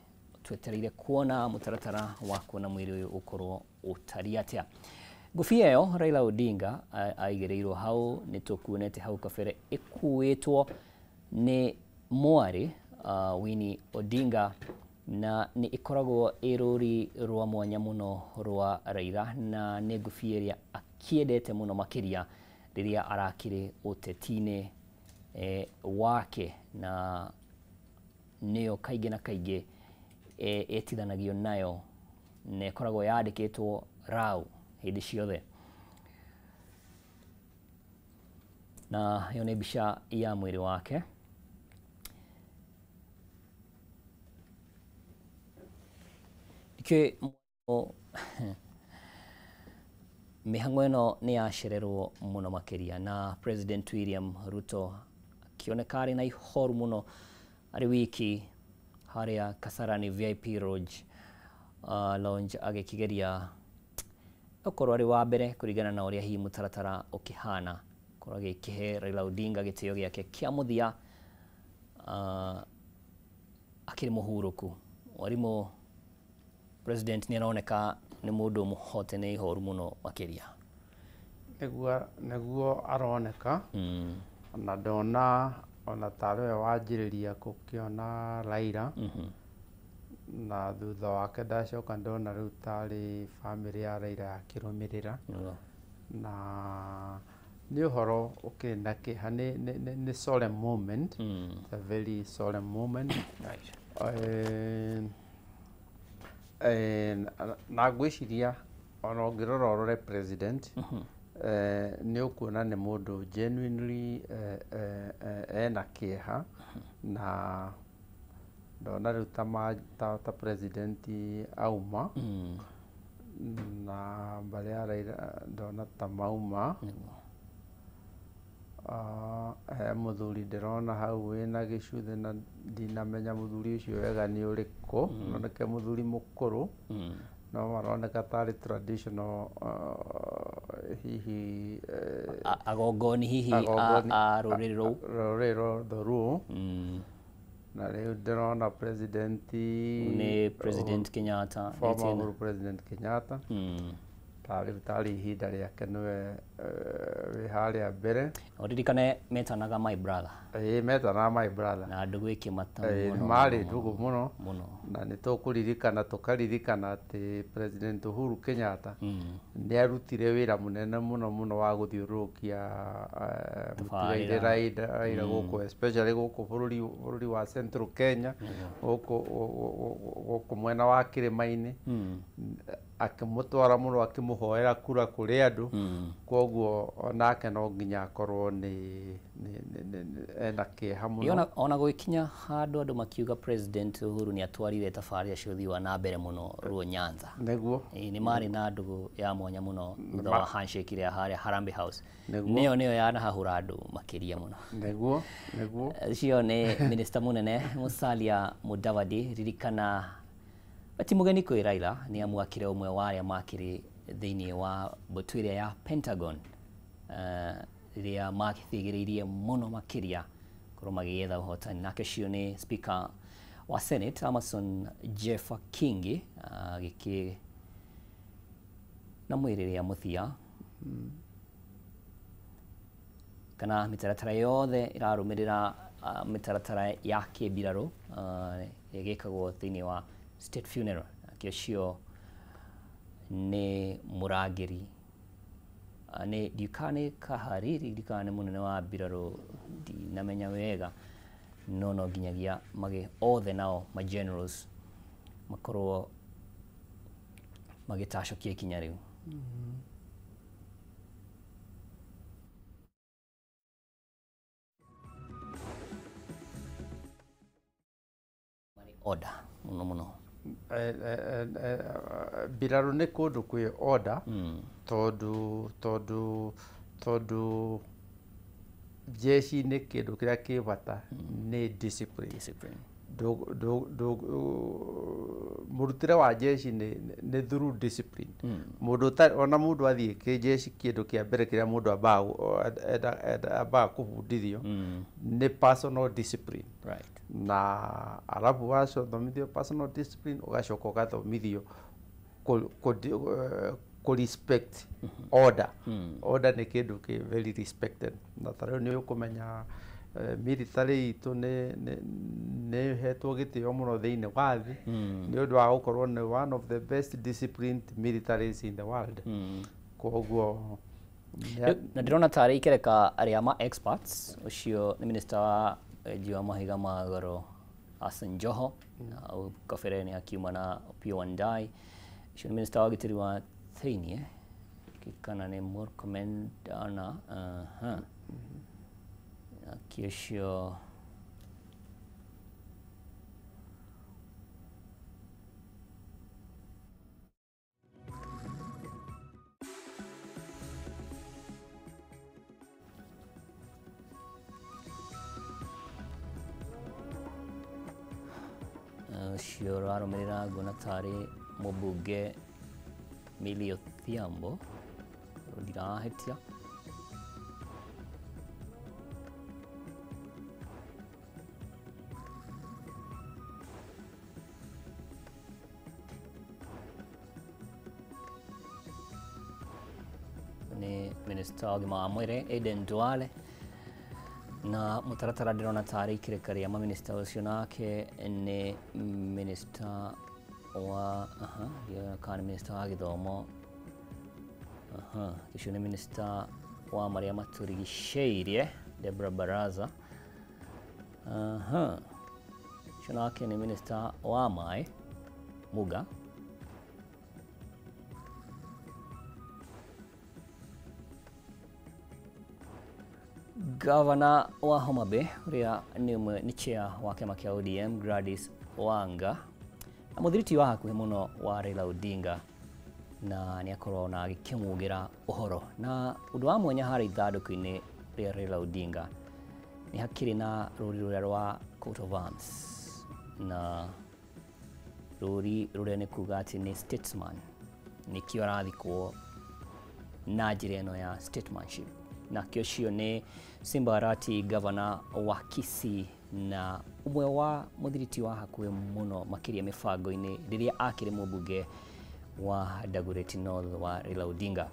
twetereire kuona mũtaratara wa kuona mwĩrĩ ũyũ ũkorwo ũtariĩ atĩa. Ngũbia ĩyo Raila Odinga aigĩrĩirwo hau nĩ tũkuonete hau kabere ĩkuĩtwo nĩ mwarĩ Winnie Odinga na nĩ ĩkoragwo ĩ rũri rwa mwanya mũno rwa Raila na nĩ ngũbia ĩrĩa akĩendete mũno makĩria rĩrĩa arakĩrĩ ũteti-inĩ wake na nĩyo kaingĩ na kaingĩ ĩtithanagio nayo na ĩkoragwo yandĩkĩtwo Rau hĩndĩ ciothe. Na ĩyo nĩ mbica ya mwĩrĩ wake. Nĩkĩo mĩhang'o ĩno nĩ yacererwo mũno makĩria na President William Ruto akĩoneka arĩ na ihoru mũno arĩ wiki harĩa Kasarani VIP Lodge lounge agĩkĩgeria okorwo arĩ wa mbere kũringana na ũrĩa hihi mũtaratara ũkĩhana korwo agĩkĩhe Raila Odinga gĩtĩo gĩake kĩa mũthia akĩrĩ mũhurũku. Warimũ President nĩ aroneka nĩ mũndũ mũhote nĩ ihoru mũno makĩria. Nĩguo aroneka na ndona ona tarĩ we wanjĩrĩria gũkĩona Raila na thutha wake ndacoka ndona rĩu tarĩ bamĩrĩ ya Raila yakĩrũmĩrĩra na nĩ ũhoro ũkĩrĩ na kĩeha nĩ solemn moment. It's a very solemn moment. Na ngwĩciria ona ũngĩrora ũrore president nĩ ũkuona nĩ mũndũ genuinely ena kĩeha na ndona rĩu ta president auma na mbarĩ ya Raila ndona ta mauma. He mũthuri ndĩrona hau wĩna gĩcuthĩ na ndinamenya mũthuri ũcio wega nĩ ũrĩkũ, oneke mũthuri mũkũrũ no maroneka tarĩ traditional hihi agongoni hihi a rũrĩrĩ rũu rũrĩrĩ rwa Dholuo. Na rĩu ndĩrona president nĩ President Kenyatta, former President Kenyatta tarĩ tarĩ ihinda rĩake nĩwe wĩ harĩa mbere. Ũririkane metanaga my brother. Ĩĩ metanaga my brother na ndũgũ ĩkĩmata mũno. Marĩ ndũgũ mũno na nĩ tũkũririkana tũkaririkana atĩ President Uhuru Kenyatta nĩ arutire wĩra mũnene mũno mũno wa gũthiũrũrũkia mũtigairĩ Raila gũkũ especially gũkũ bũrũri wa Central Kenya gũkũ mwena wa kĩrĩma-inĩ. Akĩmũtwara mũno akĩmũhoera kura kũrĩ andũ. Koguo onake no nginya akorwo nĩ ena kĩeha mũno. Ona gũgĩkinya handũ andũ makiuga President Uhuru nĩ atwarire tabarĩra cia ũthii wa na mbere mũno Luo Nyanza. Nĩguo. Nĩ marĩ na ndũgũ ya mwanya mũno thutha wa handshake ĩrĩa harĩa Harambee House. Nĩyo nĩyo yanahahũra andũ makĩria mũno. Nĩguo, nĩguo. Ũcio nĩ Minister mũnene Musalia Mudavadi. Ririkana ti mũgeni kwĩ Raila, nĩ amu akĩrĩ ũmwe wa arĩa makĩrĩ thĩinĩ wa mbũtũ ĩrĩa ya Pentagon rĩrĩa makĩthigĩrĩirie mũno makĩria korwo magĩetha ũhotani. Nake ũcio nĩ Speaker wa Senate Amason Jeffa Kingi agĩkĩ na mwĩrĩ rĩa mũthia kana mĩtaratara yothe ĩrarũmĩrĩra mĩtaratara ya kĩmbirarũ ĩgĩkagwo thĩinĩ wa state funeral. Nake ũcio nĩ mũrangĩri nĩ ndiũĩ Kahariri, ndiũĩ nĩ mũnene wa mbirarũ, ndinamenya wega, no no nginyagia magĩ othe nao ma generals makorwo magĩtacũkia ikinya rĩu. Order mũno mũno. Mbirarũ nĩ kũndũ kwĩ order, tondũ jeshi-inĩ kĩndũ kĩrĩa kĩ bata nĩ discipline. Mũrutĩre wa jeshi nĩ through discipline. Mũndũ ona mũndũ athiĩ kĩjeshi kĩndũ kĩa mbere kĩrĩa mũndũ ambaga kũbundithio nĩ personal discipline. Right. Na arabu wathomithio personal discipline ũgacoka ũgathomithio kũ respect order. Order nĩ kĩndũ kĩ very respected. Na ta rĩu nĩ ũkũmenya military itũ nĩ ĩhetwo gĩtĩo mũno thĩinĩ wa thĩ nĩ ũndũ wa gũkorwo nĩ one of the best disciplined militaries in the world. Koguo na ndĩrona tarĩ ikereka arĩa ma experts, ũcio nĩ minister wa wenji wa mahiga ma goro Hassan Joho, na kabere nĩ akiuma na Opiyo Wandayi. Ũcio nĩ minister wa ũgitĩri wa thĩinĩ kana nĩ Murkomen ana ũcio ũcio ũrarũmĩrĩra nguona tarĩ mũmbunge Millie Odhiambo, ndirahĩtia. Nĩ Minister wa ũgima wa mwĩrĩ Aden Duale, na mũtaratara ndĩrona tarĩ ikĩrĩka rĩa maminista ũcio nake nĩ minister wa kana nĩ minister wa gĩthomo, ũcio nĩ minister wa marĩa matũrigicĩirie Deborah Baraza, ũcio nake nĩ minister wa maĩ Muga, Governor wa Homa Bay ũrĩa nĩ ũmwe nĩ chair wa kĩama kĩa ODM Gladys Wanga, na mũthiriti wa hakuhĩ mũno wa Raila Odinga, na nĩ akorwo na agĩkĩmugĩra ũhoro. Na ũndũ wa mwanya harĩa ithandũkũ-inĩ rĩa Raila Odinga nĩ hakĩrĩ na rũri rũrĩa rwa coat of arms, na rũri rũrĩa nĩ kuga atĩ nĩ statesman, nĩkĩo arathikwo na njĩra ĩno ya statesmanship. Nakĩo ũcio nĩ Simba Arati, governor wa Kisii na ũmwe wa mũthiriti wa hakuhĩ mũno makĩria mĩbango-inĩ rĩrĩa akĩrĩ mũmbunge wa Dagoretti North wa Raila Odinga.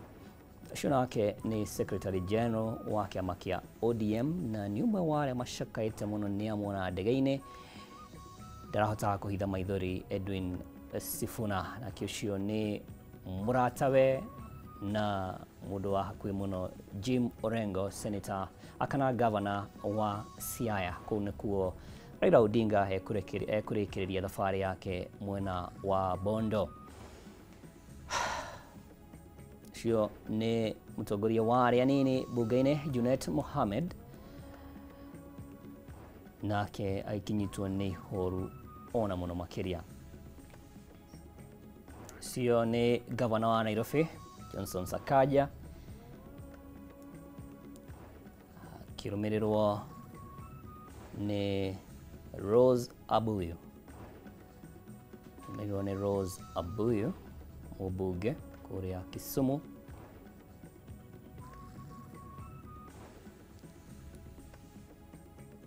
Ũcio nake nĩ Secretary General wa kĩama kĩa ODM, na nĩ ũmwe wa arĩa macakaĩte mũno nĩ amuona ndege-inĩ ndarahotaga kũhitha maithori Edwin Sifuna. Nake ũcio nĩ mũratawe na mũndũ wa hakuhĩ mũno Jim Orengo, senator akana governor wa Siaya. Kũu nĩkuo Raila Odinga ekũrĩkĩrĩria thabarĩ yake mwena wa Bondo. Ũcio nĩ mũtongoria wa arĩa anini bunge-inĩ Junet Mohamed, nake agĩkinyitwo nĩ ihoru ona mũno makĩria. Ũcio nĩ gavana wa Nairobi Johnson Sakaja, akĩrũmĩrĩrwo nĩ Rose Abuyu. Rũmĩrĩrwo nĩ Rose Abuyu mũmbunge kũrĩa Kisumu.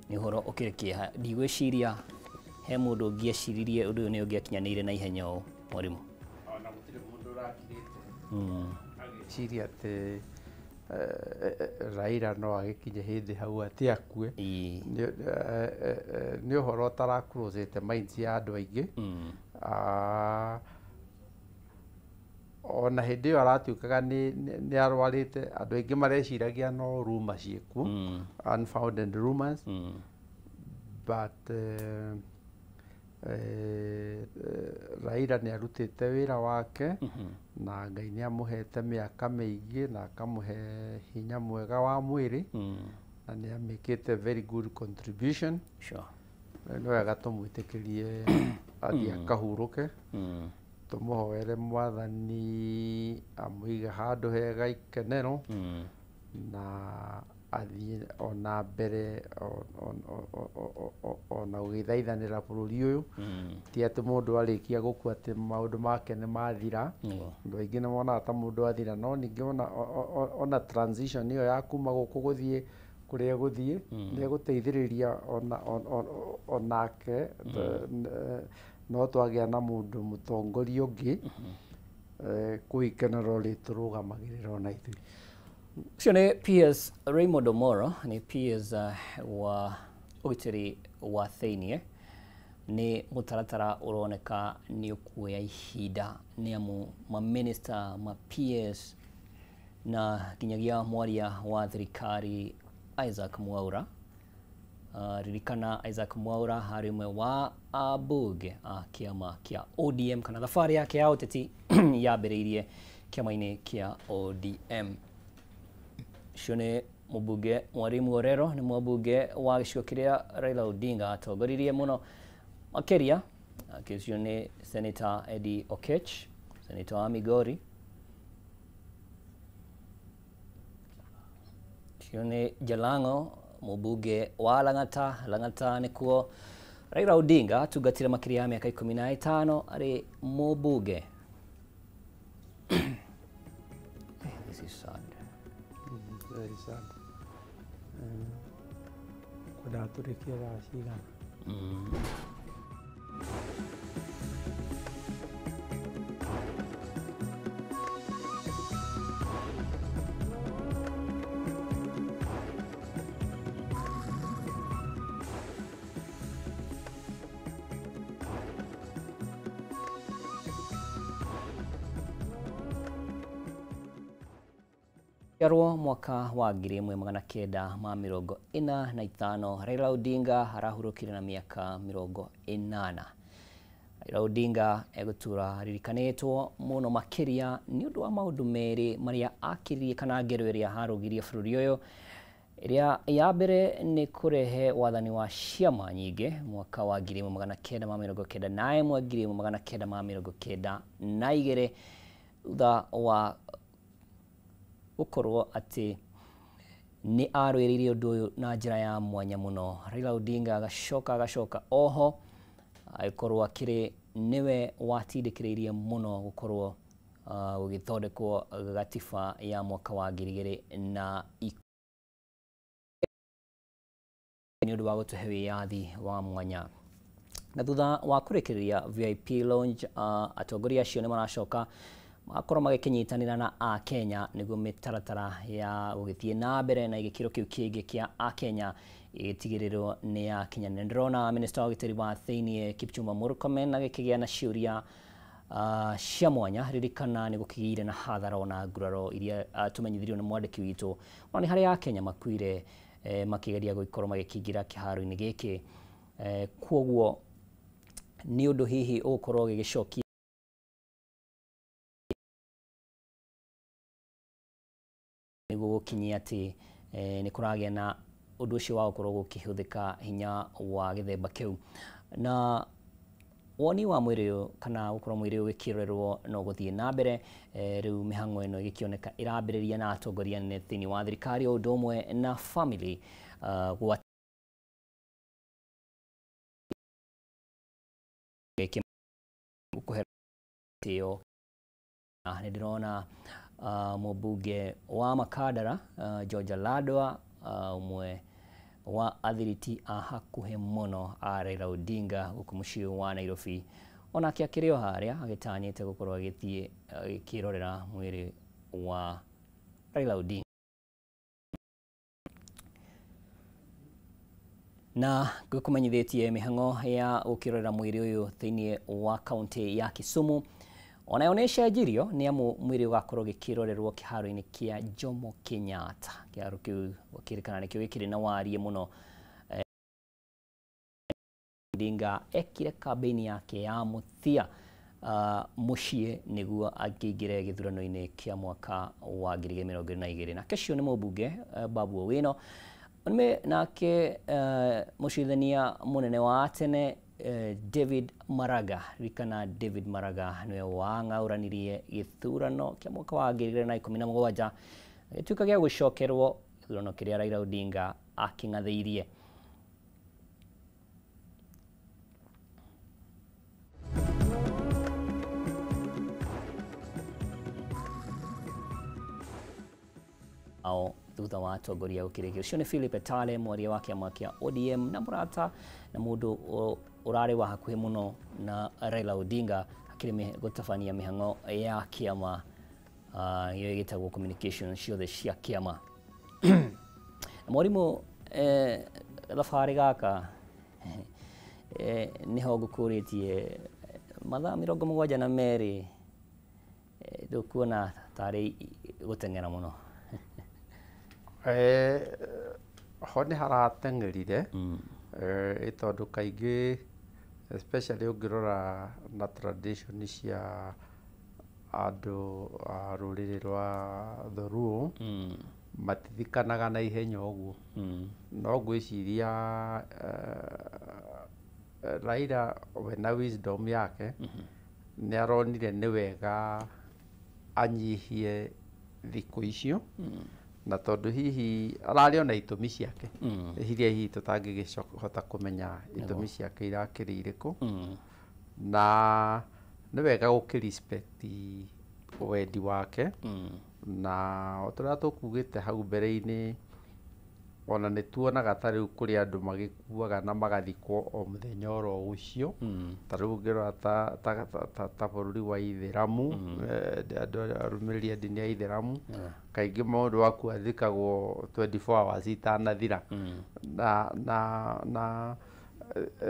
Nĩ ũhoro ũkĩrĩ kĩeha, ndigwĩciria he mũndũ ũngĩeciririe ũndũ ũyũ nĩ ũngĩakinyanĩire na ihenya ũũ, mwarimũ. Ona gũtirĩ mũndũ ũrakirĩte agĩciria atĩ Raila no agĩkinye hĩndĩ hau atĩ akue. Nĩ ũhoro ũtarakurũcĩte minds ya andũ aingĩ. Ona hĩndĩ ĩyo aratuĩkaga nĩ arwarĩte, andũ aingĩ mareciragia no rumor ciĩkuo, unfounded rumors. But Raila nĩ arutĩte wĩra wake na Ngai nĩ amũhete mĩaka mĩingĩ na akamũhe hinya mwega wa mwĩrĩ na nĩ amĩkĩte very good contribution. Sure. Nĩ wega tũmwĩtĩkĩrie athiĩ akahurũke, tũmũhoere Mwathani amũige handũ hega ikenero na athiĩ ona mbere ona gũgĩthaithanĩra bũrũri ũyũ. Ti atĩ mũndũ arĩkia gũkua atĩ maũndũ make nĩ mathira. Andũ aingĩ nĩ monaga ta mũndũ athira, no ningĩ ona transition ĩyo ya kuma gũkũ gũthiĩ kũrĩa gũthiĩ nĩ ĩgũteithĩrĩria onake no twagĩa na mũndũ mũtongoria ũngĩ kũu ikenero rĩtũrũgamagĩrĩra ona ithuĩ. Ũcio nĩ PS Raymond Omoro, nĩ PS wa ũgitĩri wa thĩiniĩ. Nĩ mũtaratara ũroneka nĩ ũkuoya ihinda nĩ amu maminista, ma PS na nginyagia mwaria wa thirikari Isaac Mwaura. Ririkana Isaac Mwaura harĩ ũmwe wa ambunge a kĩama kĩa ODM, kana thabarĩ yake ya ũteti yambĩrĩirie kĩama-inĩ kĩa ODM. Ũcio nĩ mũmbunge Mwalimu Orero, nĩ mũmbunge wa gĩcigo kĩrĩa Raila Odinga atongoririe mũno makĩria. Ũcio nĩ Senator Eddie Okech, Senator wa Migori. Ũcio nĩ Jalango, mũmbunge wa Lang'ata. Lang'ata nĩkuo Raila Odinga atungatire makĩria ya mĩaka 15 arĩ mũmbunge. This is sad. Very sad. Kwendaga tũrĩkie thaa cigana? Ciarwo mwaka wa 1945, Raila Odinga arahurũkire na mĩaka 80. Raila Odinga egũtũra aririkanĩtwo mũno makĩria nĩ ũndũ wa maũndũ merĩ marĩa akĩririe kana ngero ĩrĩa arũgirie bũrũri ũyũ. Ĩrĩa ya mbere nĩ kũrehe wathani wa ciama nyingĩ mwaka wa 1991 1992, thutha wa gũkorwo atĩ nĩ arũĩrĩire ũndũ ũyũ na njĩra ya mwanya mũno. Raila Odinga agacoka oho agĩkorwo akĩrĩ nĩwe watindĩkĩrĩirie mũno gũkorwo gũgĩthondekwo gatiba ya mwaka wa 2010 nĩ ũndũ wa gũtũhe wĩyathi wa mwanya. Na thutha wa kũrĩkĩrĩria VIP lounge, atongoria acio nĩ maracoka magakorwo magĩkĩnyitanĩra na Akenya nĩguo mĩtaratara ya gũgĩthiĩ na mbere na gĩkĩro kĩu kĩngĩ kĩa Akenya ĩgĩtigĩrĩrwo nĩ yakinyanĩra. Ndĩrona minista wa ũgitĩri wa thĩiniĩ Kipchumba Murkomen agĩkĩgĩa na ciũria cia mwanya. Ririkana nĩ gũkĩgĩire na hathara ona nguraro iria tũmenyithirio nĩ mwandĩki witũ, ona nĩ harĩa Akenya makuire makĩgeria gũkorwo magĩkĩingĩra kĩharo-inĩ gĩkĩ. Kwoguo nĩ ũndũ hihi ũgũkorwo ũgĩgĩcokia Nĩguo gũkinyia atĩ nĩ kũragĩa na ũndũ ũcio wa gũkorwo gũkĩhũthĩka hinya wa gĩthemba kĩu. Na woni wa mwĩrĩ ũyũ kana gũkorwo mwĩrĩ ũyũ ũgĩkĩrorerwo no gũthiĩ na mbere. Rĩu mĩhang'o ĩno ĩgĩkĩoneka ĩrambĩrĩria na atongoria anene thĩinĩ wa thirikari o ũndũ ũmwe na family gwa kũhe gĩtĩo. Nĩ ndĩrona mũmbunge wa Makandara George Ladwa, ũmwe wa athiriti a hakuhĩ mũno a Raila Odinga gũkũ mũciĩ wa Nairobi, onake akĩrĩ o harĩa agĩtanyĩte gũkorwo agĩthiĩ agĩkĩrorera mwĩrĩ wa Raila Odinga. Na ngũkũmenyithĩtie mĩhang'o ya gũkĩrorera mwĩrĩ ũyũ thĩinĩ wa kaunti ya Kisumu onayo nĩ ĩcenjirio nĩ amu mwĩrĩ ũgakorwo ũgĩkĩrorerwo kĩharo-inĩ kĩa Jomo Kenyatta. Kĩharo kĩu gũkĩrĩkana nĩkĩo gĩkĩrĩ na wariĩ mũno. Odinga ekire kambĩini yake ya mũthia mũciĩ nĩguo angĩingĩre gĩthurano-inĩ kĩa mwaka wa 2022. Nake ũcio nĩ mũmbunge Babu Owino. Nake mũcirithania mũnene wa tene David Maraga, ririkana David Maraga nĩwe wang'aũranirie gĩthurano kĩa mwaka wa 2017 gĩtuĩka gĩa gũcokerwo gĩthurano kĩrĩa Raila Odinga akĩng'athĩirie. Ao thutha wa atongoria gũkĩrĩkia. Ũcio nĩ Philip Etale, mwaria wa kĩama kĩa ODM na mũrata na mũndũ ũrarĩ wa hakuhĩ mũno na Raila Odinga akĩrĩ gũtabania mĩhang'o ya kĩama ĩyo ĩgĩtagwo communication ciothe cia kĩama. Mwarimũ, thabarĩ gaka nĩho ngũkũrĩtie mathaa 72 ndũkuona tarĩ gũteng'era mũno. Ho nĩ harateng'erire tondũ kaingĩ especially ũngĩrora na tradition cia andũ a rũrĩrĩ rwa Dholuo matithikanaga na ihenya ũguo. No ngwĩciria Raila we na wisdom yake nĩ aronire nĩ wega anyihie thikũ icio na tondũ hihi ararĩ ona itũmi ciake iria hihi tũtangĩgĩhota kũmenya itũmi ciake irakĩrĩ irĩkũ, na nĩ wega gũkĩ respect wendi wake. Na o ta ũrĩa tũkugĩte hau mbere-inĩ, ona nĩ tuonaga ta rĩu kũrĩ andũ magĩkuaga na magathikwo o mũthenya oro ũcio. Ta rĩu ũngĩrora ta bũrũri wa Ithĩramu, andũ arũmĩrĩri a ndini ya Ithĩramu kaingĩ mũndũ waku athikagwo 24 hours itanathira. Na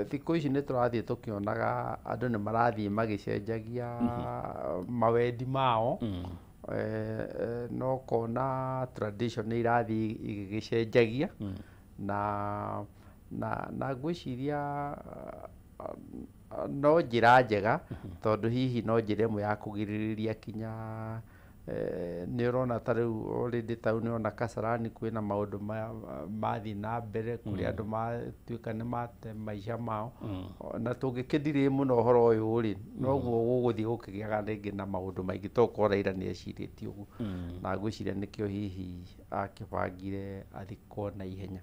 thikũ ici nĩ tũrathiĩ tũkĩonaga andũ nĩ marathiĩ magĩcenjagia mawendi mao, no kona tradition nĩ irathiĩ igĩgĩcenjagia. Na ngwĩciria no njĩra njega tondũ hihi no njĩra ĩmwe ya kũgirĩrĩria kinya nĩ ũrona ta rĩu already ta rĩu nĩ ũrona Kasarani kwĩna maũndũ mathiĩ na mbere kũrĩa andũ matuĩka nĩ mate maica mao. Na tũngĩkĩndirĩ mũno ũhoro ũyũ rĩ, noguo gũgũthiĩ gũkĩgĩaga rĩngĩ na maũndũ maingĩ tokorwo Raila nĩ ecirĩtie ũguo. Na ngwĩciria nĩkĩo hihi akĩbangire athikwo na ihenya.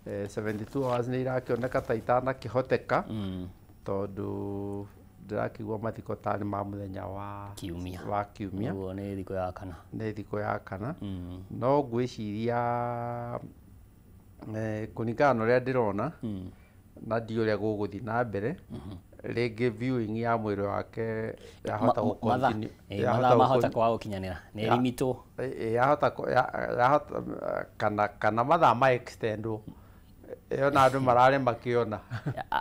72 hours nĩ irakĩoneka ta itanakĩhoteka tondũ ndĩrakĩigua mathiko tarĩ ma mũthenya wa Kiumia. Kiumia. Ũguo nĩ thikũ ya kana. Nĩ thikũ ya kana. No ngwĩciria kũringana na ũrĩa ndĩrona na ndiũ ũrĩa gũgũthiĩ na mbere, rĩngĩ viewing ya mwĩrĩ wake yahota gũ continue, mathaa mahota kwaga gũkinyanĩra nĩ ĩrimitwo, yahota kana mathaa ma extendwo ĩyo na andũ mararĩ makĩona.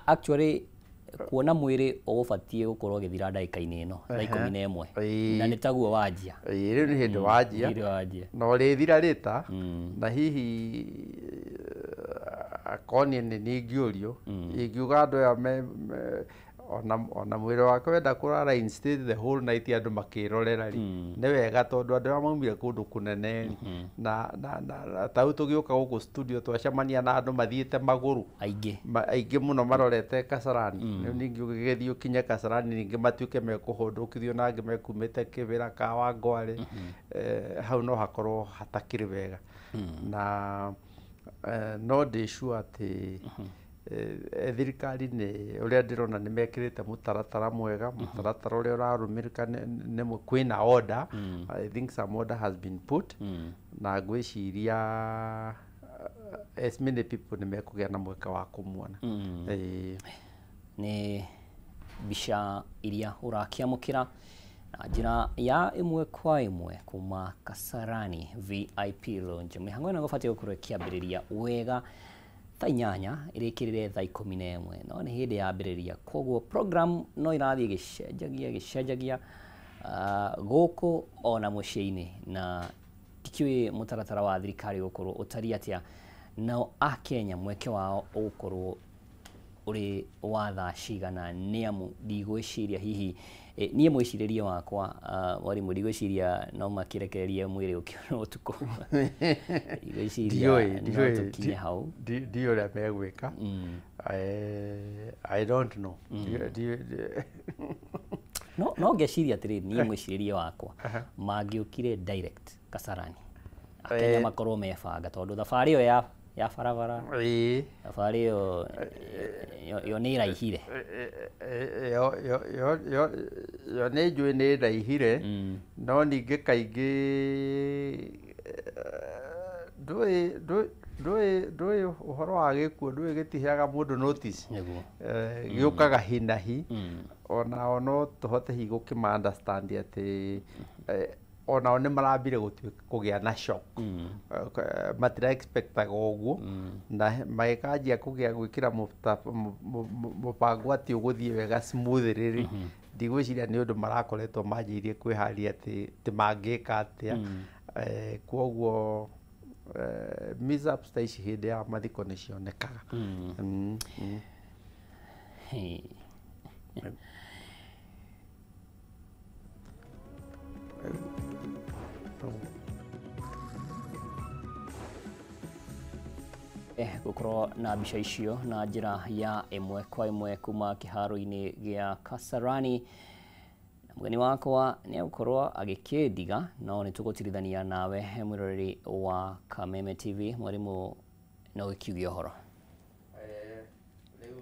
Actually kuona mwĩrĩ ũgũbatiĩ gũkorwo ũgĩthira ndagĩka-inĩ ĩno thaa 11 na nĩ taguo wanjia. Rĩu nĩ hĩndĩ wanjia na ũrĩthira rĩta na hihi akorwo niĩ nĩ ingĩũrio ingiuga andũ aya Ona mwĩrĩ wake wenda kũrara instead the whole night andũ makĩrorera rĩ, nĩ wega tondũ andũ arĩa maumire kũndũ kũnene rĩ, na ta rĩu tũgĩũka gũkũ studio twacemania na andũ mathiĩte magũrũ aingĩ aingĩ mũno marorete Kasarani. Rĩu ningĩ ũgĩgĩthiĩ ũkinye Kasarani ningĩ matuĩke mekũhũndũkithio na angĩ mekumĩte Kĩbĩra Kawangware, hau no hakorwo hatakĩrĩ wega. Na no ndĩ sure atĩ thirikari nĩ ũrĩa ndĩrona nĩ mekĩrĩte mũtaratara mwega, mũtaratara ũrĩa ũrarũmĩrĩka nĩ kwĩna order. I think some order has been put, na ngwĩciria as many people nĩ mekũgĩa na mweke wa kũmuona. Nĩ mbica iria ũrakĩamũkĩra na njĩra ya ĩmwe kwa ĩmwe kuma Kasarani VIP Lounge. Mĩhango ĩno ĩgũbatiĩ gũkorwo ĩkĩambĩrĩria wega thaa 8 ĩrĩkĩrĩre thaa 11, no nĩ hĩndĩ yambĩrĩria, koguo program no irathiĩ ĩgĩcenjagia gũkũ ona mũciĩ-inĩ, na tikĩũĩ mũtaratara wa thirikari ũgũkorwo ũtariĩ atĩa, nao akenya mweke wao ũgũkorwo ũrĩ wa thaa cigana, nĩ amu ndigwĩciria hihi niĩ mwĩcirĩrie wakwa mwarimũ ndigwĩciria no makĩrekererie mwĩrĩ ũkĩonwo ũtukũ. Ndigwĩciria no tũkinye hau. Ndiũĩ ũrĩa megwĩka. I don't know. No ngeciria atĩrĩrĩ, niĩ mwĩcirĩrie wakwa mangĩũkire direct Kasarani akenya makorwo mebanga, tondũ thabarĩ ĩyo ya barabara, thabarĩ ĩyo nĩ ĩraihire. Yo nĩ njũĩ nĩ ĩraihire, no ningĩ kaingĩ ndũĩ ũhoro wa gĩkuũ, ndũĩ gĩtiheaga mũndũ notice, gĩũkaga hi na hi. Onao no tũhote hihi gũkĩma understand atĩ onao nĩ marambire kũgĩa na shock, matira expectaga ũguo, na magĩkanjia kũgĩa gwĩkĩra mũbango atĩ ũgũthiĩ wega smoothly rĩ, ndigwĩciria nĩ ũndũ marakoretwo manjĩirie kwĩharia atĩ mangĩka atĩa. Kwoguo mishaps ta ici hĩndĩ ya mathiko nĩ cionekaga. Gũkorwo na mbica icio na njĩra ya ĩmwe kwa ĩmwe kuma kĩharo-inĩ gĩa Kasarani, na mũgeni wakwa nĩ egũkorwo agĩkĩndiga, no nĩ tũgũtirithania nawe mwĩroreri wa Kameme TV. Mwarimũ, no gĩkiuge ũhoro. Rĩu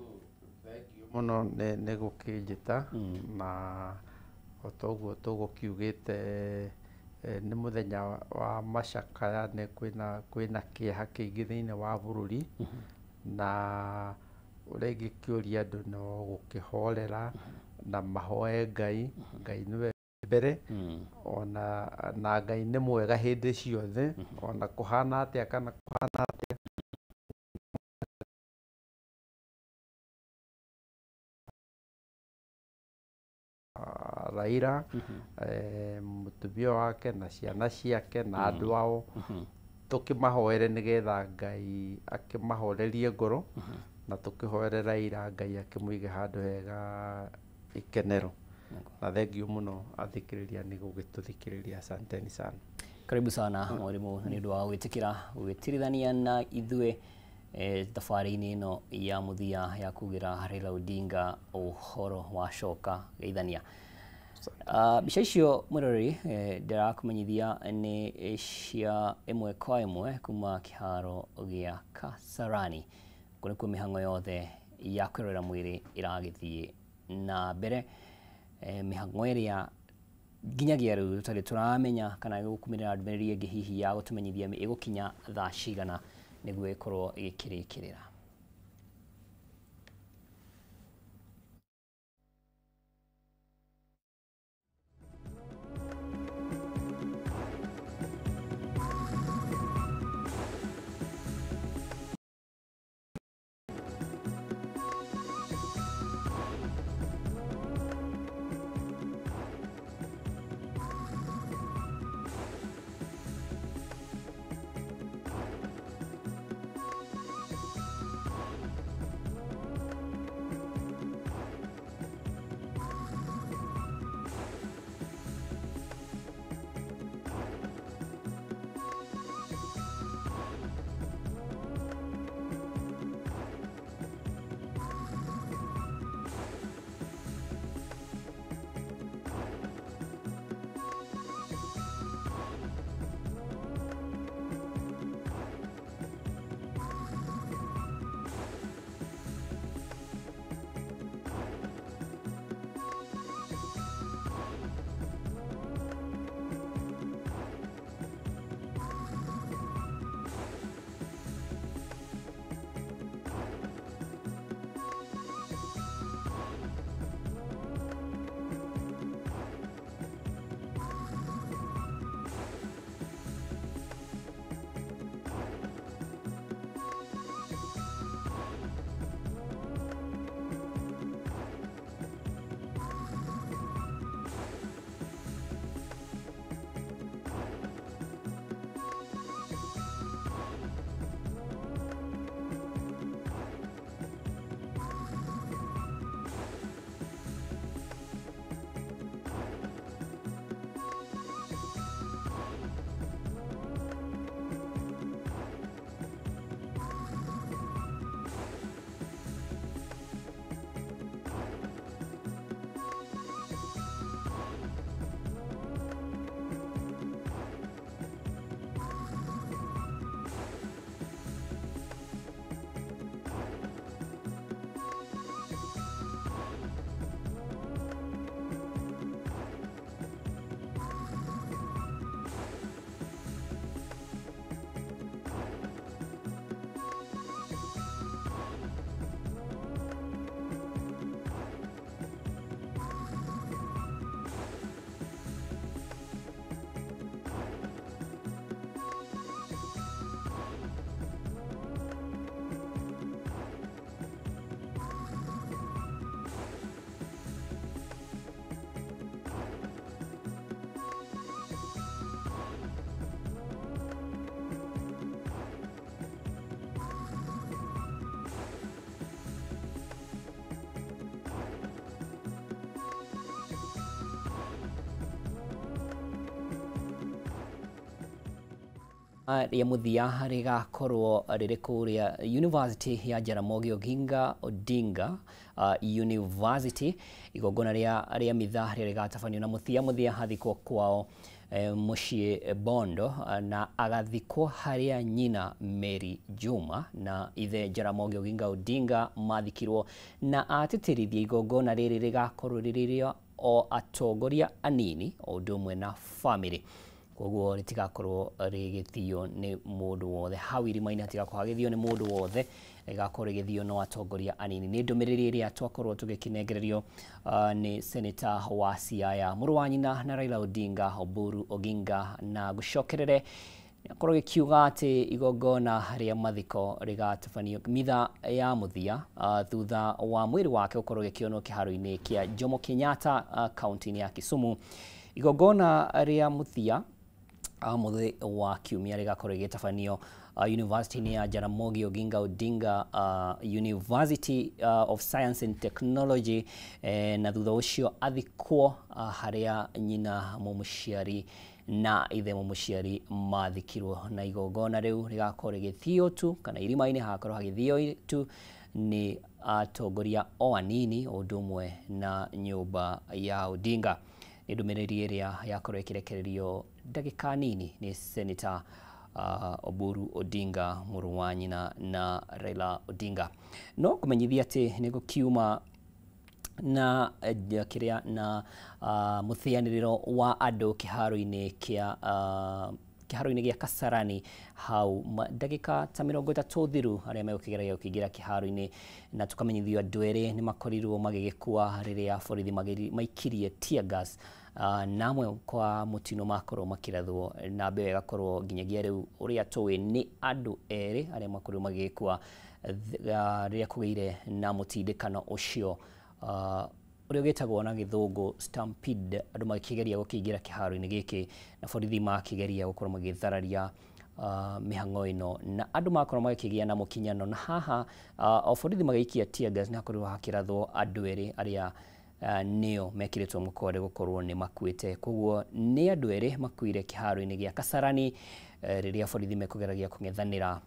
thengiũ mũno nĩ gũkĩnjĩta, na o ta ũguo tũgũkiugĩte nĩ mũthenya wa macakaya, nĩ kwĩna kĩeha kĩingĩ thĩinĩ wa bũrũri, na ũrĩa ingĩkĩũria andũ no gũkĩhorera na mahoe Ngai. Ngai nĩwe mbere, ona na Ngai nĩ mwega hĩndĩ ciothe, ona kũhana atĩa kana kũhana atĩa. Raila, mũtumia wake na ciana ciake na andũ ao, tũkĩmahoere nĩgetha Ngai akĩmahorerie ngoro, na tũkĩhoere Raila Ngai akĩmũige handũ hega ikenero. Na thengiũ mũno athikĩrĩria nĩ gũgĩtũthikĩrĩria, asanteni sana. Karibu sana mwarimu, nĩ ũndũ wa gwĩtĩkĩra gũgĩtirithania na ithuĩ thabarĩ-inĩ ĩno ya mũthia ya kugĩra Raila Odinga ũhoro wa coka geithania. Mbica icio mwĩroreri ndĩrakũmenyithia nĩ cia ĩmwe kwa ĩmwe kuma kĩharo gĩa Kasarani, kũu nĩkuo mĩhang'o yothe ya kwĩrorera mwĩrĩ ĩragĩthiĩ na mbere, mĩhang'o ĩrĩa nginyagia rĩu tũtarĩ tũramenya kana ĩgũkumĩrĩra ndũmĩrĩri ĩngĩ hihi ya gũtũmenyithia ĩgũkinya thaa cigana nĩguo ĩkorwo ĩgĩkĩrĩkĩrĩra. Rĩa mũthia rĩgakorwo rĩrĩ kũrĩa University ya Jaramogi Oginga Odinga University. Igongona rĩa mitha rĩrĩa rĩgatabanio na mũthia hathikwo kwao mũciĩ Bondo, na agathikwo harĩa nyina Mary Juma na ithe Jaramogi Oginga Odinga mathikirwo, na atĩtĩrithia igongona rĩrĩ rĩgakorwo rĩrĩ rĩa o atongoria anini o ũndũ ũmwe na famĩlĩ. Koguo rĩtigakorwo rĩgĩthio nĩ mũndũ wothe hau irima-inĩ, hatigakorwo hagĩthio nĩ mũndũ wothe, rĩgakorwo rĩgĩthio no atongoria anini. Nĩ ndũmĩrĩri ĩrĩa twakorwo tũgĩkĩnengererio nĩ Senator wa Siaya mũrũ wa nyina na Raila Odinga, Oburu Oginga, na gũcokerere akorwo gĩkiuga atĩ igongona rĩa mathiko rĩgatabanio mitha ya mũthia thutha wa mwĩrĩ wake gũkorwo gĩkĩonwo kĩharo-inĩ kĩa Jomo Kenyatta kaunti-inĩ ya Kisumu. Igongona rĩa mũthia mũthĩ wa kiumia rĩgakorwo rĩgĩtabanio University ya Jaramogi Oginga Odinga University of Science and Technology, na thutha ũcio athikwo harĩa nyina mũmũciari na ithe mũmũciari mathikirwo. Na igongona rĩu rĩgakorwo rĩgĩthio tu kana irima-inĩ hagakorwo hagĩthio tu nĩ atongoria o anini o ũndũ ũmwe na nyũmba ya Odinga. Nĩ ndũmĩrĩri ĩrĩa yakorwo ĩkĩrekererio ndagĩka nini nĩ Senator Oburu Odinga mũrũ wa nyina na Raila Odinga. No kũmenyithia atĩ nĩ gũkiuma na kĩrĩa na mũthĩanĩrĩro wa andũ kĩharo-inĩ kĩa kĩharo-inĩ gĩa Kasarani hau ndagĩka ta 30 thiru arĩa megũkĩgeragia gũkĩingĩra kĩharo-inĩ, na tũkamenyithio andũ erĩ nĩ makorirwo magĩgĩkua rĩrĩa borithi maikirie tear gas, na amwe kwa mũtino makorwo makĩrathwo, na mbere ĩgakorwo nginyagia rĩu ũrĩa tũĩ nĩ andũ erĩ arĩa makorirwo magĩgĩkua rĩrĩa kũgĩire na mũtindĩkano ũcio ũrĩa ũgĩtagwo na gĩthũngũ stampede, andũ magĩkĩgeria gũkĩingĩra kĩharo-inĩ gĩkĩ na borithi makĩgeria gũkorwo magĩthararia mĩhang'o ĩno, na andũ makorwo magĩkĩgĩa na mũkinyano, na haha o borithi magĩikia tear gas nĩ hakorirwo hakĩrathwo andũ erĩ arĩa nĩo mekĩrĩtwo mũkonde gũkorwo nĩ makuĩte. Koguo nĩ andũ erĩ makuire kĩharo-inĩ gĩa Kasarani rĩrĩa borithi mekũgeragia kũng'ethanĩra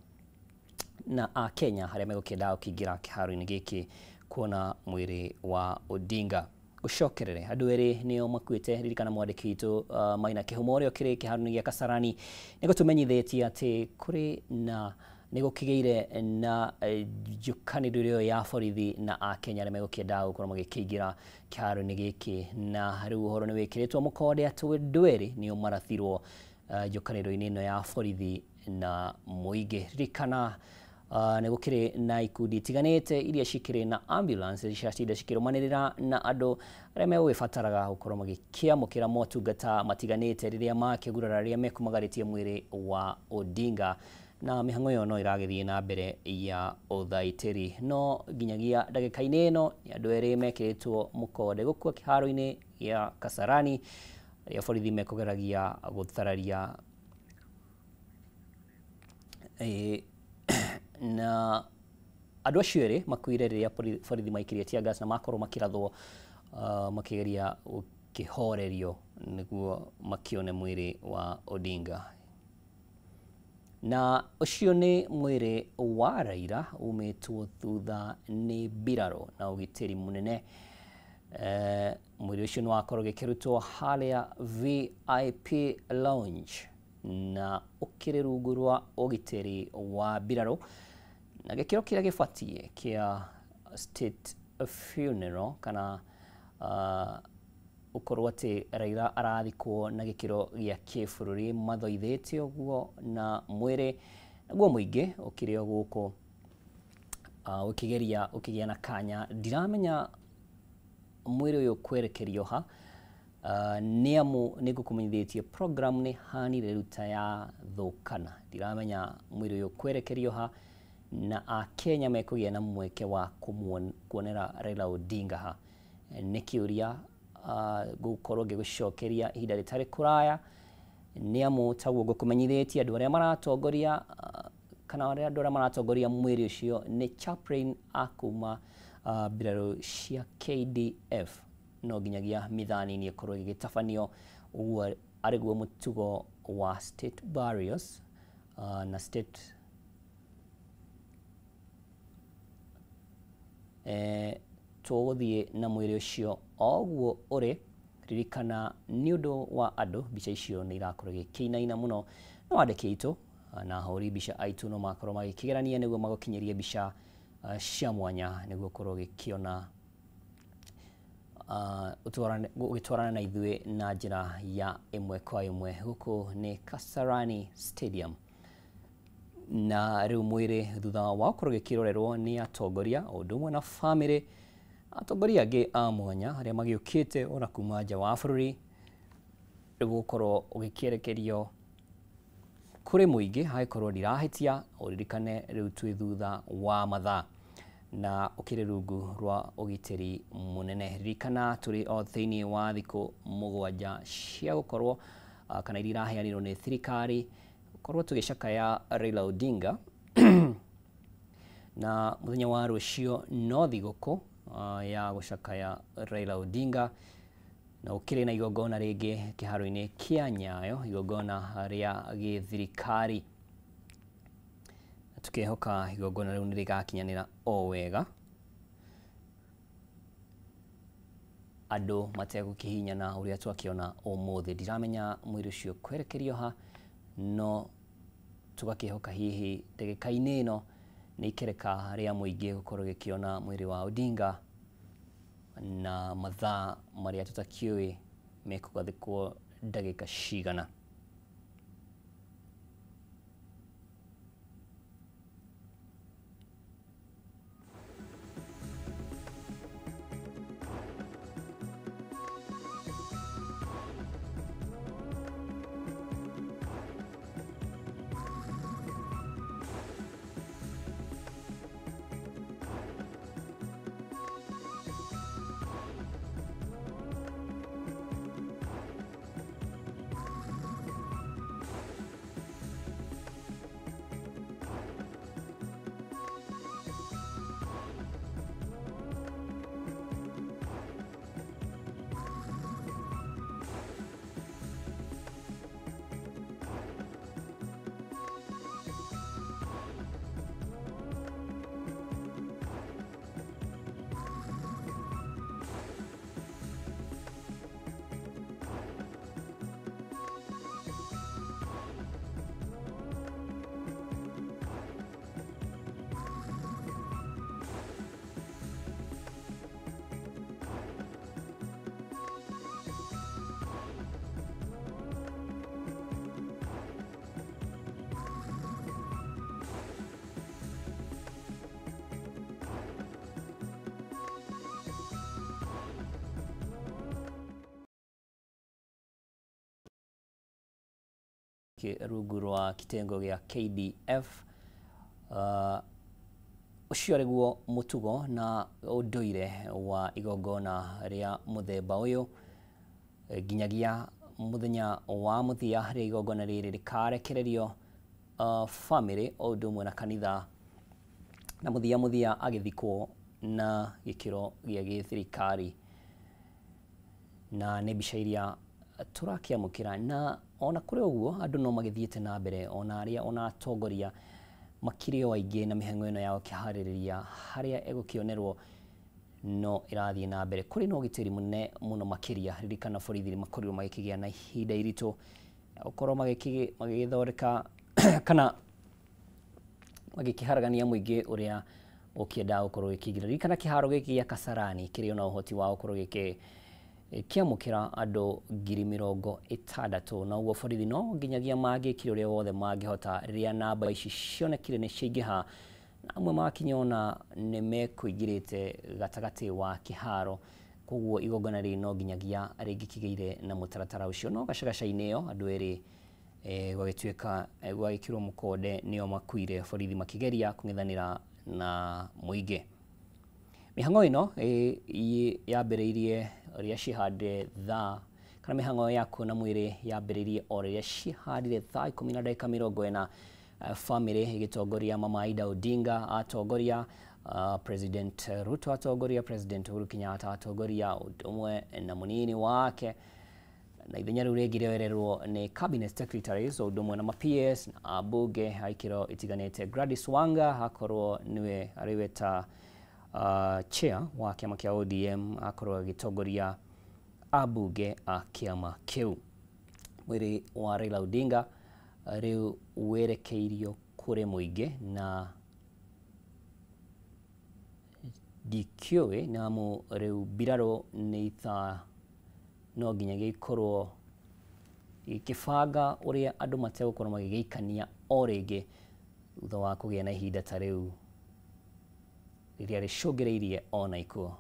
na Akenya arĩa megũkĩendaga gũkĩingĩra kĩharo-inĩ gĩkĩ kuona mwĩrĩ wa Odinga. Gũcokerere andũ erĩ nĩo makuĩte. Ririkana mwandĩki witũ Maina Kĩhumo ũrĩa ũkĩrĩ kĩharo-inĩ gĩa Kasarani nĩ gũtũmenyithĩtie atĩ kũrĩ na nĩ gũkĩgĩire na njũkanĩrĩro ya borithi na Akenya arĩa megũkĩendaga gũkorwo magĩkĩingĩra kĩharo-inĩ gĩkĩ, na rĩu ũhoro nĩ wĩkĩrĩtwo mũkonde atĩ andũ erĩ nĩo marathirwo njũkanĩrĩro-inĩ ĩno ya borithi na mũingĩ. Ririkana nĩ gũkĩrĩ na ikundi itiganĩte iria cikĩrĩ na ambulance ciacinda cikĩrũmanĩrĩra na andũ arĩa megũgĩbataraga gũkorwo magĩkĩamũkĩra motungata matiganĩte rĩrĩa makĩgurara rĩrĩa mekumagarĩtie mwĩrĩ wa Odinga, na mĩhang'o ĩyo no ĩragĩthiĩ na mbere ya ũthaitĩri. No nginyagia ndagĩka-inĩ ĩno nĩ andũ erĩ mekĩrĩtwo mũkonde gũkua kĩharo-inĩ gĩa Kasarani rĩrĩa borithi mekũgeragia gũthararia na andũ acio erĩ makuire rĩrĩa borithi maikirie tear gas na makorwo makĩrathwo makĩgeria gũkĩhorerio nĩguo makĩone mwĩrĩ wa Odinga. Na ũcio nĩ mwĩrĩ wa Raila umĩtwo thutha nĩ mbirarũ na ũgitĩri mũnene. Mwĩrĩ ũcio nĩ wakorwo ũgĩkĩrutwo harĩa VIP lounge na ũkĩrĩ rungu rwa ũgitĩri wa mbirarũ na gĩkĩro kĩrĩa gĩbatiĩ kĩa state funeral, kana ũkorwo atĩ Raila arathikwo na gĩkĩro gĩa kĩbũrũri mathoithĩte ũguo, na mwĩrĩ naguo mũingĩ ũkĩrĩ o gũkũ ũkĩgeria ũkĩgĩa na kanya. Ndiramenya mwĩrĩ ũyũ kwerekerio ha, nĩ amu nĩ ngũkũmenyithĩtie program nĩ hanire ruta ya thũkana. Ndiramenya mwĩrĩ ũyũ kwerekerio ha na Akenya mekũgĩa na mweke wa kuonera Raila Odinga ha. Nĩ kĩũria gũkorwo ngĩgũcokeria ihinda rĩtarĩ kũraya, nĩ amu taguo ngũkũmenyithĩtie andũ arĩa maratongoria kana arĩa andũ arĩa maratongoria mwĩrĩ ũcio nĩ chaplain a kuma mbirarũ cia KDF, no nginyagia mĩthani-inĩ ĩkorwo ĩgĩtabanio ũguo arĩguo mũtugo wa state burials. na state tũgũthiĩ na mwĩrĩ ũcio oguo ũrĩ. Ririkana nĩ ũndũ wa andũ mbica icio nĩ irakorwo igĩkĩinaina mũno, no andĩki aitũ na ahũri mbica aitũ no makorwo magĩkĩgerania nĩguo magũkinyĩrie mbica cia mwanya nĩguo ũkorwo ũgĩkĩona ũgĩtwarana na ithuĩ na njĩra ya ĩmwe kwa ĩmwe. Gũkũ nĩ Kasarani Stadium, na rĩu mwĩrĩ thutha wa gũkorwo ũgĩkĩrorerwo nĩ atongoria o ũndũ ũmwe na bamĩrĩ, atongoria angĩ a mwanya arĩa magĩũkĩte ona kuma nja wa bũrũri, rĩu gũkorwo ũgĩkĩerekerio kũrĩ mũingĩ. Hagĩkorwo ndirahĩtia, ũririkane rĩu twĩ thutha wa mathaa na ũkĩrĩ rungu rwa ũgitĩri mũnene. Ririkana tũrĩ o thĩinĩ wa thikũ 7 cia gũkorwo kana iria iraheanirwo nĩ thirikari gũkorwo tũgĩcakaya Raila Odinga na mũthenya wa rũciũ no thigũkũ ya gũcakaya Raila Odinga, na ũkĩrĩ na igongona rĩngĩ kĩharo-inĩ kĩa Nyayo, igongona rĩa gĩthirikari. Tukihoka igongona rĩu nĩ rĩgakinyanĩra o wega, andũ mategũkĩhinyana ũrĩa twakĩona ũmũthĩ. Ndiramenya mwĩrĩ ũcio kwerekerio ha, no tũgakĩhoka hihi ndagĩka-inĩ ĩno nĩ ikereka rĩa mũingĩ gũkorwo gĩkĩona mwĩrĩ wa Odinga, na mathaa marĩa tũtakĩũĩ mekũgathĩkwo ndagĩka cigana. Rungu rwa kitengo gĩa KDF. Ũcio arĩguo mũtugo na ũndũire wa igongona rĩa mũthemba ũyũ nginyagia mũthenya wa mũthia rĩrĩa igongona rĩrĩ rĩkarekererio bamĩrĩ o ũndũ ũmwe na kanitha, na mũthia agĩthikwo na gĩkĩro gĩa gĩthirikari. Na nĩ mbica iria tũrakĩamũkĩra, na ona kũrĩ ũguo andũ no magĩthiĩte na mbere, ona arĩa ona atongoria makĩrĩ o aingĩ na mĩhang'o ĩno ya gũkĩharĩrĩria harĩa ĩgũkĩonerwo no ĩrathiĩ na mbere. Kũrĩ na ũgitĩri mũnene mũno makĩria. Ririkana borithi nĩ makorirwo magĩkĩgĩa na ihinda iritũ gũkorwo magĩgĩthondeka kana magĩkĩharagania mũingĩ ũrĩa ũkĩendaga gũkorwo gĩkĩingĩra. Ririkana kĩharo gĩkĩ gĩa Kasarani kĩrĩ ona ũhoti wa gũkorwo gĩkĩ kĩamũkĩra andũ 60,000, na ũguo borithi no nginyagia mangĩkire ũrĩa wothe mangĩhota rĩrĩa namba ici cionekire nĩ ciaingĩha, na amwe makinya ona nĩ mekũingĩrĩte gatagatĩ wa kĩharo. Koguo igongona rĩrĩ no nginyagia rĩngĩkĩgĩire na mũtaratara ũcio. No gacagaca-inĩ ĩyo andũ erĩ gwagĩtuĩka gwagĩkĩrwo mũkonde nĩo makuire, borithi makĩgeria kũng'ethanĩra na mũingĩ. Mĩhang'o ĩno yambĩrĩirie rĩrĩa cihandire thaa kana mĩhang'o ya kuona mwĩrĩ yambĩrĩirie o rĩrĩa cihandire thaa 10:40. Bamĩrĩ ĩgĩtongoria Mama Aida Odinga atongoria, President Ruto atongoria, President Uhuru Kenyatta atongoria, ũndũ ũmwe na mũnini wake Na ithenya rĩu rĩngĩ rĩoererwo nĩ cabinet secretaries o ũndũ ũmwe na ma PS na ambunge a ikĩro itiganĩte. Gladys Wanga akorwo nĩwe arĩ we ta chair wa kĩama kĩa ODM, akorwo agĩtongoria ambunge a kĩama kĩu. Mwĩrĩ wa Raila Odinga rĩu werekeirio kũrĩ mũingĩ na ndikĩũĩ namu rĩu mbirarũ nĩ ithaa no nginya gĩkorwo gĩkĩbanga ũrĩa andũ mategũkorwo magĩgĩikania o rĩngĩ thutha wa kũgĩa na ihinda ta rĩu rĩrĩa rĩcũngĩrĩirie ona ikuũ.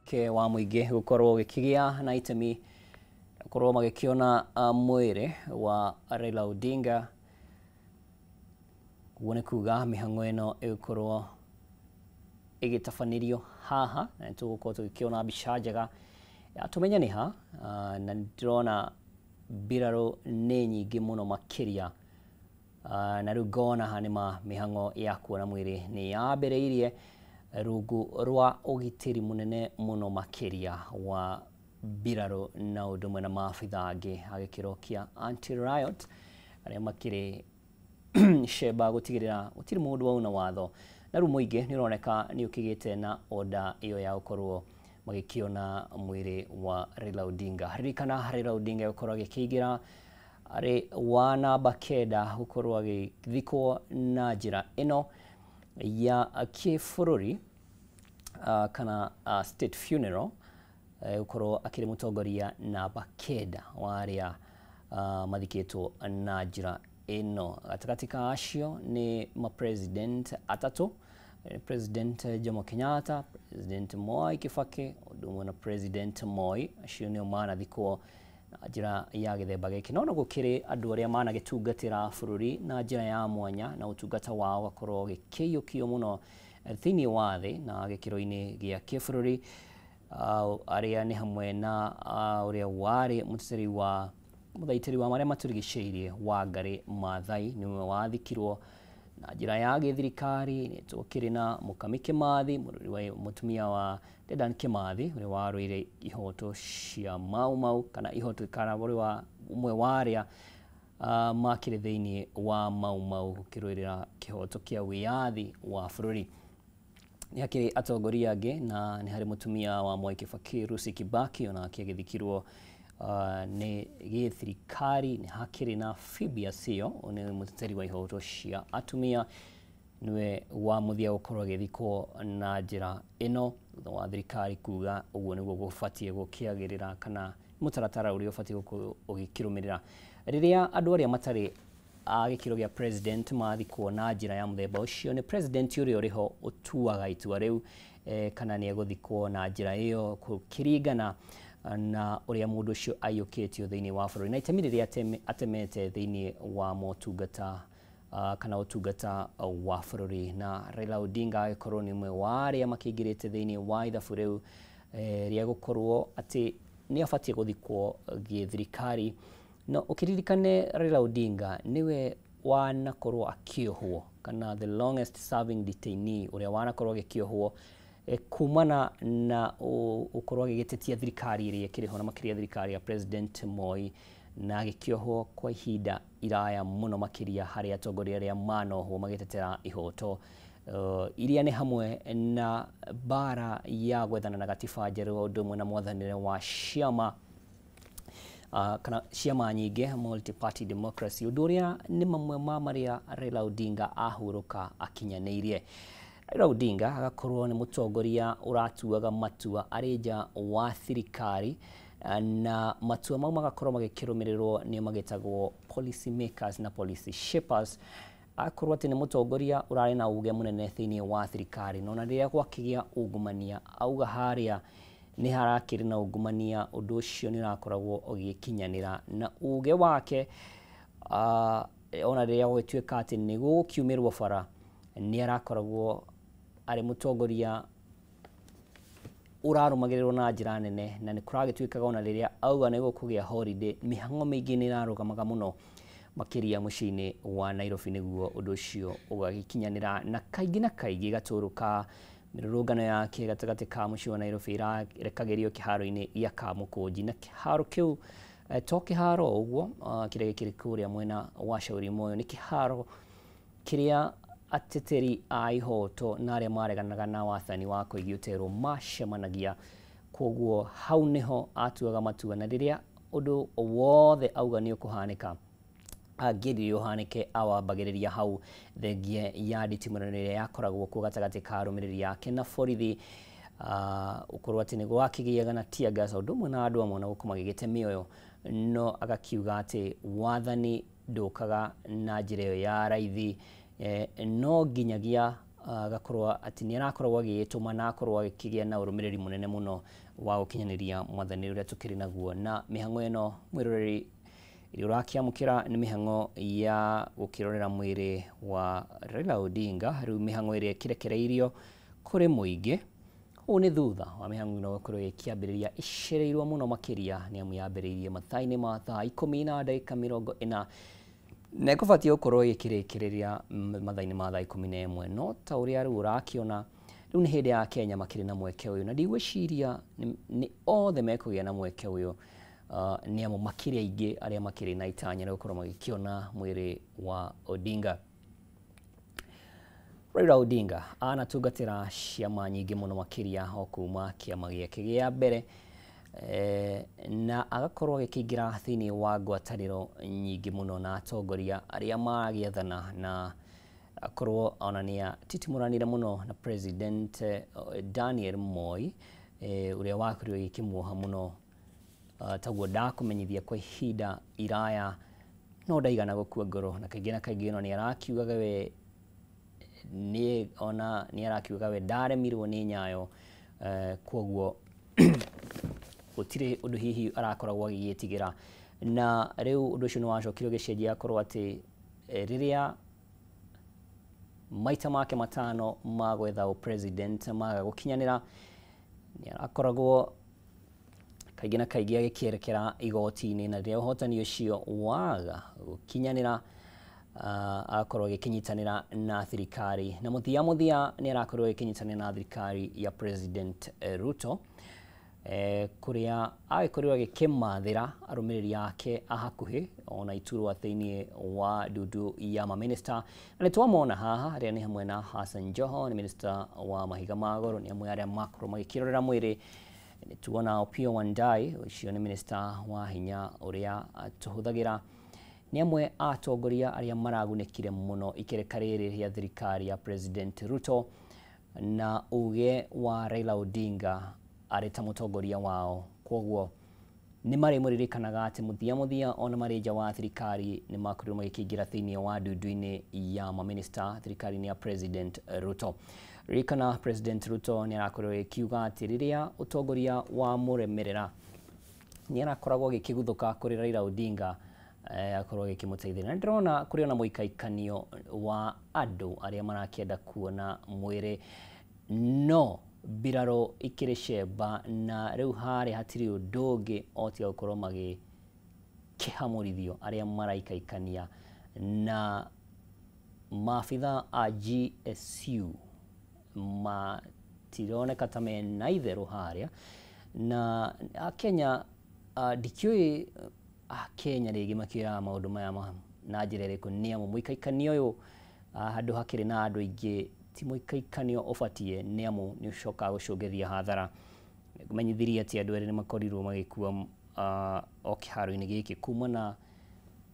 Ke wa mũingĩ gũkorwo gĩkĩgĩa na itemi gũkorwo magĩkĩona mwĩrĩ wa Raila Odinga. Ũguo nĩ kuga mĩhang'o ĩno ĩgũkorwo ĩgĩtabanĩrio haha na nĩtũgũkorwo tũgĩkĩona mbica njega ya tũmenye nĩ ha, na nĩndĩrona mbirarũ nĩ nyingĩ mũno makĩria, na rĩu ngona haha nĩma mĩhang'o ya kuona mwĩrĩ nĩ yambĩrĩirie rungu rwa ũgitĩri mũnene mũno makĩria wa mbirarũ na ũndũ ũmwe na maabitha angĩ a gĩkĩro kĩa anti-riot arĩa makĩrĩ cemba gũtigĩrĩra gũtirĩ mũndũ wauna watho. Na rĩu mũingĩ nĩ ũroneka nĩ ũkĩgĩte na order ĩyo ya gũkorwo magĩkĩona mwĩrĩ wa Raila Odinga. Ririkana Raila Odinga gũkorwo agĩkĩingĩra arĩ wa namba 9 gũkorwo agĩthikwo na njĩra ĩno ya kĩbũrũri kana state funeral, gũkorwo akĩrĩ mũtongoria namba 9 wa arĩa mathikĩtwo na njĩra ĩno. Gatagatĩ ka acio nĩ ma-president atatũ, President Jomo Kenyatta, President Mwai Kibaki, ũndũ ũmwe na President Moi. Acio nĩo manathikwo na njĩra ya gĩthemba gĩkĩ. No gũkĩrĩ andũ arĩa managĩtungatĩra bũrũri na njĩra ya mwanya na ũtungata wao ũgakorwo ũgĩkĩiyũkio mũno thĩinĩ wa thĩ na gĩkĩro-inĩ gĩa kĩbũrũri. Arĩa nĩ hamwe na ũrĩa warĩ mũteteri wa mũthaitĩri wa marĩa matũrigicĩirie Wangari Maathai, nĩwe wathikirwo na njĩra ya gĩthirikari. Nĩ tũkĩrĩ na Mũkami Kĩmathi, mũrori wa mũtumia wa Dedan Kĩmathi, ũrĩa warũĩire ihoto cia Mau Mau kana ihoto kana ũrĩa wa ũmwe wa arĩa makĩrĩ thĩinĩ wa Mau Mau gũkĩrũĩrĩra kĩhoto kĩa wĩyathi wa bũrũri. Nĩ hakĩrĩ atongoria angĩ na nĩ harĩ mũtumia wa Mwai Kibaki, Lucy Kibaki, onake agĩthikirwo nĩ gĩthirikari. Nĩ hakĩrĩ na Phoebe Asiyo, nĩ mũteteri wa ihoto cia atumia, nĩwe wa mũthia gũkorwo agĩthikwo na njĩra ĩno thutha wa thirikari kuga ũguo nĩguo gũbatiĩ gũkĩagĩrĩra kana mũtaratara ũrĩa ũbatiĩ gũkorwo ũgĩkĩrũmĩrĩra. Rĩrĩa andũ arĩa matarĩ a gĩkĩro gĩa president mathikwo na njĩra ya mũthemba ũcio, nĩ president ũrĩa ũrĩho ũtuaga itua rĩu kana nĩ egũthikwo na njĩra ĩyo kũringana na ũrĩa mũndũ ũcio aiyũkĩtio thĩinĩ wa bũrũri na itemi rĩrĩa atemete thĩinĩ wa motungata kana ũtungata wa bũrũri. Na Raila Odinga agĩkorwo nĩ ũmwe wa arĩa makĩingĩrĩte thĩinĩ wa ithabu rĩu rĩa gũkorwo atĩ nĩ abatiĩ gũthikwo gĩthirikari. No ũkĩririkane Raila Odinga nĩwe wanakorwo akĩohwo kana the longest serving detainee, ũrĩa wanakorwo agĩkĩohwo kumana na ũkorwo agĩgĩtetia thirikari ĩrĩa ĩkĩrĩ ho na makĩria thirikari ya President Moi, na agĩkĩohwo kwa ihinda iraya mũno makĩria harĩ atongoria arĩa manohwo magĩtetera ihoto iria nĩ hamwe na bara ya gwethana na gatiba njerũ, ũndũ ũmwe na mwathanĩre wa ciama kana ciama nyingĩ, multi-party democracy, ũndũ ũrĩa nĩ mamwe ma marĩa Raila Odinga ahurũka akinyanĩirie. Raila Odinga agakorwo nĩ mũtongoria ũratuaga matua arĩ nja wa thirikari, na matua mau magakorwo magĩkĩrũmĩrĩrwo nĩ magĩtagwo policy makers na policy shapers. Akorwo atĩ nĩ mũtongoria ũrarĩ na uge mũnene thĩinĩ wa thirikari, no na rĩrĩa gwakĩgĩa ungumania auga harĩa nĩ harakĩrĩ na ungumania, ũndũ ũcio nĩ ũrakoragwo ũgĩkinyanĩra na uge wake. Ona rĩrĩa gũgĩtuĩka atĩ nĩ gũkiumĩrwo bara, nĩ arakoragwo arĩ mũtongoria ũrarũmagĩrĩrwo na njĩra nene, na nĩ kũragĩtuĩkaga ona rĩrĩa auga nĩ gũkũgĩa holiday, mĩhang'o mĩingĩ nĩ ĩrarũgamaga mũno makĩria mũciĩ-inĩ wa Nairobi nĩguo ũndũ ũcio ũgagĩkinyanĩra. Na kaingĩ na kaingĩ gatũrũ ka mĩrũrũngano yake gatagatĩ ka mũciĩ wa Nairobi ĩrarekagĩrio kĩharo-inĩ gĩa Kamũkũnji, na kĩharo kĩu to kĩharo ũguo kĩrĩa gĩkĩrĩ kũrĩa mwena wa Shauri Moyo, nĩ kĩharo kĩrĩa ateteri a ihoto na arĩa mareganaga na wathani wa Koigi Oterwo macemanagia. Koguo hau nĩho atuaga matua, na rĩrĩa ũndũ wothe auga nĩ ũkũhanĩka angĩrire ũhanĩke awambagĩrĩria hau, thengia ya nditimũrano ĩrĩa yakoragwo kuo gatagatĩ ka arũmĩrĩri ake na borithi, ũkorwo atĩ nĩ gwakĩgĩaga na tear gas ũndũ ũmwe na andũ amwe na gũkorwo magĩgĩte mĩoyo, no agakiuga atĩ wathani ndũkaga na njĩra ĩyo ya raithi, no nginyagia agakorwo atĩ nĩ arakorwo agĩgĩtũma na akorwo agĩkĩgĩa na ũrũmĩrĩri mũnene mũno wa gũkinyanĩria mwathani ũrĩa tũkĩrĩ naguo. Na mĩhang'o ĩno mwĩroreri ĩrĩa ũrakĩamũkĩra nĩ mĩhang'o ya gũkĩrorera mwĩrĩ wa Raila Odinga, rĩu mĩhang'o ĩrĩa ĩkĩrekereirio kũrĩ mũingĩ. Ũũ nĩ thutha wa mĩhang'o ĩno gũkorwo ĩkĩambĩrĩria ĩcereirwo mũno makĩria, nĩ amu yambĩrĩirie mathaa-inĩ ma thaa 10:40 na ĩkũbatiĩ gũkorwo ĩkĩrĩkĩrĩria mathaa-inĩ ma thaa 11. No ta ũrĩa rĩu ũrakĩona, rĩu nĩ hĩndĩ ya Kenya makĩrĩ na mweke ũyũ, na ndigwĩciria nĩ othe mekũgĩa na mweke ũyũ, nĩ amu makĩria aingĩ arĩa makĩrĩ na itanya rĩa gũkorwo magĩkĩona mwĩrĩ wa Odinga. Raila Odinga anatungatĩra ciama nyingĩ mũno makĩria o kuma kĩama gĩake gĩa mbere, na agakorwo agĩkĩingĩra thĩinĩ wa ngwatanĩro nyingĩ mũno na atongoria arĩa maragĩathana, na akorwo ona nĩ atitimũranire mũno na President Daniel Moi, ũrĩa wakorirwo agĩkĩmuoha mũno taguo ndakũmenyithia kwa ihinda iraya, no ndaigana gũkua ngoro, na kaingĩ na kaingĩ ona nĩ arakiugaga we nĩ ona nĩ arakiugaga we ndaremirwo nĩ nyayo, koguo Gũtirĩ ũndũ hihi arakoragwo agĩgĩtigĩra. Na rĩu ũndũ ũcio nĩ wacokire ũgĩcenjia akorwo atĩ rĩrĩa maita make matano ma gwetha president maga gũkinyanĩra, nĩ arakoragwo kaingĩ na kaingĩ agĩkĩerekera igoti-inĩ, na rĩrĩa ũhotani ũcio waga gũkinyanĩra agakorwo agĩkĩnyitanĩra na thirikari, na mũthia mũthia nĩ arakorwo agĩkĩnyitanĩra na thirikari ya President Ruto, kũrĩa agĩkorirwo agĩkĩmathĩra arũmĩrĩri ake a hakuhĩ ona iturwa thĩinĩ wa ndundu ya maminista. Na nĩ twamona haha arĩa nĩ hamwe na Hassan Joho, nĩ minista wa mahiga ma goro, nĩ amwe arĩa makorwo magĩkĩrorera mwĩrĩ. Nĩ tuona Opiyo Wandayi, ũcio nĩ minista wa hinya ũrĩa tũhũthagĩra, nĩ amwe a atongoria arĩa maragunĩkire mũno ikereka rĩrĩ rĩa thirikari ya President Ruto na uge wa Raila Odinga arĩ ta mũtongoria wao. Kwoguo nĩ marĩ mũririkanaga atĩ mũthia mũthia ona marĩ nja wa thirikari nĩ makorirwo magĩkĩingĩra thĩinĩ wa ndundu-inĩ ya maminista thirikari-inĩ ya President Ruto. Ririkana President Ruto nĩ arakorirwo agĩkiuga atĩ rĩrĩa ũtongoria wa mũremerera nĩ arakoragwo agĩkĩguthũka kũrĩ Raila Odinga, akorwo agĩkĩmũteithĩrĩria. Na ndĩrona kũrĩ ona mũikaikanio wa andũ arĩa marakĩenda kuona mwĩrĩ, no mbirarũ ikĩrĩ cemba, na rĩu harĩa hatirĩ ũndũ ũngĩ o tiga gũkorwo magĩkĩhamũrithio arĩa maraikaikania. Na maabitha a GSU matironeka ta mena itherũ harĩa, na Akenya ndikĩũĩ Akenya rĩngĩ makĩoyaga maũndũ maya na njĩra ĩrĩkũ, nĩ amu mũikaikanio ũyũ handũ hakĩrĩ na andũ aingĩ ti mũikaikanio ũbatiĩ, nĩ amu nĩ ũcokaga gũcũngĩrĩria hathara. Menyithirie atĩ andũ erĩ nĩ makorirwo magĩkua o kĩharo-inĩ gĩkĩ kumana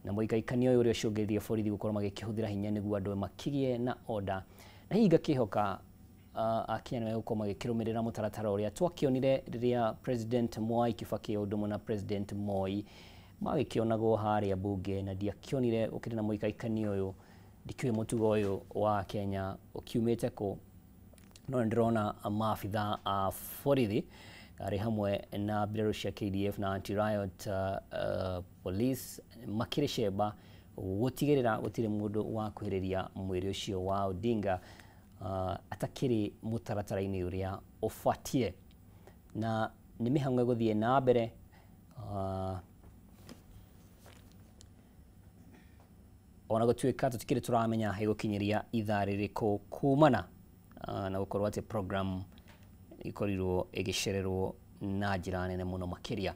na mũikaikanio ũyũ ũrĩa ũcũngĩrĩirie borithi gũkorwo magĩkĩhũthĩra hinya nĩguo andũ makĩgĩe na order. Na hihi ngakĩhoka Akenya nĩ megũkorwo magĩkĩrũmĩrĩra mũtaratara ũrĩa twakĩonire rĩrĩa President Mwai Kibaki o ũndũ ũmwe na President Moi magĩkĩonagwo harĩa bunge, na ndiakĩonire ũkĩrĩ na mũikaikanio ũyũ. Ndikĩũĩ mũtugo ũyũ wa Kenya ũkiumĩte kũ, no nĩ ndĩrona maabitha a borithi arĩ hamwe na mbirarũ cia KDF na anti-riot police makĩrĩ cemba gũtigĩrĩra gũtirĩ mũndũ wa kuhĩrĩria mwĩrĩ ũcio wa Odinga atakĩrĩ mũtaratara-inĩ ũrĩa ũbatiĩ. Na nĩ mĩhang'o ĩgũthiĩ na mbere ona gũtuĩka tũtikĩrĩ tũramenya ĩgũkinyĩria ithaa rĩrĩkũ kumana na gũkorwo atĩ program ĩkorirwo ĩgĩcererwo na njĩra nene mũno makĩria.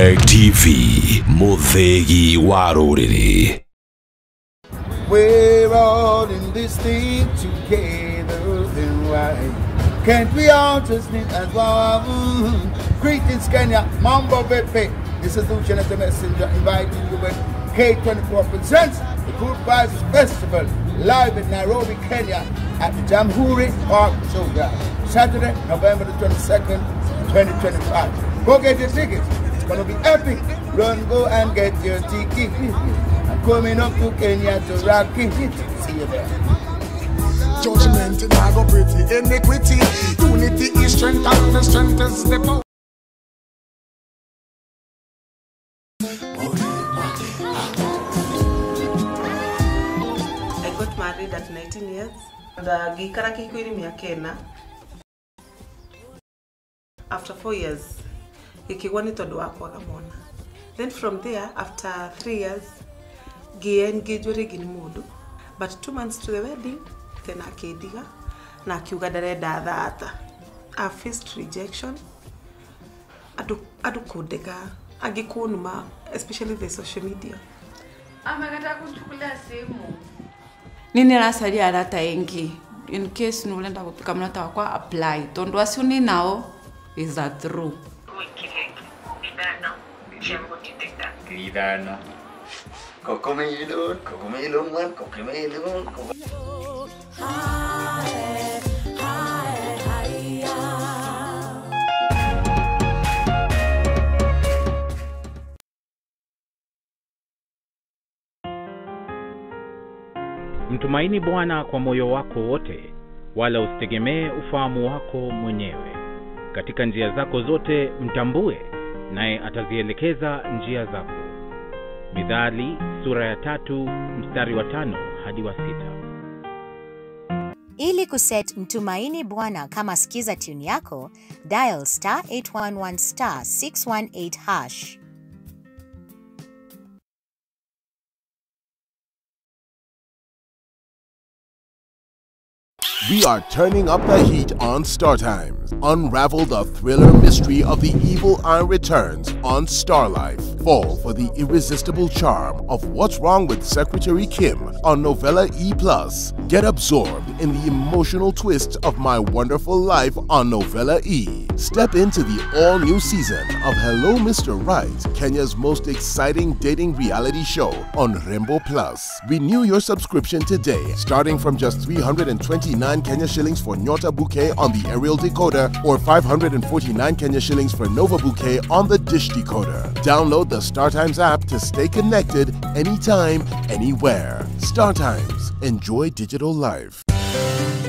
Kameme TV, Muthegi wa rũrĩrĩ. We're all in this thing together, then why can't we all just live as one? Greetings Kenya, Mambo Vipi. This is Lucian as the messenger inviting you with K24 presents the Good Vibes Festival live in Nairobi, Kenya at the Jamhuri Park Showground, Saturday, November the 22nd, 2025. Go get your tickets. It's gonna be epic. Run, go and get your ticket. I'm coming up to Kenya to rock it. See you there. Judgment in our pretty iniquity. Unity is strength and the strength is the power. I got married at 19 years. Ngĩikara kĩhiko-inĩ mĩaka ĩna. After 4 years, gĩkĩgwa nĩ tondũ wa kwaga mwana. Then from there, after 3 years, ngĩ-engage rĩngĩ nĩ mũndũ. But 2 months to the wedding, tena akĩndiga na akiuga ndarenda thata. I faced rejection. Andũ kũndega, angĩ kũnuma, especially the social media. Amekataa kuchukulia simu. Nini rasalia arata engi in case nulenda kupika mnata wakwa apply tondu acio ni nao is a true. Ithano. Cocomelon, cocomelon, one, cocomelon. Mtumaini Bwana kwa moyo wako wote, wala usitegemee ufahamu wako mwenyewe. Katika njia zako zote mtambue, naye atazielekeza njia zako. Mithali sura ya 3 mstari wa 5 hadi wa 6. Ili kuset Mtumaini Bwana kama skiza tune yako, dial *811 *618#. We are turning up the heat on Star Times. Unravel the thriller mystery of the Evil Eye Returns on Star Life. Fall for the irresistible charm of What's Wrong with Secretary Kim on Novella E+. Get absorbed in the emotional twists of My Wonderful Life on Novella E. Step into the all-new season of Hello Mr. Right, Kenya's most exciting dating reality show on Rembo Plus. Renew your subscription today, starting from just 329 Kenya shillings for Nyota Bouquet on the aerial decoder or 549 Kenya shillings for Nova Bouquet on the dish decoder. Download the StarTimes app to stay connected anytime, anywhere. StarTimes, enjoy digital life.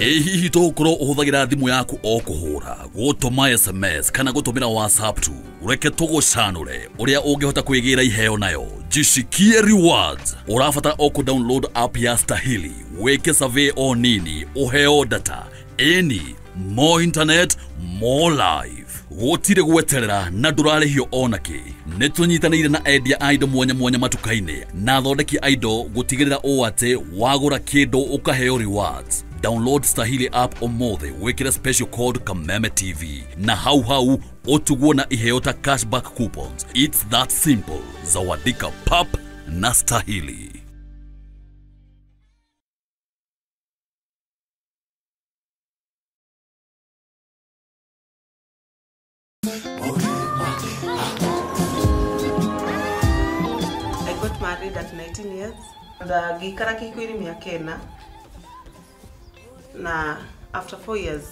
Ĩ hihi tũgũkorwo ũhũthagĩra thimũ yaku o kũhũra, gũtũma SMS kana gũtũmĩra WhatsApp tu? Reke tũgũcanũre ũrĩa ũngĩhota kwĩgĩra iheo nayo. Jishikie rewards. Ũrabatara o kũ-download app ya Stahili, wĩke survey o nini, ũheo data. Ĩni, more internet, more life. Gũtirĩ gweterera na ndũrarĩhio onakĩ. Nĩ tũnyitanĩire na endia a indo mwanya mwanya matuka-inĩ na athondeki a indo gũtigĩrĩra ũũ atĩ wagũra kĩndũ ũkaheo rewards. Download Stahili app ũmũthĩ wĩkĩre special code Kameme TV na hau hau ũtugwo na iheo ta cashback coupons. It's that simple. Zawadika pap na Stahili. I got married at 19 years. Ngĩikara kĩhiko-inĩ mĩaka ĩna. Na after 4 years,